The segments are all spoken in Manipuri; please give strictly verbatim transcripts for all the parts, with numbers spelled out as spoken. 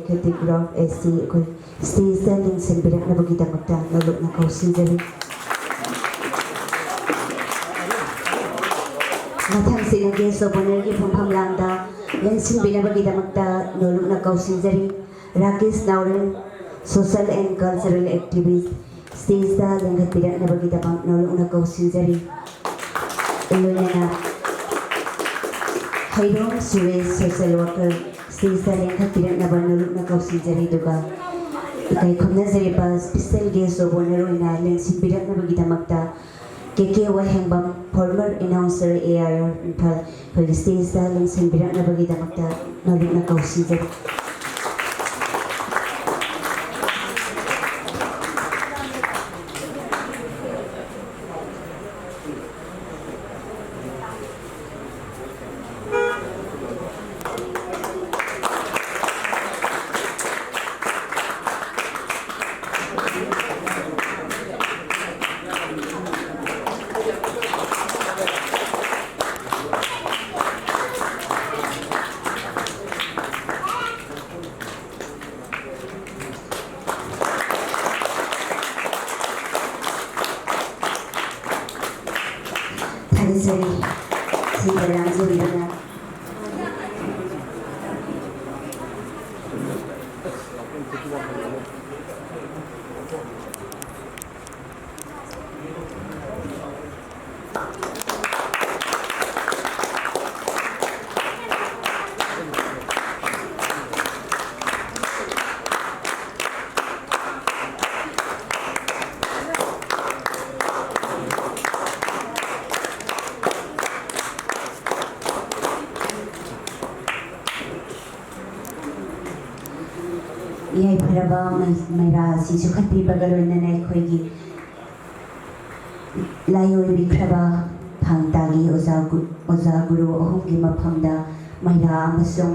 Group ꯑꯁꯤ ꯑꯩꯈꯣꯏ stageꯇ ꯂꯦꯡꯁꯤꯟꯕꯤꯔꯛꯅꯕꯒꯤꯗꯃꯛꯇ ꯅꯣꯂꯨꯛꯅ ꯀꯧꯁꯤꯟꯖꯔꯤ꯫ ꯃꯊꯪꯁꯤꯅ Guest of Honourꯒꯤ ꯐꯝꯐꯝ ꯂꯥꯡꯗ ꯂꯦꯡꯁꯤꯟꯕꯤꯅꯕꯒꯤꯗꯃꯛꯇ ꯅꯣꯂꯨꯛꯅ ꯀꯧꯁꯤꯟꯖꯔꯤ꯫ ꯔꯥꯀꯦꯁ ꯅꯥꯎꯔꯦꯝ, social and cultural activist, stageꯇ ꯂꯦꯡꯈꯠꯄꯤꯔꯛꯅꯕꯒꯤꯗꯃꯛ ꯅꯣꯂꯨꯛꯅ ꯀꯧꯁꯤꯟꯖꯔꯤ꯫ ꯂꯣꯏꯅꯅ ꯍꯩꯔꯣꯝ ꯁꯨꯔꯦꯁ, social worker, stageꯇ ꯂꯦꯡꯈꯠꯄꯤꯔꯛꯅꯕ ꯅꯣꯂꯨꯛꯅ ꯀꯧꯁꯤꯟꯖꯔꯤ꯫ ꯑꯗꯨꯒ ꯏꯀꯥꯏ ꯈꯨꯝꯅꯖꯔꯤꯕ special guest of honour ꯑꯣꯏꯅ ꯂꯦꯡꯁꯤꯟꯕꯤꯔꯛꯅꯕꯒꯤꯗꯃꯛꯇ ꯀꯦ ꯀꯦ ꯋꯥꯍꯦꯡꯕꯝ, former announcer, A I R Imphal, ꯑꯩꯈꯣꯏꯒꯤ stageꯇ ꯂꯦꯡꯁꯤꯟꯕꯤꯔꯛꯅꯕꯒꯤꯗꯃꯛꯇ ꯅꯣꯂꯨꯛꯅ ꯀꯧꯁꯤꯟꯖꯔꯤ꯫ ꯊꯥꯒꯠꯆꯔꯤ꯫ ꯁꯤꯗ ꯂꯥꯡꯖꯔꯤꯕꯅ ꯌꯥꯏꯐꯔꯕ ꯃꯩ-, ꯃꯩꯔꯥ ꯑꯁꯤ ꯆꯨꯈꯠꯄꯤꯕꯒ ꯂꯣꯏꯅꯅ ꯑꯩꯈꯣꯏꯒꯤ ꯂꯥꯏ ꯑꯣꯏꯕꯤꯈ꯭ꯔꯕ ꯊꯥꯡ ꯇꯥꯒꯤ ꯑꯣꯖꯥ ꯒꯨ-, ꯑꯣꯖꯥ ꯒꯨꯔꯨ ꯑꯍꯨꯝꯒꯤ ꯃꯐꯝꯗ ꯃꯩꯔꯥ ꯑꯃꯁꯨꯡ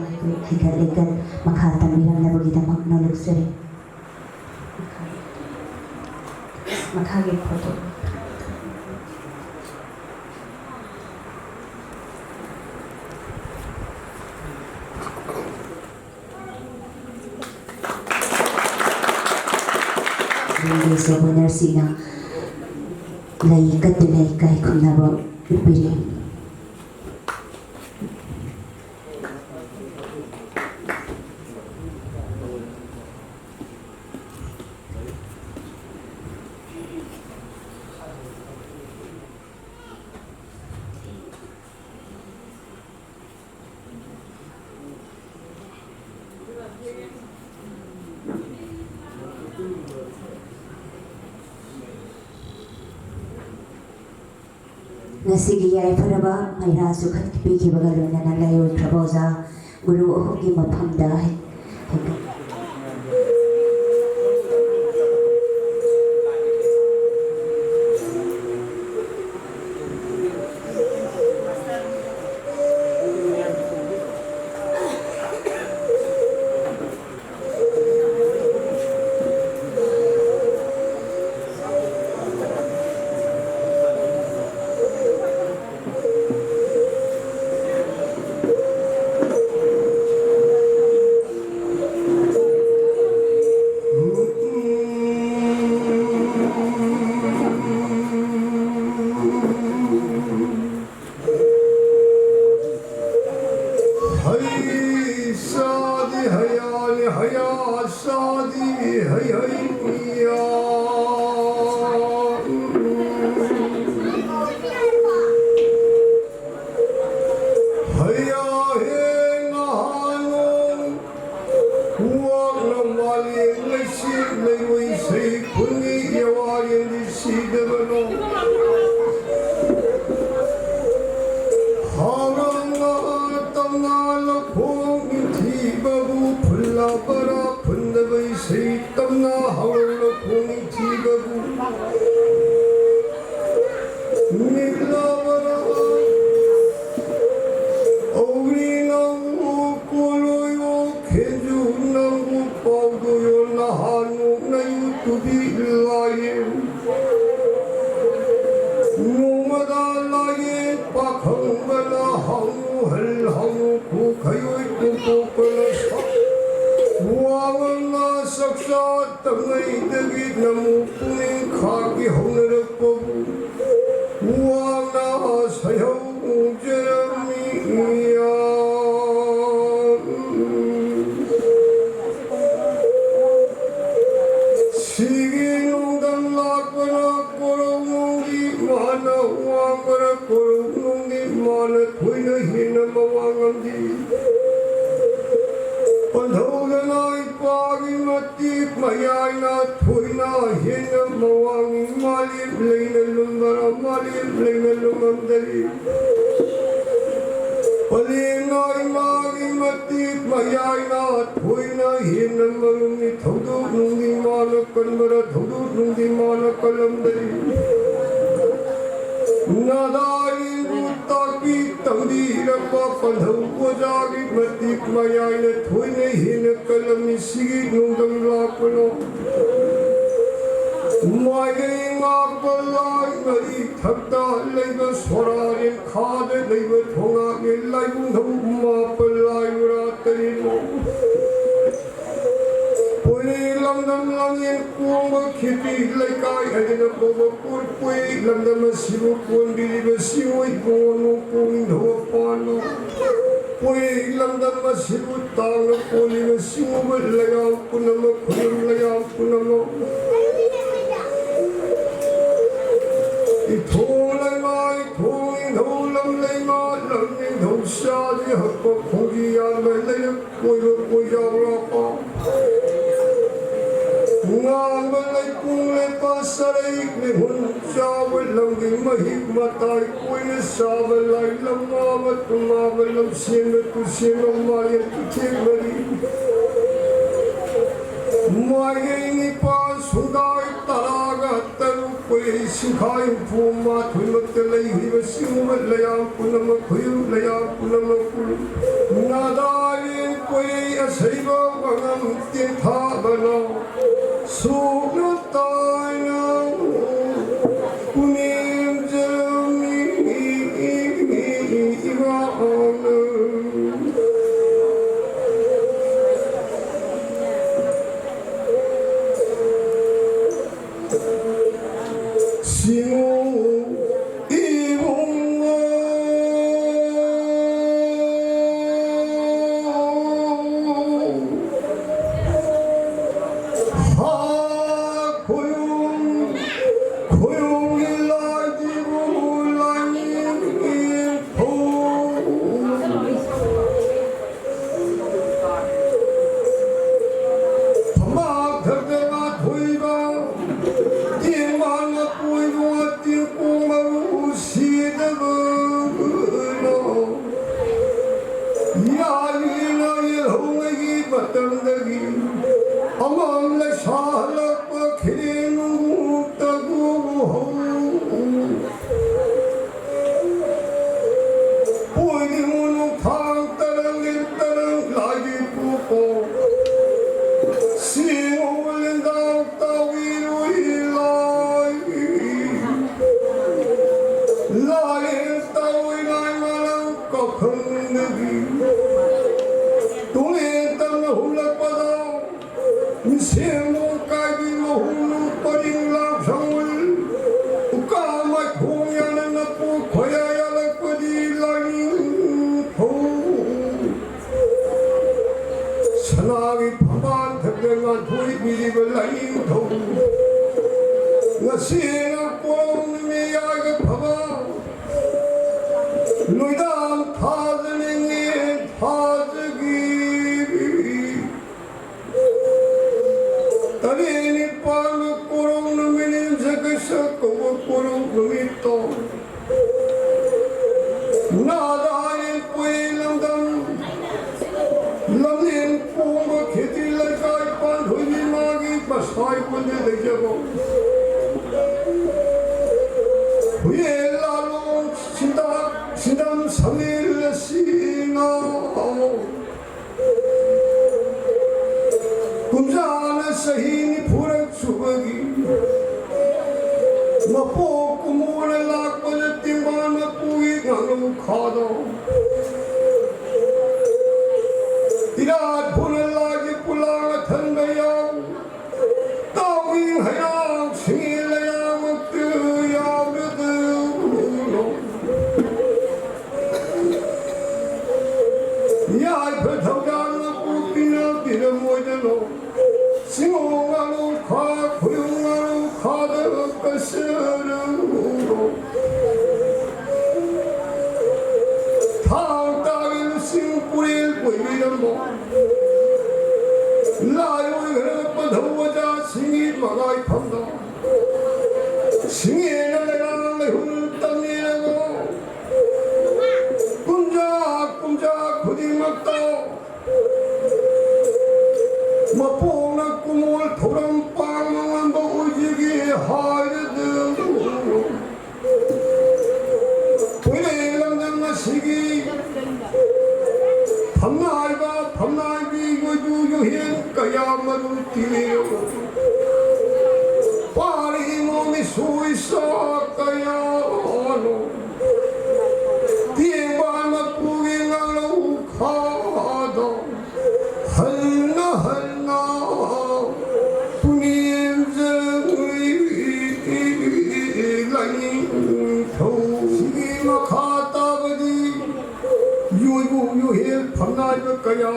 ꯍꯩꯀꯠ ꯂꯩꯀꯠ ꯃꯈꯥ ꯇꯝꯕꯤꯔꯝꯅꯕꯒꯤꯗꯃꯛ ꯅꯣꯂꯨꯛꯆꯔꯤ꯫ ꯃꯈꯥꯒꯤ ꯐꯣꯇꯣ꯫ ꯁꯣꯞ ꯑꯣꯅꯔꯁꯤꯡꯅ ꯂꯩ ꯀꯠꯇꯨꯅ ꯏꯀꯥꯏ ꯈꯨꯝꯅꯕ ꯎꯠꯄꯤꯔꯤ꯫ ꯉꯁꯤꯒꯤ ꯌꯥꯏꯐꯔꯕ ꯃꯩꯔꯥꯁꯨ ꯈꯟ ꯄꯤꯈꯤꯕꯒ ꯂꯣꯏꯅꯅ ꯂꯩꯔꯣꯏꯈ꯭ꯔꯕ ꯑꯣꯖꯥ ꯒꯨꯔꯨ ꯑꯍꯨꯝꯒꯤ ꯃꯐꯝꯗ ꯍꯩ-, ꯍꯩꯀꯠ- ꯍꯩ ꯁꯥꯗꯤ ꯍꯩꯌꯥꯅꯤ, ꯍꯩꯌꯥ ꯁꯥꯗꯤ ꯍꯩ ꯍꯩ ꯌꯥ꯫ ꯍꯩꯌꯥ ꯍꯦ ꯅꯍꯥꯅꯣ꯫ ꯋꯥꯛꯅ ꯃꯥꯂꯦꯝ ꯂꯩꯁꯦ ꯂꯩꯔꯣꯏ ꯁꯩ ꯈꯨꯟꯒꯤ ꯌꯦꯋꯥ ꯌꯦꯟꯗꯤ ꯁꯤꯗꯕꯅꯣ꯫ ꯍꯥꯎꯔꯝꯅ ꯇꯝꯅ ꯂꯧꯈꯣꯡ ꯅꯤꯡꯊꯤꯕꯕꯨ ꯐꯨꯜꯂꯕꯔꯥ ꯐꯨꯟꯗꯕ ꯏꯁꯩ ꯇꯝꯅ ꯍꯥꯎꯔꯝ ꯂꯧꯈꯣꯡ ꯅꯤꯡꯊꯤꯕꯕꯨ ꯃꯤꯠꯂꯕꯔꯥ ꯑꯧꯔꯤ ꯅꯪꯕꯨ ꯀꯣꯂꯣꯏꯌꯣ ꯈꯦꯟꯖꯨ ꯅꯪꯕꯨ ꯄꯥꯎꯗꯣꯌꯣ ꯅꯍꯥꯟ ꯅꯣꯛꯅꯌꯨ ꯇꯨꯕꯤ ꯂꯥꯏꯌꯦ꯫ ꯅꯣꯡꯃꯗ ꯂꯥꯏꯌꯦ ꯄꯥꯈꯪꯕꯅ ꯍꯪꯉꯨ ꯍꯜ ꯍꯪꯉꯨ ꯈꯨꯈꯩꯑꯣꯏ ꯀꯣꯛꯇꯣꯛꯄꯅ ꯁꯥ ꯋꯥꯉꯝꯅ ꯆꯥꯛꯆꯥ ꯇꯝꯉꯩꯗꯒꯤ ꯅꯃꯨ ꯄꯨꯛꯅꯤꯡ ꯈꯥꯛꯀꯤ ꯍꯧꯅꯔꯛꯄꯕꯨ ꯋꯥꯡꯅ ꯁꯩꯍꯧꯖꯔꯝꯃꯤ꯫ ꯁꯤꯒꯤ ꯅꯨꯡꯗꯝ ꯂꯥꯛꯄꯅ ꯀꯣꯔꯧꯅꯨꯡꯒꯤ ꯃꯥꯅ ꯋꯥꯡꯕꯔ ꯀꯣꯔꯧꯅꯨꯡꯒꯤ ꯃꯥꯅ ꯊꯣꯏꯅ ꯍꯦꯟꯅ ꯃꯋꯥ ꯉꯝꯗꯦ꯫ ꯄꯟꯊꯧꯗꯅ ꯏꯄꯥꯒꯤ ꯃꯇꯤꯛ ꯃꯌꯥꯏꯅ ꯊꯣꯏꯅ ꯍꯦꯟꯅ ꯃꯋꯥꯡ ꯃꯥꯂꯦꯝ ꯂꯩꯅ ꯂꯨꯝꯕꯔ ꯃꯥꯂꯦꯝ ꯂꯩꯅ ꯂꯨꯝꯃꯝꯗꯔꯤ꯫ ꯄꯂꯦꯝꯅ ꯏꯃꯥꯒꯤ ꯃꯇꯤꯛ ꯃꯌꯥꯏꯅ ꯊꯣꯏꯅ ꯍꯦꯟꯅ ꯃꯔꯨꯝꯃꯤ ꯊꯧꯗꯣꯛ ꯅꯨꯡꯗꯤ ꯃꯥꯅ ꯀꯟꯕꯔ ꯊꯧꯗꯣꯛ ꯅꯨꯡꯗꯤ ꯃꯥꯅ ꯀꯜꯂꯝꯗꯔꯤ꯫ ꯅꯥꯗꯥ ꯏꯟꯕꯨ ꯇꯥꯛꯄꯤ ꯇꯝꯕꯤꯔꯛꯄ ꯄꯟꯊꯧ ꯑꯣꯖꯥꯒꯤ ꯃꯇꯤꯛ ꯃꯌꯥꯏꯅ ꯊꯣꯏꯅ ꯍꯦꯟꯅ ꯀꯜꯂꯝꯃꯤ ꯁꯤꯒꯤ ꯅꯨꯡꯗꯝ ꯂꯥꯛꯄꯅꯣ꯫ ꯃꯥꯏꯀꯩ ꯉꯥꯛꯄ ꯂꯥꯏ ꯃꯔꯤ ꯊꯛꯇ ꯂꯩꯕ ꯁꯣꯔꯥꯔꯦꯟ ꯈꯥꯗ ꯂꯩꯕ ꯊꯣꯉꯥꯛꯅꯦ ꯂꯥꯏꯕꯨꯡꯊꯧ ꯃꯥꯄ ꯂꯥꯏ ꯃꯔꯥ ꯇꯔꯦꯠꯃꯨꯛ꯫ ꯄꯣꯏꯔꯩ ꯂꯝꯗꯝ ꯂꯝꯌꯦꯟ ꯀꯣꯡꯕ ꯈꯦꯇ꯭ꯔꯤ ꯂꯩꯀꯥꯏ ꯍꯥꯏꯗꯅ ꯀꯧꯕ ꯄꯣꯏ ꯄꯣꯏꯔꯩ ꯂꯝꯗꯝ ꯑꯁꯤꯕꯨ ꯀꯣꯟꯕꯤꯔꯤꯕ ꯁꯤꯑꯣꯏ ꯏꯕꯨꯡꯉꯣ ꯅꯣꯡꯄꯣꯛ ꯅꯤꯡꯊꯧ ꯄꯥꯟꯕ ꯄꯣꯏꯔꯩ ꯂꯝꯗꯝ ꯑꯁꯤꯕꯨ ꯇꯥꯡꯅ ꯀꯣꯜꯂꯤꯕ ꯁꯤꯒꯨꯝꯕ ꯂꯩꯔꯥꯡ ꯄꯨꯝꯅꯃꯛ, ꯈꯨꯂꯨꯝ ꯂꯩꯔꯥꯡ ꯄꯨꯝꯅꯃꯛ, ꯏꯊꯣꯡ ꯂꯩꯃꯥ, ꯏꯊꯣꯡ ꯅꯤꯡꯊꯧ, ꯂꯝ ꯂꯩꯃꯥ, ꯂꯝ ꯅꯤꯡꯊꯧ ꯆꯥꯗꯤ ꯍꯛꯄ ꯈꯣꯡꯖꯤ ꯌꯥꯟꯕ ꯂꯩꯔꯛ ꯀꯣꯏꯕ ꯀꯣꯏꯖꯥꯎ ꯂꯥꯛꯄ, ꯉꯥꯡꯕ ꯂꯩꯄꯨꯡ ꯂꯩꯄꯥ ꯁꯔꯩ ꯂꯩꯍꯨꯟ ꯆꯥꯕ ꯂꯝꯒꯤ ꯃꯍꯤꯛ ꯃꯇꯥꯏ ꯀꯣꯏꯅ ꯆꯥꯕ ꯂꯥꯏ ꯂꯝꯃꯥꯕ ꯇꯨꯝꯃꯥꯕ ꯂꯝꯁꯦꯟꯕ ꯇꯨꯁꯦꯟꯕ ꯃꯥꯂꯦꯝ ꯇꯨꯊꯦꯛ ꯃꯔꯤ꯫ ꯃꯥꯏꯀꯩ ꯅꯤꯄꯥꯜ ꯁꯨꯡꯒꯥꯏ ꯇꯔꯥꯒ ꯇꯔꯨꯛ ꯀꯣꯏꯔꯩ ꯁꯤꯡꯈꯥꯏ ꯍꯨꯝꯐꯨ ꯃꯥꯊꯣꯏꯃꯛꯇ ꯂꯩꯔꯤꯕ ꯁꯤꯒꯨꯝꯕ ꯂꯩꯌꯥꯝ ꯄꯨꯝꯅꯃꯛ ꯈꯨꯌꯨꯝ ꯂꯩꯌꯥꯝ ꯄꯨꯝꯅꯃꯛꯄꯨ ꯅꯥꯗꯥꯔꯦꯟ ꯀꯣꯏꯔꯩ ꯑꯁꯩꯕ ꯋꯥꯉꯝ ꯇꯦꯟꯊꯥꯕꯅ ꯁꯣꯛꯅ ꯇꯥꯏꯅ ꯄꯨꯅꯦꯝꯖꯔꯝꯃꯤ ꯏꯃꯥꯅ꯫ ꯂꯩꯁꯥ ꯍꯜꯂꯛꯄ ꯈꯤꯔꯦꯟ ꯅꯨꯡꯒꯨ ꯇꯒꯨ ꯍꯧ꯫ ꯄꯣꯏꯅꯤ ꯃꯨꯅꯨ ꯊꯥꯡ ꯇꯔꯪ ꯂꯤꯟ ꯇꯔꯪ ꯂꯥꯏꯒꯤ ꯄꯨꯀꯣ꯫ ꯁꯤꯡꯉꯨ ꯂꯦꯟꯗꯥꯎ ꯇꯥꯎꯏ ꯂꯨꯏ ꯂꯥꯏ꯫ ꯂꯥꯏ ꯇꯥꯎꯏ ꯂꯥꯏ ꯃꯥꯂꯪ ꯀꯥꯎꯈꯪꯗꯒꯤ꯫ ꯇꯨꯡꯂꯦꯟ ꯇꯝꯅ ꯍꯨꯝꯂꯛꯄꯗ ꯃꯤꯁꯦꯝꯕꯨ ꯀꯥꯏꯕꯤ ꯃꯍꯨꯝꯂꯨ ꯄꯔꯤꯡ ꯂꯥꯡꯁꯪ ꯎꯀꯥ ꯃꯥꯏꯈꯣꯡ ꯌꯥꯅ ꯅꯄꯨ ꯈꯣꯏꯌꯥ ꯌꯥꯜꯂꯛꯄꯗꯤ ꯂꯥꯏꯅꯤꯡꯊꯧ꯫ ꯁꯅꯥꯒꯤ ꯐꯝꯕꯥꯜ ꯊꯛꯇ ꯉꯥꯟꯊꯣꯏꯕꯤꯔꯤꯕ ꯂꯥꯏꯅꯤꯡꯊꯧ꯫ ꯉꯁꯤꯅ ꯄꯣꯔꯧ ꯅꯨꯃꯤꯠ ꯌꯥꯏꯒ ꯐꯕ ꯅꯨꯃꯤꯗꯥꯡ ꯊꯥꯖꯅꯤꯡꯉꯤ ꯊꯥꯖꯒꯤ꯫ ꯇꯔꯦꯠ ꯅꯤꯄꯥꯜ ꯀꯣꯔꯧ ꯅꯨꯃꯤꯠ ꯅꯤꯡꯖꯒꯩ ꯁꯛ ꯀꯧꯕ ꯀꯣꯔꯧ ꯅꯨꯃꯤꯠꯇꯣ꯫ ꯅꯥꯗ ꯍꯥꯏꯔꯦ ꯄꯨꯏ ꯂꯝꯗꯝ ꯂꯝꯂꯦꯟ ꯀꯣꯡꯕ ꯈꯦꯇꯤ ꯂꯩꯀꯥꯏ ꯄꯥꯟꯊꯣꯏꯕꯤ ꯃꯥꯒꯤ ꯃꯁꯥꯏ ꯀꯣꯟꯗ ꯂꯩꯖꯕ꯫ ꯍꯨꯌꯦꯟ ꯂꯥꯂꯣꯡ ꯁꯤꯟꯗꯥ-, ꯁꯤꯟꯗꯝ ꯁꯃꯤꯜ ꯑꯁꯤꯅ ꯀꯨꯝꯖꯥꯅ ꯆꯍꯤ ꯅꯤꯐꯨꯔꯛ ꯁꯨꯕꯒꯤ ꯃꯄꯣꯛ ꯀꯨꯝꯑꯣꯟꯅ ꯂꯥꯛꯄꯗ ꯇꯦꯡꯕꯥꯟ ꯃꯄꯨꯒꯤ ꯉꯥꯅꯨ ꯈꯥꯗꯣ ꯏꯔꯥꯠ ꯐꯨꯅ ꯂꯥꯒꯤ ꯄꯨꯂꯥꯡ ꯑꯊꯟꯕ ꯌꯥꯎ ꯇꯥꯎꯏ ꯍꯩꯔꯥꯡ ꯁꯤꯡꯉꯤ ꯂꯩꯔꯥꯡꯃꯛꯇ ꯌꯥꯎꯔꯗꯨ ꯌꯥꯏꯐ ꯊꯧꯖꯥꯜ ꯃꯄꯨ ꯄꯤꯅꯕꯤꯔꯝꯃꯣꯏꯗꯅꯣ꯫ ꯁꯤꯡꯉꯣ ꯉꯥꯅꯨ ꯈꯥ ꯈꯨꯌꯨꯡ ꯉꯥꯅꯨ ꯈꯥꯗ ꯀꯁꯔꯨ ꯊꯥꯡ ꯇꯥꯔꯤꯕꯁꯤꯡ ꯄꯨꯔꯦꯜ ꯀꯣꯏꯕꯤꯔꯝꯃꯣ꯫ ꯂꯥꯏ ꯑꯣꯏꯈ꯭ꯔꯕ ꯄꯟꯊꯧ ꯑꯣꯖꯥꯁꯤꯡꯒꯤ ꯃꯔꯥꯏꯐꯝꯗ ꯁꯤꯡꯉꯦꯅ ꯂꯩꯔꯥꯡ ꯂꯩꯍꯨꯝ ꯇꯝꯕꯤꯔꯒ ꯀꯨꯝꯖꯥ ꯀꯨꯝꯖꯥ ꯈꯨꯗꯤꯡꯃꯛꯇ ꯃꯄꯣꯛꯅ ꯀꯨꯝ ꯊꯧꯔꯝ ꯄꯥꯡꯕ ꯉꯝꯕ ꯑꯣꯏꯖꯒꯦ ꯍꯥꯏꯔꯗꯨ, ꯀꯣꯏꯔꯦ ꯂꯝꯗꯝ ꯑꯁꯤꯒꯤ ꯐꯝꯅꯥꯏꯕ ꯐꯝꯅꯥꯏꯕꯤ ꯌꯣꯏꯕꯨ ꯌꯣꯍꯦꯟ ꯀꯌꯥ ꯃꯔꯨꯝ ꯇꯤꯜꯂꯤ꯫ ꯄꯥꯔꯤ ꯏꯃꯣꯝ ꯏꯁꯨ ꯏꯆꯥ ꯀꯌꯥꯅꯣ ꯇꯦꯡꯕꯥꯟ ꯃꯄꯨꯒꯤ ꯉꯥꯡꯂꯧ ꯈꯥꯗ ꯍꯟꯅ ꯍꯟꯅ ꯄꯨꯅꯦꯝꯖꯔꯛꯂꯤ꯫ ꯂꯥꯏꯅꯤꯡꯊꯧ ꯁꯤꯒꯤ ꯃꯈꯥ ꯇꯥꯕꯗꯤ ꯌꯣꯏꯕꯨ ꯌꯣꯍꯦꯟ ꯐꯝꯅꯥꯏꯕ ꯀꯌꯥ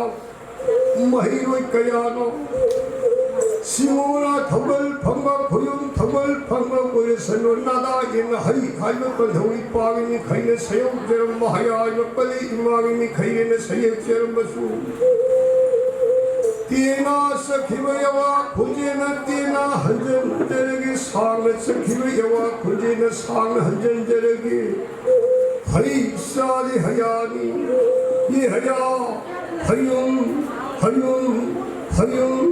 ꯃꯍꯩꯔꯣꯏ ꯀꯌꯥꯅꯣ ꯁꯤꯃꯣꯅ ꯊꯧꯒꯜ ꯐꯪꯕ, ꯈꯣꯌꯨꯝ ꯊꯧꯒꯜ ꯐꯪꯕ ꯑꯣꯏꯔꯁꯅꯨ, ꯅꯥꯗꯥ ꯌꯦꯡꯅ ꯍꯩ ꯍꯥꯏꯕ ꯄꯟꯊꯧ ꯏꯄꯥꯒꯤ ꯃꯤꯈꯩꯅ ꯁꯌꯧꯖꯔꯝꯕ, ꯍꯌꯥ ꯍꯥꯏꯕ ꯄꯜꯂꯤ ꯏꯃꯥꯒꯤ ꯃꯤꯈꯩꯅ ꯁꯌꯦꯛꯆꯔꯝꯕꯁꯨ, ꯇꯦꯅꯥ ꯆꯠꯈꯤꯕ ꯌꯥꯋꯥ ꯈꯣꯟꯖꯦꯜꯅ ꯇꯦꯅꯥ ꯍꯟꯖꯤꯟꯖꯔꯒꯦ, ꯁꯥꯡꯅ ꯆꯠꯈꯤꯕ ꯌꯥꯋꯥ ꯈꯣꯟꯖꯦꯜꯅ ꯁꯥꯡꯅ ꯍꯟꯖꯤꯟꯖꯔꯒꯦ꯫ ꯍꯩ ꯆꯥꯔꯤ ꯍꯌꯥꯅꯤ, ꯌꯦ ꯍꯌꯥ, ꯍꯌꯨꯝ, ꯍꯌꯨꯝ, ꯍꯌꯨꯝ꯫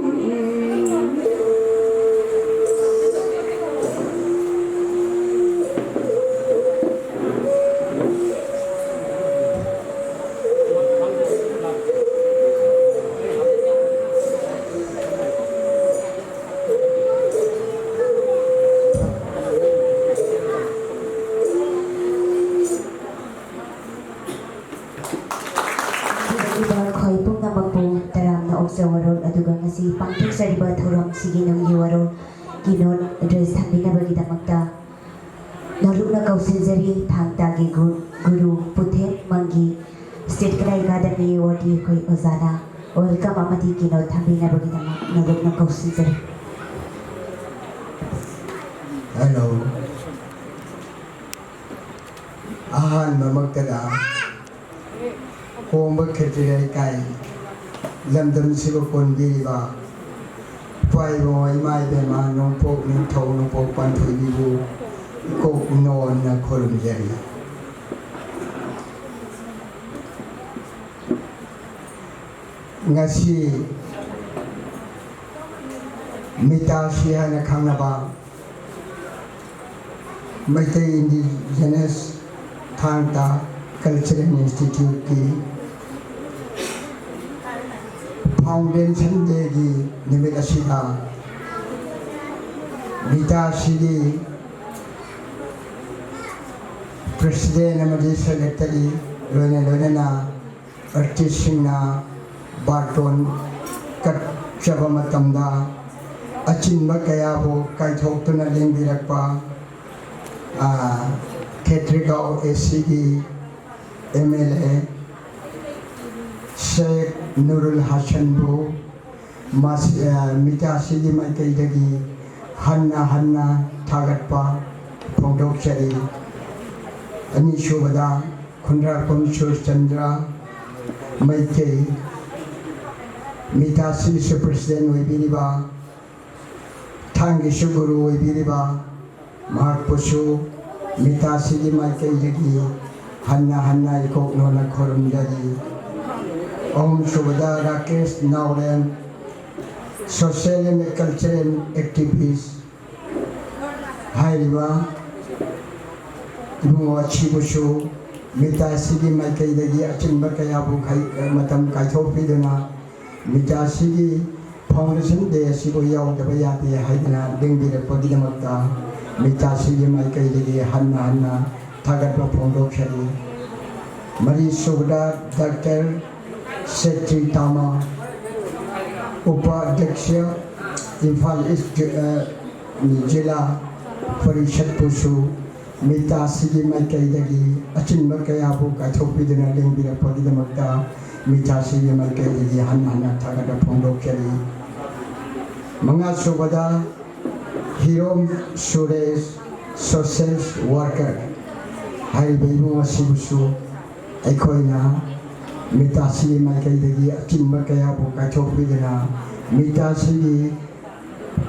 ꯊꯣꯛꯂꯤꯕ ꯑꯩꯈꯣꯏ ꯄꯨꯝꯅꯃꯛꯄꯨ ꯇꯔꯥꯝꯅ ꯑꯣꯛꯆ ꯋꯥꯔꯣꯜ, ꯑꯗꯨꯒ ꯉꯁꯤ ꯄꯥꯡꯊꯣꯛꯆꯔꯤꯕ ꯊꯧꯔꯝꯁꯤꯒꯤ ꯅꯨꯡꯒꯤ ꯋꯥꯔꯣꯜ keynote address ꯊꯝꯕꯤꯅꯕꯒꯤꯗꯃꯛꯇ ꯅꯧꯂꯨꯛꯅ ꯀꯧꯁꯤꯟꯖꯔꯤ ꯊꯥꯡ ꯇꯥꯒꯤ ꯒꯨ-, ꯒꯨꯔꯨ ꯄꯨꯊꯦꯝ ꯃꯪꯒꯤ State Kala Academy Award ꯒꯤ ꯑꯩꯈꯣꯏ ꯑꯣꯖꯥꯅ welcome ꯑꯃꯗꯤ keynote ꯊꯝꯕꯤꯅꯕꯒꯤꯗꯃꯛ ꯅꯧꯂꯨꯛꯅ ꯀꯧꯁꯤꯟꯖꯔꯤ꯫ Hello꯫ ꯑꯍꯥꯟꯕꯃꯛꯇꯗ ꯍꯣꯡꯕ ꯈꯦꯇ꯭ꯔꯤ ꯂꯩꯀꯥꯏ ꯂꯝꯗꯝꯁꯤꯕꯨ ꯀꯣꯟꯕꯤꯔꯤꯕ ꯏꯄꯥ ꯏꯕꯨꯡꯉꯣ ꯏꯃꯥ ꯏꯕꯦꯝꯃ ꯅꯣꯡꯄꯣꯛ ꯅꯤꯡꯊꯧ ꯅꯣꯡꯄꯣꯛ ꯄꯥꯟꯊꯣꯏꯕꯤꯕꯨ ꯏꯀꯣꯛ ꯅꯣꯟꯅ ꯈꯨꯔꯨꯝꯖꯔꯤ꯫ ꯉꯁꯤ ꯃꯤꯇꯥꯁꯤ ꯍꯥꯏꯅ ꯈꯪꯅꯕ ꯃꯩꯇꯩ ꯏꯟꯗꯤꯖꯤꯅꯁ ꯊꯥꯡ ꯇꯥ ꯀꯜꯆꯔꯦꯜ ꯏꯟꯁꯇꯤꯇ꯭ꯌꯨꯠꯀꯤ ꯐꯥꯎꯟꯗꯦꯁꯟ ꯗꯦꯒꯤ ꯅꯨꯃꯤꯠ ꯑꯁꯤꯗ ꯃꯤꯇꯥꯁꯤꯒꯤ ꯄ꯭ꯔꯦꯁꯤꯗꯦꯟ ꯑꯃꯗꯤ ꯁꯦꯀ꯭ꯔꯦꯇꯔꯤ, ꯂꯣꯏꯅ ꯂꯣꯏꯅꯅ ꯑꯥꯔꯇꯤꯁꯁꯤꯡꯅ ꯕꯥꯔꯇꯣꯟ ꯀꯠꯆꯕ ꯃꯇꯝꯗ ꯑꯆꯤꯟꯕ ꯀꯌꯥꯕꯨ ꯀꯥꯏꯊꯣꯛꯇꯨꯅ ꯂꯦꯡꯕꯤꯔꯛꯄ, ꯑ, ꯈꯦꯇ꯭ꯔꯤꯒꯥꯎ ꯑꯦ ꯁꯤꯒꯤ ꯑꯦꯝ ꯑꯦꯜ ꯑꯦ ꯁꯦꯈ ꯅꯨꯔꯨꯜ ꯍꯁꯟꯕꯨ ꯃꯁꯤ, ꯑ, ꯃꯤꯇꯥꯁꯤꯒꯤ ꯃꯥꯏꯀꯩꯗꯒꯤ ꯍꯟꯅ ꯍꯟꯅ ꯊꯥꯒꯠꯄ ꯐꯣꯡꯗꯣꯛꯆꯔꯤ꯫ ꯑꯅꯤꯁꯨꯕꯗ, ꯈꯨꯟꯗ꯭ꯔꯥꯛꯄꯝ ꯁꯨꯔꯆꯟꯗ꯭ꯔ ꯃꯩꯇꯩ, ꯃꯤꯇꯥꯁꯤꯒꯤꯁꯨ ꯄ꯭ꯔꯦꯁꯤꯗꯦꯟ ꯑꯣꯏꯕꯤꯔꯤꯕ, ꯊꯥꯡꯒꯤꯁꯨ ꯒꯨꯔꯨ ꯑꯣꯏꯕꯤꯔꯤꯕ, ꯃꯍꯥꯛꯄꯨꯁꯨ ꯃꯤꯇꯥꯁꯤꯒꯤ ꯃꯥꯏꯀꯩꯗꯒꯤ ꯍꯟꯅ ꯍꯟꯅ ꯏꯀꯣꯛꯅꯣꯅ ꯈꯨꯔꯨꯝꯖꯔꯤ꯫ ꯑꯍꯨꯝꯁꯨꯕꯗ, ꯔꯥꯀꯦꯁ ꯅꯥꯎꯔꯦꯝ, social and cultural activist ꯍꯥꯏꯔꯤꯕ ꯏꯕꯨꯡꯉꯣ ꯑꯁꯤꯕꯨꯁꯨ ꯃꯤꯇꯥꯁꯤꯒꯤ ꯃꯥꯏꯀꯩꯗꯒꯤ ꯑꯆꯤꯟꯕ ꯀꯌꯥꯕꯨ ꯈꯥꯏ-, ꯃꯇꯝ ꯀꯥꯏꯊꯣꯛꯄꯤꯗꯨꯅ ꯃꯤꯇꯥꯁꯤꯒꯤ ꯐꯥꯎꯟꯗꯦꯁꯟ ꯗꯦ ꯑꯁꯤꯕꯨ ꯌꯥꯎꯗꯕ ꯌꯥꯗꯦ ꯍꯥꯏꯗꯨꯅ ꯂꯦꯡꯕꯤꯔꯛꯄꯒꯤꯗꯃꯛꯇ ꯃꯤꯇꯥꯁꯤꯒꯤ ꯃꯥꯏꯀꯩꯗꯒꯤ ꯍꯟꯅ ꯍꯟꯅ ꯊꯥꯒꯠꯄ ꯐꯣꯡꯗꯣꯛꯆꯔꯤ꯫ ꯃꯔꯤꯁꯨꯕꯗ, ꯗꯥꯛꯇꯔ ꯁꯦꯇ꯭ꯔꯤ ꯇꯥꯃ, ꯎꯄꯥꯙ꯭ꯌꯛꯁ, ꯏꯝꯐꯥꯜ ꯏꯁ ꯖꯤ-, ꯑ, ꯖꯤꯂꯥ ꯄꯔꯤꯁꯠꯄꯨꯁꯨ ꯃꯤꯇꯥꯁꯤꯒꯤ ꯃꯥꯏꯀꯩꯗꯒꯤ ꯑꯆꯤꯟꯕ ꯀꯌꯥꯕꯨ ꯀꯥꯏꯊꯣꯛꯄꯤꯗꯨꯅ ꯂꯦꯡꯕꯤꯔꯛꯄꯒꯤꯗꯃꯛꯇ ꯃꯤꯇꯥꯁꯤꯒꯤ ꯃꯥꯏꯀꯩꯗꯒꯤ ꯍꯟꯅ ꯍꯟꯅ ꯊꯥꯒꯠꯄ ꯐꯣꯡꯗꯣꯛꯆꯔꯤ꯫ ꯃꯉꯥꯁꯨꯕꯗ, ꯍꯤꯔꯣꯝ ꯁꯨꯔꯦꯁ, social worker ꯍꯥꯏꯔꯤꯕ ꯏꯃꯨꯡ ꯑꯁꯤꯕꯨꯁꯨ ꯑꯩꯈꯣꯏꯅ ꯃꯤꯇꯥꯁꯤꯒꯤ ꯃꯥꯏꯀꯩꯗꯒꯤ ꯑꯆꯤꯟꯕ ꯀꯌꯥꯕꯨ ꯀꯥꯏꯊꯣꯛꯄꯤꯗꯨꯅ ꯃꯤꯇꯥꯁꯤꯒꯤ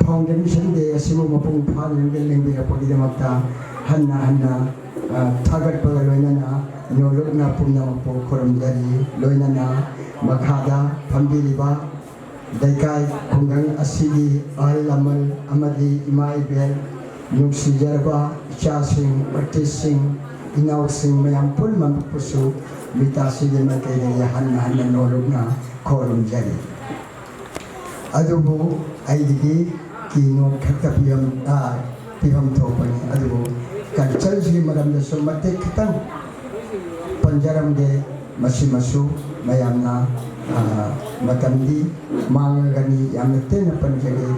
ꯐꯥꯎꯟꯗꯦꯁꯟ ꯗꯦ ꯑꯁꯤꯕꯨ ꯃꯄꯨꯡ ꯐꯥꯅ ꯂꯦꯡꯕꯤꯔꯛꯄꯒꯤꯗꯃꯛꯇ ꯍꯟꯅ ꯍꯟꯅ, ꯑ, ꯊꯥꯒꯠꯄꯒ ꯂꯣꯏꯅꯅ ꯅꯣꯂꯨꯛꯅ ꯄꯨꯝꯅꯃꯛꯄꯨ ꯈꯨꯔꯨꯝꯖꯔꯤ꯫ ꯂꯣꯏꯅꯅ ꯃꯈꯥꯗ ꯐꯝꯕꯤꯔꯤꯕ ꯂꯩꯀꯥꯏ ꯈꯨꯡꯒꯪ ꯑꯁꯤꯒꯤ ꯑꯍꯜ ꯂꯃꯟ ꯑꯃꯗꯤ ꯏꯃꯥ ꯏꯕꯦꯜ, ꯅꯨꯡꯁꯤꯖꯔꯕ ꯏꯆꯥꯁꯤꯡ, ꯑꯥꯔꯇꯤꯁꯁꯤꯡ, ꯏꯅꯥꯎꯁꯤꯡ ꯃꯌꯥꯝ ꯄꯨꯝꯅꯃꯛꯄꯨꯁꯨ ꯃꯤꯠ ꯑꯁꯤꯒꯤ ꯃꯥꯏꯀꯩꯗꯒꯤ ꯍꯟꯅ ꯍꯟꯅ ꯅꯣꯂꯨꯛꯅ ꯈꯣꯏꯔꯨꯝꯖꯔꯤ꯫ ꯑꯗꯨꯕꯨ ꯑꯩꯒꯤꯗꯤ ꯀꯤꯅꯣꯠ ꯈꯛꯇ ꯄꯤꯔꯝ-, ꯑ, ꯄꯤꯐꯝ ꯊꯣꯛꯄꯅꯤ꯫ ꯑꯗꯨꯕꯨ ꯀꯜꯆꯔꯁꯤꯒꯤ ꯃꯔꯝꯗꯁꯨ ꯃꯇꯦꯛ ꯈꯤꯇꯪ ꯄꯟꯖꯔꯝꯒꯦ꯫ ꯃꯁꯤꯃꯁꯨ ꯃꯌꯥꯝꯅ, ꯑ, ꯃꯇꯝꯗꯤ ꯃꯥꯡꯂꯒꯅꯤ, ꯌꯥꯝꯅ ꯇꯦꯟꯅ ꯄꯟꯖꯒꯦ꯫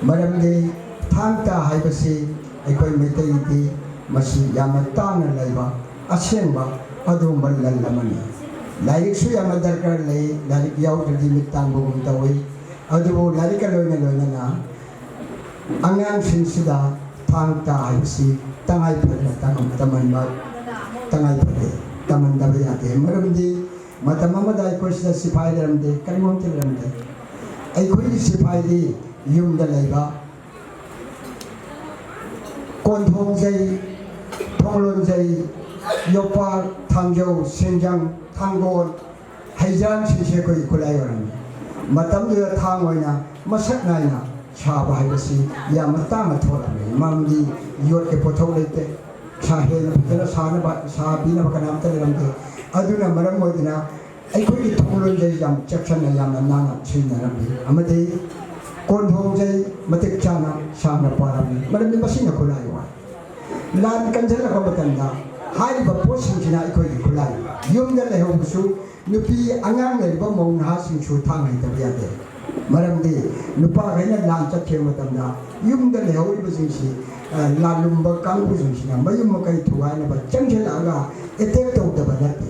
ꯃꯔꯝꯗꯤ ꯊꯥꯡ ꯇꯥ ꯍꯥꯏꯕꯁꯤ ꯑꯩꯈꯣꯏ ꯃꯩꯇꯩꯒꯤꯗꯤ ꯃꯁꯤ ꯌꯥꯝꯅ ꯇꯥꯡꯅ ꯂꯩꯕ ꯑꯁꯦꯡꯕ ꯑꯗꯨꯒꯨꯝꯕ ꯂꯟ ꯑꯃꯅꯤ꯫ ꯂꯥꯏꯔꯤꯛꯁꯨ ꯌꯥꯝꯅ ꯗꯔꯀꯥꯔ ꯂꯩ, ꯂꯥꯏꯔꯤꯛ ꯌꯥꯎꯗ꯭ꯔꯗꯤ ꯃꯤꯠ ꯇꯥꯡꯕꯒꯨꯝ ꯇꯧꯏ꯫ ꯑꯗꯨꯕꯨ ꯂꯥꯏꯔꯤꯛꯀ ꯂꯣꯏꯅ ꯂꯣꯏꯅꯅ ꯑꯉꯥꯡꯁꯤꯡꯁꯤꯗ ꯊꯥꯡ ꯇꯥ ꯍꯥꯏꯕꯁꯤ ꯇꯉꯥꯏ ꯐꯗꯅ ꯇꯝ-, ꯇꯝꯍꯟꯕ ꯇꯉꯥꯏ ꯐꯗꯦ, ꯇꯝꯍꯟꯗꯕ ꯌꯥꯗꯦ꯫ ꯃꯔꯝꯗꯤ ꯃꯇꯝ ꯑꯃꯗ ꯑꯩꯈꯣꯏ ꯁꯤꯗ ꯁꯤꯐꯥꯏ ꯂꯩꯔꯝꯗꯦ, ꯀꯔꯤꯒꯨꯝꯕ ꯑꯃꯠꯇ ꯂꯩꯔꯝꯗꯦ꯫ ꯑꯩꯈꯣꯏꯒꯤ ꯁꯤꯐꯥꯏꯗꯤ ꯌꯨꯝꯗ ꯂꯩꯕ, ꯀꯣꯟꯊꯣꯡꯖꯩ, ꯊꯣꯡꯂꯣꯟꯖꯩ, ꯌꯣꯄꯥꯛ, ꯊꯥꯡꯖꯧ, ꯁꯤꯡꯖꯪ, ꯊꯥꯡꯒꯣꯜ, ꯍꯩꯖꯥꯡꯁꯤꯡꯁꯦ ꯑꯩꯈꯣꯏꯒꯤ ꯈꯨꯠꯂꯥꯏ ꯑꯣꯏꯔꯝꯃꯤ꯫ ꯃꯇꯝꯗꯨꯗ ꯊꯥꯡ ꯑꯣꯏꯅ ꯃꯁꯛ ꯅꯥꯏꯅ ꯁꯥꯕ ꯍꯥꯏꯕꯁꯤ ꯌꯥꯝꯅ ꯇꯥꯡꯅ ꯊꯣꯛꯂꯝꯃꯤ꯫ ꯃꯔꯝꯗꯤ ꯌꯣꯠꯀꯤ ꯄꯣꯠꯊꯣꯛ ꯂꯩꯇꯦ, ꯁꯥ ꯍꯦꯟꯅ ꯐꯖꯅ ꯁꯥꯅꯕ, ꯁꯥꯕꯤꯅꯕ ꯀꯅꯥꯝꯇ ꯂꯩꯔꯝꯗꯦ꯫ ꯑꯗꯨꯅ ꯃꯔꯝ ꯑꯣꯏꯗꯨꯅ ꯑꯩꯈꯣꯏꯒꯤ ꯊꯣꯡꯂꯣꯟꯖꯩ ꯌꯥꯝ ꯆꯦꯛꯁꯤꯟꯅ, ꯌꯥꯝꯅ ꯅꯥꯟꯅ ꯁꯤꯖꯤꯟꯅꯔꯝꯃꯤ꯫ ꯑꯃꯗꯤ ꯀꯣꯟꯊꯣꯡꯖꯩ ꯃꯇꯤꯛ ꯆꯥꯅ ꯁꯥꯡꯅ ꯄꯥꯔꯝꯃꯤ, ꯃꯔꯝꯗꯤ ꯃꯁꯤꯅ ꯈꯨꯠꯂꯥꯏ ꯑꯣꯏ꯫ ꯂꯥꯟ ꯀꯟꯁꯤꯜꯂꯛꯄ ꯃꯇꯝꯗ ꯍꯥꯏꯔꯤꯕ ꯄꯣꯠꯁꯤꯡꯁꯤꯅ ꯑꯩꯈꯣꯏꯒꯤ ꯈꯨꯠꯂꯥꯏ꯫ ꯌꯨꯝꯗ ꯂꯩꯍꯧꯕꯁꯨ ꯅꯨꯄꯤ ꯑꯉꯥꯡ ꯂꯩꯔꯤꯕ ꯃꯧ ꯅꯍꯥꯁꯤꯡꯁꯨ ꯊꯥꯡ ꯍꯩꯇꯕ ꯌꯥꯗꯦ꯫ ꯃꯔꯝꯗꯤ ꯅꯨꯄꯥꯈꯩꯅ ꯂꯥꯟ ꯆꯠꯈꯤꯕ ꯃꯇꯝꯗ ꯌꯨꯝꯗ ꯂꯩꯍꯧꯔꯤꯕꯁꯤꯡꯁꯤ, ꯑ, ꯂꯥꯜꯂꯨꯝꯕ ꯀꯥꯡꯕꯨꯁꯤꯡꯁꯤꯅ ꯃꯌꯨꯝ ꯃꯀꯩ ꯊꯨꯒꯥꯏꯅꯕ ꯆꯪꯁꯤꯜꯂꯛꯑꯒ ꯑꯦꯇꯦꯛ ꯇꯧꯗꯕ ꯅꯠꯇꯦ,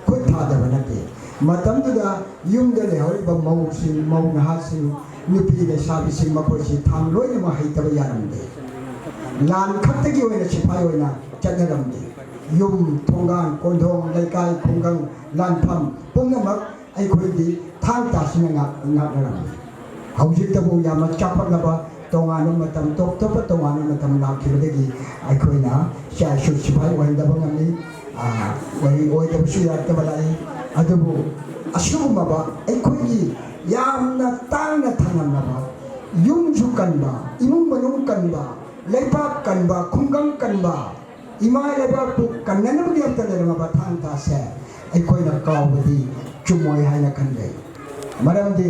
ꯈꯨꯠ ꯊꯥꯗꯕ ꯅꯠꯇꯦ꯫ ꯃꯇꯝꯗꯨꯗ ꯌꯨꯝꯗ ꯂꯩꯍꯧꯔꯤꯕ ꯃꯧꯁꯤꯡ, ꯃꯧ ꯅꯍꯥꯁꯤꯡ, ꯅꯨꯄꯤ ꯂꯩꯁꯥꯕꯤꯁꯤꯡ ꯃꯈꯣꯏꯁꯤ ꯊꯥꯡ ꯂꯣꯏꯅꯃꯛ ꯍꯩꯇꯕ ꯌꯥꯔꯝꯗꯦ꯫ ꯂꯥꯟ ꯈꯛꯇꯒꯤ ꯑꯣꯏꯅ ꯁꯤꯐꯥꯏ ꯑꯣꯏꯅ ꯆꯠꯅꯔꯝꯗꯦ꯫ ꯌꯨꯝ, ꯊꯣꯡꯒꯥꯟ, ꯀꯣꯟꯊꯣꯡ, ꯂꯩꯀꯥꯏ, ꯈꯨꯡꯒꯪ, ꯂꯥꯟꯐꯝ ꯄꯨꯝꯅꯃꯛ ꯑꯩꯈꯣꯏꯗꯤ ꯊꯥꯡ ꯇꯥꯁꯤꯅ ꯉꯥꯛ-, ꯉꯥꯛꯅꯔꯝꯃꯤ꯫ ꯍꯧꯖꯤꯛꯇꯕꯨ ꯌꯥꯝꯅ ꯆꯥꯎꯈꯠꯂꯕ ꯇꯣꯉꯥꯟꯕ ꯃꯇꯝ, ꯇꯣꯞ ꯇꯣꯞꯄ ꯇꯣꯉꯥꯟꯕ ꯃꯇꯝ ꯂꯥꯛꯈꯤꯕꯗꯒꯤ ꯑꯩꯈꯣꯏꯅ ꯁꯤ-, ꯁꯤꯐꯥꯏ ꯑꯣꯏꯍꯟꯗꯕ ꯉꯝꯃꯤ꯫ ꯑꯥ, ꯑꯣꯏ-, ꯑꯣꯏꯗꯕꯁꯨ ꯌꯥꯔꯛꯇꯕ ꯂꯥꯛꯏ꯫ ꯑꯗꯨꯕꯨ ꯑꯁꯤꯒꯨꯝꯂꯕ ꯑꯩꯈꯣꯏꯒꯤ ꯌꯥꯝꯅ ꯇꯥꯡꯅ ꯊꯝꯂꯝꯂꯕ, ꯌꯨꯝꯁꯨ ꯀꯟꯕ, ꯏꯃꯨꯡ ꯃꯅꯨꯡ ꯀꯟꯕ, ꯂꯩꯕꯥꯛ ꯀꯟꯕ, ꯈꯨꯡꯒꯪ ꯀꯟꯕ, ꯏꯃꯥ ꯂꯩꯕꯥꯛꯄꯨ ꯀꯟꯅꯅꯕꯒꯤꯗꯃꯛꯇ ꯂꯩꯔꯝꯂꯕ ꯊꯥꯡ ꯇꯥꯁꯦ ꯑꯩꯈꯣꯏꯅ ꯀꯥꯎꯕꯗꯤ ꯆꯨꯝꯃꯣꯏ ꯍꯥꯏꯅ ꯈꯟꯖꯩ꯫ ꯃꯔꯝꯗꯤ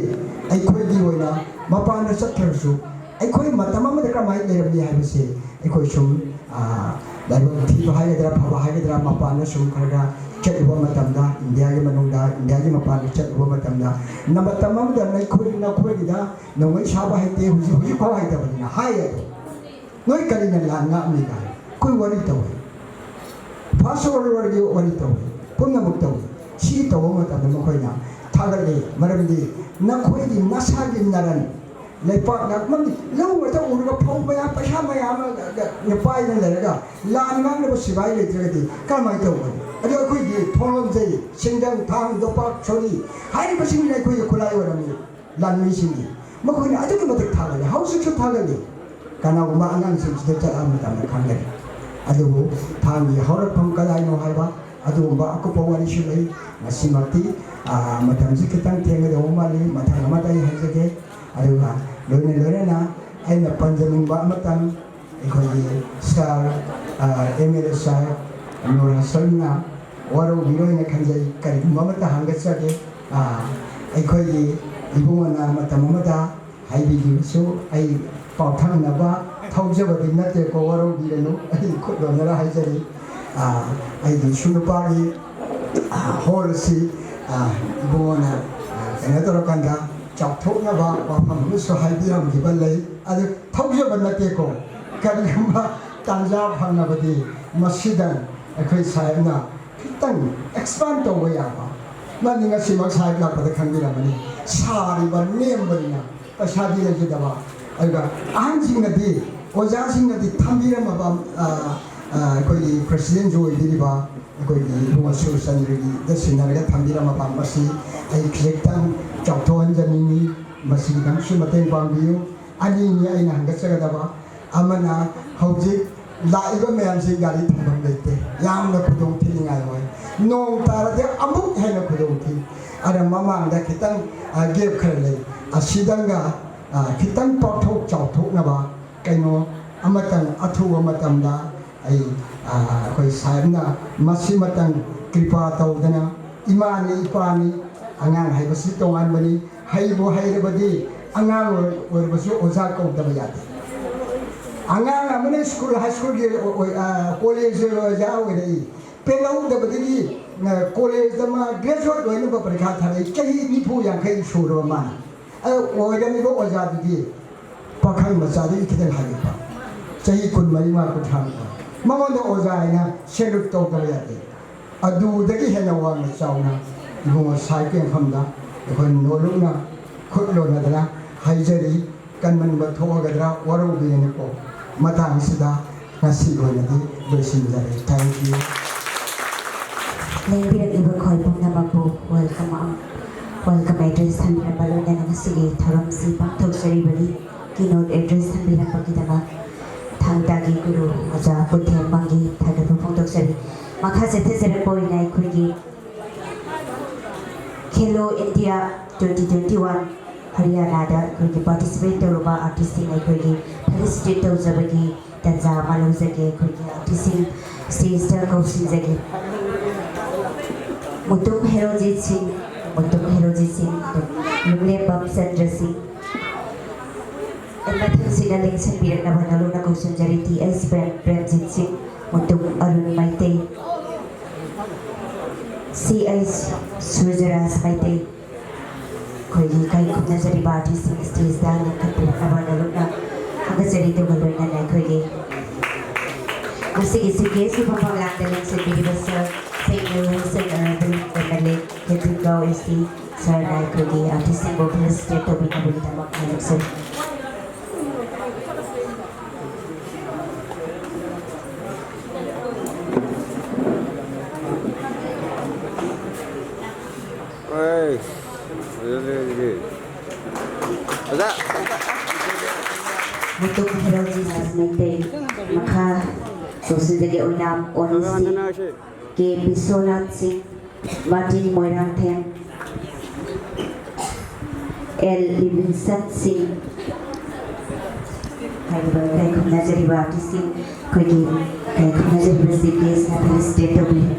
ꯑꯩꯈꯣꯏꯒꯤ ꯑꯣꯏꯅ ꯃꯄꯥꯟꯗ ꯆꯠꯈ꯭ꯔꯁꯨ, ꯑꯩꯈꯣꯏ ꯃꯇꯝ ꯑꯃꯗ ꯀꯔꯝꯍꯥꯏꯅ ꯂꯩꯔꯝꯃꯤ ꯍꯥꯏꯕꯁꯤ ꯑꯩꯈꯣꯏ ꯁꯨꯝ, ꯑ, ꯂꯥꯏꯕꯛ ꯊꯤꯕ ꯍꯥꯏꯒꯗ꯭ꯔꯥ, ꯐꯕ ꯍꯥꯏꯒꯗ꯭ꯔꯥ, ꯃꯄꯥꯟꯗ ꯁꯨꯝ ꯈꯔ ꯈꯔ ꯆꯠꯂꯨꯕ ꯃꯇꯝꯗ, ꯏꯟꯗꯤꯌꯥꯒꯤ ꯃꯅꯨꯡꯗ, ꯏꯟꯗꯤꯌꯥꯒꯤ ꯃꯄꯥꯟꯗ ꯆꯠꯂꯨꯕ ꯃꯇꯝꯗ, ꯅ-, ꯃꯇꯝ ꯑꯃꯗ ꯅꯈꯣꯏ, ꯅꯈꯣꯏꯒꯤꯗ ꯅꯣꯡꯃꯩ ꯁꯥꯕ ꯍꯩꯇꯦ, ꯍꯧꯖꯤꯛ, ꯍꯧꯖꯤꯛ ꯐꯥꯎ ꯍꯩꯇꯕꯅꯤꯅ ꯍꯥꯏ꯫ ꯑꯗꯣ ꯅꯣꯏ ꯀꯔꯤꯅ ꯂꯥꯟ ꯉꯥꯛꯑꯝꯃꯤ ꯀꯥꯏ ꯑꯩꯈꯣꯏ ꯋꯥꯔꯤ ꯇꯧꯋꯤ꯫ ꯐꯥꯔꯁ ꯋꯥꯔꯜ ꯋꯥꯔꯒꯤ ꯋꯥꯔꯤ ꯇꯧꯋꯤ, ꯄꯨꯝꯅꯃꯛ ꯇꯧꯋꯤ꯫ ꯁꯤ ꯇꯧꯕ ꯃꯇꯝꯗ ꯃꯈꯣꯏꯅ ꯊꯥꯒꯠꯂꯤ, ꯃꯔꯝꯗꯤ ꯅꯈꯣꯏꯒꯤ ꯅꯁꯥꯒꯤ ꯅꯔꯟ, ꯂꯩꯄꯥꯛ ꯉꯥꯛꯃꯟ, ꯂꯧ ꯉꯥꯛꯇ ꯎꯔꯒ ꯐꯧ ꯃꯌꯥꯝ, ꯄꯩꯁꯥ ꯃꯌꯥꯝ ꯑꯃ ꯄꯥꯏꯗꯅ ꯂꯩꯔꯒ ꯂꯥꯟ ꯉꯥꯡꯅꯕ ꯁꯤꯐꯥꯏ ꯂꯩꯇ꯭ꯔꯒꯗꯤ ꯀꯔꯝꯍꯥꯏꯅ ꯇꯧꯒꯅꯤ? ꯑꯗꯣ ꯑꯩꯈꯣꯏꯒꯤ ꯊꯣꯡꯂꯣꯟꯖꯩ, ꯁꯤꯡꯖꯪ, ꯊꯥꯡ, ꯌꯣꯄꯥꯛ, ꯁꯣꯔꯤ ꯍꯥꯏꯔꯤꯕꯁꯤꯡꯁꯤꯅ ꯑꯩꯈꯣꯏꯒꯤ ꯈꯨꯠꯂꯥꯏ ꯑꯣꯏꯔꯝꯃꯤ꯫ ꯂꯥꯟꯃꯤꯁꯤꯡꯒꯤ ꯃꯈꯣꯏꯅ ꯑꯗꯨꯛꯀꯤ ꯃꯇꯤꯛ ꯊꯥꯒꯠꯂꯤ, ꯍꯧꯖꯤꯛꯁꯨ ꯊꯥꯒꯠꯂꯤ꯫ ꯀꯅꯥꯒꯨꯝꯕ ꯑꯉꯥꯡꯁꯤꯡꯁꯤꯗ ꯆꯠꯂꯕ ꯃꯇꯝꯗ ꯈꯪꯒꯅꯤ꯫ ꯑꯗꯨꯕꯨ ꯊꯥꯡꯒꯤ ꯍꯧꯔꯛꯐꯝ ꯀꯗꯥꯏꯅꯣ ꯍꯥꯏꯕ ꯑꯗꯨꯒꯨꯝꯕ ꯑꯀꯨꯞꯄ ꯋꯥꯔꯤꯁꯨ ꯂꯩ꯫ ꯉꯁꯤꯃꯛꯇꯤ, ꯑ, ꯃꯇꯝꯁꯤ ꯈꯤꯇꯪ ꯊꯦꯡꯒꯗꯧꯕ ꯃꯥꯜꯂꯤ꯫ ꯃꯊꯪ ꯑꯃꯗ ꯑꯩ ꯍꯥꯏꯖꯒꯦ꯫ ꯑꯗꯨꯒ ꯂꯣꯏꯅ ꯂꯣꯏꯅꯅ ꯑꯩꯅ ꯄꯟꯖꯅꯤꯡꯕ ꯑꯃꯇꯪ, ꯑꯩꯈꯣꯏꯒꯤ ꯁꯥꯔ, ꯑ, ꯑꯦꯝ ꯑꯦꯜ ꯑꯦ ꯁꯥꯔ ꯅꯨꯔ ꯍꯁꯟꯅ ꯋꯥꯔꯧꯕꯤꯔꯣꯏꯅ ꯈꯟꯖꯩ꯫ ꯀꯔꯤꯒꯨꯝꯕ ꯑꯃꯠꯇ ꯍꯪꯒꯠꯆꯒꯦ꯫ ꯑ, ꯑꯩꯈꯣꯏꯒꯤ ꯏꯕꯨꯡꯉꯣꯅ ꯃꯇꯝ ꯑꯃꯗ ꯍꯥꯏꯕꯤꯈꯤꯕꯁꯨ ꯑꯩ ꯄꯥꯎꯊꯪꯅꯕ ꯊꯧꯖꯕꯗꯤ ꯅꯠꯇꯦꯀꯣ, ꯋꯥꯔꯧꯕꯤꯔꯅꯨ, ꯑꯩ ꯈꯨꯠ ꯂꯣꯟꯅꯔ ꯍꯥꯏꯖꯔꯤ꯫ ꯑ, ꯑꯩꯒꯤ ꯏꯁꯨ ꯅꯨꯄꯥꯒꯤ, ꯑ, ꯍꯣꯜ ꯑꯁꯤ, ꯑ, ꯏꯕꯨꯡꯉꯣꯅ, ꯑ, ꯀꯩꯅꯣ ꯇꯧꯔꯀꯥꯟꯗ ꯆꯥꯎꯊꯣꯛꯅꯕ ꯋꯥꯐꯝ ꯑꯃꯁꯨ ꯍꯥꯏꯕꯤꯔꯝꯈꯤꯕ ꯂꯩ꯫ ꯑꯗꯨ ꯊꯧꯖꯕ ꯅꯠꯇꯦꯀꯣ, ꯀꯔꯤꯒꯨꯝꯕ ꯇꯥꯟꯖꯥ ꯐꯪꯂꯕꯗꯤ ꯃꯁꯤꯗ ꯑꯩꯈꯣꯏ ꯁꯥꯍꯦꯕꯅ ꯈꯤꯇꯪ ꯑꯦꯛꯁꯄꯥꯟ ꯇꯧꯕ ꯌꯥꯕ꯫ ꯅꯪꯗꯤ ꯉꯁꯤꯃꯛ ꯁꯥꯍꯦꯕ ꯂꯥꯛꯄꯗ ꯈꯪꯕꯤꯔꯝꯃꯅꯤ, ꯁꯥꯔꯤꯕ ꯅꯦꯝꯕꯅꯤꯅ ꯄꯩꯁꯥꯗꯤ ꯂꯩꯖꯗꯕ꯫ ꯑꯗꯨꯒ ꯑꯍꯟꯁꯤꯡꯅꯗꯤ, ꯑꯣꯖꯥꯁꯤꯡꯅꯗꯤ ꯊꯝꯕꯤꯔꯝꯃꯕ, ꯑ, ꯑ, ꯑꯩꯈꯣꯏꯒꯤ ꯄ꯭ꯔꯁꯤꯗꯦꯟꯁꯨ ꯑꯣꯏꯕꯤꯔꯤꯕ ꯑꯩꯈꯣꯏꯒꯤ ꯏꯕꯨꯡꯉꯣ ꯁꯨꯔꯆꯟꯗ꯭ꯔꯒꯤꯗ ꯁꯤꯟꯅꯔꯒ ꯊꯝꯕꯤꯔꯝꯃꯕ ꯃꯁꯤ ꯑꯩ ꯈꯤꯖꯤꯛꯇꯪ ꯆꯥꯎꯊꯣꯛꯍꯟꯖꯅꯤꯡꯏ꯫ ꯃꯁꯤꯒꯤꯗꯃꯛꯁꯨ ꯃꯇꯦꯡ ꯄꯥꯡꯕꯤꯌꯨ꯫ ꯑꯅꯤꯅꯤ ꯑꯩꯅ ꯍꯪꯒꯠꯆꯒꯗꯕ, ꯑꯃꯅ ꯍꯧꯖꯤꯛ ꯂꯥꯛꯏꯕ ꯃꯌꯥꯝꯁꯤ ꯒꯥꯔꯤ ꯊꯝꯐꯝ ꯂꯩꯇꯦ, ꯌꯥꯝꯅ ꯈꯨꯗꯣꯡ ꯊꯤꯅꯤꯡꯉꯥꯏ ꯑꯣꯏ꯫ ꯅꯣꯡ ꯇꯥꯔꯗꯤ ꯑꯃꯨꯛ ꯍꯦꯟꯅ ꯈꯨꯗꯣꯡ ꯊꯤ꯫ ꯑꯗ ꯃꯃꯥꯡꯗ ꯈꯤꯇꯪ ꯒꯦꯞ ꯈꯔ ꯂꯩ꯫ ꯑꯁꯤꯗꯪꯒ ꯈꯤꯇꯪ ꯄꯥꯛꯊꯣꯛ ꯆꯥꯎꯊꯣꯛꯅꯕ ꯀꯩꯅꯣ ꯑꯃꯇꯪ ꯑꯊꯨꯕ ꯃꯇꯝꯗ ꯑꯩ ꯑꯩꯈꯣꯏ ꯁꯥꯍꯦꯕꯅ ꯃꯁꯤꯃꯇꯪ ꯀ꯭ꯔꯤꯄꯥ ꯇꯧꯗꯅ, ꯏꯃꯥꯅꯤ ꯏꯄꯥꯅꯤ, ꯑꯉꯥꯡ ꯍꯥꯏꯕꯁꯤ ꯇꯣꯉꯥꯟꯕꯅꯤ꯫ ꯍꯩꯕꯨ ꯍꯩꯔꯕꯗꯤ ꯑꯉꯥꯡ ꯑꯣꯏꯔꯕꯁꯨ ꯑꯣꯖꯥ ꯀꯧꯗꯕ ꯌꯥꯗꯦ꯫ ꯑꯉꯥꯡ ꯑꯃꯅ ꯁ꯭ꯀꯨꯜ, ꯍꯥꯏ ꯁ꯭ꯀꯨꯜꯒꯤ ꯀꯣꯂꯦꯖ ꯑꯣꯖꯥ ꯑꯣꯏꯔꯛꯏ, ꯄꯦꯜꯍꯧꯗꯕꯗꯒꯤ ꯀꯣꯂꯦꯖꯇ ꯃꯥ ꯒ꯭ꯔꯦꯖꯨꯋꯦꯠ ꯑꯣꯏꯅꯕ ꯄꯔꯤꯈꯥ ꯊꯥꯔꯛꯏ꯫ ꯆꯍꯤ ꯅꯤꯐꯨ ꯌꯥꯡꯈꯩ ꯁꯨꯔꯕ ꯃꯥꯅ꯫ ꯑꯗꯣ ꯑꯣꯏꯔꯝꯃꯤꯕ ꯑꯣꯖꯥꯗꯨꯗꯤ ꯄꯥꯈꯪ ꯃꯆꯥꯗꯒꯤ ꯈꯤꯇꯪ ꯍꯥꯏꯒꯠꯄ, ꯆꯍꯤ ꯀꯨꯟꯃꯔꯤ ꯃꯉꯥ ꯀꯨꯟꯊ꯭ꯔꯥ ꯃꯉꯥ, ꯃꯉꯣꯟꯗ ꯑꯣꯖꯥ ꯍꯥꯏꯅ ꯁꯦꯂꯨꯠ ꯇꯧꯗꯕ ꯌꯥꯗꯦ꯫ ꯑꯗꯨꯗꯒꯤ ꯍꯦꯟꯅ ꯋꯥꯡꯅ ꯆꯥꯎꯅ ꯏꯕꯨꯡꯉꯣ ꯁꯥꯍꯦꯕꯀꯤ ꯃꯐꯝꯗ ꯑꯩꯈꯣꯏ ꯅꯣꯂꯨꯛꯅ ꯈꯨꯠ ꯂꯣꯟꯅꯗꯅ ꯍꯥꯏꯖꯔꯤ꯫ ꯀꯟꯃꯟꯕ ꯊꯣꯛꯑꯒꯗ꯭ꯔꯥ ꯋꯥꯔꯧꯕꯤꯒꯅꯨꯀꯣ꯫ ꯃꯇꯥꯡꯁꯤꯗ ꯉꯁꯤꯒꯤ ꯑꯣꯏꯅꯗꯤ ꯂꯣꯏꯁꯤꯟꯖꯔꯦ꯫ Thank you꯫ ꯂꯦꯡꯕꯤꯔꯛꯂꯤꯕ ꯈꯣꯏ ꯄꯨꯝꯅꯃꯛꯄꯨ welcome welcome address ꯊꯝꯕꯤꯔꯝꯕ ꯂꯣꯏꯅꯅ ꯉꯁꯤꯒꯤ ꯊꯧꯔꯝꯁꯤ ꯄꯥꯡꯊꯣꯛꯆꯔꯤꯕꯅꯤ꯫ Keynote address ꯊꯝꯕꯤꯔꯝꯕꯒꯤꯗꯃꯛ ꯊꯥꯡ ꯇꯥꯒꯤ ꯒꯨꯔꯨ ꯑꯣꯖꯥ ꯀꯨꯟꯊꯦꯝꯕꯝꯒꯤ ꯊꯥꯒꯠꯄ ꯐꯣꯡꯗꯣꯛꯆꯔꯤ꯫ ꯃꯈꯥ ꯆꯠꯊꯖꯔꯛꯄ ꯑꯣꯏꯅ ꯑꯩꯈꯣꯏꯒꯤ Khelo India twenty twenty one ꯍꯔꯤꯌꯥꯅꯥꯗ ꯑꯩꯈꯣꯏꯒꯤ participate ꯇꯧꯔꯨꯕ artistꯁꯤꯡ ꯑꯩꯈꯣꯏꯒꯤ felicitate ꯇꯧꯖꯕꯒꯤ ꯇꯟꯖꯥ ꯑꯃ ꯂꯧꯖꯒꯦ꯫ ꯑꯩꯈꯣꯏꯒꯤ artistꯁꯤꯡ stageꯇ ꯀꯧꯁꯤꯟꯖꯒꯦ꯫ ꯃꯨꯇꯨꯝ ꯍꯦꯔꯣꯖꯤꯠ ꯁꯤꯡ, ꯃꯨꯇꯨꯝ ꯍꯦꯔꯣꯖꯤꯠ ꯁꯤꯡ, ꯂꯨꯝꯂꯦꯝꯕꯝ ꯆꯟꯗ꯭ꯔ ꯁꯤꯡ, ꯃꯊꯪꯁꯤꯗ ꯂꯦꯡꯁꯤꯟꯕꯤꯔꯛꯅꯕ ꯅꯧꯂꯨꯛꯅ ꯀꯧꯁꯤꯟꯖꯔꯤ꯫ ꯇꯤ ꯑꯩꯆ ꯄ꯭ꯔꯦꯝ, ꯄ꯭ꯔꯦꯝꯖꯤꯠ ꯁꯤꯡ, ꯃꯨꯇꯨꯝ ꯑꯔꯨꯟ ꯃꯩꯇꯩ, ꯁꯤ ꯑꯩꯆ ꯁꯨꯔꯖꯔꯥꯖ ꯃꯩꯇꯩ꯫ ꯑꯩꯈꯣꯏꯒꯤ ꯏꯀꯥꯏ ꯈꯨꯝꯅꯖꯔꯤꯕ artistꯁꯤꯡ stageꯇ ꯂꯦꯡꯈꯠꯄꯤꯔꯛꯅꯕ ꯅꯧꯂꯨꯛꯅ ꯊꯥꯒꯠꯆꯔꯤ꯫ ꯑꯗꯨꯒ ꯂꯣꯏꯅꯅ ꯑꯩꯈꯣꯏꯒꯤ ꯉꯁꯤꯒꯤ chief guestꯀꯤ ꯐꯝꯐꯝ ꯂꯥꯡꯗ ꯂꯦꯡꯁꯤꯟꯕꯤꯔꯤꯕ Sir Saint Wilson Honorable MLA ꯈꯦꯇ꯭ꯔꯤꯛꯀꯥꯎ ST sirꯅ ꯑꯩꯈꯣꯏꯒꯤ artistꯁꯤꯡꯕꯨ felicitate ꯇꯧꯕꯤꯅꯕꯒꯤꯗꯃꯛ ꯍꯥꯏꯖꯔꯤ꯫ ꯑꯩ ꯐꯖꯗ꯭ꯔꯦ ꯑꯗꯨꯗꯤ꯫ ꯑꯣꯖꯥ꯫ ꯃꯨꯇꯨꯝ ꯍꯦꯔꯣꯖꯤꯠ ꯁꯤꯡ ꯃꯩꯇꯩ꯫ ꯃꯈꯥ ꯀꯧꯁꯤꯟꯖꯒꯦ ꯑꯣꯏꯅꯥꯝ ꯑꯣꯅꯤ ꯁꯤꯡ, ꯀꯦ ꯕꯤꯁ꯭ꯋꯅꯥꯊ ꯁꯤꯡ, ꯃꯥꯔꯇꯤꯟ ꯃꯣꯏꯔꯥꯡꯊꯦꯝ, ꯑꯦꯜ ꯂꯤꯕꯤꯟꯁꯟ ꯁꯤꯡ ꯍꯥꯏꯔꯤꯕ ꯏꯀꯥꯏ ꯈꯨꯝꯅꯖꯔꯤꯕ ꯑꯥꯔꯇꯤꯁꯁꯤꯡ, ꯑꯩꯈꯣꯏꯒꯤ ꯏꯀꯥꯏ ꯈꯨꯝꯅꯖꯔꯤꯕ ꯆꯤꯐ ꯒꯦꯁꯅ ꯐꯦꯂꯤꯁꯤꯇꯦꯠ ꯇꯧꯕꯤꯔꯤ꯫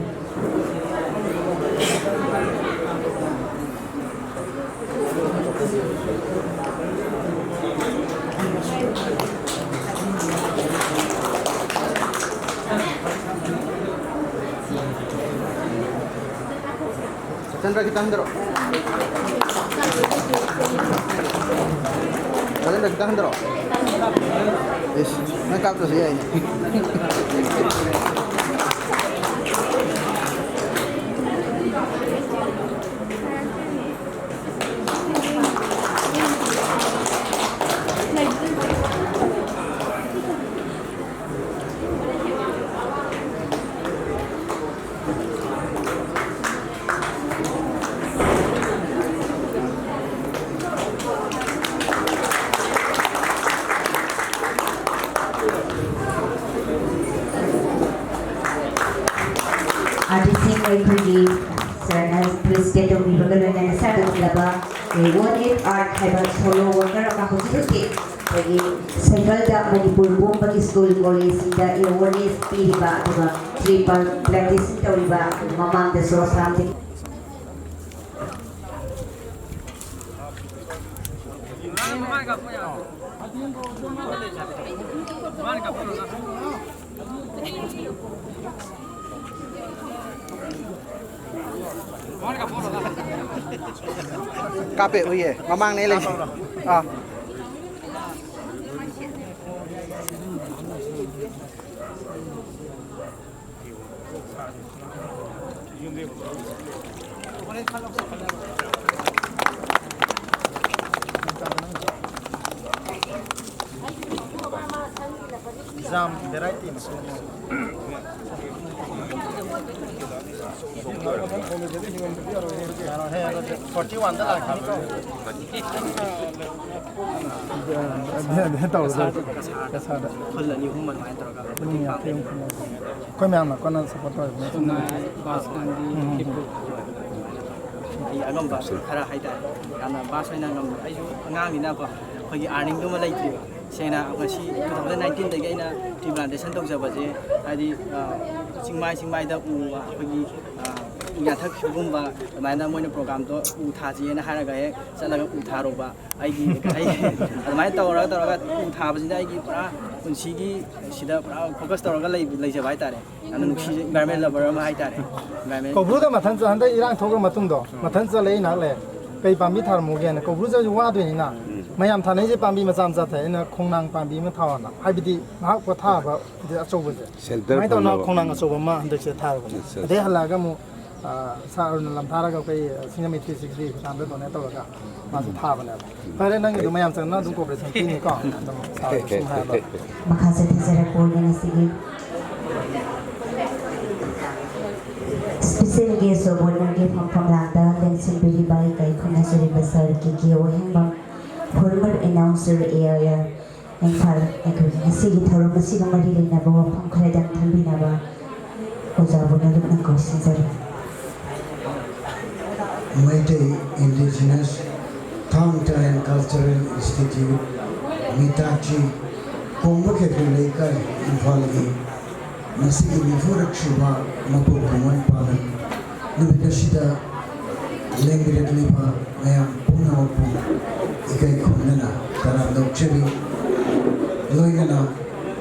ꯆꯟꯗ꯭ꯔ, ꯈꯤꯇꯪ ꯍꯟꯊꯔꯛꯑꯣ꯫ ꯆꯟꯗ꯭ꯔ, ꯈꯤꯇꯪ ꯍꯟꯊꯔꯛꯑꯣ꯫ ꯏꯁ, ꯅꯪ ꯀꯥꯞꯇ꯭ꯔꯁꯨ ꯌꯥꯏꯅꯦ꯫ ꯑꯥꯔꯇꯤꯁꯁꯤꯡ ꯑꯩꯈꯣꯏꯒꯤ ꯁꯔꯅ ꯐꯦꯂꯤꯁꯤꯇꯦꯠ ꯇꯧꯕꯤꯕꯒ ꯂꯣꯏꯅꯅ ꯁꯥꯒꯠꯂꯕ ꯋꯥꯟ ꯑꯦꯠ ꯑꯥꯔꯠ ꯍꯥꯏꯕ ꯁꯣꯂꯣ ꯋꯥꯔꯀꯔ ꯑꯃ ꯍꯧꯖꯤꯛ ꯍꯧꯖꯤꯛ ꯑꯩꯈꯣꯏꯒꯤ ꯁꯦꯟꯇ꯭ꯔꯦꯜꯗ ꯃꯅꯤꯄꯨꯔ ꯄꯨꯝꯕꯒꯤ ꯁ꯭ꯀꯨꯜ ꯀꯣꯂꯦꯖꯁꯤꯡꯗ ꯑꯦꯋꯥꯔꯅꯦꯁ ꯄꯤꯔꯤꯕ, ꯑꯗꯨꯒ ꯇ꯭ꯔꯤꯄꯜ ꯄ꯭ꯔꯦꯛꯇꯤꯁꯤꯡ ꯇꯧꯔꯤꯕ, ꯃꯃꯥꯡꯗꯁꯨ ꯑꯁꯥꯝꯗꯒꯤ ꯀꯥꯞꯄꯦ, ꯎꯏꯌꯦ, ꯃꯃꯥꯡꯅꯦ ꯂꯩꯁꯦ꯫ ꯑꯥ꯫ ꯖꯥꯝ ꯚꯦꯔꯥꯏꯇꯤ ꯃꯈꯜ ꯑꯃ꯫ ꯌꯥꯔꯣꯏꯍꯦ, ꯑꯗꯨꯗꯤ ꯐꯣꯔꯇꯤ ꯋꯥꯟꯗ ꯂꯥꯛꯈꯤꯅꯤꯀꯣ꯫ ꯑꯗꯨ, ꯑꯗꯨ ꯇꯧꯔꯁꯨ ꯀꯁꯥꯔꯗ꯫ ꯀꯁꯥꯔꯗ꯫ ꯈꯨꯜ ꯑꯅꯤ ꯑꯍꯨꯝ ꯑꯗꯨꯃꯥꯏꯅ ꯇꯧꯔꯒ ꯄꯨꯡ ꯌꯥꯡꯈꯩ ꯑꯃ ꯐꯪꯉꯦ꯫ ꯑꯩꯈꯣꯏ ꯃꯌꯥꯝꯅ ꯀꯟꯅ ꯁꯞꯄꯣꯔꯠ ꯇꯧꯔꯤꯕꯅꯦ꯫ ꯁꯉꯥꯏ, ꯕꯥꯁꯀꯨꯟꯗꯤ, ꯎꯝ꯫ ꯈꯦꯄꯨ꯫ ꯑꯩ ꯑꯉꯝꯕ ꯈꯔ ꯍꯥꯏꯇꯥꯔꯦ꯫ ꯌꯥꯝꯅ ꯚꯥꯁ ꯑꯣꯏꯅ ꯉꯝꯕ, ꯑꯩꯁꯨ ꯑꯉꯥꯡꯅꯤꯅꯀꯣ, ꯑꯩꯈꯣꯏꯒꯤ ꯑꯥꯔꯅꯤꯡꯗꯨꯃ ꯂꯩꯇ꯭ꯔꯤꯕ꯫ ꯁꯦꯡꯅ ꯉꯁꯤ ꯇꯨ ꯊꯥꯎꯖꯟ ꯅꯥꯏꯟꯇꯤꯟꯗꯒꯤ ꯑꯩꯅ ꯇ꯭ꯔꯤ ꯄ꯭ꯂꯥꯟꯇꯦꯁꯟ ꯇꯧꯖꯕꯁꯦ, ꯍꯥꯏꯗꯤ, ꯑ, ꯆꯤꯡꯃꯥꯏ ꯆꯤꯡꯃꯥꯏꯗ ꯎ, ꯑꯩꯈꯣꯏꯒꯤ, ꯑ, ꯎ ꯌꯥꯟꯊꯠꯈꯤꯕꯒꯨꯝꯕ, ꯑꯗꯨꯃꯥꯏꯅ ꯃꯣꯏꯅ ꯄ꯭ꯔꯣꯒꯥꯝꯗꯣ ꯎ ꯊꯥꯁꯤꯅ ꯍꯥꯏꯔꯒ ꯍꯦꯛ ꯆꯠꯂꯒ ꯎ ꯊꯥꯔꯨꯕ꯫ ꯑꯩꯒꯤ, ꯑꯩ ꯑꯗꯨꯃꯥꯏꯅ ꯇꯧꯔꯒ, ꯇꯧꯔꯒ ꯎ ꯊꯥꯕꯁꯤꯅ ꯑꯩꯒꯤ ꯄꯨꯔꯥ ꯄꯨꯟꯁꯤꯒꯤ ꯁꯤꯗ ꯄꯨꯔꯥ ꯐꯣꯀꯁ ꯇꯧꯔꯒ ꯂꯩ-, ꯂꯩꯖꯕ ꯍꯥꯏꯇꯥꯔꯦ꯫ ꯌꯥꯝꯅ ꯅꯨꯡꯁꯤ, ꯏꯟꯚꯥꯏꯔꯣꯟꯃꯦꯟ ꯂꯚꯔ ꯑꯃ ꯍꯥꯏꯇꯥꯔꯦ꯫ ꯏꯟꯚꯥꯏꯔꯣꯟꯃꯦꯟ ꯀꯧꯕ꯭ꯔꯨꯗ ꯃꯊꯟ ꯆꯠ-, ꯍꯟꯗꯛ ꯏꯔꯥꯡ ꯊꯣꯛꯈ꯭ꯔ ꯃꯇꯨꯡꯗꯣ, ꯃꯊꯟ ꯆꯠꯂꯦ, ꯑꯩ ꯉꯥꯏꯍꯥꯛ ꯂꯩ꯫ ꯀꯩ ꯄꯥꯝꯕꯤ ꯊꯥꯔꯝꯃꯨꯒꯦꯅ, ꯀꯧꯕ꯭ꯔꯨ ꯆꯠꯂꯁꯨ ꯋꯥꯗꯣꯏꯅꯤꯅ, ꯃꯌꯥꯝ ꯊꯥꯅꯩꯁꯦ ꯄꯥꯝꯕꯤ ꯃꯆꯥ ꯃꯆꯥ ꯊꯥꯏ, ꯑꯩꯅ ꯈꯣꯡꯅꯥꯡ ꯄꯥꯝꯕꯤ ꯑꯃ ꯊꯥꯎꯑꯣꯅ, ꯍꯥꯏꯕꯗꯤ ꯉꯥꯏꯍꯥꯛ ꯄꯣꯊꯥꯕ, ꯑꯗꯩ ꯑꯆꯧꯕꯁꯦ꯫ ꯁꯦꯜꯇꯔ ꯑꯗꯨꯃꯥꯏꯅ ꯇꯧꯅ ꯐꯪꯅꯕ꯫ ꯈꯣꯡꯅꯥꯡ ꯑꯆꯧꯕ ꯑꯃ ꯍꯟꯗꯛꯁꯦ ꯊꯥꯔꯨꯕꯅꯦ꯫ ꯑꯠꯆꯥ, ꯑꯗꯩ ꯑꯠꯆꯥ꯫ ꯍꯜꯂꯛꯑꯒ ꯑꯃꯨꯛ, ꯑ, ꯁꯥꯔ ꯑꯔꯨꯟꯅ ꯂꯝꯊꯥꯔꯒ ꯑꯩꯈꯣꯏ ꯁꯤꯡꯖꯃꯩ ꯊ꯭ꯔꯤ ꯁꯤꯛꯁꯇꯤ ꯐꯥꯝꯗ ꯗꯣꯅꯦꯠ ꯇꯧꯔꯒ ꯃꯥꯁꯨ ꯊꯥꯕꯅꯦꯕ꯫ ꯐꯔꯦ, ꯅꯪꯒꯤꯗꯣ ꯃꯌꯥꯝ ꯆꯪꯅ ꯑꯗꯨꯝ ꯀꯣꯄꯔꯦꯁꯟ ꯄꯤꯅꯤꯀꯣ꯫ ꯑꯗꯨꯝ ꯁꯥꯔ ꯁꯨꯝ ꯍꯥꯏꯔꯒ ꯂꯣꯏꯔꯦ꯫ ꯃꯈꯥ ꯆꯠꯊꯖꯔꯛꯄ ꯑꯣꯏꯅ ꯉꯁꯤꯒꯤ ꯁ꯭ꯄꯦꯁꯦꯜ ꯒꯦꯁ ꯑꯣꯐ ꯑꯣꯅꯔꯒꯤ ꯐꯝꯐꯝ ꯂꯥꯡꯗ ꯂꯦꯡꯁꯤꯟꯕꯤꯔꯤꯕ ꯏꯀꯥꯏ ꯈꯨꯝꯅꯖꯔꯤꯕ ꯁꯥꯔ ꯀꯦ ꯀꯦ ꯋꯥꯍꯦꯡꯕꯝ, former announcer, A I R, Imphal. ꯑꯩꯈꯣꯏꯒꯤ ꯉꯁꯤꯒꯤ ꯊꯧꯔꯝ ꯑꯁꯤꯒ ꯃꯔꯤ ꯂꯩꯅꯕ ꯋꯥꯐꯝ ꯈꯔꯗꯪ ꯊꯝꯕꯤꯅꯕ ꯑꯣꯖꯥꯕꯨ ꯅꯣꯂꯨꯛꯅ ꯀꯧꯁꯤꯟꯖꯔꯤ꯫ Meitei Indigenous Thangta and Cultural Institute, ꯃꯤꯇꯥꯛꯆꯤ, ꯀꯣꯡꯕ ꯀꯦꯇ꯭ꯔꯤꯛ ꯂꯩꯀꯥꯏ, ꯏꯝꯐꯥꯜꯒꯤ ꯃꯁꯤꯒꯤ ꯅꯤꯐꯨꯔꯛ ꯁꯨꯕ ꯃꯄꯣꯛ ꯀꯨꯝꯑꯣꯟ ꯄꯥꯂꯟ ꯅꯨꯃꯤꯠ ꯑꯁꯤꯗ ꯂꯦꯡꯕꯤꯔꯛꯂꯤꯕ ꯃꯌꯥꯝ ꯄꯨꯝꯅꯃꯛꯄꯨ ꯏꯀꯥꯏ ꯈꯨꯝꯅꯅ ꯇꯔꯥꯝꯅ ꯑꯣꯛꯆꯔꯤ꯫ ꯂꯣꯏꯅꯅ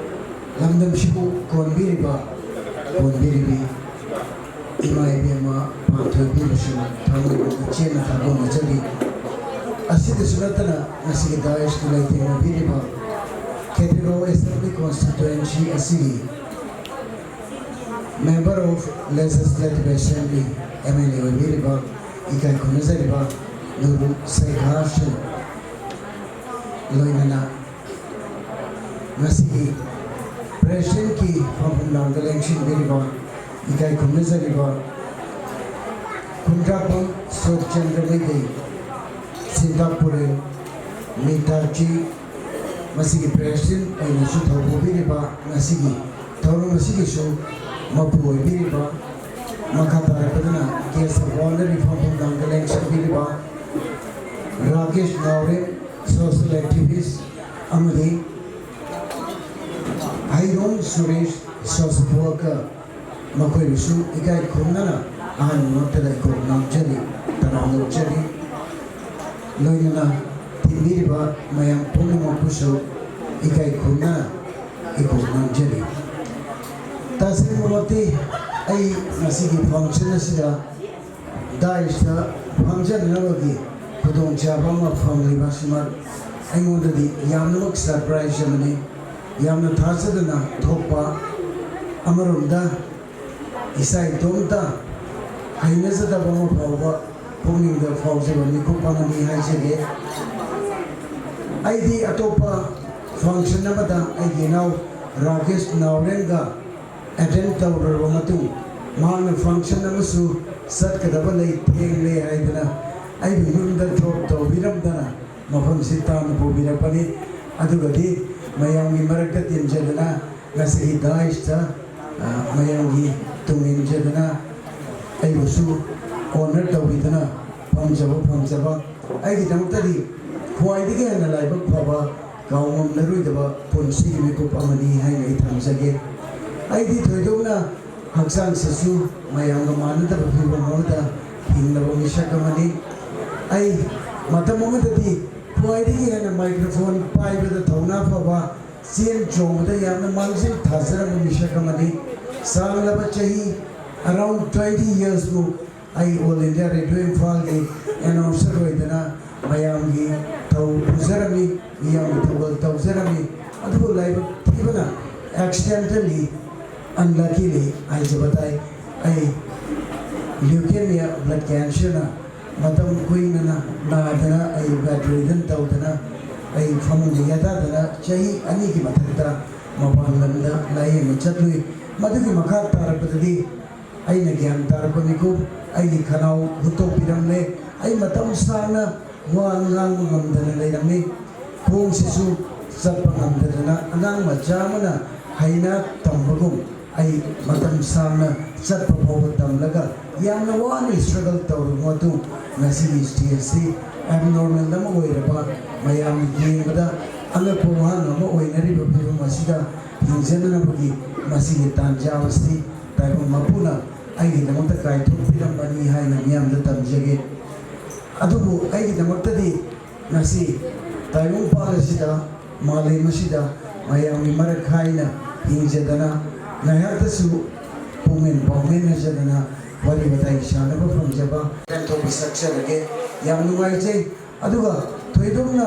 ꯂꯝꯗꯝꯁꯤꯕꯨ ꯀꯣꯟꯕꯤꯔꯤꯕ, ꯀꯣꯟꯕꯤꯔꯤꯕꯤ ꯏꯃꯥ ꯏꯕꯦꯝꯃ ꯄꯥꯟꯊꯣꯏꯕꯤꯕꯨꯁꯨ ꯊꯃꯣꯏ ꯄꯨꯛꯅꯤꯡ ꯆꯦꯠꯅ ꯊꯥꯒꯣꯟꯅꯖꯔꯤ꯫ ꯑꯁꯤꯗꯁꯨ ꯅꯠꯇꯅ ꯉꯁꯤꯒꯤ ꯗꯥꯏꯁꯇ ꯂꯩꯇꯦꯡꯅꯕꯤꯔꯤꯕ ꯈꯦꯇ꯭ꯔꯤꯒꯥꯎ Assembly Constituency ꯑꯁꯤꯒꯤ Member of Legislative Assembly, M L A ꯑꯣꯏꯕꯤꯔꯤꯕ ꯏꯀꯥꯏ ꯈꯨꯝꯅꯖꯔꯤꯕ ꯅꯨꯔꯨ ꯁꯩꯈꯥꯁꯤꯡ, ꯂꯣꯏꯅꯅ ꯉꯁꯤꯒꯤ Presidentꯀꯤ ꯐꯝꯐꯝ ꯂꯥꯡꯗ ꯂꯦꯡꯁꯤꯟꯕꯤꯔꯤꯕ ꯏꯀꯥꯏ ꯈꯨꯝꯅꯖꯔꯤꯕ ꯈꯨꯟꯗ꯭ꯔꯥꯛꯄꯝ ꯁꯨꯔꯆꯟꯗ꯭ꯔ ꯃꯩꯇꯩ, ꯁꯤꯟꯇꯥꯄꯨꯔꯦꯜ, ꯃꯤꯇꯥꯛꯆꯤ, ꯃꯁꯤꯒꯤ President ꯑꯣꯏꯅꯁꯨ ꯊꯧ ꯄꯨꯕꯤꯔꯤꯕ, ꯉꯁꯤꯒꯤ ꯊꯧꯔꯝ ꯑꯁꯤꯒꯤꯁꯨ ꯃꯄꯨ ꯑꯣꯏꯕꯤꯔꯤꯕ ꯃꯈꯥ ꯇꯥꯔꯛꯄꯗꯅ guest of honorꯒꯤ ꯐꯝꯐꯝ ꯂꯦꯡꯁꯤꯟꯕꯤꯔꯤꯕ ꯔꯥꯀꯦꯁ ꯅꯥꯎꯔꯦꯝ, social activist ꯑꯃꯗꯤ ꯍꯩꯔꯣꯝ ꯁꯨꯔꯦꯁ, social worker, ꯃꯈꯣꯏꯕꯨꯁꯨ ꯏꯀꯥꯏ ꯈꯨꯝꯅꯅ ꯑꯍꯥꯟꯕ ꯃꯛꯇꯗ ꯏꯀꯣꯛ ꯅꯝꯖꯔꯤ, ꯇꯔꯥꯝꯅ ꯑꯣꯛꯆꯔꯤ꯫ ꯂꯣꯏꯅꯅ ꯊꯤꯟꯕꯤꯔꯤꯕ ꯃꯌꯥꯝ ꯄꯨꯝꯅꯃꯛꯄꯨꯁꯨ ꯏꯀꯥꯏ ꯈꯨꯝꯅꯅ ꯏꯀꯣꯛ ꯅꯝꯖꯔꯤ꯫ ꯇꯁꯦꯡꯕꯃꯛꯇꯤ ꯑꯩ ꯉꯁꯤꯒꯤ function ꯑꯁꯤꯗ dais ꯇ ꯐꯝꯖꯅꯅꯕꯒꯤ ꯈꯨꯗꯣꯡꯆꯥꯕ ꯑꯃ ꯐꯪꯂꯤꯕ ꯑꯁꯤꯃꯛ ꯑꯩꯉꯣꯟꯗꯗꯤ ꯌꯥꯝꯅꯃꯛ surprise ꯑꯃꯅꯤ꯫ ꯌꯥꯝꯅ ꯊꯥꯖꯗꯅ ꯊꯣꯛꯄ, ꯑꯃꯔꯣꯝꯗ ꯏꯁꯥ ꯏꯇꯣꯝꯇ ꯍꯩꯅꯖꯗꯕ ꯑꯃ ꯐꯥꯎꯕ ꯄꯨꯛꯅꯤꯡꯗ ꯐꯥꯎꯖꯕ ꯃꯤꯀꯨꯞ ꯑꯃꯅꯤ ꯍꯥꯏꯖꯒꯦ꯫ ꯑꯩꯗꯤ ꯑꯇꯣꯞꯄ function ꯑꯃꯗ ꯑꯩꯒꯤ ꯏꯅꯥꯎ ꯔꯥꯀꯦꯁ ꯅꯥꯎꯔꯦꯝꯒ attend ꯇꯧꯔꯨꯔꯕ ꯃꯇꯨꯡ, ꯃꯍꯥꯛꯅ function ꯑꯃꯁꯨ ꯆꯠꯀꯗꯕ ꯂꯩ, ꯊꯦꯡꯂꯦ ꯍꯥꯏꯗꯅ ꯑꯩꯕꯨ ꯌꯨꯝꯗ drop ꯇꯧꯕꯤꯔꯝꯗꯅ ꯃꯐꯝꯁꯤ ꯇꯥꯅ ꯄꯨꯕꯤꯔꯛꯄꯅꯤ꯫ ꯑꯗꯨꯒꯗꯤ ꯃꯌꯥꯝꯒꯤ ꯃꯔꯛꯇ ꯇꯤꯟꯖꯗꯅ ꯉꯁꯤꯒꯤ dais ꯇ, ꯑ, ꯃꯌꯥꯝꯒꯤ ꯇꯨꯡ ꯏꯟꯖꯗꯅ ꯑꯩꯕꯨꯁꯨ honour ꯇꯧꯕꯤꯗꯨꯅ ꯐꯝꯖꯕ ꯐꯝꯖꯕ꯫ ꯑꯩꯒꯤꯗꯃꯛꯇꯗꯤ ꯈ꯭ꯋꯥꯏꯗꯒꯤ ꯍꯦꯟꯅ ꯂꯥꯏꯕꯛ ꯐꯕ, ꯀꯥꯎꯉꯝꯂꯔꯣꯏꯗꯕ ꯄꯨꯟꯁꯤꯒꯤ ꯃꯤꯀꯨꯞ ꯑꯃꯅꯤ ꯍꯥꯏꯅ ꯑꯩ ꯊꯝꯖꯒꯦ꯫ ꯑꯩꯗꯤ ꯊꯣꯏꯗꯣꯛꯅ ꯍꯛꯆꯥꯡꯁꯤꯁꯨ ꯃꯌꯥꯝꯒ ꯃꯥꯟꯅꯗꯕ ꯐꯤꯕꯝ ꯑꯃꯗ ꯍꯤꯡꯂꯕ ꯃꯤꯁꯛ ꯑꯃꯅꯤ꯫ ꯑꯩ ꯃꯇꯝ ꯑꯃꯗꯗꯤ ꯈ꯭ꯋꯥꯏꯗꯒꯤ ꯍꯦꯟꯅ microphone ꯄꯥꯏꯕꯗ ꯊꯧꯅꯥ ꯐꯕ, ꯆꯦꯟ ꯆꯣꯡꯕꯗ ꯌꯥꯝꯅ ꯃꯥꯡꯖꯤꯜ ꯊꯥꯖꯔꯝꯕ ꯃꯤꯁꯛ ꯑꯃꯅꯤ꯫ ꯁꯥꯡꯂꯕ ꯆꯍꯤ around twenty years ꯃꯨꯛ ꯑꯩ All India Radio ꯏꯝꯐꯥꯜꯒꯤ announcer ꯑꯣꯏꯗꯅ ꯃꯌꯥꯝꯒꯤ ꯊꯧ ꯄꯨꯖꯔꯝꯃꯤ, ꯃꯤꯌꯥꯝꯒꯤ ꯊꯧꯒꯜ ꯇꯧꯖꯔꯝꯃꯤ꯫ ꯑꯗꯨꯕꯨ ꯂꯥꯏꯕꯛ ꯊꯤꯕꯅ, accidentally, unluckily ꯍꯥꯏꯖꯕ ꯇꯥꯏ, ꯑꯩ leukemia, blood cancer ꯅ ꯃꯇꯝ ꯀꯨꯏꯅ ꯅꯥꯗꯅ, ꯑꯩ bedridden ꯇꯧꯗꯅ, ꯑꯩ ꯐꯃꯨꯡꯗ ꯌꯥꯗꯗꯅ ꯆꯍꯤ ꯑꯅꯤꯒꯤ ꯃꯊꯛꯇ ꯃꯄꯥꯟ ꯂꯝꯗ ꯂꯥꯌꯦꯡꯕ ꯆꯠꯂꯨꯏ꯫ ꯃꯗꯨꯒꯤ ꯃꯈꯥ ꯇꯥꯔꯛꯄꯗꯗꯤ ꯑꯩꯅ ꯒ꯭ꯌꯥꯟ ꯇꯥꯔꯛꯄ ꯃꯤꯀꯨꯞ, ꯑꯩꯒꯤ ꯈꯅꯥꯎ ꯍꯨꯠꯇꯣꯛꯄꯤꯔꯝꯂꯦ꯫ ꯑꯩ ꯃꯇꯝ ꯁꯥꯡꯅ ꯋꯥ ꯉꯥꯡꯕ ꯉꯝꯗꯅ ꯂꯩꯔꯝꯃꯤ꯫ ꯈꯣꯡꯁꯤꯁꯨ ꯆꯠꯄ ꯉꯝꯗꯗꯅ, ꯑꯉꯥꯡ ꯃꯆꯥ ꯑꯃꯅ ꯍꯩꯅ ꯇꯝꯕꯒꯨꯝ ꯑꯩ ꯃꯇꯝ ꯁꯥꯡꯅ ꯆꯠꯄ ꯐꯥꯎꯕ ꯇꯝꯂꯒ ꯌꯥꯝꯅ ꯋꯥꯅ struggle ꯇꯧꯔꯕ ꯃꯇꯨꯡ ꯉꯁꯤꯒꯤ stageꯁꯤ abnormal ꯑꯃ ꯑꯣꯏꯔꯕ, ꯃꯌꯥꯝꯅ ꯌꯦꯡꯕꯗ ꯑꯉꯛꯄ ꯋꯥꯍꯪ ꯑꯃ ꯑꯣꯏꯅꯔꯤꯕ ꯐꯤꯕꯝ ꯑꯁꯤꯗ ꯍꯤꯡꯖꯅꯅꯕꯒꯤ ꯃꯁꯤꯒꯤ ꯇꯥꯟꯖꯥ ꯑꯁꯤ ꯇꯥꯏꯕꯪ ꯃꯄꯨꯅ ꯑꯩꯒꯤꯗꯃꯛꯇ ꯀꯥꯏꯊꯣꯛꯄꯤꯔꯝꯕꯅꯤ ꯍꯥꯏꯅ ꯃꯤꯌꯥꯝꯗ ꯇꯝꯖꯒꯦ꯫ ꯑꯗꯨꯕꯨ ꯑꯩꯒꯤꯗꯃꯛꯇꯗꯤ ꯉꯁꯤ ꯇꯥꯏꯕꯪꯄꯥꯟ ꯑꯁꯤꯗ, ꯃꯥꯂꯦꯝ ꯑꯁꯤꯗ ꯃꯌꯥꯝꯒꯤ ꯃꯔꯛ ꯍꯥꯏꯅ ꯍꯤꯡꯖꯗꯅ, ꯉꯥꯏꯍꯥꯛꯇꯁꯨ ꯄꯨꯛꯃꯦꯟ ꯄꯥꯎꯃꯦꯟꯅꯖꯗꯅ ꯋꯥꯔꯤ ꯋꯥꯇꯥꯏ ꯁꯥꯟꯅꯕ ꯐꯪꯖꯕ ꯄꯦꯟꯊꯣꯛꯄ ꯁꯛꯆꯔꯒꯦ꯫ ꯌꯥꯝ ꯅꯨꯡꯉꯥꯏꯖꯩ꯫ ꯑꯗꯨꯒ ꯊꯣꯏꯗꯣꯛꯅ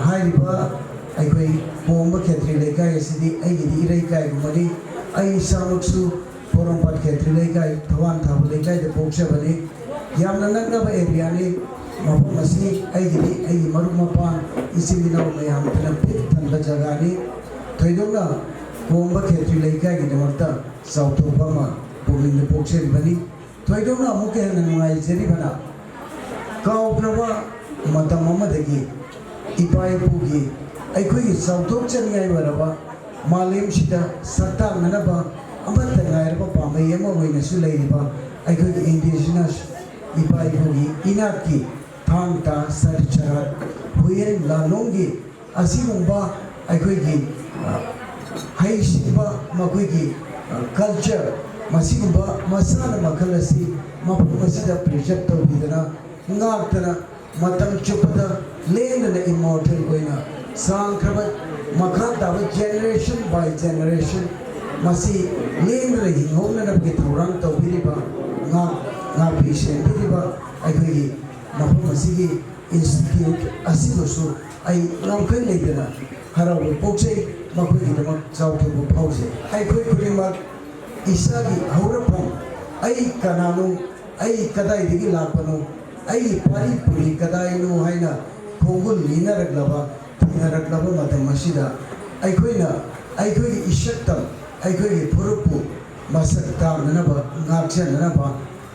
ꯍꯥꯏꯔꯤꯕ ꯑꯩꯈꯣꯏ ꯀꯣꯡꯕ ꯈꯦꯇ꯭ꯔꯤ ꯂꯩꯀꯥꯏ ꯑꯁꯤꯗꯤ ꯑꯩꯒꯤꯗꯤ ꯏꯔꯩꯀꯥꯏꯒꯨꯝꯕꯅꯤ꯫ ꯑꯩ ꯏꯁꯥꯃꯛꯁꯨ ꯄꯣꯔꯣꯝꯄꯥꯠ ꯈꯦꯇ꯭ꯔꯤ ꯂꯩꯀꯥꯏ, ꯊꯋꯥꯟ ꯊꯥꯕ ꯂꯩꯀꯥꯏꯗ ꯄꯣꯛꯆꯕꯅꯤ꯫ ꯌꯥꯝꯅ ꯅꯛꯅꯕ areaꯅꯤ꯫ ꯃꯐꯝ ꯑꯁꯤ ꯑꯩꯒꯤꯗꯤ ꯑꯩꯒꯤ ꯃꯔꯨꯞ ꯃꯄꯥꯡ, ꯏꯆꯤꯜ ꯏꯅꯥꯎ ꯃꯌꯥꯝꯗꯨꯅ ꯄꯤꯛ ꯊꯟꯕ ꯖꯒꯥꯅꯤ꯫ ꯊꯣꯏꯗꯣꯛꯅ ꯀꯣꯡꯕ ꯈꯦꯇ꯭ꯔꯤ ꯂꯩꯀꯥꯏꯒꯤꯗꯃꯛꯇ ꯆꯥꯎꯊꯣꯛꯄ ꯑꯃ ꯄꯨꯛꯅꯤꯡꯗ ꯄꯣꯛꯆꯔꯤꯕꯅꯤ꯫ ꯊꯣꯏꯗꯣꯛꯅ ꯑꯃꯨꯛꯀ ꯍꯦꯟꯅ ꯅꯨꯡꯉꯥꯏꯖꯔꯤꯕꯅ, ꯀꯥꯎꯈ꯭ꯔꯕ ꯃꯇꯝ ꯑꯃꯗꯒꯤ ꯏꯄꯥ ꯏꯄꯨꯒꯤ ꯑꯩꯈꯣꯏꯒꯤ ꯆꯥꯎꯊꯣꯛꯆꯅꯤꯡꯉꯥꯏ ꯑꯣꯏꯔꯕ ꯃꯥꯂꯦꯝꯁꯤꯗ ꯁꯛꯇꯥꯛꯅꯅꯕ ꯑꯃꯠꯇ ꯉꯥꯏꯔꯕ ꯄꯥꯝꯕꯩ ꯑꯃ ꯑꯣꯏꯅꯁꯨ ꯂꯩꯔꯤꯕ ꯑꯩꯈꯣꯏꯒꯤ indigenous ꯏꯄꯥ ꯏꯄꯨꯒꯤ ꯏꯅꯥꯠꯀꯤ ꯊꯥꯡ ꯇꯥ ꯁꯔꯤꯠ ꯁꯔꯥꯠ ꯍꯨꯏꯌꯦꯟ ꯂꯥꯂꯣꯡꯒꯤ ꯑꯁꯤꯒꯨꯝꯕ ꯑꯩꯈꯣꯏꯒꯤ, ꯑ, ꯍꯩꯁꯤꯡꯕ ꯃꯈꯣꯏꯒꯤ, ꯑ, culture, ꯃꯁꯤꯒꯨꯝꯕ ꯃꯁꯥꯟꯅ ꯃꯈꯜ ꯑꯁꯤ ꯃꯐꯝ ꯑꯁꯤꯗ preserve ꯇꯧꯕꯤꯗꯅ, ꯉꯥꯛꯇꯅ, ꯃꯇꯝ ꯆꯨꯞꯄꯗ ꯂꯦꯡꯗꯅ immortal ꯑꯣꯏꯅ ꯁꯥꯡꯈ꯭ꯔꯕ ꯃꯈꯥ ꯇꯥꯕ generation by generation ꯃꯁꯤ ꯂꯦꯡꯗꯅ ꯍꯤꯡꯍꯧꯅꯅꯕꯒꯤ ꯊꯧꯔꯥꯡ ꯇꯧꯕꯤꯔꯤꯕ, ꯉꯥꯛ-, ꯉꯥꯛꯄꯤ ꯁꯦꯟꯕꯤꯔꯤꯕ ꯑꯩꯈꯣꯏꯒꯤ ꯃꯐꯝ ꯑꯁꯤꯒꯤ institute ꯑꯁꯤꯕꯨꯁꯨ ꯑꯩ ꯉꯝꯈꯩ ꯂꯩꯇꯅ ꯍꯔꯥꯎꯕ ꯄꯣꯛꯆꯩ, ꯃꯈꯣꯏꯒꯤꯗꯃꯛ ꯆꯥꯎꯊꯣꯛꯄ ꯐꯥꯎꯖꯩ꯫ ꯑꯩꯈꯣꯏ ꯈꯨꯗꯤꯡꯃꯛ ꯏꯁꯥꯒꯤ ꯍꯧꯔꯛꯐꯝ, ꯑꯩ ꯀꯅꯥꯅꯣ, ꯑꯩ ꯀꯗꯥꯏꯗꯒꯤ ꯂꯥꯛꯄꯅꯣ, ꯑꯩꯒꯤ ꯄꯥꯔꯤ ꯄꯨꯔꯤ ꯀꯗꯥꯏꯅꯣ ꯍꯥꯏꯅ ꯈꯣꯡꯒꯨꯜ ꯂꯤꯅꯔꯛꯂꯕ, ꯊꯤꯅꯔꯛꯂꯕ ꯃꯇꯝ ꯑꯁꯤꯗ ꯑꯩꯈꯣꯏꯅ ꯑꯩꯈꯣꯏꯒꯤ ꯏꯁꯛꯇꯝ, ꯑꯩꯈꯣꯏꯒꯤ ꯐꯨꯔꯨꯞꯄꯨ ꯃꯁꯛ ꯇꯥꯛꯅꯅꯕ, ꯉꯥꯛꯆꯅꯅꯕ,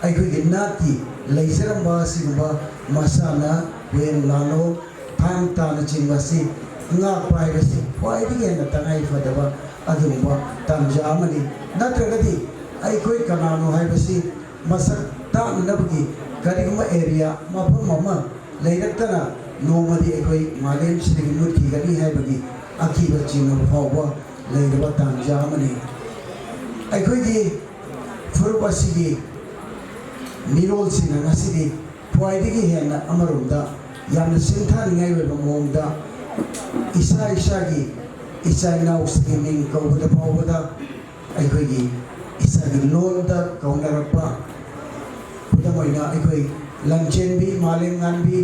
ꯑꯩꯈꯣꯏꯒꯤ ꯅꯥꯠꯀꯤ ꯂꯩꯖꯔꯝꯕ ꯑꯁꯤꯒꯨꯝꯕ ꯃꯁꯥꯟꯅ, ꯍꯨꯏꯌꯦꯟ ꯂꯥꯂꯣꯡ, ꯊꯥꯡ ꯇꯥꯅꯆꯤꯡꯕ ꯑꯁꯤ ꯉꯥꯛꯄ ꯍꯥꯏꯕꯁꯤ ꯈ꯭ꯋꯥꯏꯗꯒꯤ ꯍꯦꯟꯅ ꯇꯉꯥꯏ ꯐꯗꯕ ꯑꯗꯨꯒꯨꯝꯕ ꯇꯥꯟꯖꯥ ꯑꯃꯅꯤ꯫ ꯅꯠꯇ꯭ꯔꯒꯗꯤ ꯑꯩꯈꯣꯏ ꯀꯅꯥꯅꯣ ꯍꯥꯏꯕꯁꯤ ꯃꯁꯛ ꯇꯥꯛꯅꯅꯕꯒꯤ ꯀꯔꯤꯒꯨꯝꯕ ꯑꯦꯔꯤꯌꯥ, ꯃꯐꯝ ꯑꯃ ꯂꯩꯔꯛꯇꯅ ꯅꯣꯡꯃꯗꯤ ꯑꯩꯈꯣꯏ ꯃꯥꯂꯦꯝꯁꯤꯗꯒꯤ ꯃꯨꯠꯈꯤꯒꯅꯤ ꯍꯥꯏꯕꯒꯤ ꯑꯀꯤꯕ ꯆꯤꯡꯅꯕ ꯐꯥꯎꯕ ꯂꯩꯔꯕ ꯇꯥꯟꯖꯥ ꯑꯃꯅꯤ꯫ ꯑꯩꯈꯣꯏꯒꯤ ꯐꯨꯔꯨꯞ ꯑꯁꯤꯒꯤ ꯃꯤꯔꯣꯜꯁꯤꯡꯅ ꯉꯁꯤꯗꯤ ꯈ꯭ꯋꯥꯏꯗꯒꯤ ꯍꯦꯟꯅ ꯑꯃꯔꯣꯝꯗ ꯌꯥꯝꯅ ꯁꯤꯡꯊꯥꯅꯤꯡꯉꯥꯏ ꯑꯣꯏꯕ ꯃꯑꯣꯡꯗ ꯏꯁꯥ ꯏꯁꯥꯒꯤ ꯏꯆꯥ ꯏꯅꯥꯎꯁꯤꯡꯒꯤ ꯃꯤꯡ ꯀꯧꯕꯗ ꯐꯥꯎꯕꯗ ꯑꯩꯈꯣꯏꯒꯤ ꯏꯁꯥꯒꯤ ꯂꯣꯟꯗ ꯀꯧꯅꯔꯛꯄ, ꯈꯨꯗꯝ ꯑꯣꯏꯅ ꯑꯩꯈꯣꯏ ꯂꯟꯆꯦꯟꯕꯤ, ꯃꯥꯂꯦꯝꯉꯥꯟꯕꯤ,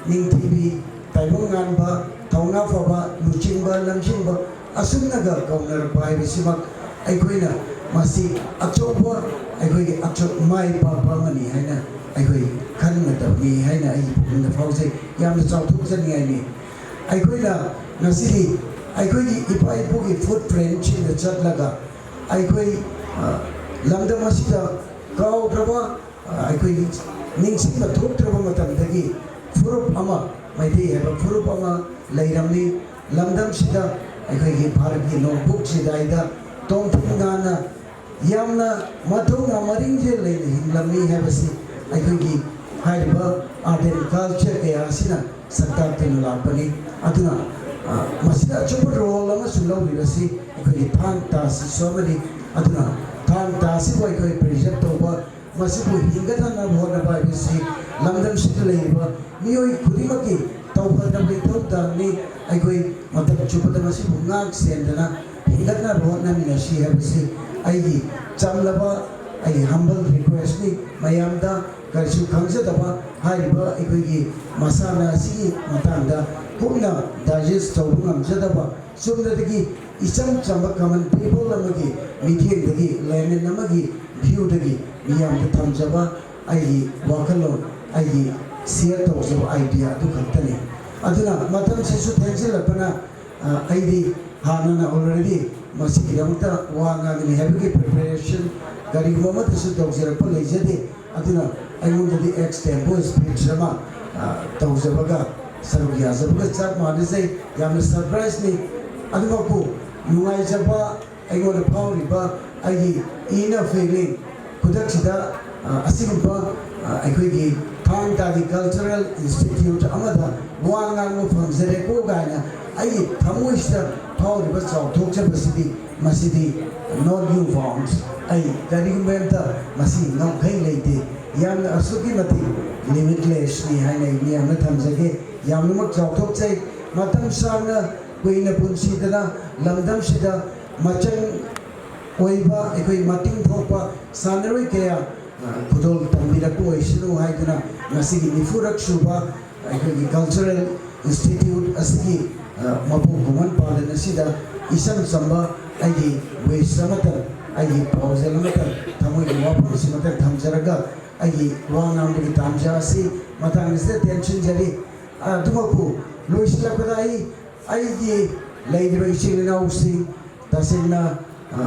ꯅꯤꯡꯊꯤꯕꯤ, ꯇꯥꯏꯕꯪ ꯉꯥꯟꯕ, ꯊꯧꯅꯥ ꯐꯕ, ꯂꯨꯆꯤꯡꯕ, ꯂꯝꯖꯤꯡꯕ, ꯑꯁꯨꯝꯅꯒ ꯀꯧꯅꯔꯛꯄ ꯍꯥꯏꯕꯁꯤꯃꯛ ꯑꯩꯈꯣꯏꯅ ꯃꯁꯤ ꯑꯆꯧꯕ, ꯑꯩꯈꯣꯏꯒꯤ ꯑꯆꯧ-, ꯃꯥꯏ ꯄꯥꯛꯄ ꯑꯃꯅꯤ ꯍꯥꯏꯅ ꯑꯩꯈꯣꯏ ꯈꯟꯒꯗꯕꯅꯤ ꯍꯥꯏꯅ ꯑꯩꯒꯤ ꯄꯨꯛꯅꯤꯡꯗ ꯐꯥꯎꯖꯩ꯫ ꯌꯥꯝꯅ ꯆꯥꯎꯊꯣꯛꯆꯅꯤꯡꯉꯥꯏꯅꯤ꯫ ꯑꯩꯈꯣꯏꯅ ꯉꯁꯤꯗꯤ ꯑꯩꯈꯣꯏꯒꯤ ꯏꯄꯥ ꯏꯄꯨꯒꯤ ꯐꯨꯠ ꯄ꯭ꯔꯤꯟꯠꯁꯤꯡꯗ ꯆꯠꯂꯒ ꯑꯩꯈꯣꯏ, ꯑ, ꯂꯝꯗꯝ ꯑꯁꯤꯗ ꯀꯥꯎꯈ꯭ꯔꯕ, ꯑ, ꯑꯩꯈꯣꯏꯒꯤ ꯅꯤꯡꯁꯤꯡꯕ ꯊꯣꯛꯇ꯭ꯔꯕ ꯃꯇꯝꯗꯒꯤ ꯐꯨꯔꯨꯞ ꯑꯃ, ꯃꯩꯇꯩ ꯍꯥꯏꯕ ꯐꯨꯔꯨꯞ ꯑꯃ ꯂꯩꯔꯝꯃꯤ꯫ ꯂꯝꯗꯝꯁꯤꯗ ꯑꯩꯈꯣꯏꯒꯤ ꯚꯥꯔꯠꯀꯤ ꯅꯣꯡꯄꯣꯛ ꯆꯤꯗꯥꯏꯗ ꯇꯣꯝꯊꯤꯟ ꯉꯥꯅ ꯌꯥꯝꯅ ꯃꯊꯧꯅꯥ ꯃꯔꯤꯡꯖꯦꯜ ꯂꯩꯅ ꯍꯤꯡꯂꯝꯃꯤ ꯍꯥꯏꯕꯁꯤ ꯑꯩꯈꯣꯏꯒꯤ ꯍꯥꯏꯔꯤꯕ ꯑꯥꯔꯠ ꯑꯦꯟ ꯀꯜꯆꯔ ꯀꯌꯥ ꯑꯁꯤꯅ ꯁꯛꯇꯥꯛꯇꯨꯅ ꯂꯥꯛꯄꯅꯤ꯫ ꯑꯗꯨꯅ, ꯑ, ꯃꯁꯤꯗ ꯑꯆꯧꯕ ꯔꯣꯜ ꯑꯃꯁꯨ ꯂꯧꯔꯤꯕꯁꯤ ꯑꯩꯈꯣꯏꯒꯤ ꯊꯥꯡ ꯇꯥ ꯑꯁꯤꯁꯨ ꯑꯃꯅꯤ꯫ ꯑꯗꯨꯅ ꯊꯥꯡ ꯇꯥ ꯑꯁꯤꯕꯨ ꯑꯩꯈꯣꯏ ꯄ꯭ꯔꯤꯖꯔꯚ ꯇꯧꯕ, ꯃꯁꯤꯕꯨ ꯍꯤꯡꯒꯠꯍꯟꯅꯕ ꯍꯣꯠꯅꯕ ꯍꯥꯏꯕꯁꯤ ꯂꯝꯗꯝꯁꯤꯗ ꯂꯩꯔꯤꯕ ꯃꯤꯑꯣꯏ ꯈꯨꯗꯤꯡꯃꯛꯀꯤ ꯇꯧꯒꯗꯕ ꯏꯊꯧꯗꯥꯡꯅꯤ꯫ ꯑꯩꯈꯣꯏ ꯃꯇꯝ ꯆꯨꯞꯄꯗ ꯃꯁꯤꯕꯨ ꯉꯥꯛ ꯁꯦꯟꯗꯅ ꯍꯤꯡꯒꯠꯅꯕ ꯍꯣꯠꯅꯃꯤꯟꯅꯁꯤ ꯍꯥꯏꯕꯁꯤ ꯑꯩꯒꯤ ꯆꯝꯂꯕ, ꯑꯩꯒꯤ ꯍꯝꯕꯜ ꯔꯤꯀ꯭ꯋꯦꯁꯅꯤ꯫ ꯃꯌꯥꯝꯗ ꯀꯔꯤꯁꯨ ꯈꯪꯖꯗꯕ ꯍꯥꯏꯔꯤꯕ ꯑꯩꯈꯣꯏꯒꯤ ꯃꯁꯥꯟꯅ ꯑꯁꯤꯒꯤ ꯃꯇꯥꯡꯗ ꯀꯨꯞꯅ ꯗꯥꯏꯖꯦꯁ ꯇꯧꯕ ꯉꯝꯖꯗꯕ, ꯆꯨꯝꯅꯗꯒꯤ ꯏꯆꯝ ꯆꯝꯕ ꯀꯃꯟ ꯄꯤꯄꯜ ꯑꯃꯒꯤ ꯃꯤꯠꯌꯦꯡꯗꯒꯤ, ꯂꯦꯃꯦꯟ ꯑꯃꯒꯤ ꯚ꯭ꯌꯨꯗꯒꯤ ꯃꯤꯌꯥꯝꯗ ꯊꯝꯖꯕ ꯑꯩꯒꯤ ꯋꯥꯈꯜꯂꯣꯟ, ꯑꯩꯒꯤ ꯁꯤꯌꯔ ꯇꯧꯖꯕ ꯑꯥꯏꯗꯤꯌꯥ ꯑꯗꯨ ꯈꯛꯇꯅꯤ꯫ ꯑꯗꯨꯅ ꯃꯇꯝꯁꯤꯁꯨ ꯊꯦꯡꯖꯤꯜꯂꯛꯄꯅ, ꯑ, ꯑꯩꯗꯤ ꯍꯥꯟꯅꯅ already ꯃꯁꯤꯒꯤꯗꯃꯛꯇ ꯋꯥ ꯉꯥꯡꯒꯅꯤ ꯍꯥꯏꯕꯒꯤ ꯄ꯭ꯔꯤꯄꯦꯔꯦꯁꯟ ꯀꯔꯤꯒꯨꯝꯕ ꯑꯃꯠꯇꯁꯨ ꯇꯧꯖꯔꯛꯄ ꯂꯩꯖꯗꯦ꯫ ꯑꯗꯨꯅ ꯑꯩꯉꯣꯟꯗꯗꯤ ꯑꯦꯛꯁ ꯇꯦꯝꯄꯣ ꯁ꯭ꯄꯤꯆ ꯑꯃ, ꯑ, ꯇꯧꯖꯕꯒ, ꯁꯔꯨꯛ ꯌꯥꯖꯕꯒ ꯆꯞ ꯃꯥꯟꯅꯖꯩ꯫ ꯌꯥꯝꯅ ꯁꯔꯄ꯭ꯔꯥꯏꯖꯅꯤ꯫ ꯑꯗꯨꯃꯛꯄꯨ ꯅꯨꯡꯉꯥꯏꯖꯕ ꯑꯩꯉꯣꯟꯗ ꯐꯥꯎꯔꯤꯕ ꯑꯩꯒꯤ inner feeling, ꯈꯨꯗꯛꯁꯤꯗ ꯑ, ꯑꯁꯤꯒꯨꯝꯕ ꯑ, ꯑꯩꯈꯣꯏꯒꯤ ꯊꯥꯡ ꯇꯥꯒꯤ Cultural Institute ꯑꯃꯗ ꯋꯥ ꯉꯥꯡꯕ ꯐꯪꯖꯔꯦꯀꯣ ꯀꯥꯏꯅ ꯑꯩꯒꯤ ꯊꯃꯣꯏꯁꯤꯗ ꯐꯥꯎꯔꯤꯕ ꯆꯥꯎꯊꯣꯛꯆꯕꯁꯤꯗꯤ, ꯃꯁꯤꯗꯤ not new bounds꯫ ꯑꯩ ꯀꯔꯤꯒꯨꯝꯕ ꯑꯝꯇ ꯃꯁꯤ ꯉꯝꯈꯩ ꯂꯩꯇꯦ꯫ ꯌꯥꯝꯅ ꯑꯁꯨꯛꯀꯤ ꯃꯇꯤꯛ limitlessꯅꯤ ꯍꯥꯏꯅ ꯑꯩ ꯃꯤꯌꯥꯝꯅ ꯊꯝꯖꯒꯦ꯫ ꯌꯥꯝꯅꯃꯛ ꯆꯥꯎꯊꯣꯛꯆꯩ꯫ ꯃꯇꯝ ꯁꯥꯡꯅ ꯀꯨꯏꯅ ꯄꯨꯟꯁꯤꯗꯅ ꯂꯝꯗꯝꯁꯤꯗ ꯃꯆꯪ ꯑꯣꯏꯕ, ꯑꯩꯈꯣꯏ ꯃꯇꯤꯡ ꯊꯣꯛꯄ ꯁꯥꯟꯅꯔꯣꯏ ꯀꯌꯥ, ꯑ, ꯈꯨꯗꯣꯜ ꯇꯝꯕꯤꯔꯛꯄ ꯑꯣꯏꯁꯅꯨ ꯍꯥꯏꯗꯨꯅ ꯉꯁꯤꯒꯤ ꯅꯤꯐꯨꯔꯛ ꯁꯨꯕ ꯑꯩꯈꯣꯏꯒꯤ Cultural Institute ꯑꯁꯤꯒꯤ, ꯑ, ꯃꯄꯨ ꯈꯨꯃꯟ ꯄꯥꯂꯟ ꯑꯁꯤꯗ ꯏꯆꯝ ꯆꯝꯕ ꯑꯩꯒꯤ wish ꯑꯃꯇꯪ, ꯑꯩꯒꯤ ꯄꯥꯎꯖꯦꯜ ꯑꯃꯇꯪ, ꯊꯃꯣꯏꯒꯤ ꯋꯥꯐꯝ ꯑꯁꯤꯃꯇꯪ ꯊꯝꯖꯔꯒ ꯑꯩꯒꯤ ꯋꯥ ꯉꯥꯡꯕꯒꯤ ꯇꯥꯟꯖꯥ ꯑꯁꯤ ꯃꯇꯥꯡ ꯑꯁꯤꯗ ꯇꯦꯟꯁꯤꯟꯖꯔꯤ꯫ ꯑꯗꯨꯃꯛꯄꯨ ꯂꯣꯏꯁꯤꯜꯂꯛꯄꯗ ꯑꯩ ꯑꯩꯒꯤ ꯂꯩꯔꯤꯕ ꯏꯆꯤꯜ ꯏꯅꯥꯎꯁꯤꯡ, ꯇꯁꯦꯡꯅ, ꯑ,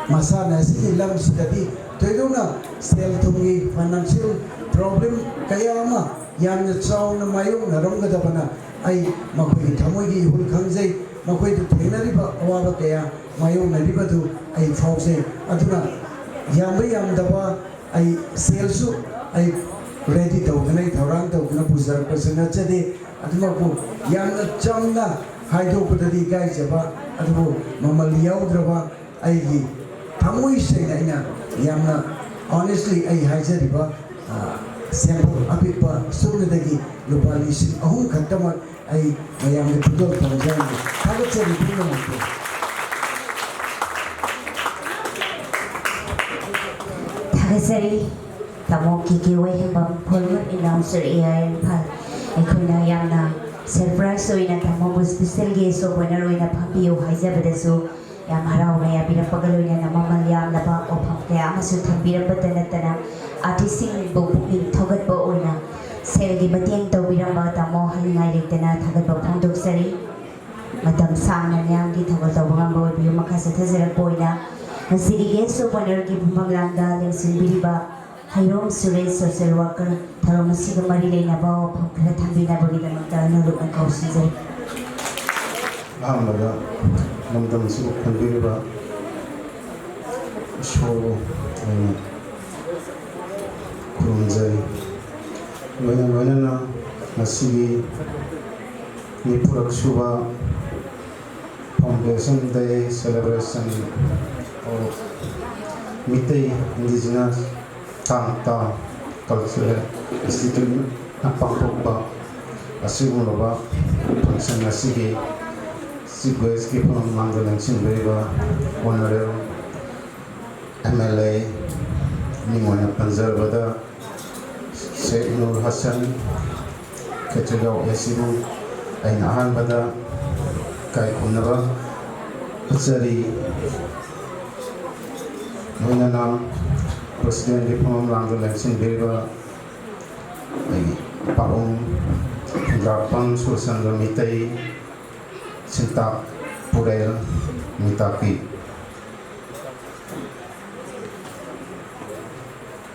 ꯃꯁꯥꯟꯅ ꯑꯁꯤꯒꯤ ꯂꯝꯁꯤꯗꯗꯤ ꯊꯣꯏꯗꯣꯛꯅ ꯁꯦꯜ ꯊꯨꯝꯒꯤ financial problem ꯀꯌꯥ ꯑꯃ ꯌꯥꯝꯅ ꯆꯥꯎꯅ ꯃꯥꯌꯣꯛꯅꯔꯝꯒꯗꯕꯅ ꯑꯩ ꯃꯈꯣꯏꯒꯤ ꯊꯃꯣꯏꯒꯤ ꯏꯍꯨꯜ ꯈꯪꯖꯩ꯫ ꯃꯈꯣꯏꯗ ꯊꯦꯡꯅꯔꯤꯕ ꯑꯋꯥꯕ ꯀꯌꯥ ꯃꯥꯌꯣꯛꯅꯔꯤꯕꯗꯨ ꯑꯩ ꯐꯥꯎꯖꯩ꯫ ꯑꯗꯨꯅ ꯌꯥꯝꯕ ꯌꯥꯝꯗꯕ ꯑꯩ ꯁꯦꯜꯁꯨ ꯑꯩ ready ꯇꯧꯗꯨꯅ, ꯑꯩ ꯊꯧꯔꯥꯡ ꯇꯧꯗꯨꯅ ꯄꯨꯖꯔꯛꯄꯁꯨ ꯅꯠꯆꯗꯦ꯫ ꯑꯗꯨꯃꯛꯄꯨ ꯌꯥꯝꯅ ꯆꯝꯅ ꯍꯥꯏꯗꯣꯛꯄꯗꯗꯤ ꯏꯀꯥꯏꯖꯕ, ꯑꯗꯨꯕꯨ ꯃꯃꯜ ꯌꯥꯎꯗ꯭ꯔꯕ ꯑꯩꯒꯤ ꯊꯃꯣꯏ ꯁꯦꯡꯅ ꯑꯩꯅ ꯌꯥꯝꯅ honestly ꯑꯩ ꯍꯥꯏꯖꯔꯤꯕ, ꯑ, sample ꯑꯄꯤꯛꯄ ꯁꯨꯞꯅꯗꯒꯤ ꯂꯨꯄꯥ ꯂꯤꯁꯤꯡ ꯑꯍꯨꯝ ꯈꯛꯇꯃꯛ ꯑꯩ ꯃꯌꯥꯝꯒꯤ ꯈꯨꯗꯣꯜ ꯇꯝꯖꯔꯤꯕ ꯊꯥꯒꯠꯆꯔꯤ ꯄꯨꯝꯅꯃꯛꯄꯨ꯫ ꯊꯥꯒꯠꯆꯔꯤ꯫ ꯇꯥꯃꯣ ꯀꯦ ꯀꯦ ꯋꯥꯏꯍꯦꯟꯕꯝ, former announcer, A I R Imphal. ꯑꯩꯈꯣꯏꯅ ꯌꯥꯝꯅ surprise ꯑꯣꯏꯅ ꯇꯥꯃꯣꯕꯨ special guest of honour ꯑꯣꯏꯅ ꯐꯝꯕꯤꯌꯨ ꯍꯥꯏꯖꯕꯗꯁꯨ ꯌꯥꯝ ꯍꯔꯥꯎꯅ ꯌꯥꯕꯤꯔꯛꯄꯒ ꯂꯣꯏꯅꯅ ꯃꯃꯜ ꯌꯥꯝꯂꯕ ꯋꯥꯐꯝ ꯀꯌꯥ ꯑꯃꯁꯨ ꯊꯝꯕꯤꯔꯛꯄꯇ ꯅꯠꯇꯅ artistꯁꯤꯡꯕꯨ ꯄꯨꯛꯅꯤꯡ ꯊꯧꯒꯠꯄ ꯑꯣꯏꯅ ꯁꯦꯜꯒꯤ ꯃꯇꯦꯡ ꯇꯧꯕꯤꯔꯝꯕ ꯇꯥꯃꯣ ꯍꯥꯏꯅꯤꯡꯉꯥꯏ ꯂꯩꯇꯅ ꯊꯥꯒꯠꯄ ꯐꯣꯡꯗꯣꯛꯆꯔꯤ꯫ ꯃꯇꯝ ꯁꯥꯡꯅ ꯃꯤꯌꯥꯝꯒꯤ ꯊꯧꯒꯜ ꯇꯧꯕ ꯉꯝꯕ ꯑꯣꯏꯕꯤꯌꯨ꯫ ꯃꯈꯥ ꯆꯠꯊꯖꯔꯛꯄ ꯑꯣꯏꯅ ꯉꯁꯤꯒꯤ guest of honourꯒꯤ ꯐꯝꯐꯝꯂꯥꯡꯗ ꯂꯦꯡꯁꯤꯟꯕꯤꯔꯤꯕ ꯍꯩꯔꯣꯝ Suresh, social worker, ꯊꯧꯔꯝ ꯑꯁꯤꯒ ꯃꯔꯤ ꯂꯩꯅꯕ ꯋꯥꯐꯝ ꯈꯔ ꯊꯝꯕꯤꯅꯕꯒꯤꯗꯃꯛꯇ ꯅꯣꯂꯨꯛꯅ ꯀꯧꯁꯤꯟꯖꯔꯤ꯫ ꯑꯍꯥꯟꯕꯗ ꯂꯝꯗꯝ ꯑꯁꯤꯕꯨ ꯀꯟꯕꯤꯔꯤꯕ ꯏꯁꯣꯔꯕꯨ ꯑꯩꯅ ꯈꯨꯔꯨꯝꯖꯔꯤ꯫ ꯂꯣꯏꯅ ꯂꯣꯏꯅꯅ ꯉꯁꯤꯒꯤ ꯅꯤꯐꯨꯔꯛ ꯁꯨꯕ Foundation Day Celebration of Meitei Indigenous ꯊꯥꯡ ꯇꯥ Cultural Instituteꯅ ꯄꯥꯡꯊꯣꯛꯄ ꯑꯁꯤꯒꯨꯝꯂꯕ function ꯑꯁꯤꯒꯤ chief guestꯀꯤ ꯐꯝꯐꯝ ꯃꯥꯡꯗ ꯂꯦꯡꯁꯤꯟꯕꯤꯔꯤꯕ Honourable MLA ꯃꯤꯡ ꯑꯣꯏꯅ ꯄꯟꯖꯔꯕꯗ ꯁꯦꯈ ꯅꯨꯔ ꯍꯁꯟ ꯈꯦꯇ꯭ꯔꯤꯒꯥꯎ ACꯕꯨ ꯑꯩꯅ ꯑꯍꯥꯟꯕꯗ ꯏꯀꯥꯏ ꯈꯨꯝꯅꯕ ꯎꯠꯆꯔꯤ꯫ ꯂꯣꯏꯅꯅ Presidentꯀꯤ ꯐꯝꯐꯝ ꯂꯥꯡꯗ ꯂꯦꯡꯁꯤꯟꯕꯤꯔꯤꯕ ꯑꯩꯒꯤ ꯄꯥꯕꯨꯡ ꯈꯨꯟꯗ꯭ꯔꯥꯛꯄꯝ ꯁꯨꯔꯆꯟꯗ꯭ꯔ ꯃꯤꯇꯩ, ꯁꯤꯟꯇꯥꯛ ꯄꯨꯔꯦꯜ ꯃꯤꯇꯥꯛꯄꯤ꯫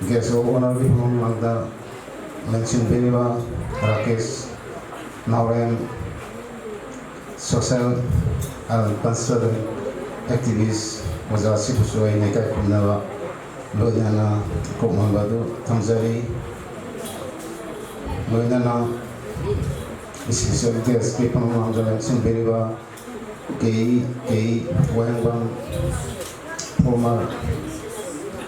Guest of Honourꯒꯤ ꯐꯝꯐꯝ ꯃꯥꯡꯗ ꯂꯦꯡꯁꯤꯟꯕꯤꯔꯤꯕ ꯔꯥꯀꯦꯁ ꯅꯥꯎꯔꯦꯝ, social and cultural activist ꯑꯣꯖꯥꯁꯤꯕꯨꯁꯨ ꯑꯩꯅ ꯏꯀꯥꯏ ꯈꯨꯝꯅꯕ ꯂꯣꯏꯅꯅ ꯀꯣꯛꯃꯟꯕ ꯑꯗꯨ ꯊꯝꯖꯔꯤ꯫ ꯂꯣꯏꯅꯅ special guestꯀꯤ ꯐꯝꯐꯝ ꯃꯥꯡꯗ ꯂꯦꯡꯁꯤꯟꯕꯤꯔꯤꯕ ꯀꯦ ꯏ, ꯀꯦ ꯏ ꯋꯥꯍꯦꯡꯕꯝ, former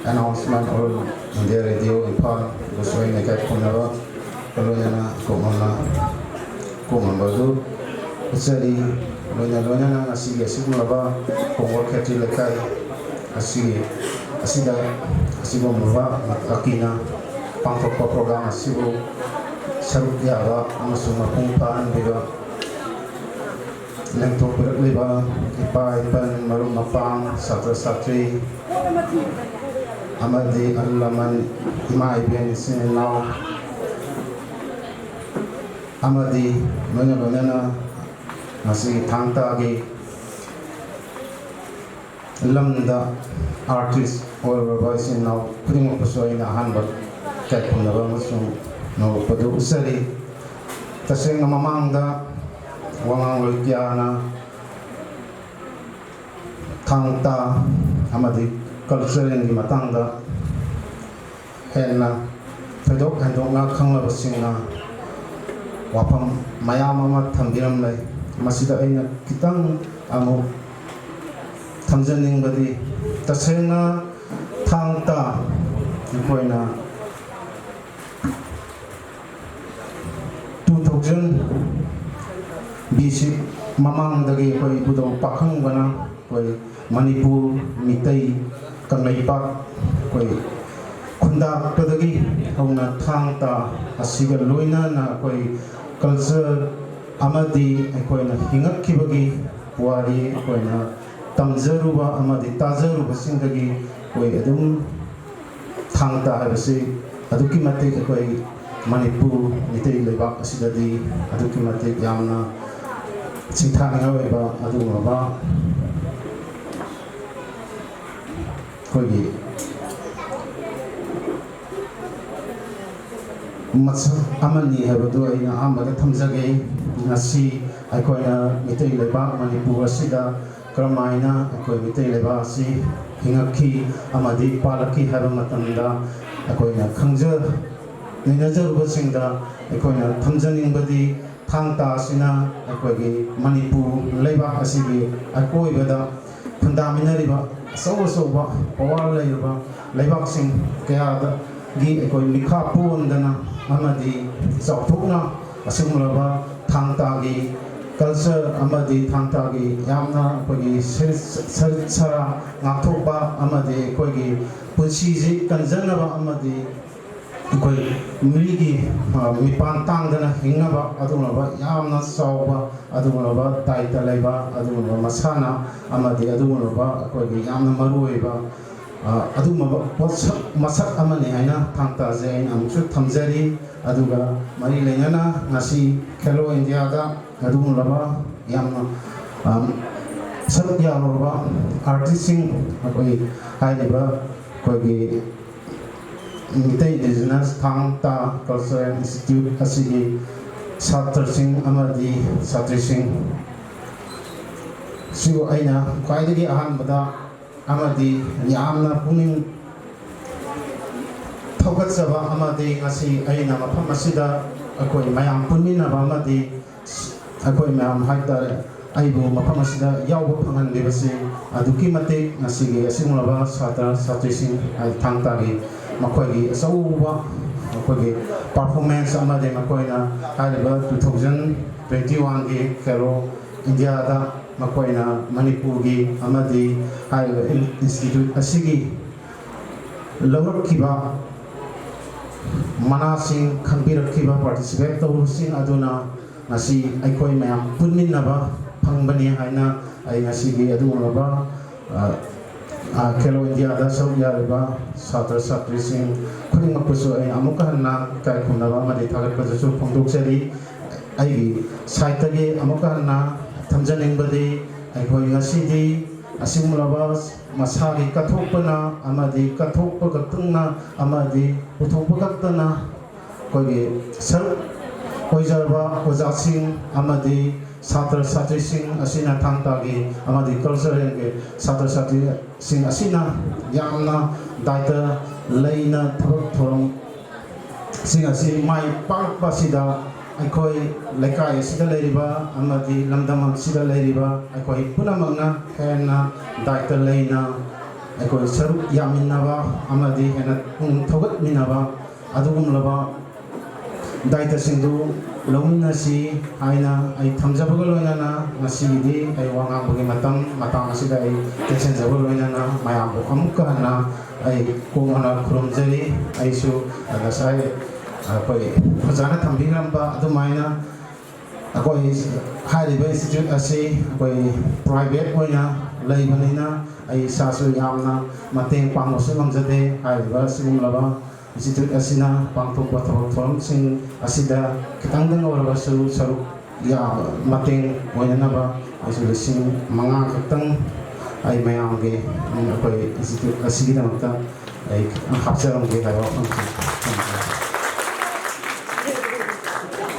announcement All India Radio Imphal, ꯕꯨꯁꯨ ꯑꯩꯅ ꯏꯀꯥꯏ ꯈꯨꯝꯅꯕ ꯂꯣꯏꯅꯅ ꯀꯣꯛꯃꯟꯅ ꯀꯣꯛꯃꯟꯕ ꯑꯗꯨ ꯎꯠꯆꯔꯤ꯫ ꯂꯣꯏꯅ ꯂꯣꯏꯅꯅ ꯉꯁꯤꯒꯤ ꯑꯁꯤꯒꯨꯝꯂꯕ ꯀꯣꯡꯕ ꯈꯦꯇ꯭ꯔꯤ ꯂꯩꯀꯥꯏ ꯑꯁꯤꯒꯤ ꯑꯁꯤꯗ ꯑꯁꯤꯒꯨꯝꯂꯕ ꯑꯀꯤꯅ ꯄꯥꯡꯊꯣꯛꯄ program ꯑꯁꯤꯕꯨ ꯁꯔꯨꯛ ꯌꯥꯕ ꯑꯃꯁꯨꯡ ꯃꯄꯨꯡ ꯐꯥꯍꯟꯕꯤꯕ ꯂꯦꯡꯊꯣꯛꯄꯤꯔꯛꯂꯤꯕ ꯏꯄꯥ ꯏꯄꯟ, ꯃꯔꯨꯞ ꯃꯄꯥꯡ, ꯁꯥꯇ꯭ꯔ ꯁꯥꯇ꯭ꯔꯤ ꯑꯃꯗꯤ ꯑꯍꯜ ꯂꯃꯟ, ꯏꯃꯥ ꯏꯕꯦꯟ, ꯏꯆꯤꯟ ꯏꯅꯥꯎ ꯑꯃꯗꯤ ꯂꯣꯏꯅ ꯂꯣꯏꯅꯅ ꯉꯁꯤꯒꯤ ꯊꯥꯡ ꯇꯥꯒꯤ ꯂꯝꯗ artist ꯑꯣꯏꯔꯨꯔꯕ ꯏꯆꯤꯟ ꯏꯅꯥꯎ ꯈꯨꯗꯤꯡꯃꯛꯄꯨꯁꯨ ꯑꯩꯅ ꯑꯍꯥꯟꯕ ꯏꯀꯥꯏ ꯈꯨꯝꯅꯕ ꯑꯃꯁꯨꯡ ꯅꯧꯔꯛꯄꯗꯨ ꯎꯠꯆꯔꯤ꯫ ꯇꯁꯦꯡꯅ ꯃꯃꯥꯡꯗ ꯋꯥꯉꯥꯡꯂꯣꯏ ꯀꯌꯥꯅ ꯊꯥꯡ ꯇꯥ ꯑꯃꯗꯤ ꯀꯜꯆꯔꯦꯜꯒꯤ ꯃꯇꯥꯡꯗ ꯍꯦꯟꯅ ꯊꯣꯏꯗꯣꯛ ꯍꯦꯟꯗꯣꯛꯅ ꯈꯪꯂꯕꯁꯤꯡꯅ ꯋꯥꯐꯝ ꯃꯌꯥꯝ ꯑꯃ ꯊꯝꯕꯤꯔꯝꯂꯦ꯫ ꯃꯁꯤꯗ ꯑꯩꯅ ꯈꯤꯇꯪ ꯑꯃꯨꯛ ꯊꯝꯖꯅꯤꯡꯕꯗꯤ, ꯇꯁꯦꯡꯅ ꯊꯥꯡ ꯇꯥ ꯑꯩꯈꯣꯏꯅ two thousand B C ꯃꯃꯥꯡꯗꯒꯤ ꯑꯩꯈꯣꯏ ꯏꯕꯨꯙꯧ ꯄꯥꯈꯪꯕꯅ ꯑꯩꯈꯣꯏ ꯃꯅꯤꯄꯨꯔ, ꯃꯤꯇꯩ, ꯀꯪꯂꯩꯄꯥꯛ ꯑꯩꯈꯣꯏ ꯈꯨꯟꯗꯥꯔꯛꯄꯗꯒꯤ ꯍꯧꯅ ꯊꯥꯡ ꯇꯥ ꯑꯁꯤꯒ ꯂꯣꯏꯅꯅ ꯑꯩꯈꯣꯏ ꯀꯜꯆꯔ ꯑꯃꯗꯤ ꯑꯩꯈꯣꯏꯅ ꯍꯤꯡꯉꯛꯈꯤꯕꯒꯤ ꯄꯨꯋꯥꯔꯤ ꯑꯩꯈꯣꯏꯅ ꯇꯝꯖꯔꯨꯕ ꯑꯃꯗꯤ ꯇꯥꯖꯔꯨꯕꯁꯤꯡꯗꯒꯤ ꯑꯩꯈꯣꯏ ꯑꯗꯨꯝ ꯊꯥꯡ ꯇꯥ ꯍꯥꯏꯕꯁꯤ ꯑꯗꯨꯛꯀꯤ ꯃꯇꯤꯛ ꯑꯩꯈꯣꯏ ꯃꯅꯤꯄꯨꯔ ꯃꯤꯇꯩ ꯂꯩꯕꯥꯛ ꯑꯁꯤꯗꯗꯤ ꯑꯗꯨꯛꯀꯤ ꯃꯇꯤꯛ ꯌꯥꯝꯅ ꯁꯤꯡꯊꯥꯅꯤꯡꯉꯥꯏ ꯑꯣꯏꯕ ꯑꯗꯨꯒꯨꯝꯂꯕ ꯑꯩꯈꯣꯏꯒꯤ ꯃꯁꯛ ꯑꯃꯅꯤ ꯍꯥꯏꯕꯗꯨ ꯑꯩꯅ ꯑꯍꯥꯟꯕꯗ ꯊꯝꯖꯒꯦ꯫ ꯉꯁꯤ ꯑꯩꯈꯣꯏꯅ ꯃꯤꯇꯩ ꯂꯩꯕꯥꯛ ꯃꯅꯤꯄꯨꯔ ꯑꯁꯤꯗ ꯀꯔꯝꯍꯥꯏꯅ ꯑꯩꯈꯣꯏ ꯃꯤꯇꯩ ꯂꯩꯕꯥꯛ ꯑꯁꯤ ꯍꯤꯡꯉꯛꯈꯤ ꯑꯃꯗꯤ ꯄꯥꯜꯂꯛꯈꯤ ꯍꯥꯏꯕ ꯃꯇꯝꯗ ꯑꯩꯈꯣꯏꯅ ꯈꯪꯖ ꯅꯩꯅꯖꯔꯨꯕꯁꯤꯡꯗ ꯑꯩꯈꯣꯏꯅ ꯊꯝꯖꯅꯤꯡꯕꯗꯤ, ꯊꯥꯡ ꯇꯥ ꯑꯁꯤꯅ ꯑꯩꯈꯣꯏꯒꯤ ꯃꯅꯤꯄꯨꯔ ꯂꯩꯕꯥꯛ ꯑꯁꯤꯒꯤ ꯑꯀꯣꯏꯕꯗ ꯈꯨꯟꯗꯥꯃꯤꯟꯅꯔꯤꯕ ꯑꯆꯧ ꯑꯆꯧꯕ ꯄꯋꯥꯔ ꯂꯩꯔꯕ ꯂꯩꯕꯥꯛꯁꯤꯡ ꯀꯌꯥꯗꯒꯤ ꯑꯩꯈꯣꯏ ꯃꯤꯈꯥ ꯄꯣꯟꯗꯅ ꯑꯃꯗꯤ ꯆꯥꯎꯊꯣꯛꯅ ꯑꯁꯤꯒꯨꯝꯂꯕ ꯊꯥꯡ ꯇꯥꯒꯤ ꯀꯜꯆꯔ ꯑꯃꯗꯤ ꯊꯥꯡ ꯇꯥꯒꯤ ꯌꯥꯝꯅ ꯑꯩꯈꯣꯏꯒꯤ ꯁꯔꯤꯠ ꯁꯔꯤꯠ ꯁꯔꯥ ꯉꯥꯛꯊꯣꯛꯄ ꯑꯃꯗꯤ ꯑꯩꯈꯣꯏꯒꯤ ꯄꯨꯟꯁꯤꯁꯤ ꯀꯟꯖꯅꯕ ꯑꯃꯗꯤ ꯑꯩꯈꯣꯏ ꯃꯤꯒꯤ, ꯑ, ꯃꯤꯄꯥꯟ ꯇꯥꯡꯗꯅ ꯍꯤꯡꯅꯕ ꯑꯗꯨꯒꯨꯝꯂꯕ ꯌꯥꯝꯅ ꯆꯥꯎꯕ ꯑꯗꯨꯒꯨꯝꯂꯕ ꯗꯥꯏꯇ ꯂꯩꯕ ꯑꯗꯨꯒꯨꯝꯂꯕ ꯃꯁꯥꯟꯅ ꯑꯃꯗꯤ ꯑꯗꯨꯒꯨꯝꯂꯕ ꯑꯩꯈꯣꯏꯒꯤ ꯌꯥꯝꯅ ꯃꯔꯨ ꯑꯣꯏꯕ, ꯑ, ꯑꯗꯨꯒꯨꯝꯂꯕ ꯄꯣꯠꯁꯛ ꯃꯁꯛ ꯑꯃꯅꯤ ꯍꯥꯏꯅ ꯊꯥꯡ ꯇꯥꯁꯦ ꯑꯩꯅ ꯑꯃꯨꯛꯁꯨ ꯊꯝꯖꯔꯤ꯫ ꯑꯗꯨꯒ ꯃꯔꯤ ꯂꯩꯅꯅ ꯉꯁꯤ ꯈꯦꯂꯣ ꯏꯟꯗꯤꯌꯥꯗ ꯑꯗꯨꯒꯨꯝꯂꯕ ꯌꯥꯝꯅ, ꯑ, ꯁꯔꯨꯛ ꯌꯥꯔꯨꯔꯕ ꯑꯥꯔꯇꯤꯁꯁꯤꯡ, ꯑꯩꯈꯣꯏ ꯍꯥꯏꯔꯤꯕ ꯑꯩꯈꯣꯏꯒꯤ ꯃꯤꯇꯩ ꯏꯟꯗꯤꯖꯤꯅꯁ ꯊꯥꯡ ꯇꯥ ꯀꯜꯆꯔꯦꯜ ꯏꯟꯁꯇꯤꯇ꯭ꯌꯨꯠ ꯑꯁꯤꯒꯤ ꯁꯥꯇ꯭ꯔꯁꯤꯡ ꯑꯃꯗꯤ ꯁꯥꯇ꯭ꯔꯤꯁꯤꯡ ꯁꯤꯕꯨ ꯑꯩꯅ ꯈ꯭ꯋꯥꯏꯗꯒꯤ ꯑꯍꯥꯟꯕꯗ ꯑꯃꯗꯤ ꯌꯥꯝꯅ ꯄꯨꯛꯅꯤꯡ ꯊꯧꯒꯠꯆꯕ ꯑꯃꯗꯤ ꯉꯁꯤ ꯑꯩꯅ ꯃꯐꯝ ꯑꯁꯤꯗ ꯑꯩꯈꯣꯏ ꯃꯌꯥꯝ ꯄꯨꯟꯃꯤꯟꯅꯕ ꯑꯃꯗꯤ ꯑꯩꯈꯣꯏ ꯃꯌꯥꯝ ꯍꯥꯏꯕ ꯇꯥꯔꯦ, ꯑꯩꯕꯨ ꯃꯐꯝ ꯑꯁꯤꯗ ꯌꯥꯎꯕ ꯐꯪꯍꯟꯕꯤꯕꯁꯤ ꯑꯗꯨꯛꯀꯤ ꯃꯇꯤꯛ ꯉꯁꯤꯒꯤ ꯑꯁꯤꯒꯨꯝꯂꯕ ꯁꯥꯇ꯭ꯔ ꯁꯥꯇ꯭ꯔꯤꯁꯤꯡ ꯍꯥꯏꯗꯤ ꯊꯥꯡ ꯇꯥꯒꯤ ꯃꯈꯣꯏꯒꯤ ꯑꯆꯧꯕ ꯃꯈꯣꯏꯒꯤ performance ꯑꯃꯗꯤ ꯃꯈꯣꯏꯅ ꯍꯥꯏꯔꯤꯕ two thousand twenty one ꯒꯤ ꯈꯦꯂꯣ ꯏꯟꯗꯤꯌꯥꯗ ꯃꯈꯣꯏꯅ ꯃꯅꯤꯄꯨꯔꯒꯤ ꯑꯃꯗꯤ ꯍꯥꯏꯔꯤꯕ institute ꯑꯁꯤꯒꯤ ꯂꯧꯔꯛꯈꯤꯕ ꯃꯅꯥꯁꯤꯡ ꯈꯪꯕꯤꯔꯛꯈꯤꯕ, participate ꯇꯧꯔꯨꯕꯁꯤꯡ ꯑꯗꯨꯅ ꯉꯁꯤ ꯑꯩꯈꯣꯏ ꯃꯌꯥꯝ ꯄꯨꯟꯃꯤꯟꯅꯕ ꯐꯪꯕꯅꯤ ꯍꯥꯏꯅ ꯑꯩ ꯉꯁꯤꯒꯤ ꯑꯗꯨꯒꯨꯝꯂꯕ, ꯑ, ꯑ, ꯈꯦꯂꯣ ꯏꯟꯗꯤꯌꯥꯗ ꯁꯔꯨꯛ ꯌꯥꯔꯤꯕ ꯁꯥꯇ꯭ꯔ ꯁꯥꯇ꯭ꯔꯤꯁꯤꯡ ꯈꯨꯗꯤꯡꯃꯛꯄꯨꯁꯨ ꯑꯩꯅ ꯑꯃꯨꯛꯀ ꯍꯟꯅ ꯏꯀꯥꯏ ꯈꯨꯝꯅꯕ ꯑꯃꯗꯤ ꯊꯥꯒꯠꯄꯗꯨꯁꯨ ꯐꯣꯡꯗꯣꯛꯆꯔꯤ꯫ ꯑꯩꯒꯤ side ꯇꯒꯤ ꯑꯃꯨꯛꯀ ꯍꯟꯅ ꯊꯝꯖꯅꯤꯡꯕꯗꯤ ꯑꯩꯈꯣꯏ ꯉꯁꯤꯗꯤ ꯑꯁꯤꯒꯨꯝꯂꯕ ꯃꯁꯥꯒꯤ ꯀꯠꯊꯣꯛꯄꯅ ꯑꯃꯗꯤ ꯀꯠꯊꯣꯛꯄ ꯈꯛꯇꯪꯅ ꯑꯃꯗꯤ ꯄꯨꯊꯣꯛꯄ ꯈꯛꯇꯅ ꯑꯩꯈꯣꯏꯒꯤ ꯁꯔꯨꯛ ꯑꯣꯏꯖꯔꯕ ꯑꯣꯖꯥꯁꯤꯡ ꯑꯃꯗꯤ ꯁꯥꯇ꯭ꯔ ꯁꯥꯇ꯭ꯔꯤꯁꯤꯡ ꯑꯁꯤꯅ ꯊꯥꯡ ꯇꯥꯒꯤ ꯑꯃꯗꯤ cultural ꯒꯤ ꯁꯥꯇ꯭ꯔ ꯁꯥꯇ꯭ꯔꯤꯁꯤꯡ ꯑꯁꯤꯅ ꯌꯥꯝꯅ ꯗꯥꯏꯇ ꯂꯩꯅ ꯊꯕꯛ ꯊꯧꯔꯝ ꯁꯤꯡ ꯑꯁꯤ ꯃꯥꯏ ꯄꯥꯛꯂꯛꯄ ꯑꯁꯤꯗ ꯑꯩꯈꯣꯏ ꯂꯩꯀꯥꯏ ꯑꯁꯤꯗ ꯂꯩꯔꯤꯕ ꯑꯃꯗꯤ ꯂꯝꯗꯝ ꯑꯁꯤꯗ ꯂꯩꯔꯤꯕ ꯑꯩꯈꯣꯏ ꯄꯨꯝꯅꯃꯛꯅ ꯍꯦꯟꯅ ꯗꯥꯏꯇ ꯂꯩꯅ ꯑꯩꯈꯣꯏ ꯁꯔꯨꯛ ꯌꯥꯃꯤꯟꯅꯕ ꯑꯃꯗꯤ ꯍꯦꯟꯅ ꯄꯨꯛꯅꯤꯡ ꯊꯧꯒꯠꯃꯤꯟꯅꯕ ꯑꯗꯨꯒꯨꯝꯂꯕ ꯗꯥꯏꯇꯁꯤꯡꯗꯨ ꯂꯧꯃꯤꯟꯅꯁꯤ ꯍꯥꯏꯅ ꯑꯩ ꯊꯝꯖꯕꯒ ꯂꯣꯏꯅꯅ ꯉꯁꯤꯒꯤꯗꯤ ꯑꯩ ꯋꯥ ꯉꯥꯡꯕꯒꯤ ꯃꯇꯝ ꯃꯇꯥꯡ ꯑꯁꯤꯗ ꯑꯩ ꯇꯦꯟꯁꯤꯟꯖꯕꯒ ꯂꯣꯏꯅꯅ ꯃꯌꯥꯝꯕꯨ ꯑꯃꯨꯛꯀ ꯍꯟꯅ ꯑꯩ ꯀꯣꯛ ꯃꯅ ꯈꯨꯔꯨꯝꯖꯔꯤ꯫ ꯑꯩꯁꯨ ꯉꯁꯥꯏ ꯑꯩꯈꯣꯏ ꯑꯣꯖꯥꯅ ꯊꯝꯕꯤꯔꯝꯕ ꯑꯗꯨꯃꯥꯏꯅ ꯑꯩꯈꯣꯏ ꯍꯥꯏꯔꯤꯕ institute ꯑꯁꯤ ꯑꯩꯈꯣꯏ private ꯑꯣꯏꯅ ꯂꯩꯕꯅꯤꯅ ꯑꯩ ꯏꯁꯥꯁꯨ ꯌꯥꯝꯅ ꯃꯇꯦꯡ ꯄꯥꯡꯕꯁꯨ ꯉꯝꯖꯗꯦ꯫ ꯍꯥꯏꯔꯤꯕ ꯑꯁꯤꯒꯨꯝꯂꯕ institute ꯑꯁꯤꯅ ꯄꯥꯡꯊꯣꯛꯄ ꯊꯕꯛ ꯊꯧꯔꯝꯁꯤꯡ ꯑꯁꯤꯗ ꯈꯤꯇꯪꯗꯪ ꯑꯣꯏꯔꯕꯁꯨ ꯁꯔꯨꯛ ꯌꯥꯕ ꯃꯇꯦꯡ ꯑꯣꯏꯅꯅꯕ ꯑꯩꯁꯨ ꯂꯤꯁꯤꯡ ꯃꯉꯥ ꯈꯛꯇꯪ ꯑꯩ ꯃꯌꯥꯝꯒꯤ, ꯎꯝ, ꯑꯩꯈꯣꯏ institute ꯑꯁꯤꯒꯤꯗꯃꯛꯇ ꯑꯩ ꯈꯤꯇꯪ ꯍꯥꯞꯆꯔꯝꯒꯦ ꯍꯥꯏꯕ ꯋꯥꯐꯝꯁꯤ ꯊꯝꯖꯔꯤ꯫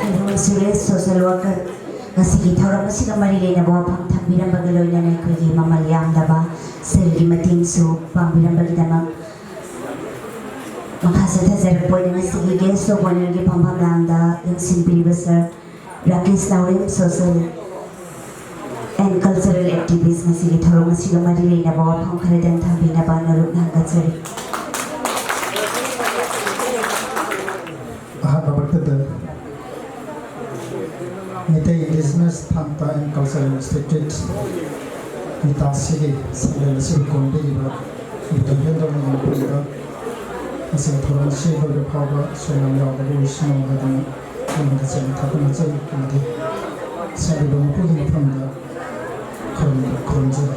ꯀꯩꯅꯣ ꯁꯨꯔꯦꯁ, social worker, ꯉꯁꯤꯒꯤ ꯊꯧꯔꯝ ꯑꯁꯤꯒ ꯃꯔꯤ ꯂꯩꯅꯕ ꯋꯥꯐꯝ ꯊꯝꯕꯤꯔꯝꯕꯒ ꯂꯣꯏꯅꯅ ꯁꯨ ꯄꯥꯡꯕꯤꯔꯝꯕꯒꯤꯗꯃꯛ꯫ ꯃꯈꯥ ꯆꯠꯊꯖꯔꯛꯄ ꯑꯣꯏꯅ ꯉꯁꯤꯒꯤ guest of honourꯒꯤ ꯐꯝꯐꯝ ꯂꯥꯡꯗ ꯂꯦꯡꯁꯤꯟꯕꯤꯔꯤꯕ sir Rakesh Naorem, social and cultural activist, ꯉꯁꯤꯒꯤ ꯊꯧꯔꯝ ꯑꯁꯤꯒ ꯃꯔꯤ ꯂꯩꯅꯕ ꯋꯥꯐꯝ ꯈꯔꯗꯪ ꯊꯝꯕꯤꯅꯕ ꯅꯣꯂꯨꯛꯅ ꯍꯪꯒꯠꯆꯔꯤ꯫ ꯑꯍꯥꯟꯕꯃꯛꯇꯗ ꯃꯤꯇꯩ Indigenous ꯊꯥꯡ ꯇꯥ and Cultural Institute, ꯃꯤꯇꯥꯁꯤꯒꯤ ꯁꯛꯂꯦꯟ ꯑꯁꯤꯕꯨ ꯀꯣꯟꯕꯤꯔꯤꯕ ꯃꯤꯇꯩ ꯍꯦꯟꯗꯧꯅ ꯌꯦꯡꯕꯤꯔꯤꯕ ꯃꯁꯤꯒꯤ ꯊꯧꯔꯝ ꯑꯁꯤ ꯂꯣꯏꯕ ꯐꯥꯎꯕ ꯁꯣꯏꯅꯥꯝ ꯌꯥꯎꯗꯕ ꯑꯣꯏꯁꯅꯨ ꯍꯥꯏꯗꯨꯅ ꯄꯨꯛꯅꯤꯡ ꯊꯥꯒꯠꯆꯔꯤ ꯑꯃꯗꯤ ꯁꯦꯝꯕꯤꯕ ꯃꯄꯨꯒꯤ ꯃꯐꯝꯗ ꯈꯨꯔꯨꯝ-, ꯈꯨꯔꯨꯝꯖꯔꯤ꯫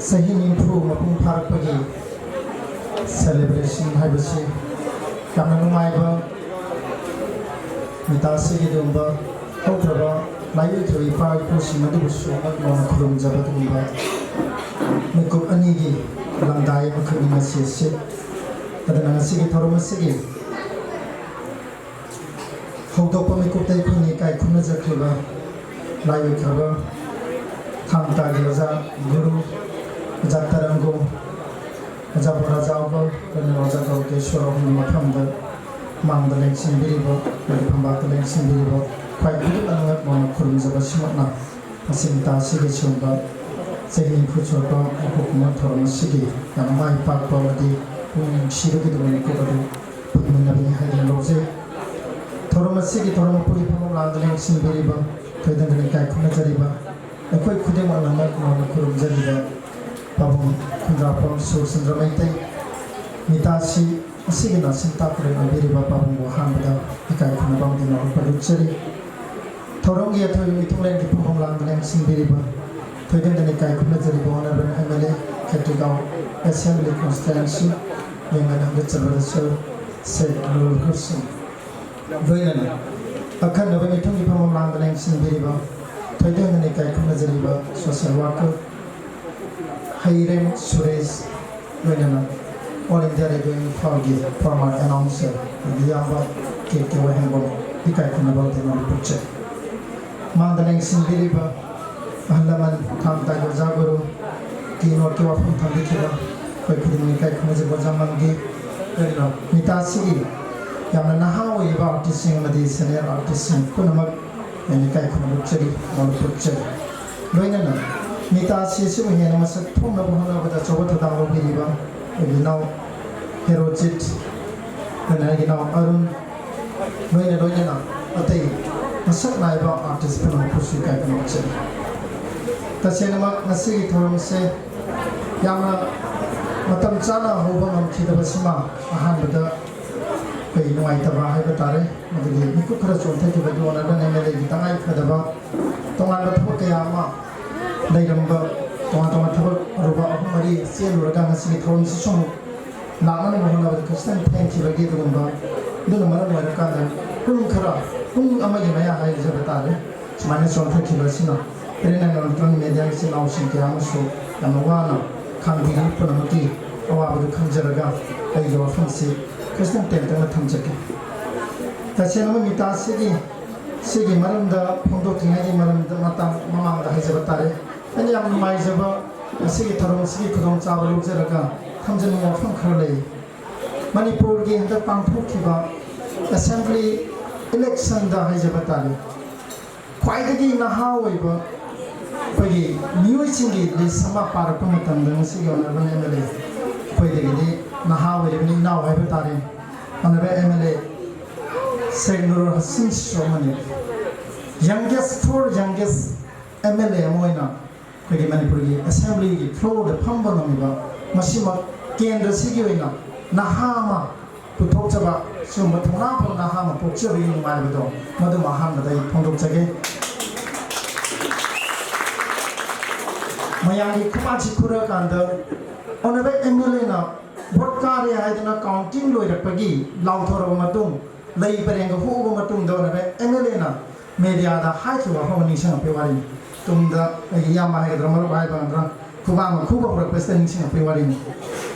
ꯆꯍꯤ ꯅꯤꯐꯨ ꯃꯄꯨꯡ ꯐꯥꯔꯛꯄꯒꯤ celebration ꯍꯥꯏꯕꯁꯤ ꯌꯥꯝꯅ ꯅꯨꯡꯉꯥꯏꯕ, ꯃꯤꯇꯥꯁꯤꯒꯤ ꯑꯗꯨꯒꯨꯝꯕ ꯍꯧꯈ꯭ꯔꯕ ꯂꯥꯏꯑꯣꯏꯈ꯭ꯔꯕ ꯏꯄꯥ ꯏꯄꯨꯁꯤꯡ ꯑꯗꯨꯕꯨꯁꯨ ꯃꯛ ꯅꯧꯅ ꯈꯨꯔꯨꯝꯖꯕ ꯑꯗꯨꯒꯨꯝꯕ ꯃꯤꯀꯨꯞ ꯑꯅꯤꯒꯤ ꯂꯪꯗꯥꯏ ꯑꯃꯈꯛꯅꯤ ꯉꯁꯤ ꯑꯁꯤ꯫ ꯑꯗꯨꯅ ꯉꯁꯤꯒꯤ ꯊꯧꯔꯝ ꯑꯁꯤꯒꯤ ꯍꯧꯗꯣꯛꯄ ꯃꯤꯀꯨꯞꯇ ꯑꯩꯈꯣꯏꯅ ꯏꯀꯥꯏ ꯈꯨꯝꯅꯖꯈ꯭ꯔꯤꯕ ꯂꯥꯏꯑꯣꯏꯈ꯭ꯔꯕ ꯊꯥꯡ ꯇꯥꯒꯤ ꯑꯣꯖꯥ ꯒꯨꯔꯨ, ꯑꯣꯖꯥ ꯇꯔꯪꯒꯣ, ꯑꯣꯖꯥ ꯕꯣꯔꯥꯖꯥꯎꯕ, ꯑꯣꯖꯥ ꯒꯧꯔꯀꯦꯁꯣꯔ ꯑꯍꯨꯝꯒꯤ ꯃꯐꯝꯗ ꯃꯥꯡꯗ ꯂꯦꯡꯁꯤꯟꯕꯤꯔꯤꯕ, ꯑꯃꯗꯤ ꯐꯝꯕꯥꯛꯇ ꯂꯦꯡꯁꯤꯟꯕꯤꯔꯤꯕ ꯈ꯭ꯋꯥꯏ ꯈꯨꯗꯤꯡꯃꯛ ꯃꯥꯡꯅ ꯈꯨꯔꯨꯝꯖꯕ ꯁꯤꯃꯛꯅ ꯉꯁꯤ ꯃꯤꯇꯥꯁꯤꯒꯤ ꯁꯤꯒꯨꯝꯕ ꯆꯍꯤ ꯅꯤꯐꯨ ꯁꯨꯔꯛꯄ ꯃꯄꯣꯛ ꯀꯨꯝꯑꯣꯟ ꯊꯧꯔꯝ ꯑꯁꯤꯒꯤ ꯌꯥꯝꯅ ꯃꯥꯏ ꯄꯥꯛꯄ ꯑꯃꯗꯤ ꯄꯨꯛꯅꯤꯡ ꯅꯨꯡꯁꯤꯕꯒꯤꯗꯃꯛ ꯃꯤꯀꯨꯞ ꯑꯗꯨ ꯐꯪꯃꯤꯟꯅꯕꯅꯤ ꯍꯥꯏꯗꯨꯅ ꯂꯧꯖꯩ꯫ ꯊꯧꯔꯝ ꯑꯁꯤꯒꯤ ꯊꯧꯔꯝ ꯃꯄꯨꯒꯤ ꯐꯝꯐꯝ ꯂꯥꯡꯗ ꯂꯦꯡꯁꯤꯟꯕꯤꯔꯤꯕ, ꯊꯣꯏꯗꯪꯗꯅ ꯏꯀꯥꯏ ꯈꯨꯝꯅꯖꯔꯤꯕ, ꯑꯩꯈꯣꯏ ꯈꯨꯗꯤꯡꯃꯛꯅ ꯃꯥꯏ ꯈꯨꯔꯨꯝꯖꯔꯤꯕ ꯄꯥꯕꯨꯡ ꯈꯨꯟꯗ꯭ꯔꯥꯛꯄꯝ ꯁꯨꯔꯆꯟꯗ꯭ꯔ ꯃꯩꯇꯩ, ꯃꯤꯇꯥꯁꯤ ꯑꯁꯤꯒꯤ ꯅꯥꯁꯤꯡ ꯇꯥꯛꯄꯗ ꯑꯣꯏꯕꯤꯔꯤꯕ ꯄꯥꯕꯨꯡꯕꯨ ꯑꯍꯥꯟꯕꯗ ꯏꯀꯥꯏ ꯈꯨꯝꯅꯕ ꯑꯃꯗꯤ ꯅꯧꯔꯛꯄ ꯎꯠꯆꯔꯤ꯫ ꯊꯧꯔꯝꯒꯤ ꯑꯊꯣꯏꯕ ꯃꯤꯊꯨꯡꯂꯦꯟꯒꯤ ꯐꯝꯐꯝ ꯂꯥꯡꯗ ꯂꯦꯡꯁꯤꯟꯕꯤꯔꯤꯕ, ꯊꯣꯏꯗꯪꯗꯅ ꯏꯀꯥꯏ ꯈꯨꯝꯅꯖꯔꯤꯕ Honourable M L A Khetrigao Assembly Constituency ꯌꯦꯡꯅ ꯍꯪꯒꯠꯆꯕꯗꯁꯨ ꯁꯦ ꯅꯨꯔꯨꯜ ꯍꯨꯁꯦꯟ꯫ ꯂꯣꯏꯅꯅ ꯑꯈꯟꯅꯕ ꯃꯤꯊꯨꯡꯒꯤ ꯐꯝꯐꯝ ꯂꯥꯡꯗ ꯂꯦꯡꯁꯤꯟꯕꯤꯔꯤꯕ, ꯊꯣꯏꯗꯪꯗꯅ ꯏꯀꯥꯏ ꯈꯨꯝꯅꯖꯔꯤꯕ social worker ꯍꯩꯔꯦꯝ ꯁꯨꯔꯦꯁ, ꯂꯣꯏꯅꯅ All India Radio ꯏꯝꯐꯥꯜꯒꯤ former announcer ꯏꯌꯥꯝꯕ ꯀꯦ ꯀꯦ ꯋꯥꯍꯦꯡꯕꯝ ꯏꯀꯥꯏ ꯈꯨꯝꯅꯕ ꯑꯃꯗꯤ ꯅꯧꯔꯛꯄ ꯎꯠꯆꯔꯤ꯫ ꯃꯥꯡꯗ ꯂꯦꯡꯁꯤꯟꯕꯤꯔꯤꯕ ꯑꯍꯜ ꯂꯃꯟ ꯊꯥꯡ ꯇꯥꯒꯤ ꯑꯣꯖꯥ ꯒꯨꯔꯨ, ꯀꯤ ꯅꯣꯠꯀꯤ ꯋꯥꯐꯝ ꯊꯝꯕꯤꯈꯤꯕ ꯑꯩꯈꯣꯏ ꯈꯨꯗꯤꯡꯃꯛ ꯏꯀꯥꯏ ꯈꯨꯝꯅꯖꯕ ꯖꯃꯥꯟꯒꯤ ꯀꯔꯤꯅꯣ ꯃꯤꯇꯥꯁꯤꯒꯤ ꯌꯥꯝꯅ ꯅꯍꯥ ꯑꯣꯏꯔꯤꯕ ꯑꯥꯔꯇꯤꯁꯁꯤꯡ ꯑꯃꯗꯤ ꯁꯦꯅꯤꯌꯔ ꯑꯥꯔꯇꯤꯁꯁꯤꯡ ꯄꯨꯝꯅꯃꯛ ꯑꯩꯅ ꯏꯀꯥꯏ ꯈꯨꯝꯅꯕ ꯎꯠꯆꯔꯤ, ꯃꯉꯣꯟꯗ ꯎꯠꯆꯔꯤ꯫ ꯂꯣꯏꯅꯅ ꯃꯤꯇꯥꯁꯤ ꯑꯁꯤꯕꯨ ꯍꯦꯟꯅ ꯃꯁꯛ ꯊꯣꯛꯅꯕ ꯍꯣꯠꯅꯕꯗ ꯑꯆꯧꯕ ꯊꯧꯗꯥꯡ ꯂꯧꯕꯤꯔꯤꯕ ꯑꯩꯈꯣꯏꯒꯤ ꯏꯅꯥꯎ ꯍꯦꯔꯣꯖꯤꯠ, ꯂꯣꯏꯅꯅ ꯑꯩꯒꯤ ꯏꯅꯥꯎ ꯑꯔꯨꯟ, ꯂꯣꯏꯅ ꯂꯣꯏꯅꯅ ꯑꯇꯩ ꯃꯁꯛ ꯅꯥꯏꯕ ꯑꯥꯔꯇꯤꯁ ꯄꯨꯝꯅꯃꯛꯄꯨꯁꯨ ꯏꯀꯥꯏ ꯈꯨꯝꯅꯕ ꯎꯠꯆꯔꯤ꯫ ꯇꯁꯦꯡꯅꯃꯛ ꯉꯁꯤꯒꯤ ꯊꯧꯔꯝꯁꯦ ꯌꯥꯝꯅ ꯃꯇꯝ ꯆꯥꯅ ꯍꯧꯕ ꯉꯝꯈꯤꯗꯕꯁꯤꯃ ꯑꯍꯥꯟꯕꯗ ꯑꯩꯈꯣꯏ ꯅꯨꯡꯉꯥꯏꯇꯕ ꯍꯥꯏꯕ ꯇꯥꯔꯦ꯫ ꯃꯗꯨꯒꯤ ꯃꯤꯀꯨꯞ ꯈꯔ ꯆꯣꯟꯊꯈꯤꯕꯗꯨ ꯑꯣꯅꯔꯕꯜ ꯑꯦꯝ ꯑꯦꯜ ꯑꯦꯒꯤ ꯇꯉꯥꯏ ꯐꯗꯕ ꯇꯣꯉꯥꯟꯕ ꯊꯕꯛ ꯀꯌꯥ ꯑꯃ ꯂꯩꯔꯝꯕ, ꯇꯣꯉꯥꯟ ꯇꯣꯉꯥꯟꯕ ꯊꯕꯛ ꯑꯔꯨꯕ ꯑꯍꯨꯝ ꯃꯔꯤ ꯆꯦꯜꯂꯨꯔꯒ ꯉꯁꯤꯒꯤ ꯊꯧꯔꯝꯁꯤꯁꯨ ꯑꯃꯨꯛ ꯂꯥꯛꯅꯅꯕ ꯍꯣꯠꯅꯕꯗ ꯈꯖꯤꯛꯇꯪ ꯊꯦꯡꯈꯤꯕꯒꯤ ꯑꯗꯨꯒꯨꯝꯕ, ꯑꯗꯨꯅ ꯃꯔꯝ ꯑꯣꯏꯔꯀꯥꯟꯗ ꯄꯨꯡ ꯈꯔ, ꯄꯨꯡ ꯑꯃꯒꯤ ꯃꯌꯥ ꯍꯥꯏꯖꯕ ꯇꯥꯔꯦ, ꯁꯨꯃꯥꯏꯅ ꯆꯣꯟꯊꯈꯤꯕ ꯑꯁꯤꯅ Print and Electronic Media ꯒꯤ ꯏꯆꯤꯜ ꯏꯅꯥꯎꯁꯤꯡ ꯀꯌꯥ ꯑꯃꯁꯨ ꯌꯥꯝꯅ ꯋꯥꯅ ꯈꯥꯡꯕꯤꯔꯤ꯫ ꯄꯨꯝꯅꯃꯛꯀꯤ ꯑꯋꯥꯕꯗꯨ ꯈꯪꯖꯔꯒ ꯑꯩꯒꯤ ꯋꯥꯐꯝꯁꯤ ꯈꯖꯤꯛꯇꯪ ꯇꯦꯟꯇꯛꯅ ꯊꯝꯖꯒꯦ꯫ ꯇꯁꯦꯡꯅ ꯃꯤꯇꯥꯁꯤꯒꯤ, ꯁꯤꯒꯤ ꯃꯔꯝꯗ ꯐꯣꯡꯗꯣꯛꯇ꯭ꯔꯤꯉꯩꯒꯤ ꯃꯔꯝꯗ ꯃꯇꯥꯡ ꯃꯃꯥꯡꯗ ꯍꯥꯏꯖꯕ ꯇꯥꯔꯦ꯫ ꯑꯩꯅ ꯌꯥꯝ ꯅꯨꯡꯉꯥꯏꯖꯕ ꯉꯁꯤꯒꯤ ꯊꯧꯔꯝ ꯑꯁꯤꯒꯤ ꯈꯨꯗꯣꯡꯆꯥꯕ ꯂꯧꯖꯔꯒ ꯊꯝꯖꯅꯤꯡꯕ ꯋꯥꯐꯝ ꯈꯔ ꯂꯩ꯫ ꯃꯅꯤꯄꯨꯔꯒꯤ ꯍꯟꯗꯛ ꯄꯥꯡꯊꯣꯛꯈꯤꯕ assembly election ꯗ ꯍꯥꯏꯖꯕ ꯇꯥꯔꯦ, ꯈ꯭ꯋꯥꯏꯗꯒꯤ ꯅꯍꯥ ꯑꯣꯏꯕ ꯑꯩꯈꯣꯏꯒꯤ ꯃꯤꯑꯣꯏꯁꯤꯡꯒꯤ list ꯑꯃ ꯄꯥꯔꯛꯄ ꯃꯇꯝꯗ ꯉꯁꯤꯒꯤ ꯑꯣꯅꯔꯕꯜ ꯑꯦꯝ ꯑꯦꯜ ꯑꯦ ꯑꯩꯈꯣꯏꯗꯒꯤꯗꯤ ꯅꯍꯥ ꯑꯣꯏꯔꯤꯕꯅꯤ, ꯏꯅꯥꯎ ꯍꯥꯏꯕ ꯇꯥꯔꯦ, ꯑꯣꯅꯔꯕꯜ ꯑꯦꯝ ꯑꯦꯜ ꯑꯦ ꯁꯦꯛ ꯅꯨꯔꯨꯜ ꯍꯁꯟꯁꯤꯁꯨ ꯑꯃꯅꯤ꯫ Youngest, fourth youngest M L A ꯑꯃ ꯑꯣꯏꯅ ꯑꯩꯈꯣꯏꯒꯤ ꯃꯅꯤꯄꯨꯔꯒꯤ assembly ꯒꯤ floor ꯗ ꯐꯝꯕ ꯉꯝꯃꯤꯕ, ꯃꯁꯤꯃꯛ ꯀꯦꯟꯗ꯭ꯔꯁꯤꯒꯤ ꯑꯣꯏꯅ ꯅꯍꯥ ꯑꯃ ꯄꯨꯊꯣꯛꯆꯕ, ꯁꯤꯒꯨꯝꯕ ꯊꯧꯅꯥ ꯐꯕ ꯅꯍꯥ ꯑꯃ ꯄꯣꯛꯆꯕꯒꯤ ꯅꯨꯡꯉꯥꯏꯕꯗꯣ, ꯃꯗꯨꯃ ꯑꯍꯥꯟꯕꯗ ꯑꯩ ꯐꯣꯡꯗꯣꯛꯆꯒꯦ꯫ ꯃꯌꯥꯝꯒꯤ ꯈꯨꯄꯥꯛꯁꯤ ꯈꯨꯔꯀꯥꯟꯗ ꯑꯣꯅꯔꯦꯕꯜ ꯑꯦꯝ ꯑꯦꯜ ꯑꯦꯅ ꯚꯣꯠ ꯀꯥꯔꯦ ꯍꯥꯏꯗꯨꯅ counting ꯂꯣꯏꯔꯛꯄꯒꯤ ꯂꯥꯎꯊꯣꯔꯕ ꯃꯇꯨꯡ, ꯂꯩ ꯄꯔꯦꯡꯒ ꯍꯨꯛꯑꯕ ꯃꯇꯨꯡꯗ ꯑꯣꯅꯔꯦꯕꯜ ꯑꯦꯝ ꯑꯦꯜ ꯑꯦꯅ media ꯗ ꯍꯥꯏꯈꯤꯕ ꯋꯥꯐꯝ ꯑꯃ ꯅꯤꯡꯁꯤꯡꯉꯛꯄꯒꯤ ꯋꯥꯔꯤꯅꯤ꯫ ꯇꯨꯡꯗ ꯑꯩꯒꯤ ꯏꯌꯥꯝꯕ ꯍꯥꯏꯒꯗ꯭ꯔꯥ, ꯃꯔꯨꯞ ꯍꯥꯏꯒꯗ꯭ꯔꯥ, ꯈꯨꯕꯥꯛ ꯑꯃ ꯈꯨꯕ ꯍꯧꯔꯛꯄꯁꯤꯗ ꯅꯤꯡꯁꯤꯡꯉꯛꯄꯒꯤ ꯋꯥꯔꯤꯅꯤ꯫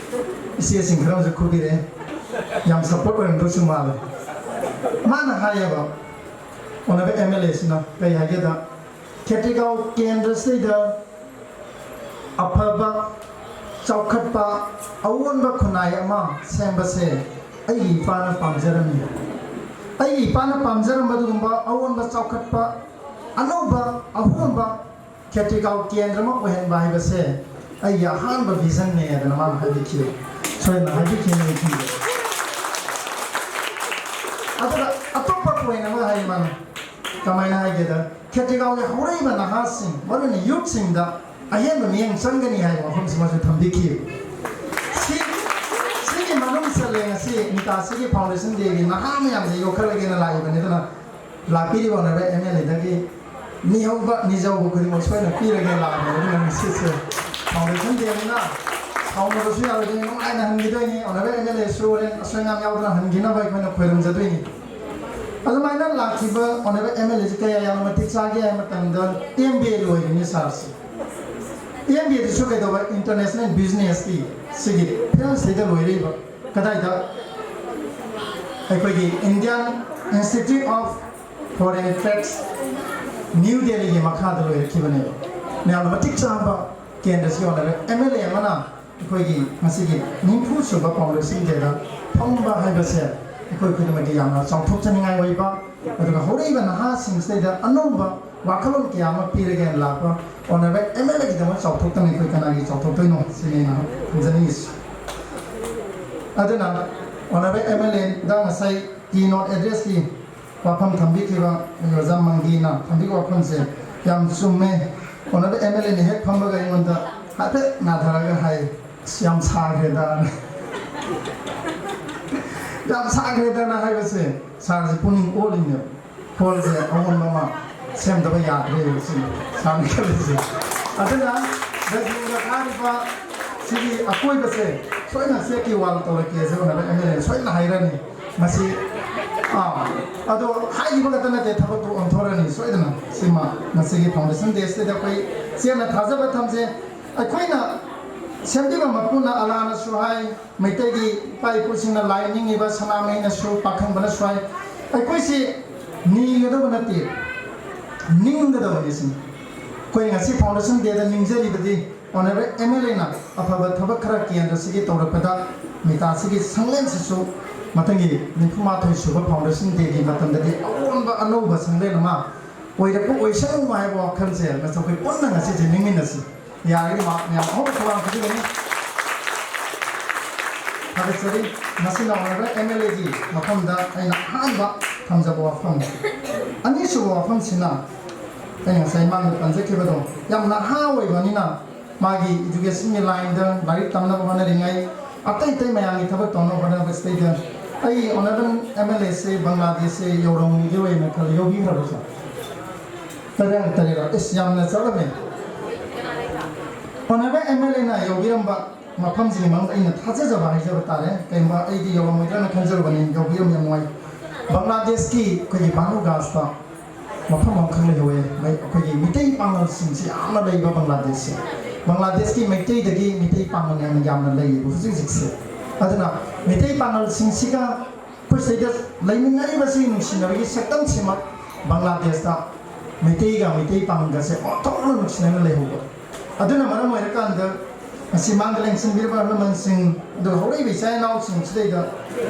ꯏꯆꯦꯁꯤꯡ ꯈꯔ ꯑꯃꯁꯨ ꯈꯨꯕꯤꯔꯛꯑꯦ, ꯌꯥꯝ support ꯑꯣꯏꯔꯝꯗꯧꯁꯨ ꯃꯥꯜꯂꯦ꯫ ꯃꯥꯅ ꯍꯥꯏꯌꯦꯕ, ꯑꯣꯅꯔꯦꯕꯜ ꯑꯦꯝ ꯑꯦꯜ ꯑꯦ ꯁꯤꯅ ꯀꯔꯤ ꯍꯥꯏꯒꯦꯗ, ꯈꯦꯇ꯭ꯔꯤꯒꯥꯎ ꯀꯦꯟꯗ꯭ꯔꯁꯤꯗ ꯑꯐꯕ, ꯆꯥꯎꯈꯠꯄ, ꯑꯑꯣꯟꯕ ꯈꯨꯟꯅꯥꯏ ꯑꯃ ꯁꯦꯝꯕꯁꯦ ꯑꯩꯒꯤ ꯏꯄꯥꯅ ꯄꯥꯝꯖꯔꯝꯃꯤ꯫ ꯑꯩꯒꯤ ꯏꯄꯥꯅ ꯄꯥꯝꯖꯔꯝꯕ ꯑꯗꯨꯒꯨꯝꯕ ꯑꯑꯣꯟꯕ, ꯆꯥꯎꯈꯠꯄ, ꯑꯅꯧꯕ, ꯑꯍꯣꯡꯕ ꯈꯦꯇ꯭ꯔꯤꯒꯥꯎ ꯀꯦꯟꯗ꯭ꯔ ꯑꯃ ꯑꯣꯏꯍꯟꯕ ꯍꯥꯏꯕꯁꯦ ꯑꯩꯒꯤ ꯑꯍꯥꯟꯕ vision ꯅꯦ ꯍꯥꯏꯗꯅ ꯃꯥꯅ ꯍꯥꯏꯕꯤꯈꯤ꯫ ꯁꯣꯏꯗꯅ ꯍꯥꯏꯕꯤꯈꯤꯅꯤ ꯑꯩ ꯈꯪꯖꯩ꯫ ꯑꯗꯨꯒ ꯑꯇꯣꯞꯄ point ꯑꯃ ꯍꯥꯏ ꯃꯥꯅ꯫ ꯀꯃꯥꯏꯅ ꯍꯥꯏꯒꯦꯗ, ꯈꯦꯇ꯭ꯔꯤꯒꯥꯎꯒꯤ ꯍꯧꯔꯛꯏꯕ ꯅꯍꯥꯁꯤꯡ, ꯃꯔꯨꯑꯣꯏꯅ youth ꯁꯤꯡꯗ ꯑꯍꯦꯟꯕ ꯃꯤꯠꯌꯦꯡ ꯆꯪꯒꯅꯤ ꯍꯥꯏꯕ ꯋꯥꯐꯝꯁꯤꯃꯁꯨ ꯊꯝꯕꯤꯈꯤ꯫ ꯁꯤ, ꯁꯤꯒꯤ ꯃꯅꯨꯡ ꯆꯜꯂꯦ ꯉꯁꯤ ꯅꯤꯇꯥꯁꯤꯒꯤ Foundation Day ꯒꯤ ꯅꯍꯥ ꯃꯌꯥꯝꯁꯦ ꯌꯣꯛꯈꯠꯂꯒꯦꯅ ꯂꯥꯛꯏꯕꯅꯤ꯫ ꯑꯗꯨꯅ ꯂꯥꯛꯄꯤꯔꯤꯕ Honourable M L A ꯗꯒꯤ ꯅꯤꯍꯧꯕ, ꯅꯤꯖꯧꯕ ꯈꯨꯗꯤꯡꯃꯛ ꯁꯣꯏꯗꯅ ꯄꯤꯔꯒꯦ ꯂꯥꯛꯑꯕꯅꯤ꯫ ꯑꯗꯨꯅ ꯉꯁꯤꯁꯦ Foundation Day ꯅꯤꯅ ꯁꯥꯎꯅꯕꯁꯨ ꯌꯥꯔꯣꯏꯗꯣꯏꯅꯤ, ꯅꯨꯡꯉꯥꯏꯅ ꯍꯟꯈꯤꯗꯣꯏꯅꯤ꯫ Honourable M L A ꯁꯨ ꯍꯣꯔꯦꯟ ꯑꯁꯣꯏ ꯑꯉꯥꯝ ꯌꯥꯎꯗꯅ ꯍꯟꯈꯤꯅꯕ ꯑꯩꯈꯣꯏꯅ ꯈꯣꯏꯔꯝꯖꯗꯣꯏꯅꯤ꯫ ꯑꯗꯨꯃꯥꯏꯅ ꯂꯥꯛꯈꯤꯕ Honourable M L A ꯁꯤ ꯀꯌꯥ ꯌꯥꯝꯅ ꯃꯇꯤꯛ ꯆꯥꯒꯦ ꯍꯥꯏꯕ ꯃꯇꯝꯗ, M B A ꯂꯣꯏꯔꯤꯅꯤ sir ꯁꯤ꯫ M B A ꯗꯨꯁꯨ ꯀꯩꯗꯧꯕ, International Business ꯀꯤ ꯁꯤꯒꯤ field ꯁꯤꯗ ꯂꯣꯏꯔꯛꯏꯕ꯫ ꯀꯗꯥꯏꯗ? ꯑꯩꯈꯣꯏꯒꯤ Indian Institute of Foreign Trade, New Delhi ꯒꯤ ꯃꯈꯥꯗ ꯂꯣꯏꯔꯛꯈꯤꯕꯅꯦꯕ꯫ ꯌꯥꯝꯅ ꯃꯇꯤꯛ ꯆꯥꯕ ꯀꯦꯟꯗ꯭ꯔꯁꯤꯒꯤ Honourable M L A ꯑꯃꯅ ꯑꯩꯈꯣꯏꯒꯤ ꯉꯁꯤꯒꯤ ꯅꯤꯐꯨ ꯁꯨꯕ Foundation Day ꯗ ꯐꯝꯕ ꯍꯥꯏꯕꯁꯦ ꯑꯩꯈꯣꯏ ꯈꯨꯗꯤꯡꯃꯛꯀꯤ ꯌꯥꯝꯅ ꯆꯥꯎꯊꯣꯛꯆꯅꯤꯡꯉꯥꯏ ꯑꯣꯏꯕ, ꯑꯗꯨꯒ ꯍꯧꯔꯛꯏꯕ ꯅꯍꯥꯁꯤꯡꯁꯤꯗꯩꯗ ꯑꯅꯧꯕ ꯋꯥꯈꯜꯂꯣꯟ ꯀꯌꯥ ꯑꯃ ꯄꯤꯔꯒꯦꯅ ꯂꯥꯛꯄ Honourable M L A ꯒꯤꯗꯃꯛ ꯆꯥꯎꯊꯣꯛꯇꯅ ꯑꯩꯈꯣꯏ ꯀꯅꯥꯒꯤ ꯆꯥꯎꯊꯣꯛꯇꯣꯏꯅꯣ ꯁꯤꯅꯤ ꯑꯩꯅ ꯊꯝꯖꯅꯤꯡꯉꯤꯁꯤ꯫ ꯑꯗꯨꯅ Honourable M L A ꯗ ꯉꯁꯥꯏ keynote address ꯀꯤ ꯋꯥꯐꯝ ꯊꯝꯕꯤꯈꯤꯕ ꯑꯣꯖꯥ ꯃꯪꯒꯤꯅ ꯊꯝꯕꯤꯕ ꯋꯥꯐꯝꯁꯦ ꯌꯥꯝ ꯆꯨꯝꯃꯦ꯫ Honourable M L A ꯅ ꯍꯦꯛ ꯐꯝꯕꯒ ꯑꯩꯉꯣꯟꯗ ꯍꯥꯏꯐꯦꯠ ꯅꯥꯊꯔꯒ ꯍꯥꯏ, "ꯑꯁ, ꯌꯥꯝ ꯁꯥꯈ꯭ꯔꯦꯗ"꯫ "ꯌꯥꯝ ꯁꯥꯈ꯭ꯔꯦꯗꯅ" ꯍꯥꯏꯕꯁꯦ sir ꯁꯦ ꯄꯨꯛꯅꯤꯡ ꯑꯣꯜꯂꯤꯅꯦꯕ꯫ Hall ꯁꯦ ꯑꯑꯣꯟꯕ ꯑꯃ ꯁꯦꯝꯗꯕ ꯌꯥꯗ꯭ꯔꯦ ꯁꯤꯅꯤ sir ꯅ ꯈꯜꯂꯤꯁꯦ꯫ ꯑꯗꯨꯅ ꯗꯁꯕꯤꯟꯒ ꯊꯥꯔꯤꯕ ꯁꯤꯒꯤ ꯑꯀꯣꯏꯕꯁꯦ ꯁꯣꯏꯗꯅ ꯆꯦꯛꯀꯤ wall ꯇꯧꯔꯛꯀꯦꯁꯦ Honourable M L A ꯅ ꯁꯣꯏꯗꯅ ꯍꯥꯏꯔꯅꯤ꯫ ꯃꯁꯤ, ꯑꯥ, ꯑꯗꯣ ꯍꯥꯏꯈꯤꯕ ꯈꯛꯇ ꯅꯠꯇꯦ, ꯊꯕꯛꯇꯨ ꯑꯣꯟꯊꯣꯔꯛꯑꯅꯤ ꯁꯣꯏꯗꯅ꯫ ꯁꯤꯃ ꯉꯁꯤꯒꯤ Foundation Day ꯁꯤꯗ ꯑꯩꯈꯣꯏ ꯆꯦꯠꯅ ꯊꯥꯖꯕ ꯊꯝꯖꯩ꯫ ꯑꯩꯈꯣꯏꯅ ꯁꯦꯝꯕꯤꯕ ꯃꯄꯨꯅ, ꯑꯜꯂꯥꯅꯁꯨ ꯍꯥꯏ, ꯃꯩꯇꯩꯒꯤ ꯏꯄꯥ ꯏꯄꯨꯁꯤꯡꯅ ꯂꯥꯏ ꯅꯤꯡꯉꯤꯕ, ꯁꯅꯥꯃꯍꯤꯅꯁꯨ, ꯄꯥꯈꯪꯕꯅꯁꯨ ꯍꯥꯏ, ꯑꯩꯈꯣꯏꯁꯤ ꯅꯤꯒꯗꯕ ꯅꯠꯇꯦ, ꯅꯤꯡꯒꯗꯕꯅꯤ ꯁꯤꯅꯤ꯫ ꯑꯩꯈꯣꯏ ꯉꯁꯤ Foundation Day the ꯅꯤꯡꯖꯔꯤꯕꯗꯤ Honorable M L A ꯅ ꯑꯐꯕ ꯊꯕꯛ ꯈꯔ ꯀꯦꯟꯗ꯭ꯔꯁꯤꯒꯤ ꯇꯧꯔꯛꯄꯗ ꯃꯤꯇꯥꯁꯤꯒꯤ ꯁꯪꯂꯦꯟꯁꯤꯁꯨ ꯃꯊꯪꯒꯤ ꯅꯤꯐꯨ ꯃꯥꯊꯣꯏ ꯁꯨꯕ Foundation Day ꯒꯤ ꯃꯇꯝꯗꯗꯤ ꯑꯑꯣꯟꯕ ꯑꯅꯧꯕ ꯁꯪꯂꯦꯟ ꯑꯃ ꯑꯣꯏꯔꯛꯄ ꯑꯣꯏꯁꯅꯨ ꯍꯥꯏꯕ ꯋꯥꯈꯜꯁꯦ ꯉꯁꯤ ꯑꯩꯈꯣꯏ ꯄꯨꯟꯅ ꯉꯁꯤꯁꯦ ꯅꯤꯡꯃꯤꯟꯅꯁꯤ꯫ ꯌꯥꯔꯒꯗꯤ ꯃꯥ ꯃꯌꯥꯝ ꯑꯍꯧꯕ ꯊꯧꯔꯥꯡ ꯄꯤꯕꯤꯒꯅꯤ꯫ ꯊꯥꯒꯠꯆꯔꯤ꯫ ꯃꯁꯤꯅ Honorable M L A ꯒꯤ ꯃꯐꯝꯗ ꯑꯩꯅ ꯑꯍꯥꯟꯕ ꯊꯝꯖꯕ ꯋꯥꯐꯝ꯫ ꯑꯅꯤꯁꯨꯕ ꯋꯥꯐꯝꯁꯤꯅ ꯑꯩꯅ ꯉꯁꯥꯏ ꯃꯥꯡꯗ ꯄꯟꯖꯈꯤꯕꯗꯣ, ꯌꯥꯝ ꯅꯍꯥ ꯑꯣꯏꯕꯅꯤꯅ ꯃꯥꯒꯤ education ꯒꯤ line ꯗ ꯂꯥꯏꯔꯤꯛ ꯇꯝꯅꯕ ꯍꯣꯠꯅꯔꯤꯉꯩ, ꯑꯇꯩ ꯑꯇꯩ ꯃꯌꯥꯝꯒꯤ ꯊꯕꯛ ꯇꯧꯅꯕ ꯍꯣꯠꯅꯕꯁꯤꯗꯩꯗ ꯑꯩ Honorable M L A ꯁꯦ ꯕꯪꯒ꯭ꯂꯥꯗꯦꯁꯁꯦ ꯌꯧꯔꯝꯈꯤꯔꯣꯏꯅ ꯈꯜꯂꯤ꯫ ꯌꯧꯕꯤꯈ꯭ꯔꯕ ꯁꯥꯔ? ꯇꯔꯦꯠ ꯇꯔꯦꯠ꯫ ꯑꯁ, ꯌꯥꯝꯅ ꯆꯠꯂꯝꯃꯦ꯫ Honorable M L A ꯅ ꯌꯧꯕꯤꯔꯝꯕ ꯃꯐꯝꯁꯤꯒꯤ ꯃꯅꯨꯡꯗ ꯑꯩꯅ ꯊꯥꯖꯖꯕ ꯍꯥꯏꯖꯕ ꯇꯥꯔꯦ, ꯀꯩꯒꯨꯝꯕ ꯑꯩꯗꯤ ꯌꯧꯔꯝꯃꯣꯏꯗ꯭ꯔꯅ ꯈꯟꯖꯔꯨꯕꯅꯤ, ꯌꯧꯕꯤꯔꯝꯃꯦ, ꯌꯥꯝ ꯅꯨꯡꯉꯥꯏ꯫ ꯕꯪꯒ꯭ꯂꯥꯗꯦꯁꯀꯤ ꯑꯩꯈꯣꯏꯒꯤ ꯕꯥꯅꯨꯒꯥꯁꯇ ꯃꯐꯝ ꯑꯃꯈꯛ ꯂꯩꯍꯧꯋꯦ, ꯃꯩ-, ꯑꯩꯈꯣꯏꯒꯤ ꯃꯤꯇꯩ ꯄꯥꯉꯜꯁꯤꯡꯁꯤ ꯌꯥꯝꯅ ꯂꯩꯕ ꯕꯪꯒ꯭ꯂꯥꯗꯦꯁꯁꯦ꯫ ꯕꯪꯒ꯭ꯂꯥꯗꯦꯁꯀꯤ ꯃꯩꯇꯩꯗꯒꯤ ꯃꯤꯇꯩ ꯄꯥꯉꯜ ꯌꯥꯝꯅ, ꯌꯥꯝꯅ ꯂꯩꯌꯦꯕ ꯍꯧꯖꯤꯛ ꯍꯧꯖꯤꯛꯁꯦ꯫ ꯑꯗꯨꯅ ꯃꯤꯇꯩ ꯄꯥꯉꯜꯁꯤꯡꯁꯤꯒ ꯑꯩꯈꯣꯏ ꯁꯤꯗꯩꯗ ꯂꯩꯃꯤꯟꯅꯔꯤꯕꯁꯤ ꯅꯨꯡꯁꯤꯅꯕꯒꯤ ꯁꯛꯇꯝꯁꯤꯃꯛ ꯕꯪꯒ꯭ꯂꯥꯗꯦꯁꯇ ꯃꯩꯇꯩꯒ ꯃꯩꯇꯩ ꯄꯥꯉꯜꯒꯁꯦ ꯑꯣꯟꯊꯣꯛꯅ ꯅꯨꯡꯁꯤꯅꯅ ꯂꯩꯍꯧꯕ꯫ ꯑꯗꯨꯅ ꯃꯔꯝ ꯑꯣꯏꯔꯀꯥꯟꯗ ꯉꯁꯤ ꯃꯥꯡꯗ ꯂꯦꯡꯁꯤꯟꯕꯤꯔꯤꯕ ꯑꯍꯜ ꯂꯃꯟꯁꯤꯡ, ꯑꯗꯨꯒ ꯍꯧꯔꯛꯏꯕ ꯏꯆꯥ ꯏꯅꯥꯎꯁꯤꯡ ꯁꯤꯗꯩꯗ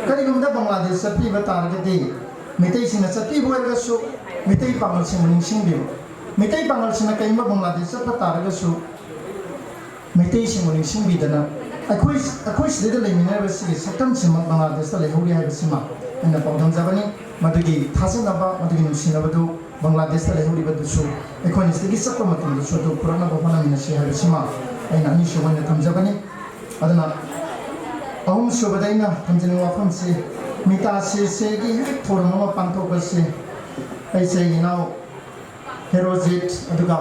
ꯀꯔꯤꯒꯨꯝꯕꯗ ꯕꯪꯒ꯭ꯂꯥꯗꯦꯁ ꯆꯠꯄꯤꯕ ꯇꯥꯔꯒꯗꯤ, ꯃꯩꯇꯩꯁꯤꯡꯅ ꯆꯠꯄꯤꯕ ꯑꯣꯏꯔꯒꯁꯨ ꯃꯩꯇꯩ ꯄꯥꯉꯜꯁꯤꯡꯕꯨ ꯅꯤꯡꯁꯤꯡꯕꯤꯌꯨ꯫ ꯃꯩꯇꯩ ꯄꯥꯉꯜꯁꯤꯡꯅ ꯀꯔꯤꯒꯨꯝꯕ ꯕꯪꯒ꯭ꯂꯥꯗꯦꯁ ꯆꯠꯄ ꯇꯥꯔꯒꯁꯨ ꯃꯩꯇꯩꯁꯤꯡꯕꯨ ꯅꯤꯡꯁꯤꯡꯕꯤꯗꯅ ꯑꯩꯈꯣꯏ, ꯑꯩꯈꯣꯏ ꯁꯤꯗꯩꯗ ꯂꯩꯃꯤꯟꯅꯔꯤꯕꯁꯤꯒꯤ ꯁꯛꯇꯝꯁꯤꯃꯛ ꯕꯪꯒ꯭ꯂꯥꯗꯦꯁꯇ ꯂꯩꯍꯧꯔꯤ ꯍꯥꯏꯕꯁꯤꯃ ꯑꯩꯅ ꯄꯥꯎꯗꯝꯖꯕꯅꯤ꯫ ꯃꯗꯨꯒꯤ ꯊꯥꯖꯅꯕ, ꯃꯗꯨꯒꯤ ꯅꯨꯡꯁꯤꯅꯕꯗꯨ ꯕꯪꯒ꯭ꯂꯥꯗꯦꯁꯇ ꯂꯩꯍꯧꯔꯤꯕꯗꯨꯁꯨ ꯑꯩꯈꯣꯏꯅ ꯁꯤꯗꯒꯤ ꯆꯠꯄ ꯃꯇꯝꯗꯁꯨ ꯑꯗꯨ ꯄꯨꯔꯛꯅꯕ ꯍꯣꯠꯅꯃꯤꯟꯅꯁꯤ ꯍꯥꯏꯕꯁꯤꯃ ꯑꯩꯅ ꯑꯅꯤꯁꯨꯕ ꯑꯣꯏꯅ ꯊꯝꯖꯕꯅꯤ꯫ ꯑꯗꯨꯅ ꯑꯍꯨꯝꯁꯨꯕꯗ ꯑꯩꯅ ꯊꯝꯖꯅꯤꯡꯕ ꯋꯥꯐꯝꯁꯤ, ꯃꯤꯇꯥ ꯁꯤꯔꯁꯦꯒꯤ ꯍꯦꯛ ꯊꯧꯔꯝ ꯑꯃ ꯄꯥꯡꯊꯣꯛꯄꯁꯤ ꯑꯩꯁꯦ ꯏꯅꯥꯎ ꯍꯦꯔꯣꯖꯤꯠ, ꯑꯗꯨꯒ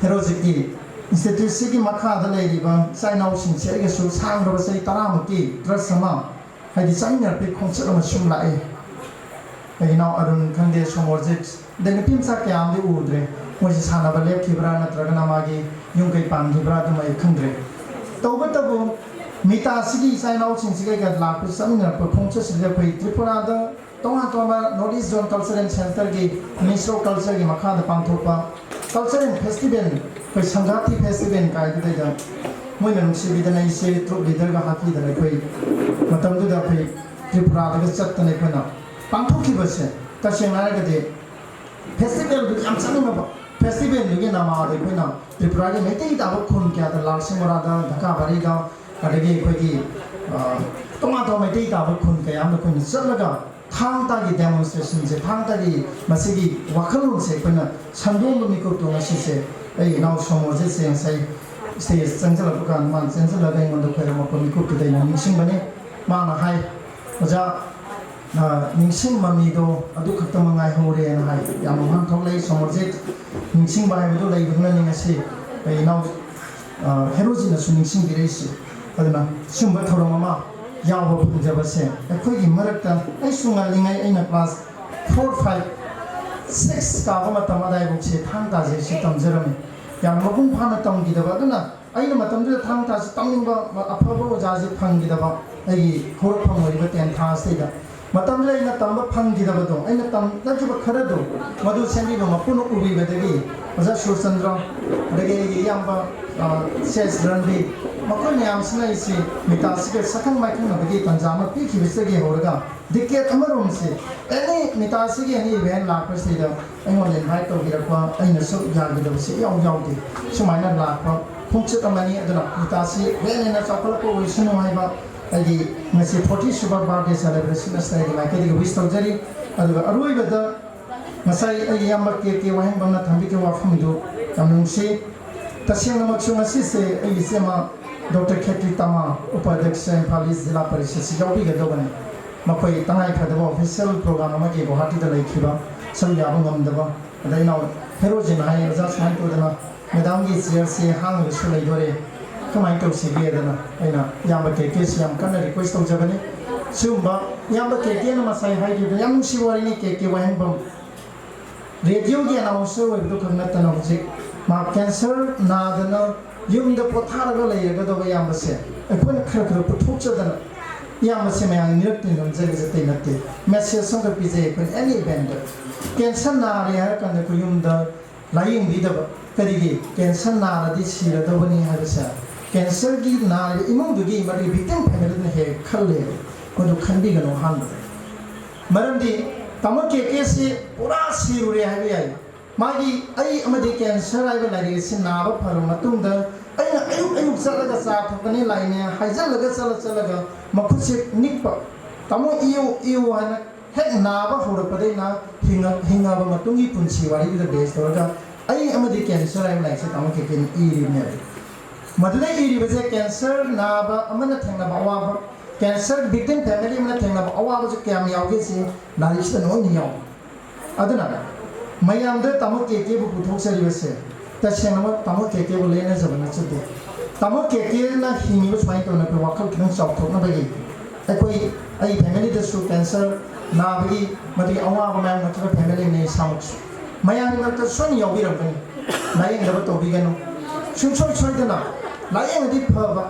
ꯍꯦꯔꯣꯖꯤꯠꯀꯤ ꯏꯟꯁꯇꯤꯇ꯭ꯌꯨꯠꯁꯤꯒꯤ ꯃꯈꯥꯗ ꯂꯩꯔꯤꯕ ꯏꯆꯥ ꯏꯅꯥꯎꯁꯤꯡꯁꯦ ꯑꯩꯒꯁꯨ ꯁꯥꯡꯂꯕ ꯆꯍꯤ ꯇꯔꯥꯃꯨꯛꯀꯤ ꯇ꯭ꯔꯁ ꯑꯃ, ꯍꯥꯏꯗꯤ ꯆꯠꯃꯤꯟꯅꯔꯛꯄꯒꯤ ꯈꯣꯡꯆꯠ ꯑꯃ ꯁꯨꯝ ꯂꯥꯛꯑꯦ꯫ ꯑꯩꯒꯤ ꯏꯅꯥꯎ ꯑꯔꯨꯟ ꯈꯪꯗꯦ, ꯁꯣꯃꯣꯔꯖꯤꯠ, ꯑꯗꯩ ꯅꯨꯄꯤ ꯃꯆꯥ ꯀꯌꯥ ꯑꯃꯗꯤ ꯎꯗ꯭ꯔꯦ꯫ ꯃꯣꯏꯁꯦ ꯁꯥꯟꯅꯕ ꯂꯦꯞꯈꯤꯕ꯭ꯔꯥ ꯅꯠꯇ꯭ꯔꯒꯅ ꯃꯥꯒꯤ ꯌꯨꯝ ꯀꯩ ꯄꯥꯟꯈꯤꯕ꯭ꯔꯥ ꯑꯗꯨꯃ ꯑꯩ ꯈꯪꯗ꯭ꯔꯦ꯫ ꯇꯧꯕꯇꯕꯨ ꯃꯤꯇꯥꯁꯤꯒꯤ ꯏꯆꯥ ꯏꯅꯥꯎꯁꯤꯡꯁꯤꯒ ꯑꯩꯒ ꯂꯥꯛꯄ ꯆꯠꯃꯤꯟꯅꯔꯛꯄ ꯈꯣꯡꯆꯠꯁꯤꯗ ꯑꯩꯈꯣꯏ ꯇ꯭ꯔꯤꯄꯨꯔꯥꯗ ꯇꯣꯉꯥꯟ ꯇꯣꯉꯥꯟꯕ North East Zone Culture and Centreꯒꯤ Ministry of Cultureꯒꯤ ꯃꯈꯥꯗ ꯄꯥꯡꯊꯣꯛꯄ Culture and Festival ꯑꯩꯈꯣꯏ ꯁꯪꯒꯥꯇꯤ ꯐꯦꯁꯇꯤꯚꯦꯜ ꯀꯥꯏꯗꯨꯗꯩꯗ ꯃꯣꯏꯅ ꯅꯨꯡꯁꯤꯕꯤꯗꯅ ꯑꯩꯁꯦ ꯇ꯭ꯔꯨꯞ ꯂꯤꯗꯔꯒ ꯍꯥꯞꯄꯤꯗꯅ ꯑꯩꯈꯣꯏ ꯃꯇꯝꯗꯨꯗ ꯑꯩꯈꯣꯏ ꯇ꯭ꯔꯤꯄꯨꯔꯥꯗꯒ ꯆꯠꯇꯅ ꯑꯩꯈꯣꯏꯅ ꯄꯥꯡꯊꯣꯛꯈꯤꯕꯁꯦ, ꯇꯁꯦꯡꯅ ꯍꯥꯏꯔꯒꯗꯤ ꯐꯦꯁꯇꯤꯚꯦꯜꯗꯨ ꯌꯥꯝ ꯆꯠꯅꯤꯡꯉꯕ꯫ ꯐꯦꯁꯇꯤꯚꯦꯜꯗꯨꯒꯤ ꯅꯃꯥꯗ ꯑꯩꯈꯣꯏꯅ ꯇ꯭ꯔꯤꯄꯨꯔꯥꯒꯤ ꯃꯩꯇꯩ ꯇꯥꯕ ꯈꯨꯟ ꯀꯌꯥꯗ, ꯂꯥꯜꯁꯤꯡ ꯃꯣꯔꯥꯗ, ꯙꯀꯥꯕꯥꯔꯤꯗ, ꯑꯗꯒꯤ ꯑꯩꯈꯣꯏꯒꯤ ꯇꯣꯉꯥꯟ ꯇꯣꯉꯥꯟꯕ ꯃꯩꯇꯩ ꯇꯥꯕ ꯈꯨꯟ ꯀꯌꯥ ꯑꯃꯗ ꯑꯩꯈꯣꯏꯅ ꯆꯠꯂꯒ ꯊꯥꯡ ꯇꯥꯒꯤ ꯗꯦꯃꯣꯟꯁꯇ꯭ꯔꯦꯁꯟꯁꯦ, ꯊꯥꯡ ꯇꯥꯒꯤ ꯃꯁꯤꯒꯤ ꯋꯥꯈꯜꯂꯣꯟꯁꯦ ꯑꯩꯈꯣꯏꯅ ꯁꯟꯗꯣꯛꯅ ꯃꯤꯀꯨꯞꯇꯣ ꯉꯁꯤꯁꯦ ꯑꯩ ꯏꯅꯥꯎ ꯁꯣꯃꯣꯔꯖꯤꯠꯁꯦ ꯉꯁꯥꯏ ꯁ꯭ꯇꯦꯖ ꯆꯪꯁꯤꯜꯂꯛꯄ ꯀꯥꯟꯗ ꯃꯥꯅ ꯆꯦꯟꯁꯤꯜꯂꯒ ꯑꯩꯉꯣꯟꯗ ꯈꯣꯏꯔꯝꯃꯛꯄ ꯃꯤꯀꯨꯞꯇꯨꯗ ꯑꯩꯅ ꯅꯤꯡꯁꯤꯡꯕꯅꯤ꯫ ꯃꯥꯅ ꯍꯥꯏ, "ꯑꯣꯖꯥ, ꯅꯤꯡꯁꯤꯡꯕ ꯃꯤꯗꯣ ꯑꯗꯨ ꯈꯛꯇꯃꯛ ꯉꯥꯏꯍꯧꯔꯦꯅ" ꯍꯥꯏ꯫ ꯌꯥꯝꯅ ꯋꯥꯍꯟꯊꯣꯛ ꯂꯩ ꯁꯣꯃꯣꯔꯖꯤꯠ꯫ ꯅꯤꯡꯁꯤꯡꯕ ꯍꯥꯏꯕꯗꯨ ꯂꯩꯕꯗꯨꯅꯅꯤ ꯉꯁꯤ ꯑꯩ ꯏꯅꯥꯎ ꯍꯦꯔꯣꯖꯤꯠꯅꯁꯨ ꯅꯤꯡꯁꯤꯡꯕꯤꯔꯛꯏꯁꯦ꯫ ꯑꯗꯨꯅ ꯁꯤꯒꯨꯝꯕ ꯊꯧꯔꯝ ꯑꯃ ꯌꯥꯎꯕ ꯐꯪꯖꯕꯁꯦ ꯑꯩꯈꯣꯏꯒꯤ ꯃꯔꯛꯇ, ꯑꯩꯁꯨ ꯉꯜꯂꯤꯉꯩ, ꯑꯩꯅ ꯀ꯭ꯂꯥꯁ ꯐꯣꯔ, ꯐꯥꯏꯚ, ꯁꯤꯛꯁ ꯀꯥꯕ ꯃꯇꯝ ꯑꯗꯥꯏꯐꯥꯎꯁꯦ ꯊꯥꯡ ꯇꯥꯁꯦ ꯁꯤ ꯇꯝꯖꯔꯝꯃꯤ꯫ ꯌꯥꯝ ꯃꯄꯨꯡ ꯐꯥꯅ ꯇꯝꯈꯤꯗꯕ꯫ ꯑꯗꯨꯅ ꯑꯩꯅ ꯃꯇꯝꯗꯨꯗ ꯊꯥꯡ ꯇꯥꯁꯤ ꯇꯝꯅꯤꯡꯕ ꯑꯐꯕ ꯑꯣꯖꯥꯁꯤ ꯐꯪꯈꯤꯗꯕ, ꯑꯩꯒꯤ ꯍꯧꯔꯛꯐꯝ ꯑꯣꯏꯔꯤꯕ ꯇꯦꯟꯊꯥ ꯑꯁꯤꯗ꯫ ꯃꯇꯝꯗꯨꯗ ꯑꯩꯅ ꯇꯝꯕ ꯐꯪꯈꯤꯗꯕꯗꯣ, ꯑꯩꯅ ꯇꯝꯖꯈꯤꯕ ꯈꯔꯗꯣ, ꯃꯗꯨ ꯁꯦꯝꯕꯤꯕ ꯃꯄꯨꯅ ꯎꯕꯤꯕꯗꯒꯤ ꯑꯣꯖꯥ ꯁꯨꯔꯆꯟꯗ꯭ꯔ, ꯑꯗꯒꯤ ꯑꯩꯒꯤ ꯏꯌꯥꯝꯕ, ꯑ, ꯁꯦꯁ ꯔꯟꯕꯤꯔ, ꯃꯈꯣꯏ ꯃꯌꯥꯝꯁꯤꯅ ꯑꯩꯁꯤ ꯃꯤꯇꯥꯁꯤꯒ ꯁꯛꯈꯪ ꯃꯥꯏꯈꯪꯅꯕꯒꯤ ꯇꯥꯟꯖꯥ ꯑꯃ ꯄꯤꯈꯤꯕꯁꯤꯗꯒꯤ ꯍꯧꯔꯒ ꯗꯤꯀꯦꯠ ꯑꯃꯔꯣꯝꯁꯦ ꯑꯦꯅꯤ ꯃꯤꯇꯥꯁꯤꯒꯤ ꯑꯦꯅꯤ ꯏꯚꯦꯟ ꯂꯥꯛꯄꯁꯤꯗ ꯑꯩꯉꯣꯟꯗ ꯏꯟꯚꯥꯏꯠ ꯇꯧꯕꯤꯔꯛꯄ, ꯑꯩꯅ ꯁꯔꯨꯛ ꯌꯥꯈꯤꯗꯕꯁꯦ ꯏꯌꯥꯎ ꯌꯥꯎꯗꯦ꯫ ꯁꯨꯃꯥꯏꯅ ꯂꯥꯛꯄ ꯈꯣꯡꯆꯠ ꯑꯃꯅꯤ꯫ ꯑꯗꯨꯅ ꯃꯤꯇꯥꯁꯤ ꯍꯦꯟꯅ ꯍꯦꯟꯅ ꯆꯥꯎꯈꯠꯂꯛꯄ ꯑꯣꯏꯁꯅꯨ ꯍꯥꯏꯕ ꯑꯩꯒꯤ ꯉꯁꯤ ꯐꯣꯔꯇꯤ ꯁꯨꯕ ꯕꯥꯔꯗꯦ ꯁꯦꯂꯦꯕ꯭ꯔꯦꯁꯟ ꯑꯁꯤꯗ ꯑꯩꯒꯤ ꯃꯥꯏꯀꯩꯗꯒꯤ ꯋꯤꯁ ꯇꯧꯖꯔꯤ꯫ ꯑꯗꯨꯒ ꯑꯔꯣꯏꯕꯗ ꯉꯁꯥꯏ ꯑꯩꯒꯤ ꯏꯌꯥꯝꯕ ꯀꯦ ꯀꯦ ꯋꯥꯍꯦꯡꯕꯝꯅ ꯊꯝꯕꯤꯈꯤꯕ ꯋꯥꯐꯝꯗꯨ ꯌꯥꯝ ꯅꯨꯡꯁꯤ꯫ ꯇꯁꯦꯡꯅꯃꯛꯁꯨ ꯉꯁꯤꯁꯦ ꯑꯩꯒꯤ ꯏꯆꯦꯃ ꯗꯣꯛꯇꯔ ꯈꯦꯇ꯭ꯔꯤ ꯇꯃꯥ, ꯎꯄꯥꯙ꯭ꯌꯛꯁ ꯏꯝꯐꯥꯜ ꯏꯁ ꯖꯤꯂꯥ ꯄꯔꯤꯁꯠꯁꯤ ꯌꯥꯎꯕꯤꯒꯗꯧꯕꯅꯤ꯫ ꯃꯈꯣꯏ ꯇꯉꯥꯏ ꯐꯗꯕ ꯑꯣꯐꯤꯁꯤꯌꯦꯜ ꯄ꯭ꯔꯣꯒ꯭ꯔꯥꯝ ꯑꯃꯒꯤ ꯒꯨꯋꯥꯍꯥꯇꯤꯗ ꯂꯩꯈꯤꯕ, ꯁꯔꯨꯛ ꯌꯥꯕ ꯉꯝꯗꯕ꯫ ꯑꯗ ꯑꯩꯅ ꯍꯦꯔꯣꯖꯤꯠꯅ ꯍꯥꯏ, "ꯑꯣꯖꯥ, ꯁꯨꯃꯥꯏꯅ ꯇꯧꯗꯅ ꯃꯦꯗꯥꯝꯒꯤ ꯆꯤꯌꯔꯁꯤ ꯍꯥꯡꯉꯒꯁꯨ ꯂꯩꯗꯣꯔꯦ, ꯀꯃꯥꯏꯅ ꯇꯧꯁꯤꯒꯦ?" ꯑꯗꯨꯅ ꯑꯩꯅ ꯏꯌꯥꯝꯕ ꯀꯦ ꯀꯦꯁꯤ ꯌꯥꯝ ꯀꯟꯅ ꯔꯤꯀ꯭ꯋꯦꯁ ꯇꯧꯖꯕꯅꯤ꯫ ꯁꯤꯒꯨꯝꯕ ꯏꯌꯥꯝꯕ ꯀꯦ ꯀꯦꯅ ꯉꯁꯥꯏ ꯍꯥꯏꯈꯤꯕꯗ ꯌꯥꯝ ꯅꯨꯡꯁꯤꯕ ꯋꯥꯔꯤꯅꯤ꯫ ꯀꯦ ꯀꯦ ꯋꯥꯍꯦꯡꯕꯝ ꯔꯦꯗꯤꯑꯣꯒꯤ ꯑꯦꯅꯥꯎꯟꯁꯔ ꯑꯣꯏꯕꯗꯨ ꯈꯛ ꯅꯠꯇꯅ ꯍꯧꯖꯤꯛ ꯃꯥ ꯀꯦꯟꯁꯔ ꯅꯥꯗꯅ ꯌꯨꯝꯗ ꯄꯣꯊꯥꯔꯒ ꯂꯩꯔꯒꯗꯧꯕ ꯏꯌꯥꯝꯕꯁꯦ ꯑꯩꯈꯣꯏꯅ ꯈꯔ ꯈꯔ ꯄꯨꯊꯣꯛꯆꯗꯅ ꯏꯌꯥꯝꯕꯁꯦ ꯃꯌꯥꯝꯒꯤ ꯃꯤꯔꯛ ꯇꯤꯟꯕ ꯅꯝꯖꯒꯦꯁꯦ ꯑꯇꯩ ꯅꯠꯇꯦ꯫ ꯃꯦꯁꯦꯖ ꯑꯃꯈꯛ ꯄꯤꯖꯩ ꯑꯩꯈꯣꯏꯅ ꯑꯦꯅꯤ ꯏꯚꯦꯟꯗ꯫ ꯀꯦꯟꯁꯔ ꯅꯥꯔꯦ ꯍꯥꯏꯔ ꯀꯥꯟꯗ ꯑꯩꯈꯣꯏ ꯌꯨꯝꯗ ꯂꯥꯏꯌꯦꯡꯕꯤꯗꯕ, ꯀꯔꯤꯒꯤ ꯀꯦꯟꯁꯔ ꯅꯥꯔꯗꯤ ꯁꯤꯔꯗꯧꯕꯅꯤ ꯍꯥꯏꯕꯁꯦ ꯀꯦꯟꯁꯔꯒꯤ ꯅꯥꯔꯤꯕ ꯏꯃꯨꯡꯗꯨꯒꯤ, ꯃꯗꯨꯒꯤ victim family ꯗꯨꯅ ꯍꯦꯛ ꯈꯜꯂꯦ꯫ ꯃꯗꯨ ꯈꯟꯕꯤꯒꯅꯨ ꯑꯍꯥꯟꯕꯗ꯫ ꯃꯔꯝꯗꯤ ꯇꯥꯃꯣ ꯀꯦ ꯀꯦ ꯁꯤ ꯄꯨꯔꯥ ꯁꯤꯔꯨꯔꯦ ꯍꯥꯏꯕ ꯌꯥꯏ꯫ ꯃꯥꯒꯤ "ꯑꯩ ꯑꯃꯗꯤ ꯀꯦꯟꯁꯔ" ꯍꯥꯏꯕ ꯂꯥꯏꯔꯤꯛ ꯑꯁꯤ ꯅꯥꯕ ꯐꯔꯕ ꯃꯇꯨꯡꯗ, ꯑꯩꯅ ꯑꯌꯨꯛ ꯑꯌꯨꯛ ꯆꯠꯂꯒ ꯆꯥ ꯊꯛꯄꯅꯤ ꯂꯥꯛꯏꯅꯦ ꯍꯥꯏꯖꯜꯂꯒ ꯆꯠꯂ ꯆꯠꯂꯒ ꯃꯈꯨꯠꯁꯦ ꯅꯤꯛꯄ, "ꯇꯥꯃꯣ ꯏꯌꯨ ꯏꯌꯨ" ꯍꯥꯏꯅ ꯍꯦꯛ ꯅꯥꯕ ꯍꯧꯔꯛꯄꯗꯩꯅ ꯍꯤꯡꯉ-, ꯍꯤꯡꯉꯕ ꯃꯇꯨꯡꯒꯤ ꯄꯨꯟꯁꯤ ꯋꯥꯔꯤꯗꯨꯗ base ꯇꯧꯔꯒ "ꯑꯩ ꯑꯃꯗꯤ ꯀꯦꯟꯁꯔ" ꯍꯥꯏꯕ ꯂꯥꯏꯔꯤꯛꯁꯦ ꯇꯥꯃꯣ ꯀꯦ ꯀꯦꯅ ꯏꯔꯤꯕꯅꯦꯕ꯫ ꯃꯗꯨꯗ ꯏꯔꯤꯕꯁꯦ ꯀꯦꯟꯁꯔ ꯅꯥꯕ ꯑꯃꯅ ꯊꯦꯡꯅꯕ ꯑꯋꯥꯕ, ꯀꯦꯟꯁꯔ victim family ꯑꯃꯅ ꯊꯦꯡꯅꯕ ꯑꯋꯥꯕꯁꯦ ꯀꯌꯥꯝ ꯌꯥꯎꯒꯦ ꯁꯤ ꯂꯥꯏꯔꯤꯛꯁꯤꯗ ꯂꯣꯏꯅ ꯌꯥꯎꯏ꯫ ꯑꯗꯨꯅ ꯃꯌꯥꯝꯗ ꯇꯥꯃꯣ ꯀꯦ ꯀꯦꯕꯨ ꯄꯨꯊꯣꯛꯆꯔꯤꯕꯁꯦ ꯇꯁꯦꯡꯅꯃꯛ ꯇꯥꯃꯣ ꯀꯦ ꯀꯦꯕꯨ ꯂꯦꯟꯅꯖꯕ ꯅꯠꯆꯗꯦ꯫ ꯇꯥꯃꯣ ꯀꯦ ꯀꯦꯅ ꯍꯤꯡꯉꯤꯕ ꯁꯨꯃꯥꯏꯅ ꯇꯧꯅ ꯑꯩꯈꯣꯏ ꯋꯥꯈꯜ ꯈꯤꯇꯪ ꯆꯥꯎꯊꯣꯛꯅꯕꯒꯤ ꯑꯩꯈꯣꯏ, ꯑꯩ family ꯗꯁꯨ ꯀꯦꯟꯁꯔ ꯅꯥꯕꯒꯤ ꯃꯗꯨꯒꯤ ꯑꯋꯥꯕ ꯃꯌꯥꯝ ꯅꯠꯇ꯭ꯔꯒ family ꯅ ꯏꯁꯥꯃꯛꯁꯨ ꯃꯌꯥꯝꯒꯤ ꯃꯔꯛꯇ ꯁꯣꯏꯅ ꯌꯥꯎꯕꯤꯔꯝꯒꯅꯤ꯫ ꯂꯥꯌꯦꯡꯅꯕ ꯇꯧꯕꯤꯒꯅꯨ꯫ ꯁꯨꯡꯁꯣꯏ ꯁꯣꯏꯗꯅ ꯂꯥꯌꯦꯡꯉꯗꯤ ꯐꯕ,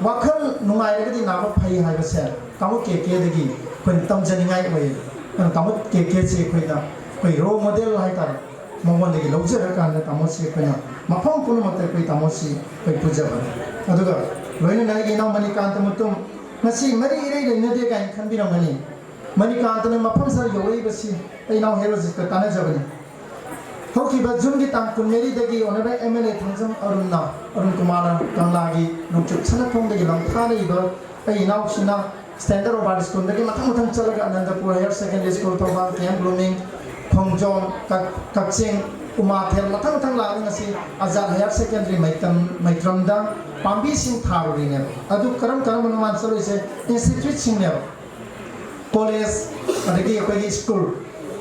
ꯋꯥꯈꯜ ꯅꯨꯡꯉꯥꯏꯔꯒꯗꯤ ꯅꯥꯕ ꯐꯩ ꯍꯥꯏꯕꯁꯦ ꯇꯥꯃꯣ ꯀꯦ ꯀꯦꯗꯒꯤ ꯑꯩꯈꯣꯏꯅ ꯇꯝꯖꯅꯤꯡꯉꯥꯏ ꯑꯣꯏꯌꯦ꯫ ꯑꯗꯨꯅ ꯇꯥꯃꯣ ꯀꯦ ꯀꯦꯁꯦ ꯑꯩꯈꯣꯏꯅ ꯑꯩꯈꯣꯏ role model ꯍꯥꯏꯇꯥꯔꯦ, ꯃꯉꯣꯟꯗꯒꯤ ꯂꯧꯖꯔꯀꯥꯟꯗ ꯇꯥꯃꯣꯁꯤ ꯑꯩꯈꯣꯏꯅ ꯃꯐꯝ ꯄꯨꯝꯅꯃꯛꯇ ꯑꯩꯈꯣꯏ ꯇꯥꯃꯣꯁꯤ ꯑꯩꯈꯣꯏ ꯄꯨꯖꯕꯅꯤ꯫ ꯑꯗꯨꯒ ꯂꯣꯏꯅꯅ ꯑꯩꯒꯤ ꯏꯅꯥꯎ ꯃꯅꯤꯀꯥꯟꯇ ꯃꯇꯨꯡ ꯉꯁꯤ ꯃꯔꯤ ꯏꯔꯩ ꯂꯩꯅꯗꯦ ꯀꯥꯏꯅ ꯈꯟꯕꯤꯔꯝꯒꯅꯤ꯫ ꯃꯅꯤꯀꯥꯟꯇꯅ ꯃꯐꯝꯁꯤꯗ ꯌꯧꯔꯛꯏꯕꯁꯤ ꯑꯩ ꯏꯅꯥꯎ ꯍꯦꯔꯣꯖꯤꯠꯀ ꯇꯥꯟꯅꯖꯕꯅꯤ꯫ ꯍꯧꯈꯤꯕ ꯖꯨꯟꯒꯤ ꯇꯥꯡ ꯀꯨꯟꯃꯔꯤꯗꯒꯤ honourable M L A Thangjam ꯑꯔꯨꯟꯅ, ꯑꯔꯨꯟ ꯀꯨꯃꯥꯔꯅ ꯀꯪꯂꯥꯒꯤ ꯅꯣꯡꯆꯨꯞ ꯁꯅꯥꯊꯣꯡꯗꯒꯤ ꯂꯝꯈꯥ ꯂꯩꯔꯤꯕ ꯑꯩ ꯏꯅꯥꯎꯁꯤꯅ ꯁ꯭ꯇꯦꯟꯗꯔ ꯔꯣꯕꯥꯔꯠ ꯁ꯭ꯀꯨꯜꯗꯒꯤ ꯃꯊꯪ ꯃꯊꯪ ꯆꯠꯂꯒ ꯑꯅꯟꯗꯄꯨꯔ ꯍꯥꯌꯔ ꯁꯦꯀꯦꯟꯗꯔꯤ ꯁ꯭ꯀꯨꯜ, ꯊꯧꯕꯥꯜ, ꯀꯦ ꯑꯦꯝ ꯕ꯭ꯂꯨꯃꯤꯡ, ꯈꯣꯡꯖꯣꯝ, ꯀꯛ-, ꯀꯛꯆꯤꯡ, ꯎꯃꯥꯊꯦꯜ, ꯃꯊꯪ ꯃꯊꯪ ꯂꯥꯛꯑꯒ ꯉꯁꯤ ꯑꯖꯥꯗ ꯍꯥꯌꯔ ꯁꯦꯀꯦꯟꯗꯔꯤ ꯃꯩꯇꯝ-, ꯃꯩꯇ꯭ꯔꯝꯗ ꯄꯥꯝꯕꯤꯁꯤꯡ ꯊꯥꯔꯨꯔꯤꯅꯦꯕ꯫ ꯑꯗꯨ ꯀꯔꯝ ꯀꯔꯝꯕꯅꯣ ꯃꯥꯅ ꯆꯠꯂꯨꯏꯁꯦ? ꯏꯟꯁꯇꯤꯇ꯭ꯌꯨꯠꯁꯤꯡꯅꯦꯕ, ꯀꯣꯂꯦꯖ, ꯑꯗꯒꯤ ꯑꯩꯈꯣꯏꯒꯤ ꯁ꯭ꯀꯨꯜ꯫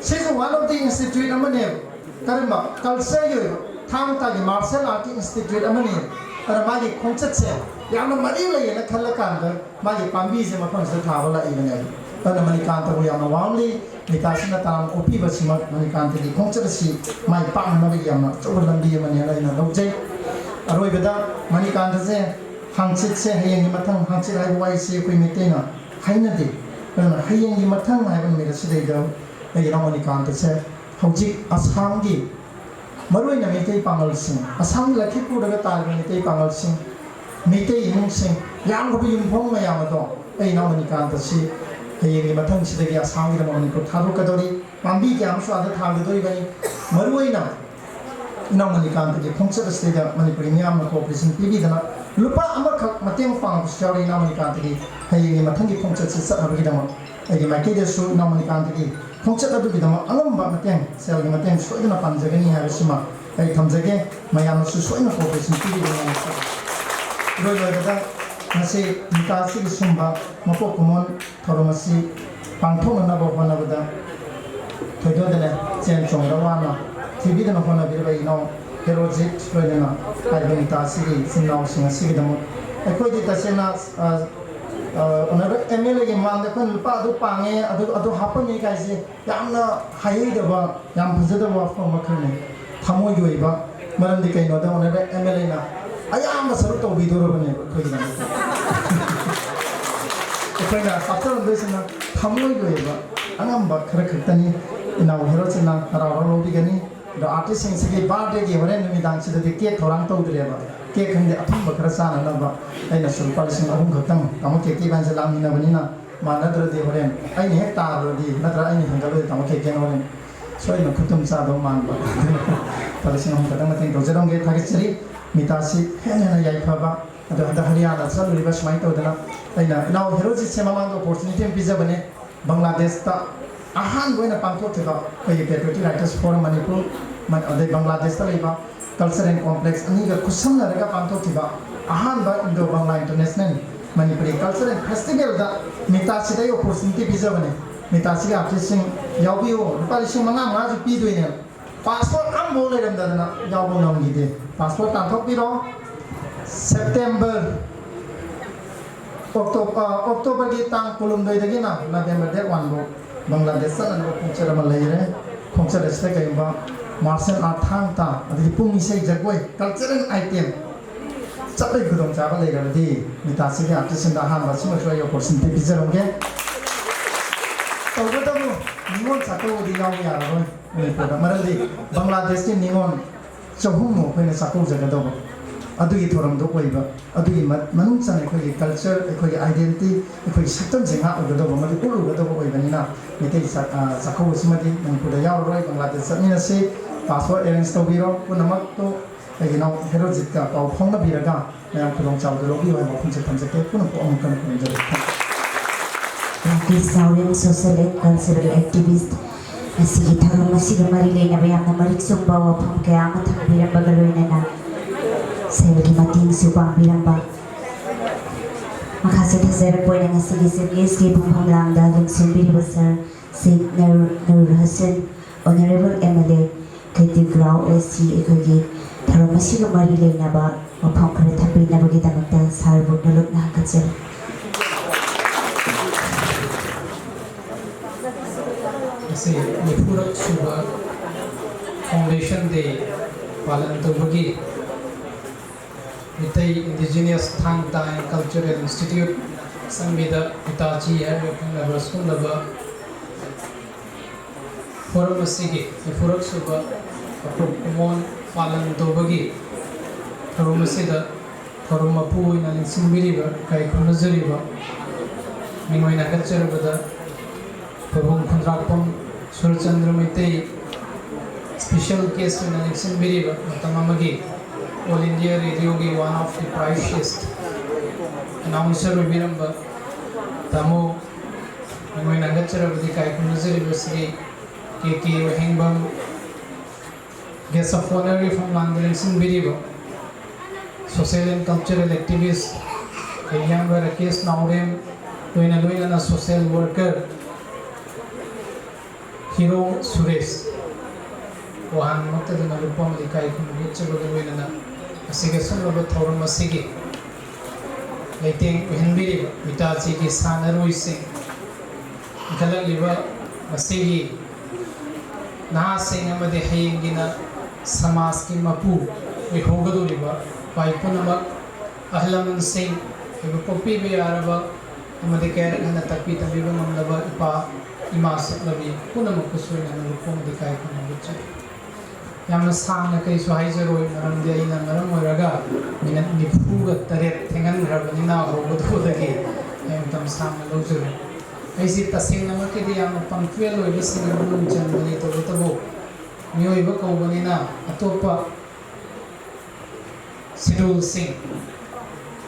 ꯁꯤꯁꯨ one of the institute ꯑꯃꯅꯦꯕ꯫ ꯀꯔꯝꯕ? ꯀꯜꯆꯔꯒꯤ ꯑꯣꯏꯕ, ꯊꯥꯡ ꯇꯥꯒꯤ ꯃꯥꯔꯁꯦꯜ ꯑꯥꯔꯠꯀꯤ ꯏꯟꯁꯇꯤꯇ꯭ꯌꯨꯠ ꯑꯃꯅꯦꯕ꯫ ꯑꯗꯨꯅ ꯃꯥꯒꯤ ꯈꯣꯡꯆꯠꯁꯦ ꯌꯥꯝꯅ ꯃꯔꯤ ꯂꯩꯌꯦꯅ ꯈꯜꯂꯀꯥꯟꯗ ꯃꯥꯒꯤ ꯄꯥꯝꯕꯤꯁꯦ ꯃꯐꯝꯁꯤꯗ ꯊꯥꯕ ꯂꯥꯛꯏꯕꯅꯦꯕ꯫ ꯑꯗꯨꯅ ꯃꯅꯤꯀꯥꯟꯇꯕꯨ ꯌꯥꯝꯅ warmly ꯅꯤꯇꯥꯁꯤꯅ ꯇꯔꯥꯝꯅ ꯑꯣꯛꯄꯤꯕꯁꯤꯃꯛ ꯃꯅꯤꯀꯥꯟꯇꯒꯤ ꯈꯣꯡꯆꯠ ꯑꯁꯤ ꯃꯥꯏ ꯄꯥꯛꯅꯅꯕꯒꯤ ꯌꯥꯝꯅ ꯑꯆꯧꯕ ꯂꯝꯕꯤ ꯑꯃꯅꯦꯅ ꯑꯩꯅ ꯂꯧꯖꯩ꯫ ꯑꯔꯣꯏꯕꯗ ꯃꯅꯤꯀꯥꯟꯇꯁꯦ ꯍꯥꯡꯆꯤꯠꯁꯦ, ꯍꯌꯦꯡꯒꯤ ꯃꯊꯪ, ꯍꯥꯡꯆꯤꯠ ꯍꯥꯏꯕ ꯋꯥꯍꯩꯁꯤ ꯑꯩꯈꯣꯏ ꯃꯩꯇꯩꯅ ꯍꯥꯏꯅꯗꯦ꯫ ꯑꯗꯨꯅ ꯍꯌꯦꯡꯒꯤ ꯃꯊꯪ ꯍꯥꯏꯕ ꯅꯨꯃꯤꯠ ꯑꯁꯤꯗꯩꯗ ꯑꯩꯒꯤ ꯏꯅꯥꯎ ꯃꯅꯤꯀꯥꯟꯇꯁꯦ ꯍꯧꯖꯤꯛ ꯑꯁꯥꯝꯒꯤ ꯃꯔꯨꯑꯣꯏꯅ ꯃꯩꯇꯩ ꯄꯥꯉꯜꯁꯤꯡ, ꯑꯁꯥꯝꯒꯤ ꯂꯛꯈꯤꯄꯨꯔꯗꯒ ꯇꯥꯔꯤꯕ ꯃꯩꯇꯩ ꯄꯥꯉꯜꯁꯤꯡ, ꯃꯩꯇꯩ ꯏꯃꯨꯡꯁꯤꯡ, ꯌꯥꯝꯂꯕ ꯌꯨꯝꯐꯝ ꯃꯌꯥꯝ ꯑꯗꯣ ꯑꯩ ꯏꯅꯥꯎ ꯃꯅꯤꯀꯥꯟꯇ ꯑꯁꯤ ꯍꯌꯦꯡꯒꯤ ꯃꯊꯪꯁꯤꯗꯒꯤ ꯑꯁꯥꯝꯒꯤꯗꯃꯛ ꯃꯅꯤꯄꯨꯔ ꯊꯥꯗꯣꯛꯀꯗꯧꯔꯤ꯫ ꯄꯥꯝꯕꯤ ꯀꯌꯥ ꯑꯃꯁꯨ ꯑꯥꯗ ꯊꯥꯒꯗꯧꯔꯤꯕꯅꯤ꯫ ꯃꯔꯨꯑꯣꯏꯅ ꯏꯅꯥꯎ ꯃꯅꯤꯀꯥꯟꯇꯒꯤ ꯈꯣꯡꯆꯠ ꯑꯁꯤꯗꯩꯗ ꯃꯅꯤꯄꯨꯔꯒꯤ ꯃꯤꯌꯥꯝꯅ cooperation ꯄꯤꯕꯤꯗꯅ ꯂꯨꯄꯥ ꯑꯃꯈꯛ ꯃꯇꯦꯡ ꯄꯥꯡꯕꯁꯨ ꯌꯥꯎꯔꯤ꯫ ꯏꯅꯥꯎ ꯃꯅꯤꯀꯥꯟꯇꯒꯤ ꯍꯌꯦꯡꯒꯤ ꯃꯊꯪꯒꯤ ꯈꯣꯡꯆꯠꯁꯤ ꯆꯠꯅꯕꯒꯤꯗꯃꯛ ꯑꯩꯒꯤ ꯃꯥꯏꯀꯩꯗꯁꯨ ꯏꯅꯥꯎ ꯃꯅꯤꯀꯥꯟꯇꯒꯤ ꯈꯣꯡꯆꯠ ꯑꯗꯨꯒꯤꯗꯃꯛ ꯑꯉꯝꯕ ꯃꯇꯦꯡ, ꯁꯦꯜꯒꯤ ꯃꯇꯦꯡ ꯁꯣꯏꯗꯅ ꯄꯥꯡꯖꯒꯅꯤ ꯍꯥꯏꯕꯁꯤꯃ ꯑꯩ ꯊꯝꯖꯒꯦ꯫ ꯃꯌꯥꯝꯅꯁꯨ ꯁꯣꯏꯗꯅ cooperation ꯄꯤꯕꯤꯒꯅꯤ ꯍꯥꯏꯅ ꯈꯜꯂꯤ꯫ ꯏꯔꯣꯏ ꯂꯣꯏꯕꯗ ꯉꯁꯤ ꯃꯤꯇꯥ ꯑꯁꯤꯒꯤ ꯁꯨꯝꯕ ꯃꯄꯣꯛ ꯀꯨꯝꯑꯣꯟ ꯊꯧꯔꯝ ꯑꯁꯤ ꯄꯥꯡꯊꯣꯛꯅꯅꯕ ꯍꯣꯠꯅꯕꯗ ꯊꯣꯏꯗꯣꯛꯇꯅ ꯆꯦꯟ ꯆꯣꯡꯗ ꯋꯥꯅ ꯊꯤꯕꯤꯗꯅ ꯍꯣꯠꯅꯕꯤꯔꯕ ꯏꯅꯥꯎ ꯍꯦꯔꯣꯖꯤꯠ ꯂꯣꯏꯅꯅ ꯍꯥꯏꯔꯤꯕ ꯃꯤꯇꯥ ꯑꯁꯤꯒꯤ ꯏꯆꯤꯟ ꯏꯅꯥꯎꯁꯤꯡ ꯑꯁꯤꯒꯤꯗꯃꯛ ꯑꯩꯈꯣꯏꯗꯤ ꯇꯁꯦꯡꯅ, ꯑ, ꯑ, ꯑꯦꯝ ꯑꯦꯜ ꯑꯦꯒꯤ ꯃꯃꯥꯡꯗ ꯑꯩꯈꯣꯏꯅ ꯂꯨꯄꯥ ꯑꯗꯨ ꯄꯥꯡꯉꯦ, ꯑꯗꯨ, ꯑꯗꯨ ꯍꯥꯞꯄꯝꯃꯤ ꯀꯥꯏꯁꯦ ꯌꯥꯝꯅ ꯍꯥꯏꯍꯩꯗꯕ, ꯌꯥꯝ ꯐꯖꯗꯕ ꯋꯥꯐꯝ ꯑꯃꯈꯛꯅꯤ꯫ ꯊꯃꯣꯏꯒꯤ ꯑꯣꯏꯕ, ꯃꯔꯝꯗꯤ ꯀꯩꯅꯣꯗ ꯑꯣꯅꯔꯦꯕꯜ ꯑꯦꯝ ꯑꯦꯜ ꯑꯦꯅ ꯑꯌꯥꯝꯕ ꯁꯔꯨꯛ ꯇꯧꯕꯤꯗꯧꯔꯕꯅꯦꯕ ꯑꯩꯈꯣꯏꯒꯤꯗꯃꯛꯇ꯫ ꯑꯩꯈꯣꯏꯅ ꯍꯥꯞꯆꯔꯝꯗꯣꯏꯁꯤꯅ ꯊꯃꯣꯏꯒꯤ ꯑꯣꯏꯕ ꯑꯉꯝꯕ ꯈꯔ ꯈꯛꯇꯅꯤ꯫ ꯏꯅꯥꯎ ꯍꯦꯔꯣꯁꯤꯅ ꯍꯔꯥꯎ ꯍꯔꯥꯎ ꯂꯧꯕꯤꯒꯅꯤ꯫ ꯑꯗꯣ ꯑꯥꯔꯇꯤꯁꯁꯤꯡꯁꯤꯒꯤ ꯕꯥꯔꯗꯦꯒꯤ ꯍꯣꯔꯦꯟ ꯅꯨꯃꯤꯗꯥꯡꯁꯤꯗꯗꯤ ꯀꯦꯛ ꯊꯧꯔꯥꯡ ꯇꯧꯗ꯭ꯔꯦꯕ꯫ ꯀꯦꯛ ꯈꯪꯗꯦ, ꯑꯊꯨꯝꯕ ꯈꯔ ꯆꯥꯅꯅꯕ ꯑꯩꯅꯁꯨ ꯂꯨꯄꯥ ꯂꯤꯁꯤꯡ ꯑꯍꯨꯝ ꯈꯛꯇꯪ, ꯇꯥꯃꯣ ꯀꯦꯛꯀꯤ ꯏꯕꯥꯅꯤꯁꯦ ꯂꯥꯡꯃꯤꯟꯅꯕꯅꯤꯅ, ꯃꯥꯟꯅꯗ꯭ꯔꯗꯤ ꯍꯣꯔꯦꯟ ꯑꯩꯅ ꯍꯦꯛ ꯇꯥꯔꯨꯔꯗꯤ ꯅꯠꯇ꯭ꯔꯒ ꯑꯩꯅ ꯍꯦꯟꯒꯠꯂꯨꯔꯗꯤ ꯇꯥꯃꯣ ꯀꯦꯛꯀꯤꯅ ꯍꯣꯔꯦꯟ ꯁꯣꯏꯗꯅ ꯈꯨꯠꯇꯨꯝ ꯆꯥꯗꯧ ꯃꯥꯟꯕ꯫ ꯂꯨꯄꯥ ꯂꯤꯁꯤꯡ ꯑꯍꯨꯝ ꯈꯛꯇꯪ ꯃꯇꯦꯡ ꯇꯧꯖꯔꯝꯒꯦ꯫ ꯊꯥꯒꯠꯆꯔꯤ꯫ ꯃꯤꯇꯥꯁꯤ ꯍꯦꯟꯅ ꯍꯦꯟꯅ ꯌꯥꯏꯐꯕ꯫ ꯑꯗꯣ ꯍꯟꯗꯛ ꯍꯔꯤꯌꯥꯅꯥ ꯆꯠꯂꯨꯔꯤꯕ ꯁꯨꯃꯥꯏꯅ ꯇꯧꯗꯅ ꯑꯩꯅ ꯏꯅꯥꯎ ꯍꯦꯔꯣꯖꯤꯠꯁꯦ ꯃꯃꯥꯡꯗ opportunity ꯑꯃ ꯄꯤꯖꯕꯅꯦ꯫ ꯕꯪꯒ꯭ꯂꯥꯗꯦꯁꯇ ꯑꯍꯥꯟꯕ ꯑꯣꯏꯅ ꯄꯥꯡꯊꯣꯛꯈꯤꯕ ꯑꯩꯈꯣꯏꯒꯤ Patriotic Writers Forum ꯃꯅꯤꯄꯨꯔ, ꯃ-, ꯑꯗꯩ ꯕꯪꯒ꯭ꯂꯥꯗꯦꯁꯇ ꯂꯩꯕ Cultural Complex ꯑꯅꯤꯒ ꯈꯨꯠꯁꯝꯅꯔꯒ ꯄꯥꯡꯊꯣꯛꯈꯤꯕ ꯑꯍꯥꯟꯕ Indo Bangla International Manipuri Cultural Festivalꯗ ꯃꯤꯇꯥꯁꯤꯗ ꯑꯩ opportunity ꯄꯤꯖꯕꯅꯦ꯫ ꯃꯤꯇꯥꯁꯤꯒꯤ artistꯁꯤꯡ ꯌꯥꯎꯕꯤꯌꯨ, ꯂꯨꯄꯥ ꯂꯤꯁꯤꯡ ꯃꯉꯥ ꯃꯉꯥꯁꯨ ꯄꯤꯗꯣꯏꯅꯦ꯫ Passport ꯑꯃꯐꯥꯎ ꯂꯩꯔꯝꯗꯗꯅ ꯌꯥꯎꯕ ꯉꯝꯈꯤꯗꯦ꯫ Passport ꯇꯥꯟꯊꯣꯛꯄꯤꯔꯣ꯫ September, Octo-, ꯑ, Octoberꯒꯤ ꯇꯥꯡ ꯀꯨꯟꯍꯨꯝꯗꯣꯏꯗꯒꯤꯅ November date one ꯐꯥꯎ ꯕꯪꯒ꯭ꯂꯥꯗꯦꯁ ꯆꯠꯅꯅꯕ ꯈꯣꯡꯆꯠ ꯑꯃ ꯂꯩꯔꯦ꯫ ꯈꯣꯡꯆꯠ ꯑꯁꯤꯗ ꯀꯔꯤꯒꯨꯝꯕ martial art, ꯊꯥꯡ ꯇꯥ, ꯑꯗꯒꯤ ꯄꯨꯡ ꯏꯁꯩ ꯖꯒꯣꯏ, cultural item ꯆꯠꯄꯒꯤ ꯈꯨꯗꯣꯡꯆꯥꯕ ꯂꯩꯔꯕꯗꯤ ꯃꯤꯇꯥꯁꯤꯒꯤ artistꯁꯤꯡꯗ ꯑꯍꯥꯟꯕ ꯑꯁꯤꯃꯁꯨ ꯑꯩ opportunity ꯄꯤꯖꯔꯝꯒꯦ꯫ ꯇꯧꯕꯇꯕꯨ ꯅꯤꯉꯣꯜ ꯆꯥꯛꯀꯧꯕꯗꯤ ꯌꯥꯎꯕ ꯌꯥꯔꯔꯣꯏ ꯃꯅꯤꯄꯨꯔꯗ꯫ ꯃꯔꯝꯗꯤ ꯕꯪꯒ꯭ꯂꯥꯗꯦꯁꯀꯤ ꯅꯤꯉꯣꯜ ꯆꯍꯨꯝꯃꯨꯛ ꯑꯩꯈꯣꯏꯅ ꯆꯥꯛꯀꯧꯖꯒꯗꯧꯕ, ꯑꯗꯨꯒꯤ ꯊꯧꯔꯝꯗꯣ ꯑꯣꯏꯕ꯫ ꯑꯗꯨꯒꯤ ꯃ- ꯃꯅꯨꯡ ꯆꯟꯅ ꯑꯩꯈꯣꯏꯒꯤ ꯀꯜꯆꯔ, ꯑꯩꯈꯣꯏꯒꯤ ꯑꯥꯏꯗꯦꯟꯇꯤꯇꯤ, ꯑꯩꯈꯣꯏꯒꯤ ꯁꯛꯇꯝꯁꯦ ꯉꯥꯛꯎꯒꯗꯧꯕ ꯑꯃꯗꯤ ꯎꯠꯂꯨꯒꯗꯧꯕ ꯑꯣꯏꯕꯅꯤꯅ, ꯃꯩꯇꯩ ꯆꯥꯛ- ꯑ, ꯆꯥꯛꯀꯧꯕꯁꯤꯃꯗꯤ ꯃꯅꯤꯄꯨꯔꯗ ꯌꯥꯎꯔꯔꯣꯏ꯫ ꯕꯪꯒ꯭ꯂꯥꯗꯦꯁ ꯆꯠꯃꯤꯟꯅꯁꯤ, ꯄꯥꯁꯄꯣꯔꯠ ꯑꯦꯔꯦꯟꯖ ꯇꯧꯕꯤꯔꯣ꯫ ꯄꯨꯝꯅꯃꯛꯇꯣ ꯑꯩꯒꯤ ꯏꯅꯥꯎ ꯍꯦꯔꯣꯖꯤꯠꯀ ꯄꯥꯎ ꯐꯥꯎꯅꯕꯤꯔꯒ ꯃꯌꯥꯝ ꯈꯨꯗꯣꯡꯆꯥꯕꯗꯨ ꯂꯧꯕꯤꯌꯨ ꯍꯥꯏꯕ ꯋꯥꯐꯝꯁꯦ ꯊꯝꯖꯒꯦ꯫ ꯄꯨꯟꯅ ꯑꯃꯨꯛ ꯍꯟꯅ ꯈꯨꯔꯨꯝꯖꯔꯤ꯫ ꯔꯥꯀꯦꯁ ꯅꯥꯎꯔꯦꯝ, social and cultural activist, ꯉꯁꯤꯒꯤ ꯊꯧꯔꯝ ꯑꯁꯤꯒ ꯃꯔꯤ ꯂꯩꯅꯕ ꯌꯥꯝꯅ ꯃꯔꯤꯛ ꯆꯨꯝꯕ ꯋꯥꯐꯝ ꯀꯌꯥ ꯑꯃ ꯊꯝꯕꯤꯔꯝꯕꯒ ꯂꯣꯏꯅꯅ ꯁꯦꯜꯒꯤ ꯃꯇꯦꯡꯁꯨ ꯄꯥꯡꯕꯤꯔꯝꯕ꯫ ꯃꯈꯥ ꯆꯠꯊꯖꯔꯛꯄ ꯑꯣꯏꯅ ꯉꯁꯤꯒꯤ ꯆꯤꯐ ꯒꯦꯁꯀꯤ ꯐꯝꯐꯝ ꯂꯥꯡꯗ ꯂꯦꯡꯁꯤꯟꯕꯤꯔꯤꯕ ꯁꯥꯔ ꯁꯤ ꯅꯔ- Nurul Hasan, honourable M L A, ꯀꯩꯇꯤ ꯒ꯭ꯔꯥꯎ ꯑꯦꯁ ꯁꯤ ꯑꯩꯈꯣꯏꯒꯤ ꯊꯧꯔꯝ ꯑꯁꯤꯒ ꯃꯔꯤ ꯂꯩꯅꯕ ꯋꯥꯐꯝ ꯈꯔ ꯊꯝꯕꯤꯅꯕꯒꯤꯗꯃꯛꯇ ꯁꯥꯔꯕꯨ ꯅꯣꯂꯨꯛꯅ ꯍꯪꯒꯠꯆꯔꯤ꯫ ꯉꯁꯤ ꯅꯤꯐꯨꯔꯛ ꯁꯨꯕ Foundation Day ꯄꯥꯂꯟ ꯇꯧꯕꯒꯤ Meitei Indigenous Thangta and Cultural Institute ꯁꯪꯕꯤꯗ Hitachi ꯍꯥꯏꯔꯒ ꯈꯪꯅꯕ ꯁꯤꯒꯨꯝꯂꯕ ꯐꯣꯔꯝ ꯑꯁꯤꯒꯤ ꯅꯤꯐꯨꯔꯛ ꯁꯨꯕ ꯑꯀꯨꯞ ꯑꯃꯣꯟ ꯄꯥꯂꯟ ꯇꯧꯕꯒꯤ ꯊꯧꯔꯝ ꯑꯁꯤꯗ ꯊꯧꯔꯝ ꯃꯄꯨ ꯑꯣꯏꯅ ꯂꯦꯡꯁꯤꯟꯕꯤꯔꯤꯕ, ꯏꯀꯥꯏ ꯈꯨꯝꯅꯖꯔꯤꯕ, ꯃꯤꯡ ꯑꯣꯏꯅ ꯍꯥꯏꯒꯠꯆꯔꯕꯗ ꯐꯣꯏꯕꯨꯝ ꯈꯨꯟꯗ꯭ꯔꯥꯛꯄꯝ ꯁꯨꯔꯆꯟꯗ꯭ꯔ ꯃꯩꯇꯩ, special guest ꯑꯣꯏꯅ ꯂꯦꯡꯁꯤꯟꯕꯤꯔꯤꯕ ꯃꯇꯝ ꯑꯃꯒꯤ All India Radio ꯒꯤ one of the precious announcer ꯑꯣꯏꯕꯤꯔꯝꯕ ꯇꯥꯃꯣ, ꯃꯤꯡ ꯑꯣꯏꯅ ꯍꯥꯏꯒꯠꯆꯔꯕꯗꯤ ꯏꯀꯥꯏ ꯈꯨꯝꯅꯖꯔꯤꯕ ꯁ꯭ꯔꯤ ꯀꯦ ꯀꯦ ꯋꯥꯍꯦꯡꯕꯝ, guest of honour ꯒꯤ ꯐꯝꯂꯥꯡꯗ ꯂꯦꯡꯁꯤꯟꯕꯤꯔꯤꯕ social and cultural activist ꯑꯌꯥꯝꯕ ꯔꯥꯀꯦꯁ ꯅꯥꯎꯔꯦꯝ, ꯂꯣꯏꯅ ꯂꯣꯏꯅꯅ social worker ꯍꯤꯔꯣ ꯁꯨꯔꯦꯁ, ꯋꯥꯍꯪꯃꯛꯇꯗꯅ ꯂꯨꯄꯥ ꯑꯃꯗꯤ ꯏꯀꯥꯏ ꯈꯨꯝꯅꯕ ꯎꯠꯆꯕꯒ ꯂꯣꯏꯅꯅ ꯑꯁꯤꯒ ꯁꯨꯝꯂꯕ ꯊꯧꯔꯝ ꯑꯁꯤꯒꯤ ꯂꯩꯇꯦꯡ ꯑꯣꯏꯍꯟꯕꯤꯔꯤꯕ ꯃꯤꯇꯥꯆꯤꯒꯤ ꯁꯥꯟꯅꯔꯣꯏꯁꯤꯡ, ꯏꯟꯈꯠꯂꯛꯂꯤꯕ ꯃꯁꯤꯒꯤ ꯅꯍꯥꯁꯤꯡ ꯑꯃꯗꯤ ꯍꯌꯦꯡꯒꯤꯅ ꯁꯃꯥꯖꯀꯤ ꯃꯄꯨ ꯑꯣꯏꯍꯧꯒꯗꯧꯔꯤꯕ ꯚꯥꯏ ꯄꯨꯝꯅꯃꯛ, ꯑꯍꯜ ꯂꯃꯟꯁꯤꯡ, ꯑꯩꯕꯨ ꯄꯣꯛꯄꯤꯕ ꯌꯥꯔꯕ ꯑꯃꯗꯤ ꯀꯌꯥꯔꯛ ꯍꯟꯅ ꯇꯥꯛꯄꯤ ꯇꯝꯕꯤꯕ ꯉꯝꯂꯕ ꯏꯄꯥ ꯏꯃꯥ ꯁꯛꯂꯕꯤ ꯄꯨꯝꯅꯃꯛꯄꯨꯁꯨ ꯑꯩꯅ ꯅꯪꯕꯨ ꯈꯣꯡꯗ ꯏꯀꯥꯏ ꯈꯨꯝꯅꯕ ꯆꯠꯂꯤ꯫ ꯌꯥꯝꯅ ꯁꯥꯡꯅ ꯀꯩꯁꯨ ꯍꯥꯏꯖꯔꯣꯏ, ꯃꯔꯝꯗꯤ ꯑꯩꯅ ꯃꯔꯝ ꯑꯣꯏꯔꯒ ꯃꯤꯅꯠ ꯅꯤꯐꯨꯒ ꯇꯔꯦꯠ ꯊꯦꯡꯍꯟꯈ꯭ꯔꯕꯅꯤꯅ ꯍꯧꯕꯗꯨꯗꯒꯤ ꯑꯩ ꯃꯇꯝ ꯁꯥꯡꯅ ꯂꯧꯖꯔꯣꯏ꯫ ꯑꯩꯁꯤ ꯇꯁꯦꯡꯅꯃꯛꯀꯤꯗꯤ ꯌꯥꯝꯅ ꯄꯪꯆꯨꯋꯦꯜ ꯑꯣꯏꯕꯁꯤꯡꯒꯤ ꯃꯅꯨꯡ ꯆꯟꯕꯅꯤ, ꯇꯧꯕꯇꯕꯨ ꯃꯤꯑꯣꯏꯕ ꯀꯧꯕꯅꯤꯅ ꯑꯇꯣꯞꯄ ꯁꯦꯗ꯭ꯌꯨꯜꯁꯤꯡ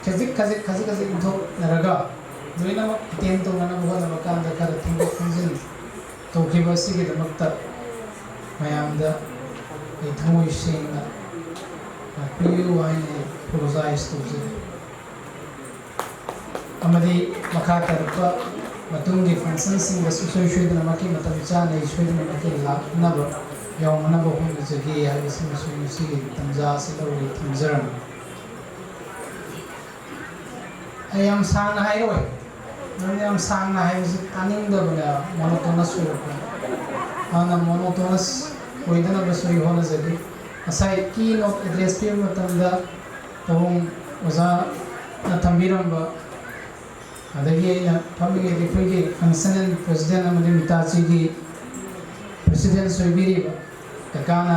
ꯈꯖꯤꯛ ꯈꯖꯤꯛ ꯈꯖꯤꯛ ꯈꯖꯤꯛ ꯏꯟꯊꯣꯛꯅꯔꯒ ꯂꯣꯏꯅꯃꯛ ꯑꯦꯇꯦꯟ ꯇꯧꯅꯅꯕ ꯍꯣꯠꯅꯕ ꯀꯥꯟꯗ ꯈꯔ ꯊꯦꯡꯗꯣꯛ ꯊꯦꯡꯖꯤꯟ ꯇꯧꯈꯤꯕ ꯑꯁꯤꯒꯤꯗꯃꯛꯇ ꯃꯌꯥꯝꯗ ꯑꯩ ꯊꯃꯣꯏ ꯁꯦꯡꯅ ꯉꯥꯛꯄꯤꯌꯨ ꯍꯥꯏꯅ ꯑꯩ ꯑꯦꯄꯣꯂꯣꯖꯥꯏꯁ ꯇꯧꯖꯔꯤ꯫ ꯑꯃꯗꯤ ꯃꯈꯥ ꯇꯥꯔꯛꯄ ꯃꯇꯨꯡꯒꯤ ꯐꯪꯁꯟꯁꯤꯡꯗꯁꯨ ꯁꯨꯡꯁꯣꯏ ꯁꯣꯏꯗꯅꯃꯛꯀꯤ ꯃꯇꯝ ꯆꯥꯅ ꯑꯩ ꯁꯣꯏꯗꯅꯃꯛꯀꯤ ꯂꯥꯛꯅꯕ ꯌꯥꯎꯅꯅꯕ ꯍꯣꯠꯅꯖꯒꯦ ꯍꯥꯏꯕꯁꯤꯃꯁꯨ ꯉꯁꯤꯒꯤ ꯇꯥꯟꯖꯥ ꯑꯁꯤꯗ ꯑꯩ ꯊꯝꯖꯔꯝꯃꯤ꯫ ꯑꯩ ꯌꯥꯝ ꯁꯥꯡꯅ ꯍꯥꯏꯔꯣꯏ, ꯃꯔꯝꯗꯤ ꯌꯥꯝ ꯁꯥꯡꯅ ꯍꯥꯏꯕꯁꯤ ꯇꯥꯅꯤꯡꯗꯕꯅꯦ, ꯃꯣꯅꯣꯇꯣꯅꯁ ꯑꯣꯏꯔꯛꯄꯅꯤ꯫ ꯑꯗꯨꯅ ꯃꯣꯅꯣꯇꯣꯅꯁ ꯑꯣꯏꯗꯅꯕꯁꯨ ꯑꯩ ꯍꯣꯠꯅꯖꯒꯦ꯫ ꯉꯁꯥꯏ ꯀꯤ ꯅꯣꯠ ꯑꯦꯗ꯭ꯔꯦꯁ ꯄꯤꯕ ꯃꯇꯝꯗ ꯄꯥꯕꯨꯡ ꯑꯣꯖꯥꯅ ꯊꯝꯕꯤꯔꯝꯕ, ꯑꯗꯒꯤ ꯑꯩꯅ ꯐꯝꯃꯤꯉꯩꯗ ꯑꯩꯈꯣꯏꯒꯤ ꯐꯪꯁꯅꯦꯜ ꯄ꯭ꯔꯁꯤꯗꯦꯟ ꯑꯃꯗꯤ ꯃꯤꯇꯥꯆꯤꯒꯤ ꯄ꯭ꯔꯁꯤꯗꯦꯟ ꯑꯣꯏꯕꯤꯔꯤꯕ ꯀꯀꯥꯅ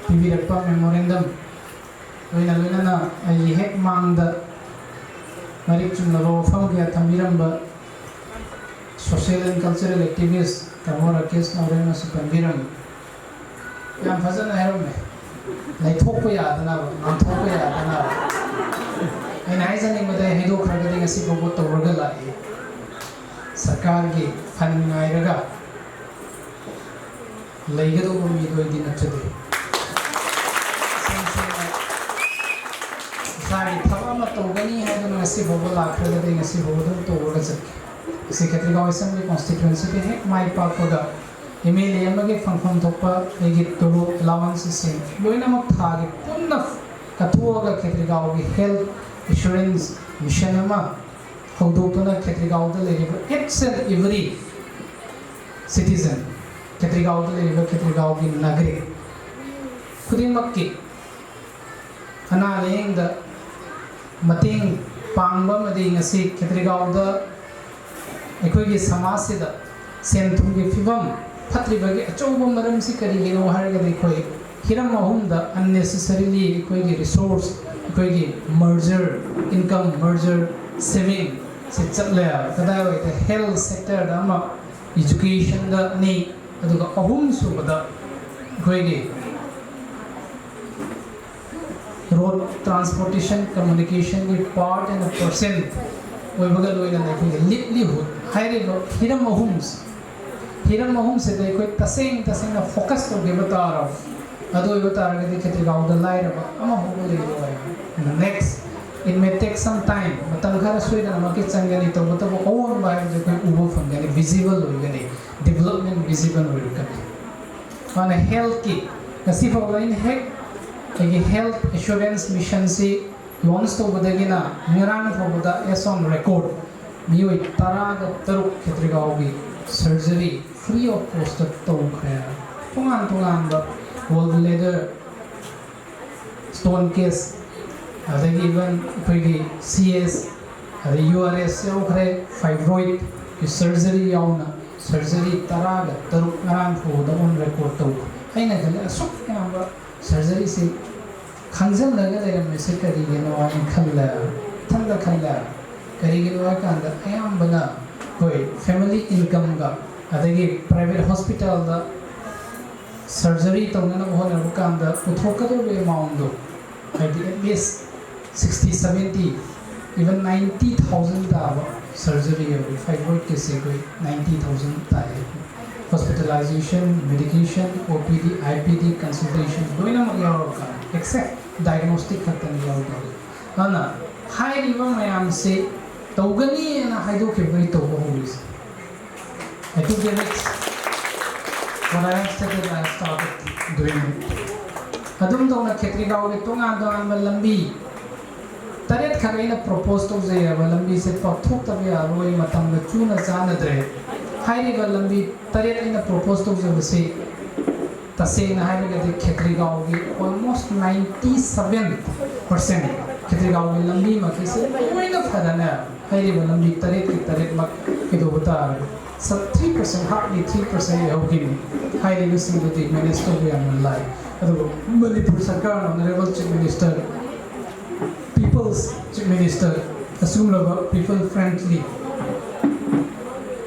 ꯄꯤꯕꯤꯔꯛꯄ ꯃꯦꯃꯣꯔꯦꯟꯗꯝ, ꯂꯣꯏꯅ ꯂꯣꯏꯅꯅ ꯑꯩꯒꯤ ꯍꯦꯛ ꯃꯥꯡꯗ ꯃꯔꯤꯛ ꯆꯨꯝꯂꯕ ꯋꯥꯐꯝ ꯀꯌꯥ ꯊꯝꯕꯤꯔꯝꯕ social and cultural activist ꯇꯥꯃꯣ ꯔꯥꯀꯦꯁ ꯅꯥꯎꯔꯦꯝꯅꯁꯨ ꯄꯟꯕꯤꯔꯝꯃꯤ꯫ ꯌꯥꯝ ꯐꯖꯅ ꯍꯥꯏꯔꯝꯃꯦ꯫ ꯂꯩꯊꯣꯛꯄ ꯌꯥꯗꯅꯕ, ꯉꯥꯡꯊꯣꯛꯄ ꯌꯥꯗꯅꯕ꯫ ꯑꯩꯅ ꯍꯥꯏꯖꯅꯤꯡꯕꯗ, ꯑꯩ ꯍꯥꯏꯗꯣꯛꯈ꯭ꯔꯒꯗꯤ ꯉꯁꯤ ꯐꯥꯎꯕ ꯇꯧꯔꯒ ꯂꯥꯛꯏ꯫ ꯁꯔꯀꯥꯔꯒꯤ ꯐꯟ ꯉꯥꯏꯔꯒ ꯂꯩꯒꯗꯧꯕ ꯃꯤꯗꯣ ꯑꯩꯗꯤ ꯅꯠꯆꯗꯦ꯫ ꯏꯁꯝ ꯁꯦꯝꯅ ꯏꯁꯥꯒꯤ ꯊꯕꯛ ꯑꯃ ꯇꯧꯒꯅꯤ ꯍꯥꯏꯗꯨꯅ ꯉꯁꯤ ꯐꯥꯎꯕ ꯂꯥꯛꯈ꯭ꯔꯒꯗꯤ ꯉꯁꯤ ꯐꯥꯎꯕ ꯑꯗꯨꯝ ꯇꯧꯔꯒ ꯆꯠꯈꯤ꯫ ꯉꯁꯤ ꯈꯦꯇ꯭ꯔꯤꯒꯥꯎ ꯑꯦꯁꯦꯝꯕ꯭ꯂꯤ ꯀꯣꯟꯁꯇꯤꯇ꯭ꯋꯦꯟꯁꯤꯗ ꯍꯦꯛ ꯃꯥꯏ ꯄꯥꯛꯄꯒ ꯑꯦꯝ ꯑꯦꯜ ꯑꯦ ꯑꯃꯒꯤ ꯐꯪꯐꯝ ꯊꯣꯛꯄ ꯑꯩꯒꯤ ꯇꯣꯂꯣꯞ ꯑꯦꯂꯥꯋꯦꯟꯁꯁꯤꯡ ꯂꯣꯏꯅꯃꯛ ꯊꯥꯒꯤ ꯄꯨꯟꯅ ꯀꯠꯊꯣꯛꯑꯒ ꯈꯦꯇ꯭ꯔꯤꯒꯥꯎꯒꯤ ꯍꯦꯜꯊ ꯏꯟꯁꯨꯔꯦꯟꯁ ꯃꯤꯁꯟ ꯑꯃ ꯍꯧꯗꯣꯛꯇꯨꯅ ꯈꯦꯇ꯭ꯔꯤꯒꯥꯎꯗ ꯂꯩꯔꯤꯕ each and every citizen, ꯈꯦꯇ꯭ꯔꯤꯒꯥꯎꯗ ꯂꯩꯔꯤꯕ ꯈꯦꯇ꯭ꯔꯤꯒꯥꯎꯒꯤ ꯅꯥꯒꯔꯤꯛ ꯈꯨꯗꯤꯡꯃꯛꯀꯤ ꯑꯅꯥ ꯂꯥꯌꯦꯡꯗ ꯃꯇꯦꯡ ꯄꯥꯡꯕ ꯑꯃꯗꯤ ꯉꯁꯤ ꯈꯦꯇ꯭ꯔꯤꯒꯥꯎꯗ ꯑꯩꯈꯣꯏꯒꯤ ꯁꯃꯥꯖꯁꯤꯗ ꯁꯦꯟ ꯊꯨꯝꯒꯤ ꯐꯤꯕꯝ ꯐꯠꯇ꯭ꯔꯤꯕꯒꯤ ꯑꯆꯧꯕ ꯃꯔꯝꯁꯤ ꯀꯔꯤꯒꯤꯅꯣ ꯍꯥꯏꯔꯒꯗꯤ, ꯑꯩꯈꯣꯏ ꯍꯤꯔꯝ ꯑꯍꯨꯝꯗ unnecessarily ꯑꯩꯈꯣꯏꯒꯤ resource, ꯑꯩꯈꯣꯏꯒꯤ merger, income merger saving ꯁꯤ ꯆꯠꯂꯦ꯫ ꯀꯗꯥꯏꯋꯥꯏꯗ? Health sectorꯗ ꯑꯃ, educationꯗ ꯑꯅꯤ, ꯑꯗꯨꯒ ꯑꯍꯨꯝꯁꯨꯕꯗ ꯑꯩꯈꯣꯏꯒꯤ road transportation, communicationꯒꯤ part and parcel ꯑꯣꯏꯕꯒ ꯂꯣꯏꯅꯅ ꯑꯩꯈꯣꯏꯒꯤ livelihood ꯍꯥꯏꯔꯤꯕ ꯍꯤꯔꯝ ꯑꯍꯨꯝꯁꯦ, ꯍꯤꯔꯝ ꯑꯍꯨꯝꯁꯤꯗ ꯑꯩꯈꯣꯏ ꯇꯁꯦꯡ ꯇꯁꯦꯡꯅ focus ꯇꯧꯒꯦꯕ ꯇꯥꯔꯕ, ꯑꯗꯨ ꯑꯣꯏꯕ ꯇꯥꯔꯒꯗꯤ ꯈꯦꯇ꯭ꯔꯤꯒꯥꯎꯗ ꯂꯥꯏꯔꯕ ꯑꯃꯐꯥꯎꯕ ꯂꯩꯔꯣꯏ꯫ And next, it may take some time, ꯃꯇꯝ ꯈꯔ ꯁꯣꯏꯗꯅꯃꯛꯀꯤ ꯆꯪꯒꯅꯤ, ꯇꯧꯕꯇꯕꯨ ꯑꯑꯣꯟꯕ ꯍꯥꯏꯕꯁꯦ ꯑꯩꯈꯣꯏ ꯎꯕ ꯐꯪꯒꯅꯤ, visible ꯑꯣꯏꯒꯅꯤ, development visible ꯑꯣꯏꯔꯛꯀꯅꯤ꯫ ꯃꯥꯅ healthꯀꯤ, ꯉꯁꯤ ꯐꯥꯎꯕ ꯑꯩꯅ ꯍꯦꯛ ꯑꯩꯒꯤ health assurance missionꯁꯤ launch ꯇꯧꯕꯗꯒꯤꯅ ꯉꯔꯥꯡ ꯐꯥꯎꯕꯗ, as on record, ꯃꯤꯑꯣꯏ ꯇꯔꯥꯒ ꯇꯔꯨꯛ ꯈꯦꯇ꯭ꯔꯤꯒꯥꯎꯒꯤ surgery free of cost ꯇꯧꯈ꯭ꯔꯦ꯫ ꯇꯣꯉꯥꯟ ꯇꯣꯉꯥꯟꯕ gallbladder, stone case, ꯑꯗꯒꯤ even ꯑꯩꯈꯣꯏꯒꯤ C S, ꯑꯗꯩ U R S ꯌꯥꯎꯈ꯭ꯔꯦ, fibroidꯀꯤ surgery ꯌꯥꯎꯅ surgery ꯇꯔꯥꯒ ꯇꯔꯨꯛ ꯉꯔꯥꯡ ꯐꯥꯎꯕꯗ on record ꯇꯧꯈ꯭ꯔꯦ꯫ ꯑꯩꯅ ꯈꯜꯂꯦ, ꯑꯁꯨꯛ ꯌꯥꯝꯕ surgeryꯁꯤ ꯈꯪꯖꯤꯜꯂꯒ ꯂꯩꯔꯝꯃꯤꯁꯦ ꯀꯔꯤꯒꯤꯅꯣ ꯍꯥꯏꯅ ꯈꯜꯂꯦ, ꯏꯊꯟꯗ ꯈꯜꯂꯦ꯫ ꯀꯔꯤꯒꯤꯅꯣ ꯍꯥꯏ ꯀꯥꯟꯗ ꯑꯌꯥꯝꯕꯅ ꯑꯩꯈꯣꯏ family incomeꯒ ꯑꯗꯒꯤ private hospitalꯗ surgery ꯇꯧꯅꯅꯕ ꯍꯣꯠꯅꯔꯛꯄ ꯀꯥꯟꯗ ꯄꯨꯊꯣꯛꯀꯗꯧꯔꯤꯕ amountꯗꯣ, ꯍꯥꯏꯗꯤ at least sixty, seventy, even ninety thousand ꯇꯥꯕ surgery ꯌꯧꯔꯤ꯫ Fibroidꯀꯤꯁꯦ ꯑꯩꯈꯣꯏ ninety thousand ꯇꯥꯏ꯫ Hospitalization, medication, O P D, I P D, consultation ꯂꯣꯏꯅꯃꯛ ꯌꯥꯎꯔꯒ, except diagnostic ꯈꯛꯇꯅꯤ ꯌꯥꯎꯗꯕ꯫ ꯑꯗꯨꯅ ꯍꯥꯏꯔꯤꯕ ꯃꯌꯥꯝꯁꯤ ꯇꯧꯒꯅꯤꯅ ꯍꯥꯏꯗꯣꯛꯈꯤꯕꯗꯒꯤ ꯇꯧꯕ ꯍꯧꯔꯤꯁꯦ꯫ I took the risk. What I have stated, I have started doing it. ꯑꯗꯨꯝ ꯇꯧꯅ ꯈꯦꯇ꯭ꯔꯤꯒꯥꯎꯒꯤ ꯇꯣꯉꯥꯟ ꯇꯣꯉꯥꯟꯕ ꯂꯝꯕꯤ ꯇꯔꯦꯠ ꯈꯛ ꯑꯩꯅ propose ꯇꯧꯖꯩ ꯍꯥꯏꯕ ꯂꯝꯕꯤꯁꯦ ꯄꯥꯡꯊꯣꯛꯇꯕ ꯌꯥꯔꯣꯏ, ꯃꯇꯝꯒ ꯆꯨꯅ ꯆꯥꯟꯅꯗ꯭ꯔꯦ꯫ ꯍꯥꯏꯔꯤꯕ ꯂꯝꯕꯤ ꯇꯔꯦꯠ ꯑꯩꯅ propose ꯇꯧꯖꯕꯁꯤ ꯇꯁꯦꯡꯅ ꯍꯥꯏꯔꯒꯗꯤ ꯈꯦꯇ꯭ꯔꯤꯒꯥꯎꯒꯤ almost ninety seven percent ꯈꯦꯇ꯭ꯔꯤꯒꯥꯎꯒꯤ ꯂꯝꯕꯤ ꯃꯈꯩꯁꯦ ꯂꯣꯏꯅ ꯐꯔꯅꯦ꯫ ꯍꯥꯏꯔꯤꯕ ꯂꯝꯕꯤ ꯇꯔꯦꯠꯀꯤ ꯇꯔꯦꯠꯃꯛ ꯀꯩꯗꯧꯕ ꯇꯥꯔꯒꯗꯤ꯫ Three percent, hardly three percent ꯂꯩꯍꯧꯈꯤꯕꯅꯤ꯫ ꯍꯥꯏꯔꯤꯕꯁꯤꯡꯗꯨꯗꯤ ꯃꯦꯅꯦꯖ ꯇꯧꯕ ꯌꯥꯝꯅ ꯂꯥꯏ꯫ ꯑꯗꯨꯕꯨ ꯃꯅꯤꯄꯨꯔ ꯁꯔꯀꯥꯔꯅ, honourable chief minister, people's chief minister, ꯑꯁꯤꯒꯨꯝꯂꯕ people friendly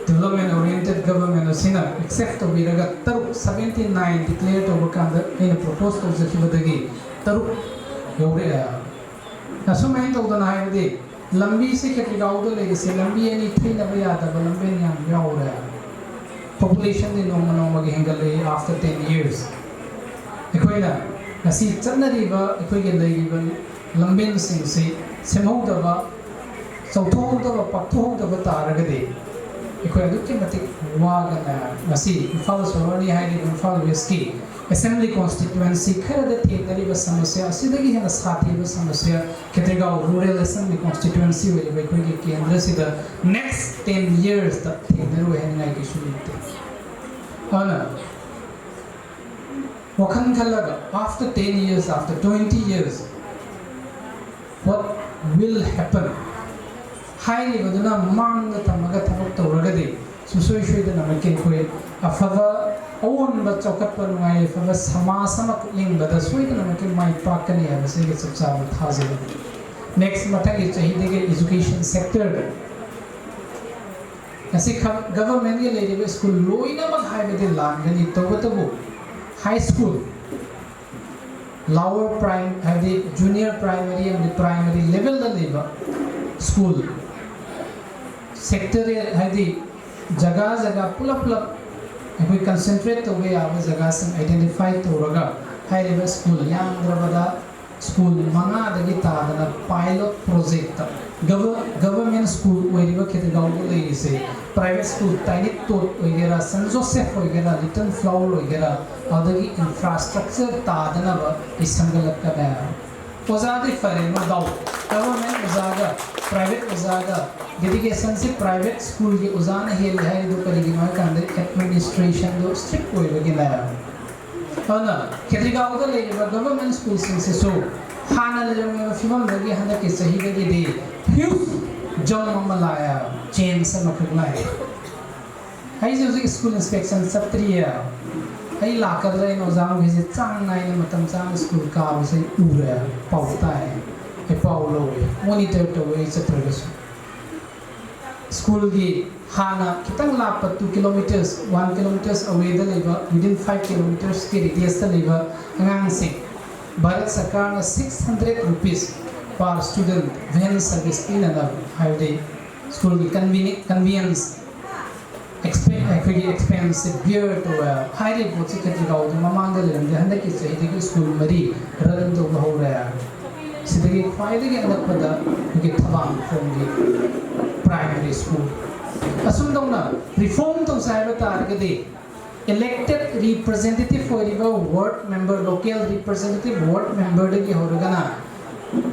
development oriented government ꯑꯁꯤꯅ ꯑꯦꯛꯁꯦꯞ ꯇꯧꯕꯤꯔꯒ ꯇꯔꯨꯛ, ꯁꯕꯦꯟꯇꯤ ꯅꯥꯏꯟ ꯗꯤꯀ꯭ꯂꯦꯌꯔ ꯇꯧꯕ ꯀꯥꯟꯗ ꯑꯩꯅ ꯄ꯭ꯔꯣꯄꯣꯁ ꯇꯧꯖꯈꯤꯕꯗꯒꯤ ꯇꯔꯨꯛ ꯌꯧꯔꯛꯑꯦ꯫ ꯑꯁꯨꯃꯥꯏꯅ ꯇꯧꯗꯅ ꯍꯥꯏꯕꯗꯤ ꯂꯝꯕꯤꯁꯤ ꯈꯦꯇ꯭ꯔꯤꯒꯥꯎꯗ ꯂꯩꯔꯤꯁꯦ ꯂꯝꯕꯤ ꯑꯅꯤ ꯊꯩꯅꯕ ꯌꯥꯗꯕ ꯂꯝꯕꯦꯟ ꯌꯥꯝ ꯌꯥꯎꯔꯦ꯫ ꯄꯣꯄꯨꯂꯦꯁꯟꯗꯤ ꯅꯣꯡꯃ ꯅꯣꯡꯃꯒꯤ ꯍꯦꯟꯒꯠꯂꯛꯏ after ten years꯫ ꯑꯩꯈꯣꯏꯅ ꯉꯁꯤ ꯆꯠꯅꯔꯤꯕ ꯑꯩꯈꯣꯏꯒꯤ ꯂꯩꯔꯤꯕ ꯂꯝꯕꯦꯟꯁꯤꯡꯁꯤ ꯁꯦꯝꯍꯧꯗꯕ, ꯆꯥꯎꯊꯣꯛꯍꯧꯗꯕ, ꯄꯥꯛꯊꯣꯛꯍꯧꯗꯕ ꯇꯥꯔꯒꯗꯤ ꯑꯩꯈꯣꯏ ꯑꯗꯨꯛꯀꯤ ꯃꯇꯤꯛ ꯋꯥꯒꯅꯤ꯫ ꯉꯁꯤ ꯏꯝꯐꯥꯜ ꯁꯣꯍꯣꯔꯅꯤ ꯍꯥꯏꯔꯤꯕ ꯏꯝꯐꯥꯜ ꯋꯦꯁꯀꯤ ꯑꯦꯁꯦꯝꯕ꯭ꯂꯤ ꯀꯣꯟꯁꯇꯤꯇ꯭ꯋꯦꯟꯁꯤ ꯈꯔꯗ ꯊꯦꯡꯅꯔꯤꯕ ꯁꯃꯁ꯭ꯌꯥ ꯑꯁꯤꯗꯒꯤ ꯍꯦꯟꯅ ꯁꯥꯊꯤꯕ ꯁꯃꯁ꯭ꯌꯥ ꯈꯦꯇ꯭ꯔꯤꯒꯥꯎ ꯔꯨꯔꯦꯜ ꯑꯦꯁꯦꯝꯕ꯭ꯂꯤ ꯀꯣꯟꯁꯇꯤꯇ꯭ꯋꯦꯟꯁꯤ ꯑꯣꯏꯔꯤꯕ ꯑꯩꯈꯣꯏꯒꯤ ꯀꯦꯟꯗ꯭ꯔꯁꯤꯗ ꯅꯦꯛꯁ ꯇꯦꯟ ꯌꯔꯁꯇ ꯊꯦꯡꯅꯔꯣꯏ ꯍꯥꯏꯅꯤꯡꯉꯥꯏ ꯀꯩꯁꯨ ꯂꯩꯇꯦ꯫ ꯑꯗꯨꯅ ꯋꯥꯈꯜ ꯈꯜꯂꯒ after ten years, after twenty years, what will happen? ꯍꯥꯏꯔꯤꯕꯗꯨꯅ ꯃꯥꯡꯗ ꯊꯝꯃꯒ ꯊꯕꯛ ꯇꯧꯔꯒꯗꯤ ꯁꯨꯡꯁꯣꯏ ꯁꯣꯏꯗꯅꯃꯛꯀꯤ ꯑꯩꯈꯣꯏ ꯑꯐꯕ ꯑꯑꯣꯟꯕ ꯆꯥꯎꯈꯠꯄ ꯅꯨꯡꯉꯥꯏ ꯌꯥꯏꯐꯕ ꯁꯃꯥꯖ ꯑꯃ ꯄꯨꯛꯅꯤꯡꯕꯗ ꯁꯣꯏꯗꯅꯃꯛꯀꯤ ꯃꯥꯏ ꯄꯥꯛꯀꯅꯤ ꯍꯥꯏꯕꯁꯤꯒꯤ ꯆꯞ ꯆꯥꯕ ꯊꯥꯖꯩ꯫ ꯅꯦꯛꯁ ꯃꯊꯪꯒꯤ ꯆꯍꯤꯗꯒꯤ ꯏꯖꯨꯀꯦꯁꯟ ꯁꯦꯛꯇꯔꯗ ꯉꯁꯤ ꯒꯚꯔꯟꯃꯦꯟꯒꯤ ꯂꯩꯔꯤꯕ ꯁ꯭ꯀꯨꯜ ꯂꯣꯏꯅꯃꯛ ꯍꯥꯏꯕꯗꯤ ꯂꯥꯟꯒꯅꯤ, ꯇꯧꯕꯇꯕꯨ ꯍꯥꯏ ꯁ꯭ꯀꯨꯜ, ꯂꯋꯔ ꯄ꯭ꯔꯥꯏꯝ ꯍꯥꯏꯕꯗꯤ ꯖꯨꯅꯤꯌꯔ ꯄ꯭ꯔꯥꯏꯃꯔꯤ ꯑꯃꯗꯤ ꯄ꯭ꯔꯥꯏꯃꯔꯤ ꯂꯦꯚꯦꯜꯗ ꯂꯩꯕ ꯁ꯭ꯀꯨꯜ ꯁꯦꯛꯇꯔꯦꯜ ꯍꯥꯏꯗꯤ ꯖꯒꯥ ꯖꯒꯥ ꯄꯨꯂꯞ ꯄꯨꯂꯞ ꯑꯩꯈꯣꯏ ꯀꯟꯁꯦꯟꯇ꯭ꯔꯦꯠ ꯇꯧꯕ ꯌꯥꯕ ꯖꯒꯥꯁꯤꯡ ꯑꯥꯏꯗꯦꯟꯇꯤꯐꯥꯏ ꯇꯧꯔꯒ ꯍꯥꯏꯔꯤꯕ ꯁ꯭ꯀꯨꯜ ꯌꯥꯝꯗ꯭ꯔꯕꯗ ꯁ꯭ꯀꯨꯜ ꯃꯉꯥꯗꯒꯤ ꯇꯥꯗꯅ ꯄꯥꯏꯂꯣꯠ ꯄ꯭ꯔꯣꯖꯦꯛꯇ ꯒꯚꯔꯟꯃꯦꯟ ꯁ꯭ꯀꯨꯜ ꯑꯣꯏꯔꯤꯕ ꯈꯦꯇ꯭ꯔꯤꯒꯥꯎꯗ ꯂꯩꯔꯤꯁꯦ ꯄ꯭ꯔꯥꯏꯚꯦꯠ ꯁ꯭ꯀꯨꯜ ꯇꯥꯏꯅꯤꯛ ꯇꯣꯠ ꯑꯣꯏꯒꯦꯔꯥ, ꯁꯦꯟ ꯖꯣꯁꯦꯐ ꯑꯣꯏꯒꯦꯔꯥ, ꯂꯤꯇꯜ ꯐ꯭ꯂꯥꯋꯔ ꯑꯣꯏꯒꯦꯔꯥ, ꯑꯗꯨꯗꯒꯤ ꯏꯟꯐ꯭ꯔꯥꯁ꯭ꯇ꯭ꯔꯛꯆꯔ ꯇꯥꯗꯅꯕ ꯑꯩ ꯁꯦꯝꯒꯠꯂꯛꯀꯅꯤ꯫ ꯑꯣꯖꯥꯗꯤ ꯐꯔꯦ, no doubt, ꯒꯚꯔꯟꯃꯦꯟ ꯑꯣꯖꯥꯒ ꯄ꯭ꯔꯥꯏꯚꯦꯠ ꯑꯣꯖꯥꯒ ꯗꯦꯗꯤꯀꯦꯁꯟꯁꯤ ꯄ꯭ꯔꯥꯏꯚꯦꯠ ꯁ꯭ꯀꯨꯜꯒꯤ ꯑꯣꯖꯥꯅ ꯍꯦꯜꯂꯤ ꯍꯥꯏꯔꯤꯗꯨ ꯀꯔꯤꯒꯤꯅꯣ ꯍꯥꯏ ꯀꯥꯟꯗ ꯑꯦꯗꯃꯤꯅꯤꯁꯇ꯭ꯔꯦꯁꯟꯗꯨ ꯁ꯭ꯇ꯭ꯔꯤꯛ ꯑꯣꯏꯕꯒꯤꯅꯦ꯫ ꯑꯗꯨꯅ ꯈꯦꯇ꯭ꯔꯤꯒꯥꯎꯗ ꯂꯩꯔꯤꯕ ꯒꯚꯔꯟꯃꯦꯟ ꯁ꯭ꯀꯨꯜꯁꯤꯡꯁꯤꯁꯨ ꯍꯥꯟꯅ ꯂꯩꯔꯝꯃꯤꯕ ꯐꯤꯕꯝꯗꯒꯤ ꯍꯟꯗꯛꯀꯤ ꯆꯍꯤꯗꯒꯤꯗꯤ ꯍ꯭ꯌꯨꯖ ꯖꯝ ꯑꯃ ꯂꯥꯛꯑꯦ, ꯆꯦꯟꯖ ꯑꯃꯈꯛ ꯂꯥꯛꯑꯦ꯫ ꯑꯩꯁꯦ ꯍꯧꯖꯤꯛ ꯁ꯭ꯀꯨꯜ ꯏꯟꯁꯄꯦꯛꯁꯟ ꯆꯠꯇ꯭ꯔꯤꯌꯦ꯫ ꯑꯩ ꯂꯥꯛꯀꯗ꯭ꯔꯥ ꯍꯥꯏꯅ ꯑꯣꯖꯥ ꯃꯈꯩꯁꯦ ꯆꯥꯡ ꯅꯥꯏꯅ ꯃꯇꯝ ꯆꯥꯅ ꯁ꯭ꯀꯨꯜ ꯀꯥꯕꯁꯦ ꯎꯔꯦ, ꯄꯥꯎ ꯇꯥꯏ, ꯑꯩ ꯄꯥꯎ ꯂꯧꯏ, ꯃꯣꯅꯤꯇꯔ ꯇꯧꯏ ꯑꯩ ꯆꯠꯇ꯭ꯔꯒꯁꯨ꯫ ꯁ꯭ꯀꯨꯜꯒꯤ ꯍꯥꯟꯅ ꯈꯤꯇꯪ ꯂꯥꯞꯄ two kilometres, one kilometres awayꯗ ꯂꯩꯕ, within five kilometresꯀꯤ radiusꯇ ꯂꯩꯕ ꯑꯉꯥꯡꯁꯤꯡ ꯚꯥꯔꯠ ꯁꯔꯀꯥꯔꯅ six hundred rupees per student van service ꯄꯤꯅꯅꯕ, ꯍꯥꯏꯕꯗꯤ ꯁ꯭ꯀꯨꯜꯒꯤ conveni convenience, ꯑꯦꯛꯁꯄꯦ ꯑꯩꯈꯣꯏꯒꯤ ꯑꯦꯛꯁꯄꯦꯟꯁꯁꯦ bear ꯇꯧꯋꯦ꯫ ꯍꯥꯏꯔꯤꯕ ꯄꯣꯠꯁꯤ ꯈꯖꯤꯛ ꯐꯥꯎꯗ ꯃꯃꯥꯡꯗ ꯂꯩꯔꯝꯗꯦ, ꯍꯟꯗꯛꯀꯤ ꯆꯍꯤꯗꯒꯤ ꯁ꯭ꯀꯨꯜ ꯃꯔꯤ ꯔꯟ ꯇꯧꯕ ꯍꯧꯔꯦ꯫ ꯁꯤꯗꯒꯤ ꯈ꯭ꯋꯥꯏꯗꯒꯤ ꯑꯅꯛꯄꯗ ꯑꯩꯈꯣꯏꯒꯤ ꯊꯕꯥꯡꯈꯣꯡꯒꯤ primary school꯫ ꯑꯁꯨꯝ ꯇꯧꯅ reform ꯇꯧꯁꯦ ꯍꯥꯏꯕ ꯇꯥꯔꯒꯗꯤ elected representative ꯑꯣꯏꯔꯤꯕ ward member, local representative ward memberꯗꯒꯤ ꯍꯧꯔꯒꯅ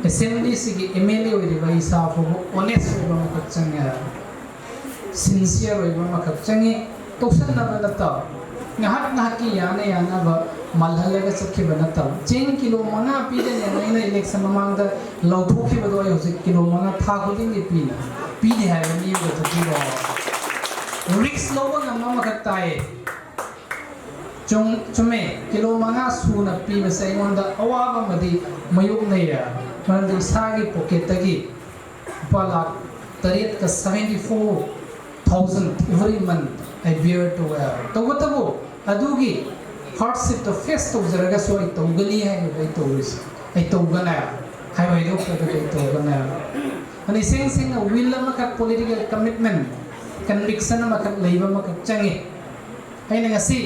assemblyꯁꯤꯒꯤ M L A ꯑꯣꯏꯔꯤꯕ ꯏꯁꯥ ꯐꯥꯎꯕ honest ꯑꯣꯏꯕ ꯑꯃꯈꯛ ꯆꯪꯉꯦ꯫ Sincere ꯑꯣꯏꯕ ꯑꯃꯈꯛ ꯆꯪꯉꯤ꯫ ꯇꯣꯛꯁꯟꯅꯕ ꯅꯠꯇꯕ, ꯉꯥꯏꯍꯥꯛ ꯉꯥꯏꯍꯥꯛꯀꯤ ꯌꯥꯅ ꯌꯥꯅꯕ ꯃꯜꯍꯜꯂꯒ ꯆꯠꯈꯤꯕ ꯅꯠꯇꯕ꯫ ꯆꯦꯡ ꯀꯤꯂꯣ ꯃꯉꯥ ꯄꯤꯒꯅꯤ ꯍꯥꯏꯅ ꯑꯩꯅ election ꯃꯃꯥꯡꯗ ꯂꯧꯊꯣꯛꯈꯤꯕꯗꯣ ꯑꯩ ꯍꯧꯖꯤꯛ ꯀꯤꯂꯣ ꯃꯉꯥ ꯊꯥ ꯈꯨꯗꯤꯡꯒꯤ ꯄꯤꯅ ꯄꯤꯅꯤ ꯍꯥꯏꯕ ꯃꯤ ꯑꯃꯗ ꯄꯤꯔꯣ꯫ Risk ꯂꯧꯕ ꯉꯝꯕ ꯑꯃꯈꯛ ꯇꯥꯏꯌꯦ꯫ ꯆꯨꯝ ꯆꯨꯝꯃꯦ, ꯀꯤꯂꯣ ꯃꯉꯥ ꯁꯨꯅ ꯄꯤꯕꯁꯦ ꯑꯩꯉꯣꯟꯗ ꯑꯋꯥꯕ ꯑꯃꯗꯤ ꯃꯥꯌꯣꯛꯅꯩꯌꯦ꯫ ꯃꯔꯝꯗꯤ ꯏꯁꯥꯒꯤ pocketꯇꯒꯤ ꯂꯨꯄꯥ lakh ꯇꯔꯦꯠꯀ seventy four thousand every month I bear to wear꯫ ꯇꯧꯕꯇꯕꯨ ꯑꯗꯨꯒꯤ hardshipꯇꯣ face ꯇꯧꯖꯔꯒꯁꯨ ꯑꯩ ꯇꯧꯒꯅꯤ ꯍꯥꯏꯔꯤꯕ ꯑꯩ ꯇꯧꯔꯤꯁꯦ꯫ ꯑꯩ ꯇꯧꯒꯅꯦ ꯍꯥꯏꯕ ꯍꯥꯏꯗꯣꯛꯇ꯭ꯔꯒꯗꯤ ꯑꯩ ꯇꯧꯒꯅꯦ꯫ ꯑꯗꯨꯅ ꯏꯁꯦꯡ ꯁꯦꯡꯅ will ꯑꯃꯈꯛ, political commitment, conviction ꯑꯃꯈꯛ ꯂꯩꯕ ꯑꯃꯈꯛ ꯆꯪꯉꯤ꯫ ꯑꯩꯅ ꯉꯁꯤ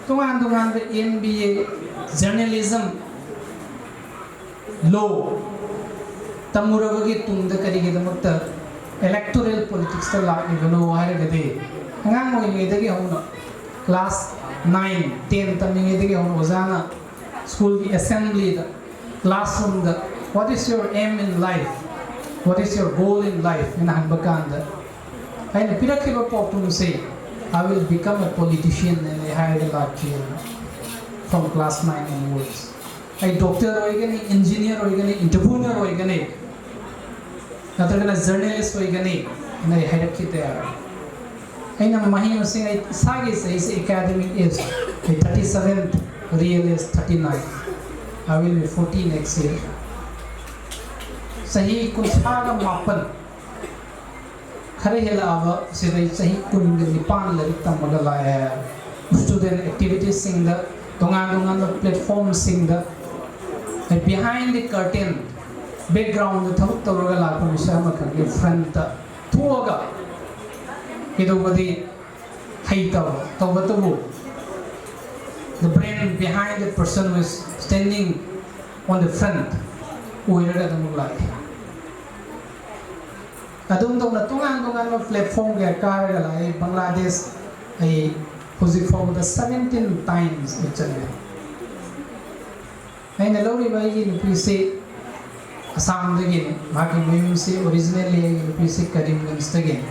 ꯇꯣꯉꯥꯟ ꯇꯣꯉꯥꯟꯕ M B A, journalism, law ꯇꯝꯃꯨꯔꯕꯒꯤ ꯇꯨꯡꯗ ꯀꯔꯤꯒꯤꯗꯃꯛꯇ electoral politicsꯇ ꯂꯥꯛꯂꯤꯕꯅꯣ ꯍꯥꯏꯔꯒꯗꯤ, ꯑꯉꯥꯡ ꯑꯣꯏꯔꯤꯉꯩꯗꯒꯤ ꯍꯧꯅ class nine, ten ꯇꯝꯃꯤꯉꯩꯗꯒꯤ ꯍꯧꯅ ꯑꯣꯖꯥꯅ ꯁ꯭ꯀꯨꯜꯒꯤ assemblyꯗ, classroomꯗ "What is your aim in life? What is your goal in life?" ꯍꯥꯏꯅ ꯍꯪꯕ ꯀꯥꯟꯗ ꯑꯩꯅ ꯄꯤꯔꯛꯈꯤꯕ ꯄꯥꯎꯈꯨꯝꯁꯦ "I will become a politician" ꯍꯥꯏꯅ ꯑꯩ ꯍꯥꯏꯔꯒ ꯂꯥꯛꯈꯤ꯫ From class nine onwards ꯑꯩ doctor ꯑꯣꯏꯒꯅꯤ, engineer ꯑꯣꯏꯒꯅꯤ, entrepreneur ꯑꯣꯏꯒꯅꯤ, ꯅꯠꯇ꯭ꯔꯒꯅ journalist ꯑꯣꯏꯒꯅꯤ ꯍꯥꯏꯅ ꯑꯩ ꯍꯥꯏꯔꯛꯈꯤ ꯇꯌꯥꯔ꯫ ꯑꯩꯅ ꯃꯍꯩ ꯃꯁꯤꯡ, ꯑꯩ ꯏꯁꯥꯒꯤ ꯆꯍꯤꯁꯦ, academic age, ꯑꯩ thirty seven, real age thirty nine. I will be forty next year. ꯆꯍꯤ ꯀꯨꯟꯊ꯭ꯔꯥꯒ ꯃꯥꯄꯟ, ꯈꯔ ꯍꯦꯜꯂꯛꯑꯕ ꯁꯤꯗ ꯑꯩ ꯆꯍꯤ ꯀꯨꯟꯒ ꯅꯤꯄꯥꯟ ꯂꯥꯏꯔꯤꯛ ꯇꯝꯃꯒ ꯂꯥꯛꯑꯦ꯫ Student activitiesꯁꯤꯡꯗ, ꯇꯣꯉꯥꯟ ꯇꯣꯉꯥꯟꯕ platformꯁꯤꯡꯗ, ꯑꯩ behind the curtain, backgroundꯗ ꯊꯕꯛ ꯇꯧꯔꯒ ꯂꯥꯛꯄ ꯃꯤꯁꯛ ꯑꯃꯈꯛꯀꯤ frontꯇ ꯊꯣꯛꯑꯒ ꯀꯩꯗꯧꯕꯗꯤ ꯍꯩꯇꯕ, ꯇꯧꯕꯇꯕꯨ the brain behind the person who is standing on the front ꯑꯣꯏꯔꯒ ꯑꯗꯨꯝ ꯂꯥꯛꯑꯦ꯫ ꯑꯗꯨꯝ ꯇꯧꯅ ꯇꯣꯉꯥꯟ ꯇꯣꯉꯥꯟꯕ platform ꯀꯌꯥ ꯀꯥꯔꯒ ꯂꯥꯛꯑꯦ꯫ ꯕꯪꯒ꯭ꯂꯥꯗꯦꯁ ꯑꯩ ꯍꯧꯖꯤꯛ ꯐꯥꯎꯕꯗ seventeen times ꯑꯩ ꯆꯠꯂꯦ꯫ ꯑꯩꯅ ꯂꯧꯔꯤꯕ ꯑꯩꯒꯤ ꯅꯨꯄꯤꯁꯤ ꯑꯁꯥꯝꯗꯒꯤꯅꯤ꯫ ꯃꯍꯥꯛꯀꯤ ꯃꯌꯨꯝꯁꯤ originally ꯑꯩꯒꯤ ꯅꯨꯄꯤꯁꯤ ꯀꯔꯤꯝꯒꯟꯖꯇꯒꯤꯅꯤ꯫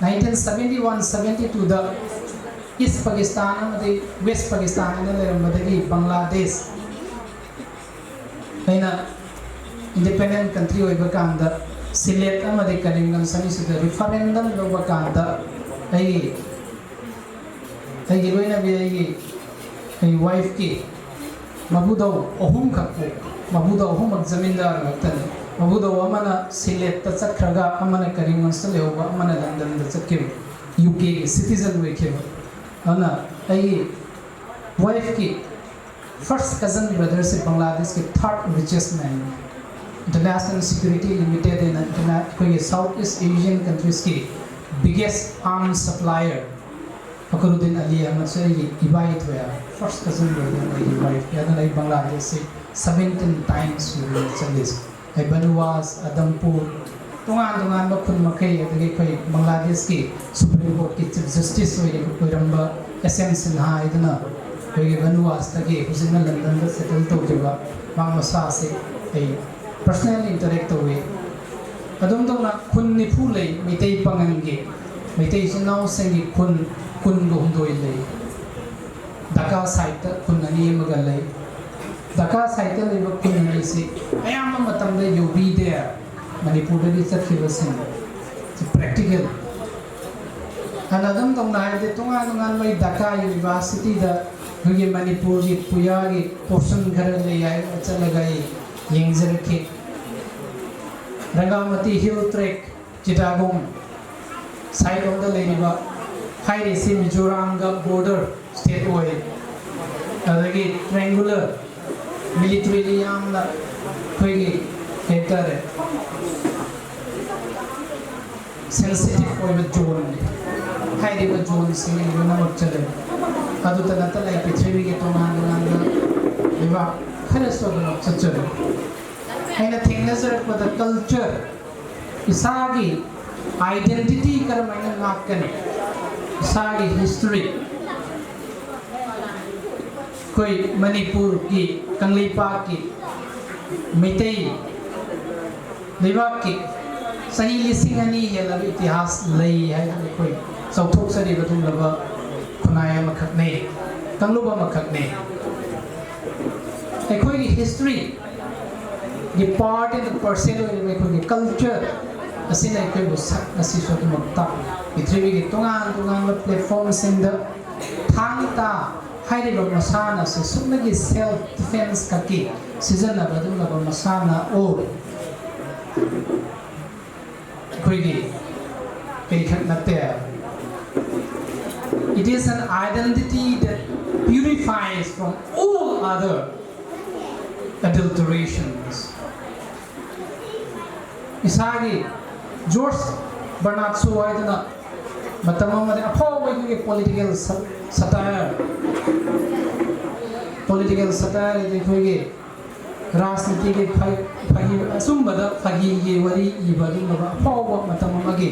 Nineteen seventy one seventy twoꯗ East Pakistan ꯑꯃꯗꯤ West Pakistan ꯍꯥꯏꯅ ꯂꯩꯔꯝꯕꯗꯒꯤ ꯕꯪꯒ꯭ꯂꯥꯗꯦꯁ ꯑꯩꯅ independent country ꯑꯣꯏꯕ ꯀꯥꯟꯗ ꯁꯤꯂꯦꯠ ꯑꯃꯗꯤ ꯀꯔꯤꯝꯒꯟꯖ ꯑꯅꯤꯁꯤꯗ referendum ꯂꯧꯕ ꯀꯥꯟꯗ ꯑꯩꯒꯤ ꯑꯩꯒꯤ ꯂꯣꯏꯅꯕꯤ, ꯑꯩꯒꯤ, ꯑꯩꯒꯤ wifeꯀꯤ ꯃꯕꯨꯗꯧ ꯑꯍꯨꯝꯈꯛ ꯄꯣꯛꯏ꯫ ꯃꯕꯨꯗꯧ ꯑꯍꯨꯝꯃꯛ ꯖꯃꯤꯟꯗꯥꯔ ꯉꯥꯛꯇꯅꯤ꯫ ꯃꯕꯨꯗꯧ ꯑꯃꯅ ꯁꯤꯂꯦꯠꯇ ꯆꯠꯈ꯭ꯔꯒ, ꯑꯃꯅ ꯀꯔꯤꯝꯒꯟꯖꯇ ꯂꯩꯍꯧꯕ, ꯑꯃꯅ ꯂꯟꯗꯟꯗ ꯆꯠꯈꯤꯕ, UKꯒꯤ citizen ꯑꯣꯏꯈꯤꯕ꯫ ꯑꯗꯨꯅ ꯑꯩꯒꯤ wifeꯀꯤ first cousin brotherꯁꯦ ꯕꯪꯒ꯭ꯂꯥꯗꯦꯁꯀꯤ third richest man꯫ International Security Limited ꯍꯥꯏꯅ interna-, ꯑꯩꯈꯣꯏꯒꯤ South East Asian countriesꯀꯤ biggest arms supplier ꯐꯈꯔꯨꯗꯤꯟ ꯑꯂꯤ ꯑꯍꯃꯗꯁꯦ ꯑꯩꯒꯤ ꯏꯕꯥꯏ ꯊꯣꯛꯑꯦ꯫ First cousin brother ꯑꯩꯒꯤ wife꯫ ꯑꯗꯨꯅ ꯑꯩ ꯕꯪꯒ꯭ꯂꯥꯗꯦꯁꯁꯤ seventeen times ꯌꯧꯅ ꯆꯠꯂꯤꯁꯦ꯫ ꯑꯩ ꯕꯅꯨꯋꯥꯁ, ꯑꯗꯝꯄꯨꯔ, ꯇꯣꯉꯥꯟ ꯇꯣꯉꯥꯟꯕ ꯈꯨꯟ ꯃꯈꯩ, ꯑꯗꯒꯤ ꯑꯩꯈꯣꯏ ꯕꯪꯒ꯭ꯂꯥꯗꯦꯁꯀꯤ Supreme Courtꯀꯤ Chief Justice ꯑꯣꯏꯔꯤ-, ꯑꯣꯏꯔꯝꯕ S M Sinha ꯍꯥꯏꯗꯅ ꯑꯩꯈꯣꯏꯒꯤ ꯕꯅꯨꯋꯥꯁꯇꯒꯤ ꯍꯧꯖꯤꯛꯅ ꯂꯟꯗꯟꯗ settle ꯇꯧꯈꯤꯕ ꯃꯍꯥꯛ ꯃꯁꯥꯁꯦ ꯑꯩ personally interact ꯇꯧꯏ꯫ ꯑꯗꯨꯝ ꯇꯧꯅ ꯈꯨꯟ ꯅꯤꯐꯨ ꯂꯩ ꯃꯩꯇꯩ ꯄꯥꯉꯜꯒꯤ, ꯃꯩꯇꯩ ꯏꯆꯤꯟ ꯏꯅꯥꯎꯁꯤꯡꯒꯤ ꯈꯨꯟ ꯀꯨꯟꯒ ꯍꯨꯝꯗꯣꯏ ꯂꯩ꯫ ꯙꯥꯀꯥ sideꯇ ꯈꯨꯟ ꯑꯅꯤ ꯑꯃꯒ ꯂꯩ꯫ ꯙꯥꯀꯥ sideꯇ ꯂꯩꯕ ꯈꯨꯟ ꯑꯅꯤꯁꯤ ꯑꯌꯥꯝꯕ ꯃꯇꯝꯗ ꯌꯧꯕꯤꯗꯦ꯫ ꯃꯅꯤꯄꯨꯔꯗꯒꯤ ꯆꯠꯈꯤꯕꯁꯤꯡ practical ꯍꯥꯟꯅ ꯑꯗꯨꯝ ꯇꯧꯅ ꯍꯥꯏꯔꯗꯤ, ꯇꯣꯉꯥꯟ ꯇꯣꯉꯥꯟꯕ ꯑꯩ ꯙꯥꯀꯥ ꯌꯨꯅꯤꯚꯔꯁꯤꯇꯤꯗ ꯑꯩꯈꯣꯏꯒꯤ ꯃꯅꯤꯄꯨꯔꯒꯤ ꯄꯨꯌꯥꯒꯤ ꯄꯣꯔꯁꯟ ꯈꯔ ꯂꯩ ꯍꯥꯏꯕ ꯆꯠꯂꯒ ꯑꯩ ꯌꯦꯡꯖꯔꯛꯈꯤ꯫ ꯔꯪꯒꯥꯃꯇꯤ ꯍꯤꯜ ꯇ꯭ꯔꯦꯛ, ꯆꯤꯇꯥꯒꯣꯡ ꯁꯥꯏꯠ ꯂꯣꯝꯗ ꯂꯩꯔꯤꯕ, ꯍꯥꯏꯔꯤꯁꯤ ꯃꯤꯖꯣꯔꯥꯝꯒ ꯕꯣꯔꯗꯔ ꯁ꯭ꯇꯦꯠ ꯑꯣꯏ꯫ ꯑꯗꯒꯤ ꯇ꯭ꯔꯦꯡꯒꯨꯂꯔ, ꯃꯤꯂꯤꯇꯔꯤꯂꯤ ꯌꯥꯝꯅ ꯑꯩꯈꯣꯏꯒꯤ ꯀꯩ ꯍꯥꯏꯇꯥꯔꯦ, ꯁꯦꯟꯁꯤꯇꯤꯚ ꯑꯣꯏꯕ ꯖꯣꯟꯅꯤ꯫ ꯍꯥꯏꯔꯤꯕ ꯖꯣꯟꯁꯤꯡ ꯂꯣꯏꯅꯃꯛ ꯆꯠꯂꯦ꯫ ꯑꯗꯨꯇ ꯅꯠꯇꯅ ꯑꯩ ꯄ꯭ꯔꯤꯊꯤꯕꯤꯒꯤ ꯇꯣꯉꯥꯟ ꯇꯣꯉꯥꯟꯕ ꯂꯩꯕꯥꯛ ꯈꯔꯁꯨ ꯑꯗꯨꯃꯛ ꯆꯠꯆꯔꯦ꯫ ꯑꯩꯅ ꯊꯦꯡꯅꯖꯔꯛꯄꯗ ꯀꯜꯆꯔ, ꯏꯁꯥꯒꯤ ꯑꯥꯏꯗꯦꯟꯇꯤꯇꯤ ꯀꯔꯝꯍꯥꯏꯅ ꯉꯥꯛꯀꯅꯤ, ꯏꯁꯥꯒꯤ ꯍꯤꯁꯇ꯭ꯔꯤ, ꯑꯩꯈꯣꯏ ꯃꯅꯤꯄꯨꯔꯒꯤ ꯀꯪꯂꯩꯄꯥꯛꯀꯤ ꯃꯩꯇꯩ ꯂꯩꯕꯥꯛꯀꯤ ꯆꯍꯤ ꯂꯤꯁꯤꯡ ꯑꯅꯤ ꯍꯦꯜꯂꯕ ꯏꯇꯤꯍꯥꯁ ꯂꯩ ꯍꯥꯏꯕ ꯑꯩꯈꯣꯏ ꯆꯥꯎꯊꯣꯛꯆꯔꯤꯕ ꯑꯗꯨꯒꯨꯝꯂꯕ ꯈꯨꯟꯅꯥꯏ ꯑꯃꯈꯛꯅꯤ, ꯀꯥꯡꯂꯨꯞ ꯑꯃꯈꯛꯅꯤ꯫ ꯑꯩꯈꯣꯏꯒꯤ ꯍꯤꯁꯇ꯭ꯔꯤꯒꯤ ꯄꯥꯔꯠ ꯑꯦꯟ ꯄꯥꯔꯁꯦꯜ ꯑꯣꯏꯔꯤꯕ ꯑꯩꯈꯣꯏꯒꯤ ꯀꯜꯆꯔ ꯑꯁꯤꯅ ꯑꯩꯈꯣꯏꯕꯨ ꯁꯛ ꯉꯁꯤꯁꯨ ꯑꯗꯨꯃꯛ ꯇꯥꯛꯂꯤ꯫ ꯄ꯭ꯔꯤꯊꯤꯕꯤꯒꯤ ꯇꯣꯉꯥꯟ ꯇꯣꯉꯥꯟꯕ ꯄ꯭ꯂꯦꯠꯐꯣꯝꯁꯤꯡꯗ ꯊꯥꯡ ꯇꯥ ꯍꯥꯏꯔꯤꯕ ꯃꯁꯥꯟꯅ ꯑꯁꯤ ꯁꯨꯞꯅꯒꯤ ꯁꯦꯜꯐ ꯗꯤꯐꯦꯟꯁ ꯈꯛꯀꯤ ꯁꯤꯖꯤꯟꯅꯕ ꯑꯗꯨꯒꯨꯝꯂꯕ ꯃꯁꯥꯟꯅ ꯑꯣꯏ꯫ ꯑꯩꯈꯣꯏꯒꯤ ꯀꯩꯈꯛ ꯅꯠꯇꯦ꯫ It is an identity that purifies from all other adulterations. ꯏꯁꯥꯒꯤ ꯖꯣꯔꯖ ꯕꯔꯅꯥꯠ ꯁꯣ ꯍꯥꯏꯗꯅ ꯃꯇꯝ ꯑꯃꯗ ꯑꯐꯥꯎꯕ ꯑꯩꯈꯣꯏꯒꯤ ꯄꯣꯂꯤꯇꯤꯀꯦꯜ ꯁꯇꯥꯏꯔ, ꯄꯣꯂꯤꯇꯤꯀꯦꯜ ꯁꯇꯥꯏꯔ ꯍꯥꯏꯗꯤ ꯑꯩꯈꯣꯏꯒꯤ ꯔꯥꯖꯅꯤꯇꯤꯒꯤ ꯐ-, ꯐꯥꯒꯤ, ꯑꯆꯨꯝꯕꯗ ꯐꯥꯒꯤꯒꯤ ꯋꯥꯔꯤ ꯏꯕ ꯑꯗꯨꯒꯨꯝꯂꯕ ꯑꯐꯥꯎꯕ ꯃꯇꯝ ꯑꯃꯒꯤ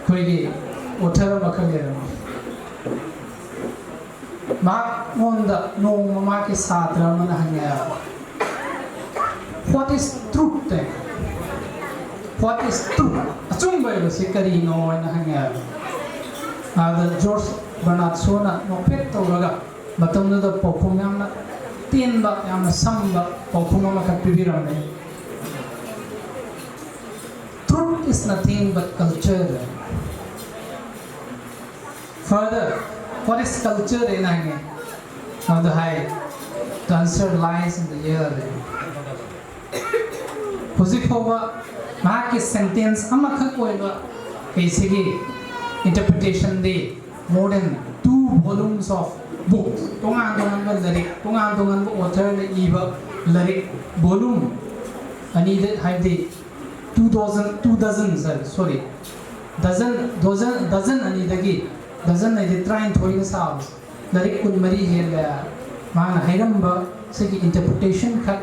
ꯑꯩꯈꯣꯏꯒꯤ ꯑꯣꯊꯔ ꯑꯃꯈꯛ ꯂꯩꯔꯝꯃꯤ꯫ ꯃꯍꯥꯛꯉꯣꯟꯗ ꯅꯣꯡꯃ ꯃꯍꯥꯛꯀꯤ ꯁꯥꯇ꯭ꯔ ꯑꯃꯅ ꯍꯪꯉꯦ, "What is truth?" High. "What is truth?" ꯑꯆꯨꯝꯕ ꯍꯥꯏꯕꯁꯤ ꯀꯔꯤꯅꯣ ꯍꯥꯏꯅ ꯍꯪꯉꯦ ꯍꯥꯏꯕ꯫ ꯑꯗ ꯖꯣꯔꯖ ꯕꯔꯅꯥꯠ ꯁꯣꯅ ꯅꯣꯛꯐꯦꯠ ꯇꯧꯔꯒ ꯃꯇꯝꯗꯨꯗ ꯄꯥꯎꯈꯨꯝ ꯌꯥꯝꯅ ꯇꯦꯟꯕ, ꯌꯥꯝꯅ ꯁꯝꯕ ꯄꯥꯎꯈꯨꯝ ꯑꯃꯈꯛ ꯄꯤꯕꯤꯔꯝꯃꯦ꯫ "Truth is nothing but culture. Further, what is culture ꯍꯥꯏꯅ ꯍꯪꯉꯦ꯫ ꯑꯗꯨ ꯍꯥꯏ, the answer lies in the air. ꯍꯧꯖꯤꯛ ꯐꯥꯎꯕ ꯃꯍꯥꯛꯀꯤ sentence ꯑꯃꯈꯛ ꯑꯣꯏꯕ ꯀꯩꯁꯤꯒꯤ interpretation D more than two volumes of books, ꯇꯣꯉꯥꯟ ꯇꯣꯉꯥꯟꯕ ꯂꯥꯏꯔꯤꯛ, ꯇꯣꯉꯥꯟ ꯇꯣꯉꯥꯟꯕ author ꯅ ꯏꯕ ꯂꯥꯏꯔꯤꯛ volume ꯑꯅꯤꯗ, ꯍꯥꯏꯕꯗꯤ two dozen, two dozen, sorry, dozen, dozen, dozen ꯑꯅꯤꯗꯒꯤ, dozen ꯍꯥꯏꯗꯤ ꯇꯔꯥꯅꯤꯊꯣꯏꯅ ꯁꯥꯕꯁꯦ, ꯂꯥꯏꯔꯤꯛ ꯀꯨꯟꯃꯔꯤ ꯍꯦꯜꯂꯦ꯫ ꯃꯥꯅ ꯍꯥꯏꯔꯝꯕ ꯁꯤꯒꯤ interpretation ꯈꯛ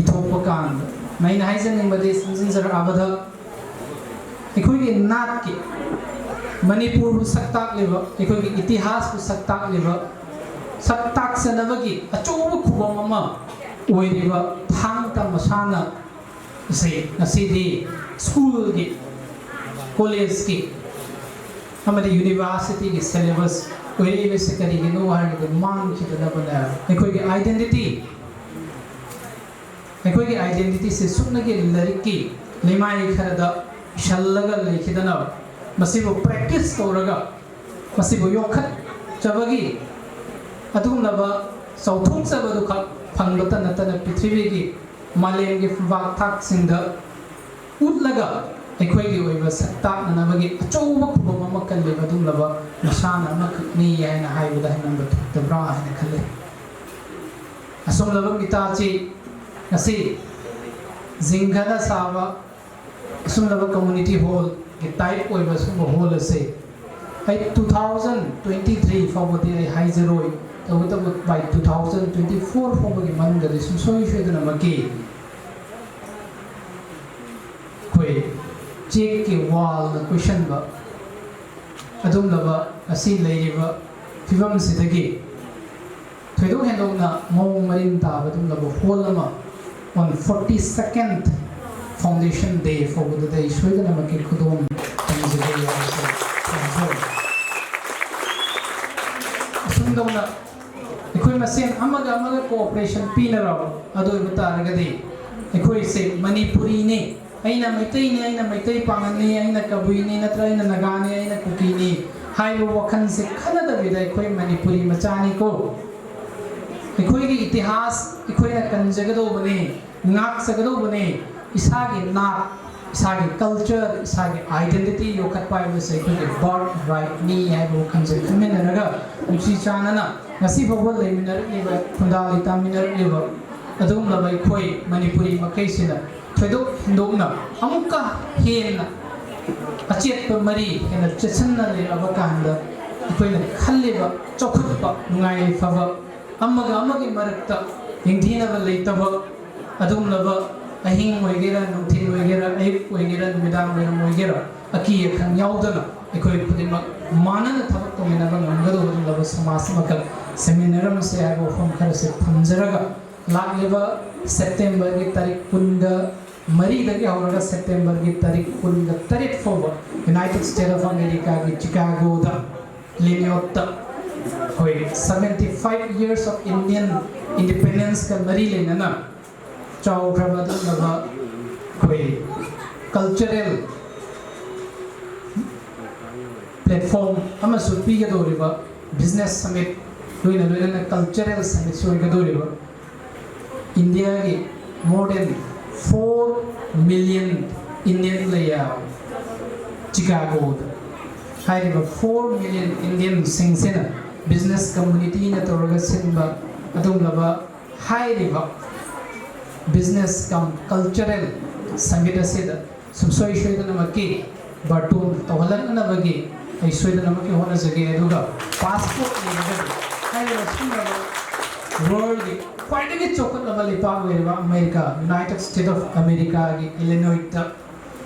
ꯏꯊꯣꯛꯄ ꯀꯥꯟꯗ, ꯑꯩꯅ ꯍꯥꯏꯖꯅꯤꯡꯕꯗꯤ, ꯁꯝꯖꯤꯟꯖꯔꯛꯑꯕꯗ, ꯑꯩꯈꯣꯏꯒꯤ ꯅꯥꯠꯀꯤ, ꯃꯅꯤꯄꯨꯔꯕꯨ ꯁꯛ ꯇꯥꯛꯂꯤꯕ, ꯑꯩꯈꯣꯏꯒꯤ ꯏꯇꯤꯍꯥꯁꯄꯨ ꯁꯛ ꯇꯥꯛꯂꯤꯕ, ꯁꯛ ꯇꯥꯛꯆꯅꯕꯒꯤ ꯑꯆꯧꯕ ꯈꯨꯕꯝ ꯑꯃ ꯑꯣꯏꯔꯤꯕ ꯊꯥꯡ ꯇꯥ ꯃꯁꯥꯟꯅ ꯑꯁꯤ ꯉꯁꯤꯗꯤ ꯁ꯭ꯀꯨꯜꯒꯤ, ꯀꯣꯂꯦꯖꯀꯤ ꯑꯃꯗꯤ ꯌꯨꯅꯤꯚꯔꯁꯤꯇꯤꯒꯤ syllabus ꯑꯣꯏꯔꯛꯏꯕꯁꯤ ꯀꯔꯤꯒꯤꯅꯣ ꯍꯥꯏꯔꯒꯗꯤ, ꯃꯥꯡꯈꯤꯗꯅꯕꯅꯦ꯫ ꯑꯩꯈꯣꯏꯒꯤ identity, ꯑꯩꯈꯣꯏꯒꯤ identity ꯁꯦ ꯁꯨꯞꯅꯒꯤ ꯂꯥꯏꯔꯤꯛꯀꯤ ꯂꯩꯃꯥꯏ ꯈꯔꯗ ꯏꯁꯜꯂꯒ ꯂꯩꯈꯤꯗꯅꯕ, ꯃꯁꯤꯕꯨ practice ꯇꯧꯔꯒ, ꯃꯁꯤꯕꯨ ꯌꯣꯛꯈꯠꯆꯕꯒꯤ ꯑꯗꯨꯒꯨꯝꯂꯕ ꯆꯥꯎꯊꯣꯛꯆꯕꯗꯨꯈꯛ ꯐꯪꯕꯇ ꯅꯠꯇꯅ, ꯄ꯭ꯔꯤꯊꯤꯕꯤꯒꯤ, ꯃꯥꯂꯦꯝꯒꯤ ꯐꯝꯕꯥꯛ ꯊꯥꯛꯁꯤꯡꯗ ꯎꯠꯂꯒ ꯑꯩꯈꯣꯏꯒꯤ ꯑꯣꯏꯕ ꯁꯛ ꯇꯥꯛꯅꯅꯕꯒꯤ ꯑꯆꯧꯕ ꯈꯨꯕꯝ ꯑꯃ ꯀꯜꯂꯤꯕ ꯑꯗꯨꯒꯨꯝꯂꯕ ꯃꯁꯥꯟꯅ ꯑꯃꯈꯛꯅꯤ ꯍꯥꯏꯅ ꯍꯥꯏꯕꯗ ꯍꯦꯟꯃꯟꯕ ꯊꯣꯛꯇꯕ꯭ꯔꯥ ꯍꯥꯏꯅ ꯈꯜꯂꯤ꯫ ꯑꯁꯨꯝꯂꯕ ꯃꯤꯇꯥꯆꯤ ꯉꯁꯤ ꯖꯤꯡꯒꯅ ꯁꯥꯕ ꯑꯁꯨꯝꯂꯕ community hall ꯒꯤ type ꯑꯣꯏꯕ ꯑꯁꯨꯝꯕ hall ꯑꯁꯤ ꯑꯩ two thousand twenty three ꯐꯥꯎꯕꯗꯤ ꯑꯩ ꯍꯥꯏꯖꯔꯣꯏ, ꯇꯧꯕꯇꯕꯨ by two thousand twenty four ꯐꯥꯎꯕꯒꯤ ꯃꯅꯨꯡꯗꯗꯤ ꯁꯨꯡꯁꯣꯏ ꯁꯣꯏꯗꯅꯃꯛꯀꯤ ꯑꯩꯈꯣꯏ ꯆꯦꯛꯀꯤ wall ꯅ ꯀꯣꯏꯁꯟꯕ ꯑꯗꯨꯒꯨꯝꯂꯕ ꯉꯁꯤ ꯂꯩꯔꯤꯕ ꯐꯤꯕꯝꯁꯤꯗꯒꯤ ꯊꯣꯏꯗꯣꯛ ꯍꯦꯟꯗꯣꯛꯅ ꯃꯑꯣꯡ ꯃꯔꯤꯟ ꯇꯥꯕ ꯑꯗꯨꯒꯨꯝꯂꯕ hall ꯑꯃ on forty second foundation day ꯐꯥꯎꯕꯗꯨꯗ ꯑꯩ ꯁꯣꯏꯗꯅꯃꯛꯀꯤ ꯈꯨꯗꯣꯜ ꯇꯝꯖꯒꯦ ꯍꯥꯏꯕꯁꯤ ꯈꯪꯖꯧ꯫ ꯑꯁꯨꯝꯗꯧꯅ ꯑꯩꯈꯣꯏ ꯃꯁꯦꯟ ꯑꯃꯒ ꯑꯃꯒ cooperation ꯄꯤꯅꯔꯕ ꯑꯗꯨ ꯑꯣꯏꯕ ꯇꯥꯔꯒꯗꯤ, ꯑꯩꯈꯣꯏꯁꯦ ꯃꯅꯤꯄꯨꯔꯤꯅꯤ, ꯑꯩꯅ ꯃꯩꯇꯩꯅꯤ, ꯑꯩꯅ ꯃꯩꯇꯩ ꯄꯥꯉꯜꯅꯤ, ꯑꯩꯅ ꯀꯕꯨꯏꯅꯤ, ꯅꯠꯇ꯭ꯔꯒ ꯑꯩꯅ ꯅꯥꯒꯥꯅꯤ, ꯑꯩꯅ ꯀꯨꯀꯤꯅꯤ ꯍꯥꯏꯕ ꯋꯥꯈꯜꯁꯦ ꯈꯟꯅꯗꯕꯤꯗ ꯑꯩꯈꯣꯏ ꯃꯅꯤꯄꯨꯔꯤ ꯃꯆꯥꯅꯤꯀꯣ, ꯑꯩꯈꯣꯏꯒꯤ ꯏꯇꯤꯍꯥꯁ ꯑꯩꯈꯣꯏꯅ ꯀꯟꯖꯒꯗꯧꯕꯅꯤ, ꯉꯥꯛꯆꯒꯗꯧꯕꯅꯤ꯫ ꯏꯁꯥꯒꯤ ꯅꯥꯠ, ꯏꯁꯥꯒꯤ ꯀꯜꯆꯔ, ꯏꯁꯥꯒꯤ ꯑꯥꯏꯗꯦꯟꯇꯤꯇꯤ ꯌꯣꯛꯈꯠꯄ ꯍꯥꯏꯕꯁꯦ ꯑꯩꯈꯣꯏꯒꯤ ꯕꯥꯔꯠ ꯔꯥꯏꯠꯅꯤ ꯍꯥꯏꯕ ꯋꯥꯈꯜꯁꯦ ꯈꯟꯃꯤꯟꯅꯔꯒ ꯅꯨꯡꯁꯤ ꯆꯥꯟꯅꯅ ꯉꯁꯤ ꯐꯥꯎꯕ ꯂꯩꯃꯤꯟꯅꯔꯛꯂꯤꯕ, ꯈꯨꯟꯗꯥ ꯂꯩꯇꯥꯃꯤꯟꯅꯔꯛꯂꯤꯕ ꯑꯗꯨꯒꯨꯝꯂꯕ ꯑꯩꯈꯣꯏ ꯃꯅꯤꯄꯨꯔꯤ ꯃꯈꯩꯁꯤꯅ ꯊꯣꯏꯗꯣꯛ ꯍꯦꯟꯗꯣꯛꯅ ꯑꯃꯨꯛꯀ ꯍꯦꯟꯅ ꯑꯆꯦꯠꯄ ꯃꯔꯤ ꯍꯦꯟꯅ ꯆꯦꯠꯁꯤꯟꯅ ꯂꯩꯔꯛꯑꯕ ꯀꯥꯟꯗ ꯑꯩꯈꯣꯏꯅ ꯈꯜꯂꯤꯕ ꯆꯥꯎꯈꯠꯄ, ꯅꯨꯡꯉꯥꯏ ꯌꯥꯏꯐꯕ, ꯑꯃꯒ ꯑꯃꯒꯤ ꯃꯔꯛꯇ ꯌꯦꯡꯊꯤꯅꯕ ꯂꯩꯇꯕ, ꯑꯗꯨꯒꯨꯝꯂꯕ ꯑꯍꯤꯡ ꯑꯣꯏꯒꯦꯔꯥ, ꯅꯨꯡꯊꯤꯜ ꯑꯣꯏꯒꯦꯔꯥ, ꯑꯌꯨꯛ ꯑꯣꯏꯒꯦꯔꯥ, ꯅꯨꯃꯤꯗꯥꯡ ꯋꯥꯏꯔꯝ ꯑꯣꯏꯒꯦꯔꯥ, ꯑꯀꯤ ꯑꯈꯪ ꯌꯥꯎꯗꯅ ꯑꯩꯈꯣꯏ ꯈꯨꯗꯤꯡꯃꯛ ꯃꯥꯟꯅꯅ ꯊꯕꯛ ꯇꯧꯃꯤꯟꯅꯕ ꯉꯝꯒꯗꯧꯕ ꯑꯗꯨꯒꯨꯝꯂꯕ ꯁꯃꯥꯖ ꯑꯃꯈꯛ ꯁꯦꯝꯃꯤꯟꯅꯔꯝꯁꯦ ꯍꯥꯏꯕ ꯋꯥꯐꯝ ꯈꯔꯁꯦ ꯊꯝꯖꯔꯒ, ꯂꯥꯛꯂꯤꯕ ꯁꯦꯞꯇꯦꯝꯕꯔꯒꯤ ꯇꯥꯔꯤꯛ ꯀꯨꯟꯒ ꯃꯔꯤꯗꯒꯤ ꯍꯧꯔꯒ ꯁꯦꯞꯇꯦꯝꯕꯔꯒꯤ ꯇꯥꯔꯤꯛ ꯀꯨꯟꯒ ꯇꯔꯦꯠ ꯐꯥꯎꯕ United States of Americaꯒꯤ ꯆꯤꯀꯥꯒꯣꯗ, ꯏꯂꯤꯅꯣꯏꯇ ꯑꯩꯈꯣꯏ seventy five years of Indian Independenceꯀ ꯃꯔꯤ ꯂꯩꯅꯅ ꯆꯥꯎꯈ꯭ꯔꯕ ꯑꯗꯨꯒꯨꯝꯂꯕ ꯑꯩꯈꯣꯏ ꯀꯜꯆꯔꯦꯜ ꯄ꯭ꯂꯦꯠꯐꯣꯝ ꯑꯃꯁꯨ ꯄꯤꯒꯗꯧꯔꯤꯕ ꯕꯤꯖꯤꯅꯦꯁ ꯁꯃꯤꯠ, ꯂꯣꯏꯅ ꯂꯣꯏꯅꯅ ꯀꯜꯆꯔꯦꯜ ꯁꯃꯤꯠꯁꯨ ꯑꯣꯏꯒꯗꯧꯔꯤꯕ ꯏꯟꯗꯤꯌꯥꯒꯤ more than four million Indian ꯂꯩꯌꯦ ꯆꯤꯀꯥꯒꯣꯗ꯫ ꯍꯥꯏꯔꯤꯕ four million Indianꯁꯤꯡꯁꯤꯅ ꯕꯤꯖꯤꯅꯦꯁ ꯀꯝꯃꯨꯅꯤꯇꯤꯅ ꯇꯧꯔꯒ ꯁꯤꯟꯕ ꯑꯗꯨꯒꯨꯝꯂꯕ ꯍꯥꯏꯔꯤꯕ ꯕꯤꯖꯤꯅꯦꯁ ꯀꯝ ꯀꯜꯆꯔꯦꯜ ꯁꯃꯤꯠ ꯑꯁꯤꯗ ꯁꯨꯡꯁꯣꯏ ꯁꯣꯏꯗꯅꯃꯛꯀꯤ ꯕꯥꯔꯇꯣꯟ ꯇꯧꯍꯜꯂꯛꯅꯅꯕꯒꯤ ꯑꯩ ꯁꯣꯏꯗꯅꯃꯛꯀꯤ ꯍꯣꯠꯅꯖꯒꯦ꯫ ꯑꯗꯨꯒ ꯄꯥꯁꯄꯣꯔꯠ ꯂꯩꯔꯒꯗꯤ ꯍꯥꯏꯔꯤꯕ ꯁꯤꯒꯨꯝꯂꯕ ꯋꯥꯔꯜꯒꯤ ꯈ꯭ꯋꯥꯏꯗꯒꯤ ꯆꯥꯎꯈꯠꯂꯕ ꯂꯩꯄꯥꯛ ꯑꯣꯏꯔꯤꯕ ꯑꯃꯦꯔꯤꯀꯥ, United States of Americaꯒꯤ ꯏꯂꯤꯅꯣꯏꯇ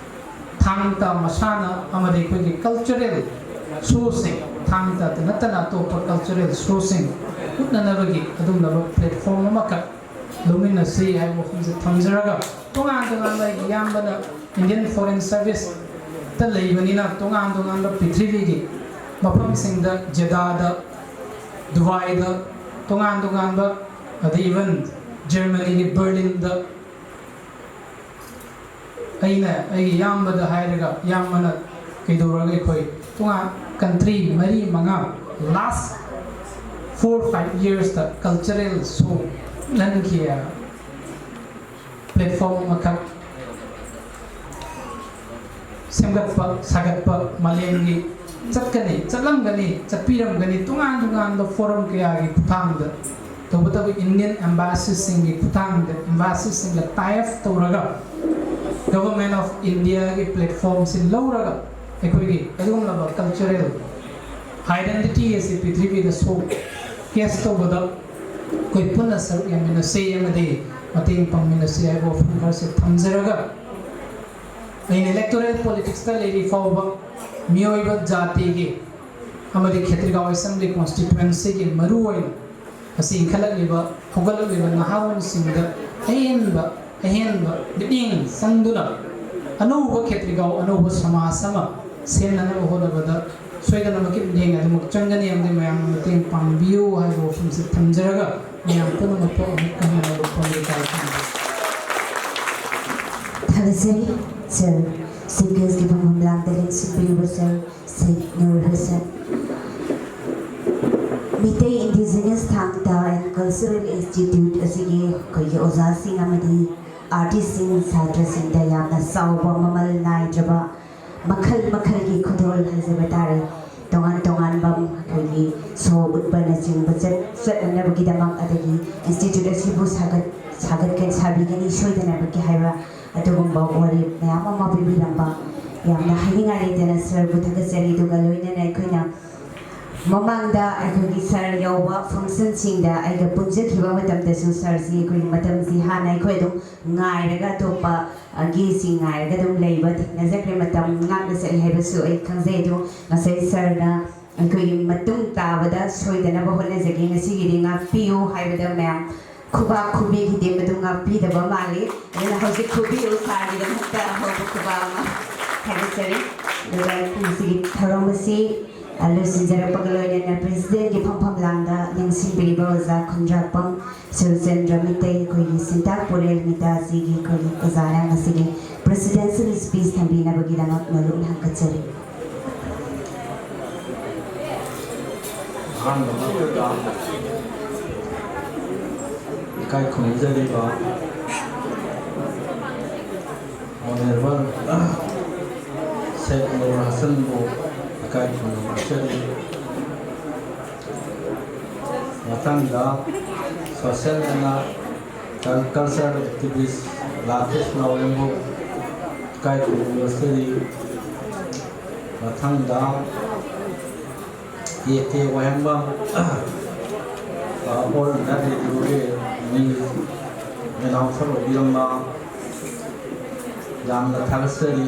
ꯊꯥꯡ ꯇꯥ ꯃꯁꯥꯟꯅ ꯑꯃꯗꯤ ꯑꯩꯈꯣꯏꯒꯤ ꯀꯜꯆꯔꯦꯜ ꯁꯣꯁꯤꯡ, ꯊꯥꯡ ꯇꯥꯗ ꯅꯠꯇꯅ ꯑꯇꯣꯞꯄ ꯀꯜꯆꯔꯦꯜ ꯁꯣꯁꯤꯡ ꯎꯠꯅꯅꯕꯒꯤ ꯑꯗꯨꯒꯨꯝꯂꯕ ꯄ꯭ꯂꯦꯠꯐꯣꯝ ꯑꯃꯈꯛ ꯂꯧꯃꯤꯟꯅꯁꯤ ꯍꯥꯏꯕ ꯋꯥꯐꯝꯁꯦ ꯊꯝꯖꯔꯒ, ꯇꯣꯉꯥꯟ ꯇꯣꯉꯥꯟꯕ ꯑꯩꯒꯤ ꯏꯌꯥꯝꯕꯅ Indian Foreign Serviceꯇ ꯂꯩꯕꯅꯤꯅ ꯇꯣꯉꯥꯟ ꯇꯣꯉꯥꯟꯕ ꯄ꯭ꯔꯤꯊꯤꯕꯤꯒꯤ ꯃꯐꯝꯁꯤꯡꯗ, ꯖꯦꯗꯥꯗ, ꯗꯨꯕꯥꯏꯗ, ꯇꯣꯉꯥꯟ ꯇꯣꯉꯥꯟꯕ, ꯑꯗꯩ even ꯖꯔꯃꯅꯤꯒꯤ ꯕꯔꯂꯤꯟꯗ ꯑꯩꯅ ꯑꯩꯒꯤ ꯏꯌꯥꯝꯕꯗ ꯍꯥꯏꯔꯒ, ꯏꯌꯥꯝꯕꯅ ꯀꯩꯗꯧꯔꯒ ꯑꯩꯈꯣꯏ ꯇꯣꯉꯥꯟ ꯀꯟꯇ꯭ꯔꯤ ꯃꯔꯤ ꯃꯉꯥ, last four five yearsꯇ cultural show ꯅꯟꯈꯤ platform ꯑꯃꯈꯛ ꯁꯦꯝꯒꯠꯄ ꯁꯥꯒꯠꯄ ꯃꯥꯂꯦꯝꯒꯤ ꯆꯠꯀꯅꯤ, ꯆꯠꯂꯝꯒꯅꯤ, ꯆꯠꯄꯤꯔꯝꯒꯅꯤ, ꯇꯣꯉꯥꯟ ꯇꯣꯉꯥꯟꯕ forum ꯀꯌꯥꯒꯤ ꯈꯨꯠꯊꯥꯡꯗ, ꯇꯧꯕꯇꯕꯨ Indian ambassadorꯁꯤꯡꯒꯤ ꯈꯨꯠꯊꯥꯡꯗ, ambassadorꯁꯤꯡꯒ tie up ꯇꯧꯔꯒ Government of Indiaꯒꯤ platformꯁꯤ ꯂꯧꯔꯒ ꯑꯩꯈꯣꯏꯒꯤ ꯑꯗꯨꯒꯨꯝꯂꯕ cultural identity ꯑꯁꯤ ꯄ꯭ꯔꯤꯊꯤꯕꯤꯗ showcase ꯇꯧꯕꯗ ꯑꯩꯈꯣꯏ ꯄꯨꯟꯅ ꯁꯔꯨꯛ ꯌꯥꯃꯤꯟꯅꯁꯤ ꯑꯃꯗꯤ ꯃꯇꯦꯡ ꯄꯥꯡꯃꯤꯟꯅꯁꯤ ꯍꯥꯏꯕ ꯋꯥꯐꯝ ꯈꯔꯁꯦ ꯊꯝꯖꯔꯒ, ꯑꯩꯅ electoral politicsꯇ ꯂꯩꯔꯤ ꯐꯥꯎꯕ ꯃꯤꯑꯣꯏꯕ ꯖꯥꯇꯤꯒꯤ ꯑꯃꯗꯤ ꯈꯦꯇ꯭ꯔꯤꯒꯥꯎ Assembly Constituencyꯒꯤ ꯃꯔꯨ ꯑꯣꯏꯅ ꯉꯁꯤ ꯏꯟꯈꯠꯂꯛꯂꯤꯕ, ꯍꯧꯒꯠꯂꯛꯂꯤꯕ ꯅꯍꯥꯔꯣꯜꯁꯤꯡꯗ ꯑꯍꯦꯟꯕ, ꯑꯍꯦꯟꯕ ꯃꯤꯠꯌꯦꯡ ꯆꯪꯗꯨꯅ ꯑꯅꯧꯕ ꯈꯦꯇ꯭ꯔꯤꯒꯥꯎ, ꯑꯅꯧꯕ ꯁꯃꯥꯖ ꯑꯃ ꯁꯦꯝꯅꯅꯕ ꯍꯣꯠꯅꯕꯗ ꯁꯣꯏꯗꯅꯃꯛꯀꯤ ꯃꯤꯠꯌꯦꯡ ꯑꯗꯨꯃꯛ ꯆꯪꯒꯅꯤ ꯑꯃꯗꯤ ꯃꯌꯥꯝꯅ ꯃꯇꯦꯡ ꯄꯥꯡꯕꯤꯌꯨ ꯍꯥꯏꯕ ꯋꯥꯐꯝꯁꯤ ꯊꯝꯖꯔꯒ, ꯃꯌꯥꯝ ꯄꯨꯝꯅꯃꯛꯄꯨ ꯑꯃꯨꯛ ꯍꯟꯅ ꯂꯨꯞꯄ ꯂꯩꯇꯥꯏ ꯊꯝꯖꯔꯤ꯫ ꯊꯥꯒꯠꯆꯔꯤ꯫ Sir, Chief Guestꯀꯤ ꯐꯝꯐꯝ ꯂꯥꯡꯗ ꯂꯦꯡꯁꯤꯟꯕꯤꯔꯤꯕ Sir Sheikh Nur Hussain. Meitei Indigenous Thangta and Cultural Institute ꯑꯁꯤꯒꯤ ꯑꯩꯈꯣꯏꯒꯤ ꯑꯣꯖꯥꯁꯤꯡ ꯑꯃꯗꯤ artistꯁꯤꯡ, ꯁꯥꯇ꯭ꯔꯁꯤꯡꯗ ꯌꯥꯝꯅ ꯆꯥꯎꯕ, ꯃꯃꯜ ꯅꯥꯏꯗ꯭ꯔꯕ, ꯃꯈꯜ ꯃꯈꯜꯒꯤ ꯈꯨꯗꯣꯜ ꯍꯥꯏꯖꯕ ꯇꯥꯔꯦ, ꯇꯣꯉꯥꯟ ꯇꯣꯉꯥꯟꯕ ꯑꯩꯈꯣꯏꯒꯤ show ꯎꯠꯄꯅꯆꯤꯡꯕ ꯆꯠ-, ꯆꯠꯅꯅꯕꯒꯤꯗꯃꯛ, ꯑꯗꯒꯤ institute ꯑꯁꯤꯕꯨ ꯁꯥꯒꯠ-, ꯁꯥꯒꯠꯀ-, ꯁꯥꯕꯤꯒꯅꯤ ꯁꯣꯏꯗꯅꯕꯒꯤ ꯍꯥꯏꯕ ꯑꯗꯨꯒꯨꯝꯕ ꯋꯥꯔꯦꯞ ꯃꯌꯥꯝ ꯑꯃ ꯄꯤꯕꯤꯔꯝꯕ ꯌꯥꯝꯅ ꯍꯥꯏꯅꯤꯡꯉꯥꯏ ꯂꯩꯇꯅ sirꯕꯨ ꯊꯥꯒꯠꯆꯔꯤ꯫ ꯑꯗꯨꯒ ꯂꯣꯏꯅꯅ ꯑꯩꯈꯣꯏꯅ ꯃꯃꯥꯡꯗ ꯑꯩꯈꯣꯏꯒꯤ sir ꯌꯥꯎꯕ functionꯁꯤꯡꯗ ꯑꯩꯒ ꯄꯨꯟꯖꯈꯤꯕ ꯃꯇꯝꯗꯁꯨ sirꯁꯤ ꯑꯩꯈꯣꯏꯒꯤ ꯃꯇꯝꯁꯤ ꯍꯥꯟꯅ ꯑꯩꯈꯣꯏ ꯑꯗꯨꯝ ꯉꯥꯏꯔꯒ ꯑꯇꯣꯞꯄ, ꯑ, guestꯁꯤꯡ ꯉꯥꯏꯔꯒ ꯑꯗꯨꯝ ꯂꯩꯕ ꯊꯦꯡꯅꯖꯈ꯭ꯔꯦ꯫ ꯃꯇꯝ ꯉꯥꯛꯅ ꯆꯠꯂꯤ ꯍꯥꯏꯕꯁꯨ ꯑꯩ ꯈꯪꯖꯩ꯫ ꯑꯗꯨ ꯉꯁꯥꯏ sirꯅ ꯑꯩꯈꯣꯏꯒꯤ ꯃꯇꯨꯡ ꯇꯥꯕꯗ ꯁꯣꯏꯗꯅꯕ ꯍꯣꯠꯅꯖꯒꯦ꯫ ꯉꯁꯤꯒꯤꯗꯤ ꯉꯥꯛꯄꯤꯌꯨ ꯍꯥꯏꯕꯗ ꯃꯌꯥꯝ ꯈꯨꯕꯥꯛ ꯈꯨꯕꯤꯈꯤꯗꯦ, ꯃꯗꯨ ꯉꯥꯛꯄꯤꯗꯕ ꯃꯥꯜꯂꯤ꯫ ꯑꯗꯨꯅ ꯍꯧꯖꯤꯛ ꯈꯨꯕꯤꯌꯨ sirꯒꯤꯗꯃꯛꯇ ꯑꯍꯧꯕ ꯈꯨꯕꯥꯛ ꯑꯃ ꯊꯥꯒꯠꯆꯔꯤ꯫ ꯑꯗꯨꯒ ꯉꯁꯤꯒꯤ ꯊꯧꯔꯝ ꯑꯁꯤ, ꯑ, ꯂꯣꯏꯁꯤꯟꯖꯔꯛꯄꯒ ꯂꯣꯏꯅꯅ presidentꯀꯤ ꯐꯝꯐꯝ ꯂꯥꯡꯗ ꯂꯦꯡꯁꯤꯟꯕꯤꯔꯤꯕ ꯑꯣꯖꯥ ꯈꯨꯟꯗ꯭ꯔꯥꯛꯄꯝ ꯁꯨꯔꯆꯟꯗ꯭ꯔ ꯃꯤꯇꯩ, ꯑꯩꯈꯣꯏꯒꯤ ꯁꯤꯟꯇꯥꯛ ꯄꯨꯔꯦꯜ ꯃꯤꯇꯥꯁꯤꯒꯤ ꯑꯩꯈꯣꯏꯒꯤ ꯑꯣꯖꯥꯅ ꯉꯁꯤꯒꯤ Presidential speech ꯊꯝꯕꯤꯅꯕꯒꯤꯗꯃꯛ ꯅꯣꯂꯨꯛꯅ ꯍꯪꯒꯠꯆꯔꯤ꯫ ꯑꯍꯥꯟꯕ ꯃꯛꯇꯗ ꯏꯀꯥꯏ ꯈꯨꯝꯅꯖꯔꯤꯕ Honourable ꯁꯦꯈ ꯅꯨꯔ ꯍꯁꯟꯕꯨ ꯏꯀꯥꯏ ꯈꯨꯝꯅꯕ ꯎꯠꯆꯔꯤ꯫ ꯃꯊꯪꯗ social and cultural activist ꯂꯥꯜ ꯀ꯭ꯔꯤꯁꯅ ꯑꯣꯌꯦꯝꯕꯨ ꯏꯀꯥꯏ ꯈꯨꯝꯅꯕ ꯎꯠꯆꯔꯤ꯫ ꯃꯊꯪꯗ ꯑꯦ ꯀꯦ ꯋꯥꯍꯦꯡꯕꯝ, ꯑ, All India Radio ꯒꯤ news announcer ꯑꯣꯏꯕꯤꯔꯝꯕ, ꯌꯥꯝꯅ ꯊꯥꯒꯠꯆꯔꯤ꯫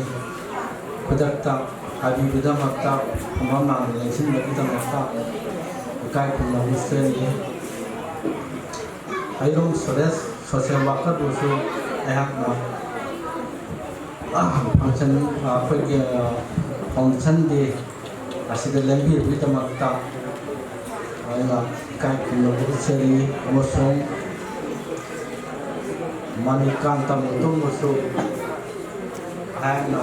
ꯈꯨꯗꯛꯇ ꯍꯥꯏꯕꯤꯕꯒꯤꯗꯃꯛꯇ, ꯐꯝꯐꯝ ꯂꯥꯡꯗ ꯂꯦꯡꯁꯤꯟꯕꯒꯤꯗꯃꯛꯇ ꯏꯀꯥꯏ ꯈꯨꯝꯅꯕ ꯎꯠꯆꯔꯤ꯫ ꯍꯩꯔꯣꯝ ꯁꯨꯔꯦꯁ, social worker ꯕꯨꯁꯨ ꯑꯩꯍꯥꯛꯅ, ꯑ, function, ꯑ, ꯑꯩꯈꯣꯏꯒꯤ, ꯑ, foundation day ꯑꯁꯤꯗ ꯂꯦꯡꯕꯤꯕꯒꯤꯗꯃꯛꯇ ꯑꯩꯅ ꯏꯀꯥꯏ ꯈꯨꯝꯅꯕ ꯎꯠꯆꯔꯤ, ꯑꯃꯁꯨꯡ ꯃꯅꯤꯀꯥꯟꯇ ꯃꯨꯇꯨꯝꯕꯨꯁꯨ ꯑꯩꯍꯥꯛꯅ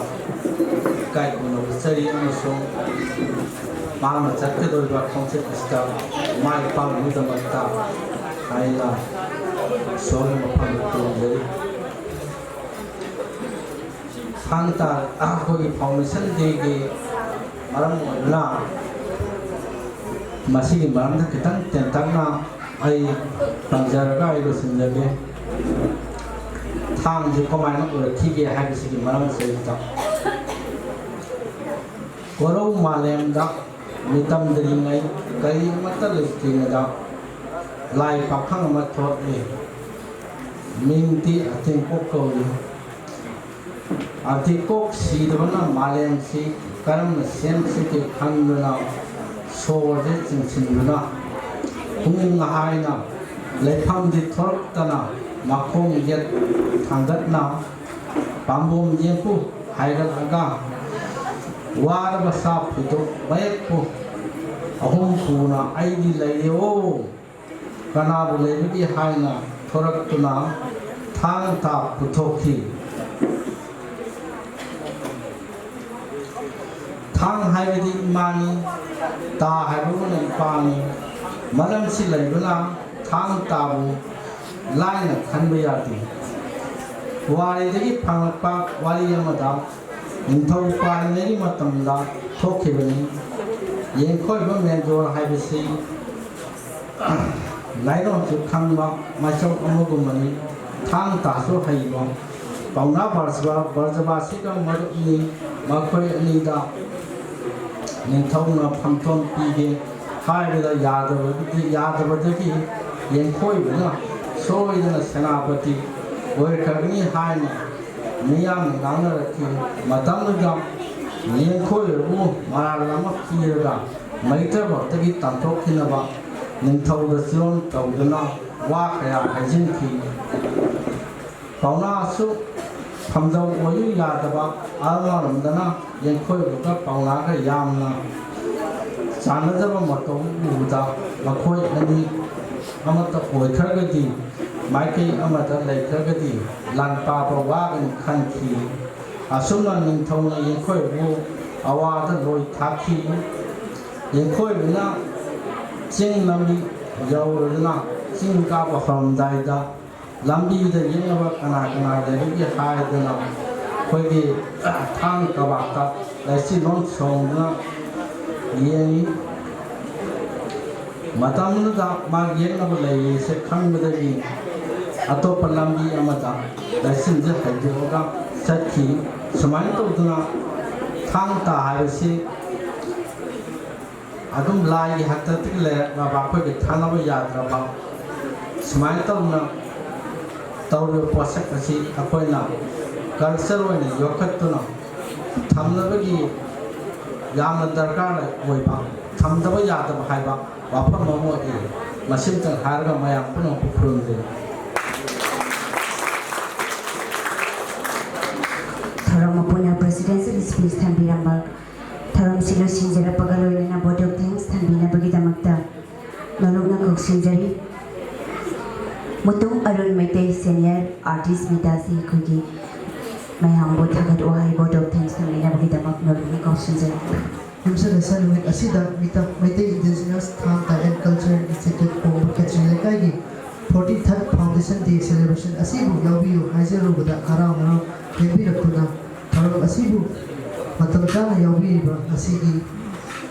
ꯏꯀꯥꯏ ꯈꯨꯝꯅꯕ ꯎꯠꯆꯔꯤ, ꯑꯃꯁꯨꯡ ꯃꯍꯥꯛꯅ ꯆꯠꯀꯗꯧꯔꯤꯕ ꯈꯣꯡꯆꯠ ꯑꯁꯤꯗ ꯃꯥꯏ ꯄꯥꯛꯅꯕꯒꯤꯗꯃꯛꯇ ꯑꯩꯅ ꯏꯁꯣꯔꯒꯤ ꯃꯐꯝꯗ ꯈꯨꯔꯨꯝꯖꯔꯤ꯫ ꯊꯥꯡ ꯇꯥ ꯑꯩꯈꯣꯏꯒꯤ foundation day ꯒꯤ ꯃꯔꯝ ꯑꯣꯏꯗꯨꯅ ꯃꯁꯤꯒꯤ ꯃꯔꯝꯗ ꯈꯤꯇꯪ ꯇꯦꯟꯇꯛꯅ ꯑꯩ ꯇꯝꯖꯔꯒ ꯑꯩ ꯂꯣꯏꯁꯤꯟꯖꯒꯦ꯫ ꯊꯥꯡꯁꯤ ꯀꯃꯥꯏꯅ ꯑꯣꯏꯔꯛꯈꯤꯒꯦ ꯍꯥꯏꯕꯁꯤꯒꯤ ꯃꯔꯝ ꯑꯁꯤꯗ, ꯀꯣꯔꯧ ꯃꯥꯂꯦꯝꯗ ꯃꯤꯇꯝꯗ꯭ꯔꯤꯉꯩ, ꯀꯔꯤ ꯑꯃꯠꯇ ꯂꯩꯇ꯭ꯔꯤꯉꯩꯗ ꯂꯥꯏ ꯄꯥꯈꯪ ꯑꯃ ꯊꯣꯛꯂꯛꯏ꯫ ꯃꯤꯡꯗꯤ ꯑꯇꯤꯡꯀꯣꯛ ꯀꯧꯏ꯫ ꯑꯇꯤꯡꯀꯣꯛ ꯁꯤꯗꯕꯅ ꯃꯥꯂꯦꯝꯁꯤ ꯀꯔꯝꯅ ꯁꯦꯝꯁꯤꯒꯦ ꯈꯟꯗꯨꯅ ꯁꯣꯔꯁꯦ ꯆꯤꯡꯁꯤꯟꯗꯨꯅ ꯄꯨꯡ ꯍꯥꯏꯅ ꯂꯩꯐꯝꯗꯤ ꯊꯣꯔꯛꯇꯅ ꯃꯈꯣꯡ ꯌꯦꯠ ꯊꯥꯡꯒꯠꯅ ꯄꯥꯝꯕꯣꯝ ꯌꯦꯠꯄꯨ ꯍꯥꯏꯒꯠꯂꯒ ꯋꯥꯔꯕ ꯁꯥ ꯐꯩꯗꯣꯛ ꯃꯌꯦꯛꯄꯨ ꯑꯍꯨꯝ ꯄꯨꯅ ꯑꯩꯗꯤ ꯂꯩꯔꯦꯑꯣ꯫ ꯀꯅꯥꯕꯨ ꯂꯩꯕꯒꯦ ꯍꯥꯏꯅ ꯊꯣꯔꯛꯇꯨꯅ ꯊꯥꯡ ꯇꯥ ꯄꯨꯊꯣꯛꯈꯤ꯫ ꯊꯥꯡ ꯍꯥꯏꯕꯗꯤ ꯏꯃꯥꯅꯤ, ꯇꯥ ꯍꯥꯏꯕꯕꯨꯅ ꯏꯄꯥꯅꯤ꯫ ꯃꯔꯝꯁꯤ ꯂꯩꯕꯅ ꯊꯥꯡ ꯇꯥꯕꯨ ꯂꯥꯏꯅ ꯈꯟꯕ ꯌꯥꯗꯦ꯫ ꯄꯨꯋꯥꯔꯤꯗꯒꯤ ꯐꯪꯂꯛꯄ ꯋꯥꯔꯤ ꯑꯃꯗ ꯅꯤꯡꯊꯧ ꯄꯥꯜꯂꯤꯉꯩꯒꯤ ꯃꯇꯝꯗ ꯊꯣꯛꯈꯤꯕꯅꯤ꯫ ꯌꯦꯡꯈꯣꯏꯕ ꯃꯦꯟꯗꯣꯔ ꯍꯥꯏꯕꯁꯤ ꯂꯥꯏꯔꯣꯟꯁꯨ ꯈꯪꯕ ꯃꯥꯏꯆꯧ ꯑꯃꯒꯨꯝꯕꯅꯤ꯫ ꯊꯥꯡ ꯇꯥꯁꯨ ꯍꯩꯕ꯫ ꯄꯥꯎꯅꯥ ꯕ꯭ꯔꯖꯕꯥ-, ꯕ꯭ꯔꯖꯕꯥꯁꯤꯒ ꯃꯔꯨꯞꯅꯤ꯫ ꯃꯈꯣꯏ ꯑꯅꯤꯗ ꯅꯤꯡꯊꯧꯅ ꯐꯝꯐꯝ ꯄꯤꯒꯦ ꯍꯥꯏꯕꯗ ꯌꯥꯗꯕꯗꯒꯤ, ꯌꯥꯗꯕꯗꯒꯤ ꯌꯦꯡꯈꯣꯏꯕꯅ ꯁꯣꯏꯗꯅ ꯁꯦꯅꯥꯄꯇꯤ ꯑꯣꯏꯈ꯭ꯔꯒꯅꯤ ꯍꯥꯏꯅ ꯃꯤꯌꯥꯝꯅ ꯉꯥꯡꯅꯔꯛꯈꯤ꯫ ꯃꯇꯝꯗꯨꯗ ꯌꯦꯡꯈꯣꯏꯕꯕꯨ ꯃꯔꯥꯜ ꯑꯃ ꯄꯤꯔꯒ ꯃꯩꯇ꯭ꯔꯕꯛꯇꯒꯤ ꯇꯥꯟꯊꯣꯛꯈꯤꯅꯕ ꯅꯤꯡꯊꯧꯗ ꯆꯤꯔꯣꯟ ꯇꯧꯗꯨꯅ ꯋꯥ ꯀꯌꯥ ꯍꯥꯏꯖꯤꯟꯈꯤ꯫ ꯄꯥꯎꯅꯥꯁꯨ ꯐꯝꯖꯧ ꯑꯣꯏꯌꯨ ꯌꯥꯗꯕ, ꯑꯃꯔꯣꯝꯗꯅ ꯌꯦꯡꯈꯣꯏꯕꯒ ꯄꯥꯎꯅꯥꯒ ꯌꯥꯝꯅ ꯆꯥꯟꯅꯖꯕ ꯃꯇꯧ ꯎꯕꯗ ꯃꯈꯣꯏ ꯑꯅꯤ ꯑꯃꯠꯇ ꯑꯣꯏꯈ꯭ꯔꯒꯗꯤ, ꯃꯥꯏꯀꯩ ꯑꯃꯗ ꯂꯩꯈ꯭ꯔꯒꯗꯤ ꯂꯥꯟ ꯄꯥꯕ ꯋꯥꯒꯅꯤ ꯈꯟꯈꯤ꯫ ꯑꯁꯨꯝꯅ ꯅꯤꯡꯊꯧꯅ ꯌꯦꯡꯈꯣꯏꯕꯨ ꯑꯋꯥꯗ ꯂꯣꯏ ꯊꯥꯈꯤ꯫ ꯌꯦꯡꯈꯣꯏꯕꯅ ꯆꯤꯡ ꯂꯝꯕꯤ ꯌꯧꯔꯗꯨꯅ ꯆꯤꯡ ꯀꯥꯕ ꯍꯧꯔꯝꯗꯥꯏꯗ ꯂꯝꯕꯤꯗ ꯌꯦꯛꯅꯕ ꯀꯅꯥ ꯀꯅꯥ ꯂꯩꯕꯒꯦ ꯍꯥꯏꯗꯅ ꯑꯩꯈꯣꯏꯒꯤ ꯊꯥꯡ ꯀꯕꯥꯛꯇ ꯂꯩꯆꯤꯂꯣꯟ ꯁꯣꯡꯗꯨꯅ ꯌꯦꯡꯉꯤ꯫ ꯃꯇꯝꯗꯨꯗ ꯃꯥꯒꯤ ꯌꯦꯛꯅꯕ ꯂꯩꯔꯤꯁꯦ ꯈꯪꯕꯗꯒꯤ ꯑꯇꯣꯞꯄ ꯂꯝꯕꯤ ꯑꯃꯗ ꯂꯩꯆꯤꯟꯁꯦ ꯍꯩꯗꯣꯛꯑꯒ ꯆꯠꯈꯤ꯫ ꯁꯨꯃꯥꯏꯅ ꯇꯧꯗꯅ ꯊꯥꯡ ꯇꯥ ꯍꯥꯏꯕꯁꯤ ꯑꯗꯨꯝ ꯂꯥꯏꯒꯤ ꯍꯥꯛꯇꯛꯇꯒꯤ ꯂꯩꯔꯛꯂꯕ ꯑꯩꯈꯣꯏꯒꯤ ꯊꯥꯅꯕ ꯌꯥꯗ꯭ꯔꯕ ꯁꯨꯃꯥꯏꯅ ꯇꯧꯅ ꯇꯧꯔꯤꯕ ꯄꯣꯠꯁꯛ ꯑꯁꯤ ꯑꯩꯈꯣꯏꯅ ꯀꯜꯆꯔ ꯑꯣꯏꯅ ꯌꯣꯛꯈꯠꯇꯨꯅ ꯊꯝꯅꯕꯒꯤ ꯌꯥꯝꯅ ꯗꯔꯀꯥꯔ ꯑꯣꯏꯕ, ꯊꯝꯗꯕ ꯌꯥꯗꯕ ꯍꯥꯏꯕ ꯋꯥꯐꯝ ꯑꯃ ꯑꯣꯏ꯫ ꯃꯁꯤꯃꯇꯪ ꯍꯥꯏꯔꯒ ꯃꯌꯥꯝ ꯄꯨꯝꯅꯃꯛꯄꯨ ꯈꯨꯔꯨꯝꯖꯔꯤ꯫ ꯊꯧꯔꯝ ꯃꯄꯨꯅ presidential speech ꯊꯝꯕꯤꯔꯝꯕ, ꯊꯧꯔꯝꯁꯤ ꯂꯣꯏꯁꯤꯟꯖꯔꯛꯄꯒ ꯂꯣꯏꯅꯅ vote of thanks ꯊꯝꯕꯤꯅꯕꯒꯤꯗꯃꯛꯇ ꯅꯣꯂꯨꯛꯅ ꯀꯧꯁꯤꯟꯖꯔꯤ꯫ Mutum Arun Meitei senior artist ꯃꯤꯇꯥꯁꯤ ꯑꯩꯈꯣꯏꯒꯤ ꯃꯌꯥꯝꯕꯨ ꯊꯥꯒꯠ ꯋꯥꯍꯩ vote of thanks ꯊꯝꯕꯤꯅꯕꯒꯤꯗꯃꯛ ꯅꯣꯂꯨꯛꯅ ꯀꯧꯁꯤꯟꯖꯔꯤ꯫ ꯌꯨꯝꯁꯀꯩꯁ ꯅꯨꯃꯤꯠ ꯑꯁꯤꯗ ꯃꯤꯇ-, Meitei Indigenous Thang Art and Culture Institute ꯀꯣꯡꯕ ꯈꯦꯇ꯭ꯔꯤ ꯂꯩꯀꯥꯏꯒꯤ forty-third Foundation Day celebration ꯑꯁꯤꯕꯨ ꯌꯥꯎꯕꯤꯌꯨ ꯍꯥꯏꯖꯔꯨꯕꯗ ꯍꯔꯥꯎ ꯍꯔꯥꯎ ꯂꯦꯡꯕꯤꯔꯛꯇꯨꯅ ꯊꯧꯔꯝ ꯑꯁꯤꯕꯨ ꯃꯇꯝ ꯆꯥꯅ ꯌꯥꯎꯕꯤꯔꯤꯕ ꯑꯁꯤꯒꯤ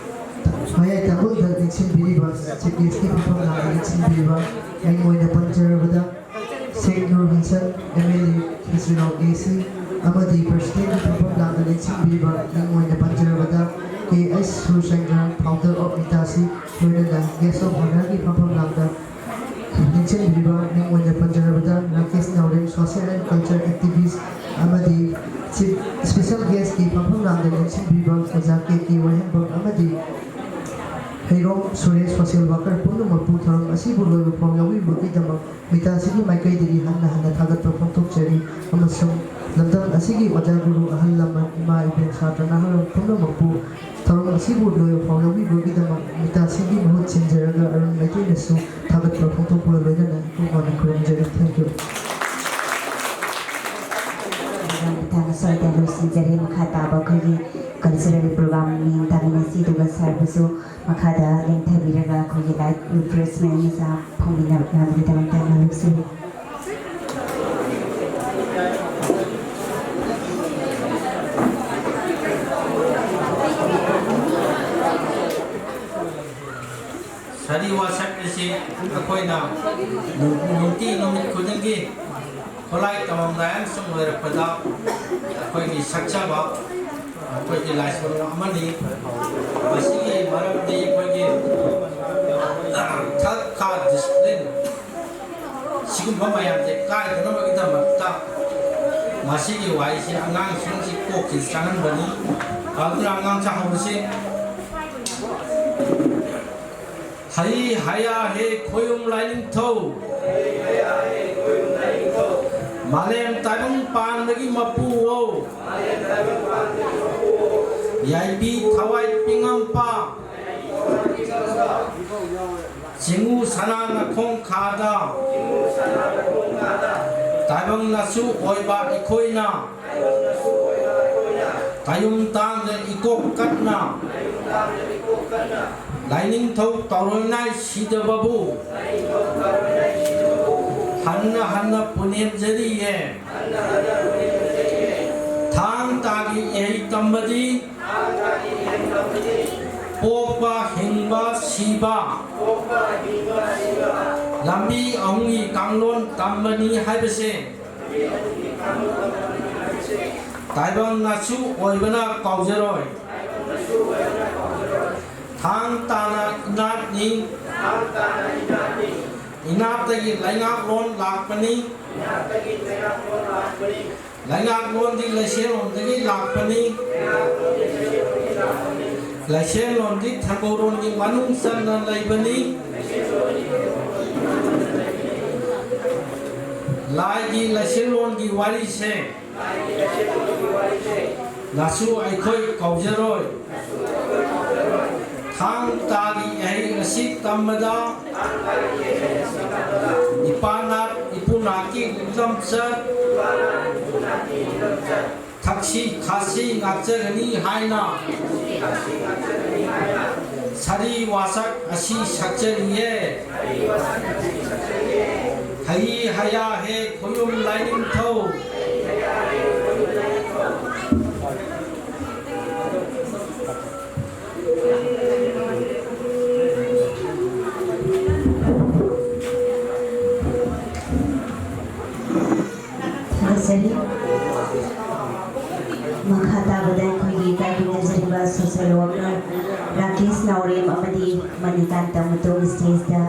ꯃꯌꯥꯏ ꯇꯥꯡꯀꯨꯜꯗ ꯂꯦꯡꯁꯤꯟꯕꯤꯔꯤꯕ Chief Guest ꯀꯤ ꯐꯝꯐꯝ ꯂꯥꯡꯗ ꯂꯦꯡꯁꯤꯟꯕꯤꯔꯤꯕ ꯃꯤꯡ ꯑꯣꯏꯅ ꯄꯟꯖꯔꯕꯗ ꯁꯦꯈ Nur Hasan, M L A, Khetrigao A C, ꯑꯃꯗꯤ President ꯀꯤ ꯐꯝꯐꯝ ꯂꯥꯡꯗ ꯂꯦꯡꯁꯤꯟꯕꯤꯔꯤꯕ ꯃꯤꯡ ꯑꯣꯏꯅ ꯄꯟꯖꯔꯕꯗ K H Surchandra, Founder of ꯃꯤꯇꯥꯁꯤ, ꯂꯣꯏꯅꯅ Guest of Honour ꯒꯤ ꯐꯝꯐꯝ ꯂꯥꯡꯗ ꯂꯦꯡꯁꯤꯟꯕꯤꯔꯤꯕ ꯃꯤꯡ ꯑꯣꯏꯅ ꯄꯟꯖꯔꯕꯗ ꯔꯥꯀꯦꯁ ꯅꯥꯎꯔꯦꯝ, Social and Culture Activist, ꯑꯃꯗꯤ Chief Special Guest ꯀꯤ ꯐꯝꯐꯝ ꯂꯥꯡꯗ ꯂꯦꯡꯁꯤꯟꯕꯤꯔꯤꯕ ꯑꯣꯖꯥ K K ꯋꯥꯍꯦꯡꯕꯝ ꯑꯃꯗꯤ ꯍꯩꯔꯣꯝ ꯁꯨꯔꯦꯁ, Social Worker ꯄꯨꯝꯅꯃꯛꯄꯨ ꯊꯧꯔꯝ ꯑꯁꯤꯕꯨ ꯂꯣꯏꯕ ꯐꯥꯎ ꯌꯥꯎꯕꯤꯕꯒꯤꯗꯃꯛ ꯃꯤꯇꯥꯁꯤꯒꯤ ꯃꯥꯏꯀꯩꯗꯒꯤ ꯍꯟꯅ ꯍꯟꯅ ꯊꯥꯒꯠꯄ ꯐꯣꯡꯗꯣꯛꯆꯔꯤ, ꯑꯃꯁꯨꯡ ꯂꯝꯗꯝ ꯑꯁꯤꯒꯤ ꯑꯣꯖꯥ ꯒꯨꯔꯨ, ꯑꯍꯜ ꯂꯃꯟ, ꯏꯃꯥ ꯏꯕꯦꯟ, ꯁꯥꯇ꯭ꯔ ꯅꯍꯥꯔꯣꯜ ꯄꯨꯝꯅꯃꯛꯄꯨ ꯊꯧꯔꯝ ꯑꯁꯤꯕꯨ ꯂꯣꯏꯕ ꯐꯥꯎ ꯌꯥꯎꯕꯤꯕꯒꯤꯗꯃꯛ ꯃꯤꯇꯥꯁꯤꯒꯤ ꯃꯍꯨꯠ ꯁꯤꯟꯖꯔꯒ ꯑꯔꯨꯟ ꯃꯩꯇꯩꯅꯁꯨ ꯊꯥꯒꯠꯄ ꯐꯣꯡꯗꯣꯛꯄꯒ ꯂꯣꯏꯅꯅ ꯏꯄꯨꯡ ꯃꯣꯟꯅ ꯈꯨꯔꯨꯝꯖꯔꯤ꯫ Thank you꯫ ꯃꯇꯥꯡ ꯑꯁ꯭ꯋꯥꯏꯗ ꯂꯣꯏꯁꯤꯟꯖꯔꯦ꯫ ꯃꯈꯥ ꯇꯥꯕ ꯑꯩꯈꯣꯏꯒꯤ cultural program ꯅꯤꯡꯊꯝꯅ ꯁꯤꯗꯨꯒ ꯁꯥꯔꯕꯨꯁꯨ ꯃꯈꯥꯗ ꯂꯦꯡꯊꯕꯤꯔꯒ ꯑꯩꯈꯣꯏꯒꯤ light refreshment ꯃꯆꯥ ꯐꯪꯃꯤꯟꯅꯅꯕꯒꯤꯗꯃꯛꯇ ꯉꯥꯏꯍꯥꯛꯁꯨ ꯁꯥꯔꯤ ꯋꯥꯁꯛ ꯑꯁꯤ ꯑꯩꯈꯣꯏꯅ ꯅꯨꯡ-, ꯅꯨꯡꯇꯤ ꯅꯨꯃꯤꯠ ꯈꯨꯗꯤꯡꯒꯤ ꯈꯨꯠꯂꯥꯏ ꯇꯝꯃꯝꯗꯥꯏ ꯑꯃꯁꯨꯡ ꯂꯣꯏꯔꯛꯄꯗ ꯑꯩꯈꯣꯏꯒꯤ ꯁꯛꯆꯕ ꯑꯩꯈꯣꯏꯒꯤ ꯂꯥꯏꯁꯣꯟ ꯑꯃꯅꯤ꯫ ꯃꯁꯤꯒꯤ ꯃꯔꯝꯗꯤ ꯑꯩꯈꯣꯏꯒꯤ ꯊꯛ ꯈꯥ discipline ꯁꯤꯒꯨꯝꯕ ꯃꯌꯥꯝꯁꯦ ꯀꯥꯏꯗꯅꯕꯒꯤꯗꯃꯛꯇ ꯃꯁꯤꯒꯤ ꯋꯥꯍꯩꯁꯦ ꯑꯉꯥꯡꯁꯤꯡꯁꯤ ꯀꯣꯛꯁꯤꯗ ꯆꯪꯍꯟꯕꯅꯤ꯫ ꯑꯗꯨꯅ ꯑꯉꯥꯡ ꯆꯥꯍꯧꯕꯁꯤ ꯍꯩ ꯍꯌꯥ ꯍꯦ ꯈꯣꯌꯨꯝ ꯂꯥꯏꯅꯤꯡꯊꯧ꯫ ꯃꯥꯂꯦꯝ ꯇꯥꯏꯕꯪ ꯄꯥꯟꯕꯒꯤ ꯃꯄꯨ ꯑꯣ꯫ ꯌꯥꯏꯕꯤ ꯊꯋꯥꯏ ꯄꯤꯉꯝꯄ꯫ ꯆꯤꯡꯉꯨ ꯁꯅꯥ ꯅꯈꯣꯡ ꯈꯥꯗ꯫ ꯇꯥꯏꯕꯪꯅꯁꯨ ꯑꯣꯏꯕ ꯑꯩꯈꯣꯏꯅ ꯇꯥꯌꯨꯝ ꯇꯥꯡꯗ ꯏꯀꯣꯛ ꯀꯠꯅ ꯂꯥꯏꯅꯤꯡꯊꯧ ꯇꯧꯔꯣꯏꯅꯥꯏ ꯁꯤꯗꯕꯕꯨ ꯍꯟꯅ ꯍꯟꯅ ꯄꯨꯅꯦꯝꯖꯔꯤꯌꯦ꯫ ꯊꯥꯡ ꯇꯥꯒꯤ ꯏꯍꯩ ꯇꯝꯕꯗꯤ ꯄꯣꯛꯄ, ꯍꯤꯡꯕ, ꯁꯤꯕ, ꯂꯝꯕꯤ ꯑꯍꯨꯝꯒꯤ ꯀꯥꯡꯂꯣꯟ ꯇꯝꯕꯅꯤ ꯍꯥꯏꯕꯁꯦ ꯇꯥꯏꯕꯪꯅꯁꯨ ꯑꯣꯏꯕꯅ ꯀꯥꯎꯖꯔꯣꯏ꯫ ꯊꯥꯡ ꯇꯥꯅ ꯏꯅꯥꯠꯅꯤ, ꯏꯅꯥꯠꯇꯒꯤ ꯂꯩꯉꯥꯛꯂꯣꯟ ꯂꯥꯛꯄꯅꯤ, ꯂꯩꯉꯥꯛꯂꯣꯟꯗꯤ ꯂꯩꯁꯦꯜꯂꯣꯟꯗꯒꯤ ꯂꯥꯛꯄꯅꯤ, ꯂꯩꯁꯦꯜꯂꯣꯟꯗꯤ ꯊꯒꯧꯔꯣꯟꯒꯤ ꯃꯅꯨꯡ ꯆꯟꯅ ꯂꯩꯕꯅꯤ꯫ ꯂꯥꯏꯒꯤ ꯂꯩꯁꯦꯜꯂꯣꯟꯒꯤ ꯋꯥꯔꯤꯁꯦ ꯅꯁꯨ ꯑꯩꯈꯣꯏ ꯀꯥꯎꯖꯔꯣꯏ꯫ ꯊꯥꯡ ꯇꯥꯒꯤ ꯏꯍꯩ ꯑꯁꯤ ꯇꯝꯕꯗ ꯏꯄꯥꯅꯥꯠ ꯏꯄꯨꯅꯥꯠꯀꯤ ꯂꯤꯛꯂꯝꯆꯠ ꯊꯛꯁꯤ ꯈꯥꯁꯤ ꯉꯥꯛꯆꯒꯅꯤ ꯍꯥꯏꯅ ꯁꯥꯔꯤ ꯋꯥꯁꯛ ꯑꯁꯤ ꯁꯛꯆꯔꯤꯌꯦ꯫ ꯍꯩ ꯍꯌꯥ ꯍꯦ ꯈꯣꯌꯨꯝ ꯂꯥꯏꯅꯤꯡꯊꯧ꯫ ꯊꯥꯒꯠꯆꯔꯤ꯫ ꯃꯈꯥ ꯇꯥꯕꯗ ꯑꯩꯈꯣꯏꯒꯤ ꯇꯥꯛꯄꯤꯅꯖꯔꯤꯕ social worker ꯔꯥꯀꯦꯁ ꯅꯥꯎꯔꯦꯝ ꯑꯃꯗꯤ ꯃꯅꯤꯀꯥꯟꯇ ꯃꯇꯣꯝ stageꯇ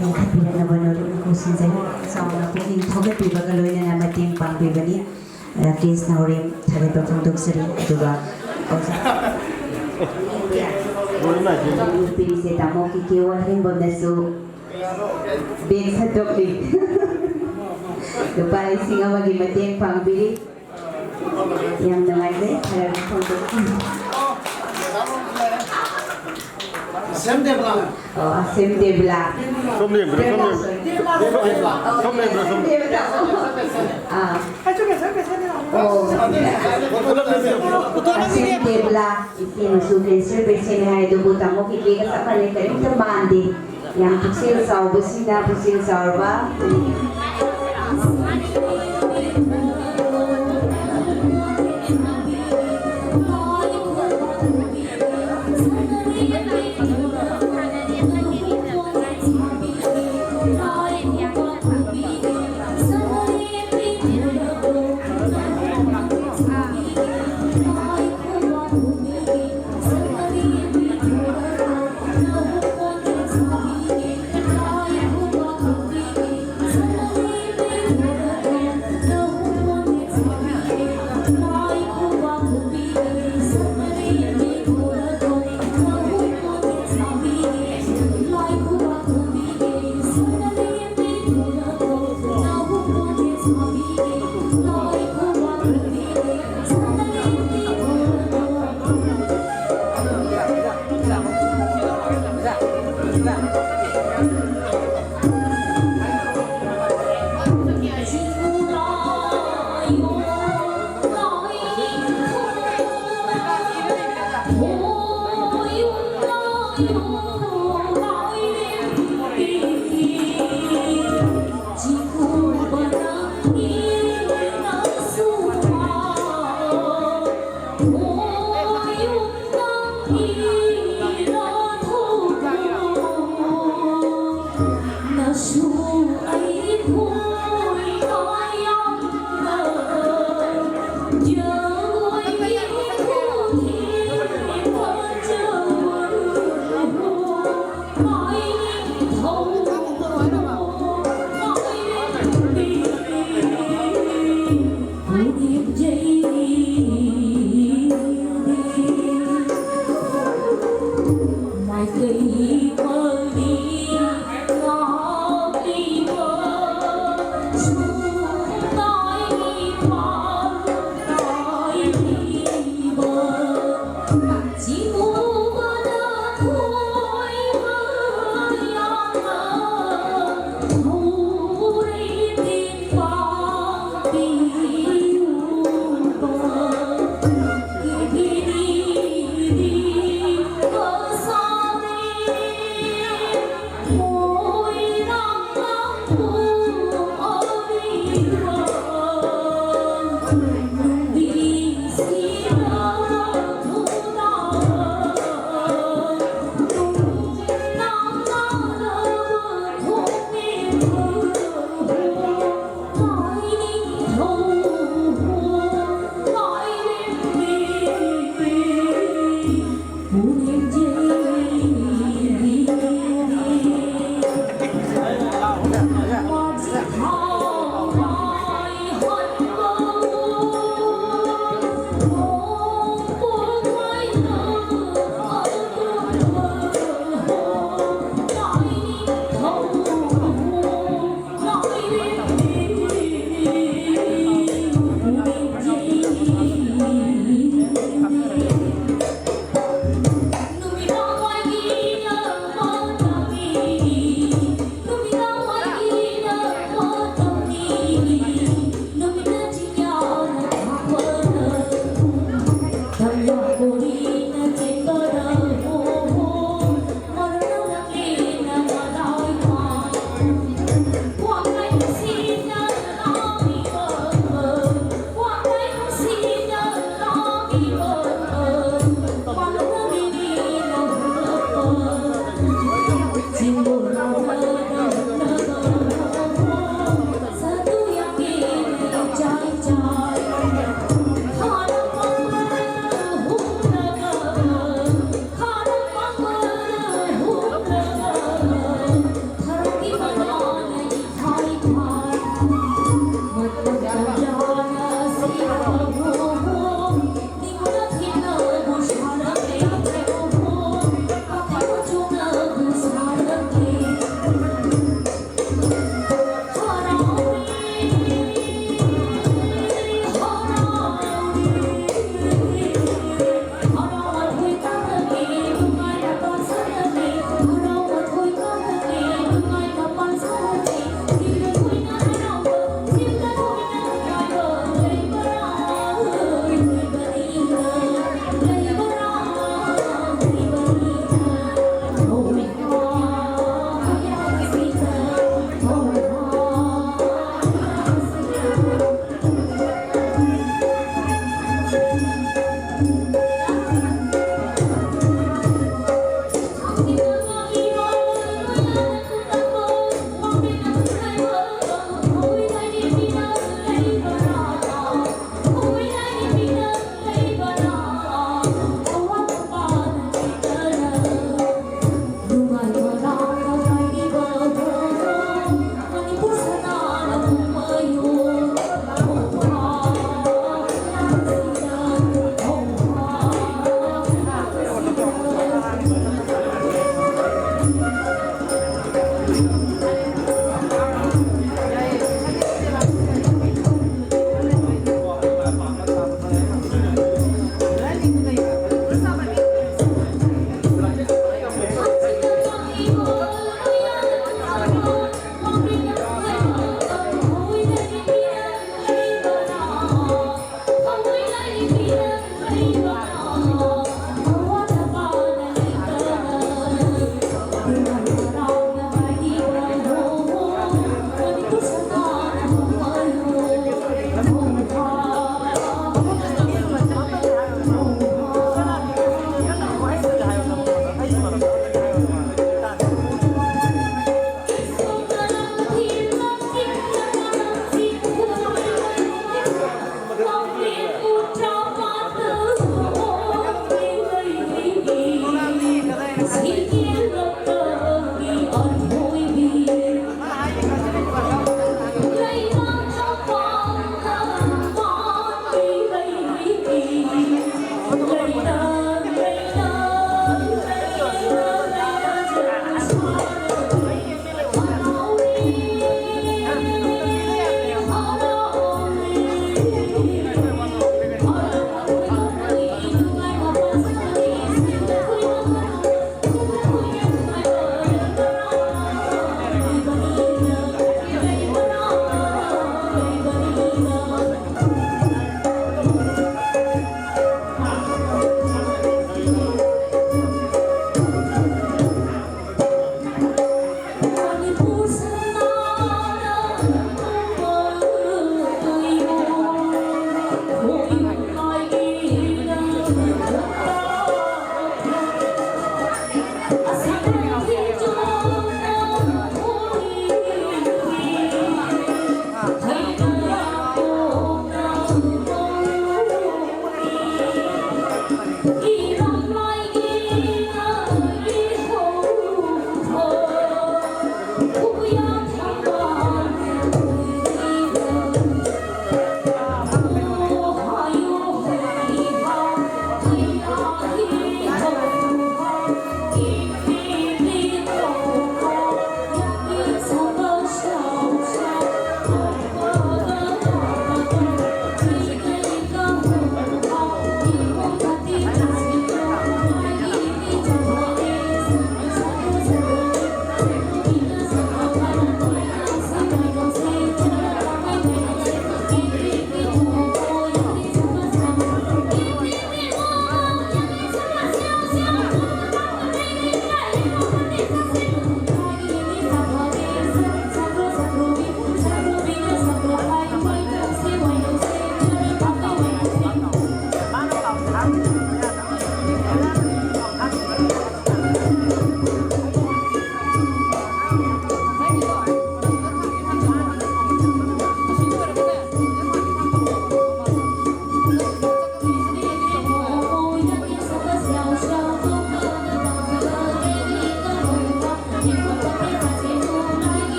ꯂꯤꯡꯈꯠꯄꯤꯔꯛꯅꯕ ꯅꯣꯂꯨꯛꯅ ꯀꯧꯁꯤꯟꯖꯔꯤ꯫ ꯆꯥꯎꯅ ꯄꯨꯛꯅꯤꯡ ꯊꯧꯒꯠꯄꯤꯕꯒ ꯂꯣꯏꯅꯅ ꯃꯇꯦꯡ ꯄꯥꯡꯕꯤꯕꯅꯤ꯫ ꯔꯥꯀꯦꯁ ꯅꯥꯎꯔꯦꯝ ꯊꯥꯒꯠꯄ ꯐꯣꯡꯗꯣꯛꯆꯔꯤ꯫ ꯑꯗꯨꯒ ꯑꯣꯖꯥ ꯅꯨꯄꯤꯁꯦ ꯇꯥꯃꯣ ꯀꯦ ꯀꯦ ꯋꯥꯍꯦꯡꯕꯝꯅꯁꯨ bag ꯁꯠꯇꯣꯛꯂꯤ꯫ ꯂꯨꯄꯥ ꯂꯤꯁꯤꯡ ꯑꯃꯒꯤ ꯃꯇꯦꯡ ꯄꯥꯡꯕꯤꯔꯤ꯫ ꯌꯥꯝ ꯅꯨꯡꯉꯥꯏꯖꯩ꯫ ꯊꯥꯒꯠꯄ ꯐꯣꯡꯗꯣꯛꯆꯔꯤ꯫ ꯁꯦꯝ ꯗꯦꯕꯂꯥ꯫ ꯑꯣ, ꯁꯦꯝ ꯗꯦꯕꯂꯥ꯫ ꯁꯣꯝꯗ ꯌꯦꯡꯕꯤꯔꯣ, ꯁꯣꯝꯗ ꯌꯦꯡꯕꯤꯔꯣ꯫ ꯁꯣꯝ ꯂꯩꯕ꯭ꯔꯣ, ꯁꯣꯝ? ꯑꯥ꯫ ꯑꯣ꯫ ꯑꯁꯤꯒꯤ ꯇꯦꯕ꯭ꯂꯥ, ꯏꯆꯦꯅꯁꯨ cancer patient ꯍꯥꯏꯗꯨꯕꯨ ꯇꯥꯃꯣ ꯀꯦꯀꯦꯒ ꯆꯞ ꯃꯥꯟꯅꯩ, ꯀꯔꯤꯝꯇ ꯃꯥꯟꯗꯦ꯫ ꯌꯥꯝ ꯄꯨꯛꯆꯦꯜ ꯆꯥꯎꯕꯁꯤꯅ ꯄꯨꯛꯆꯦꯜ ꯆꯥꯎꯔꯕ꯫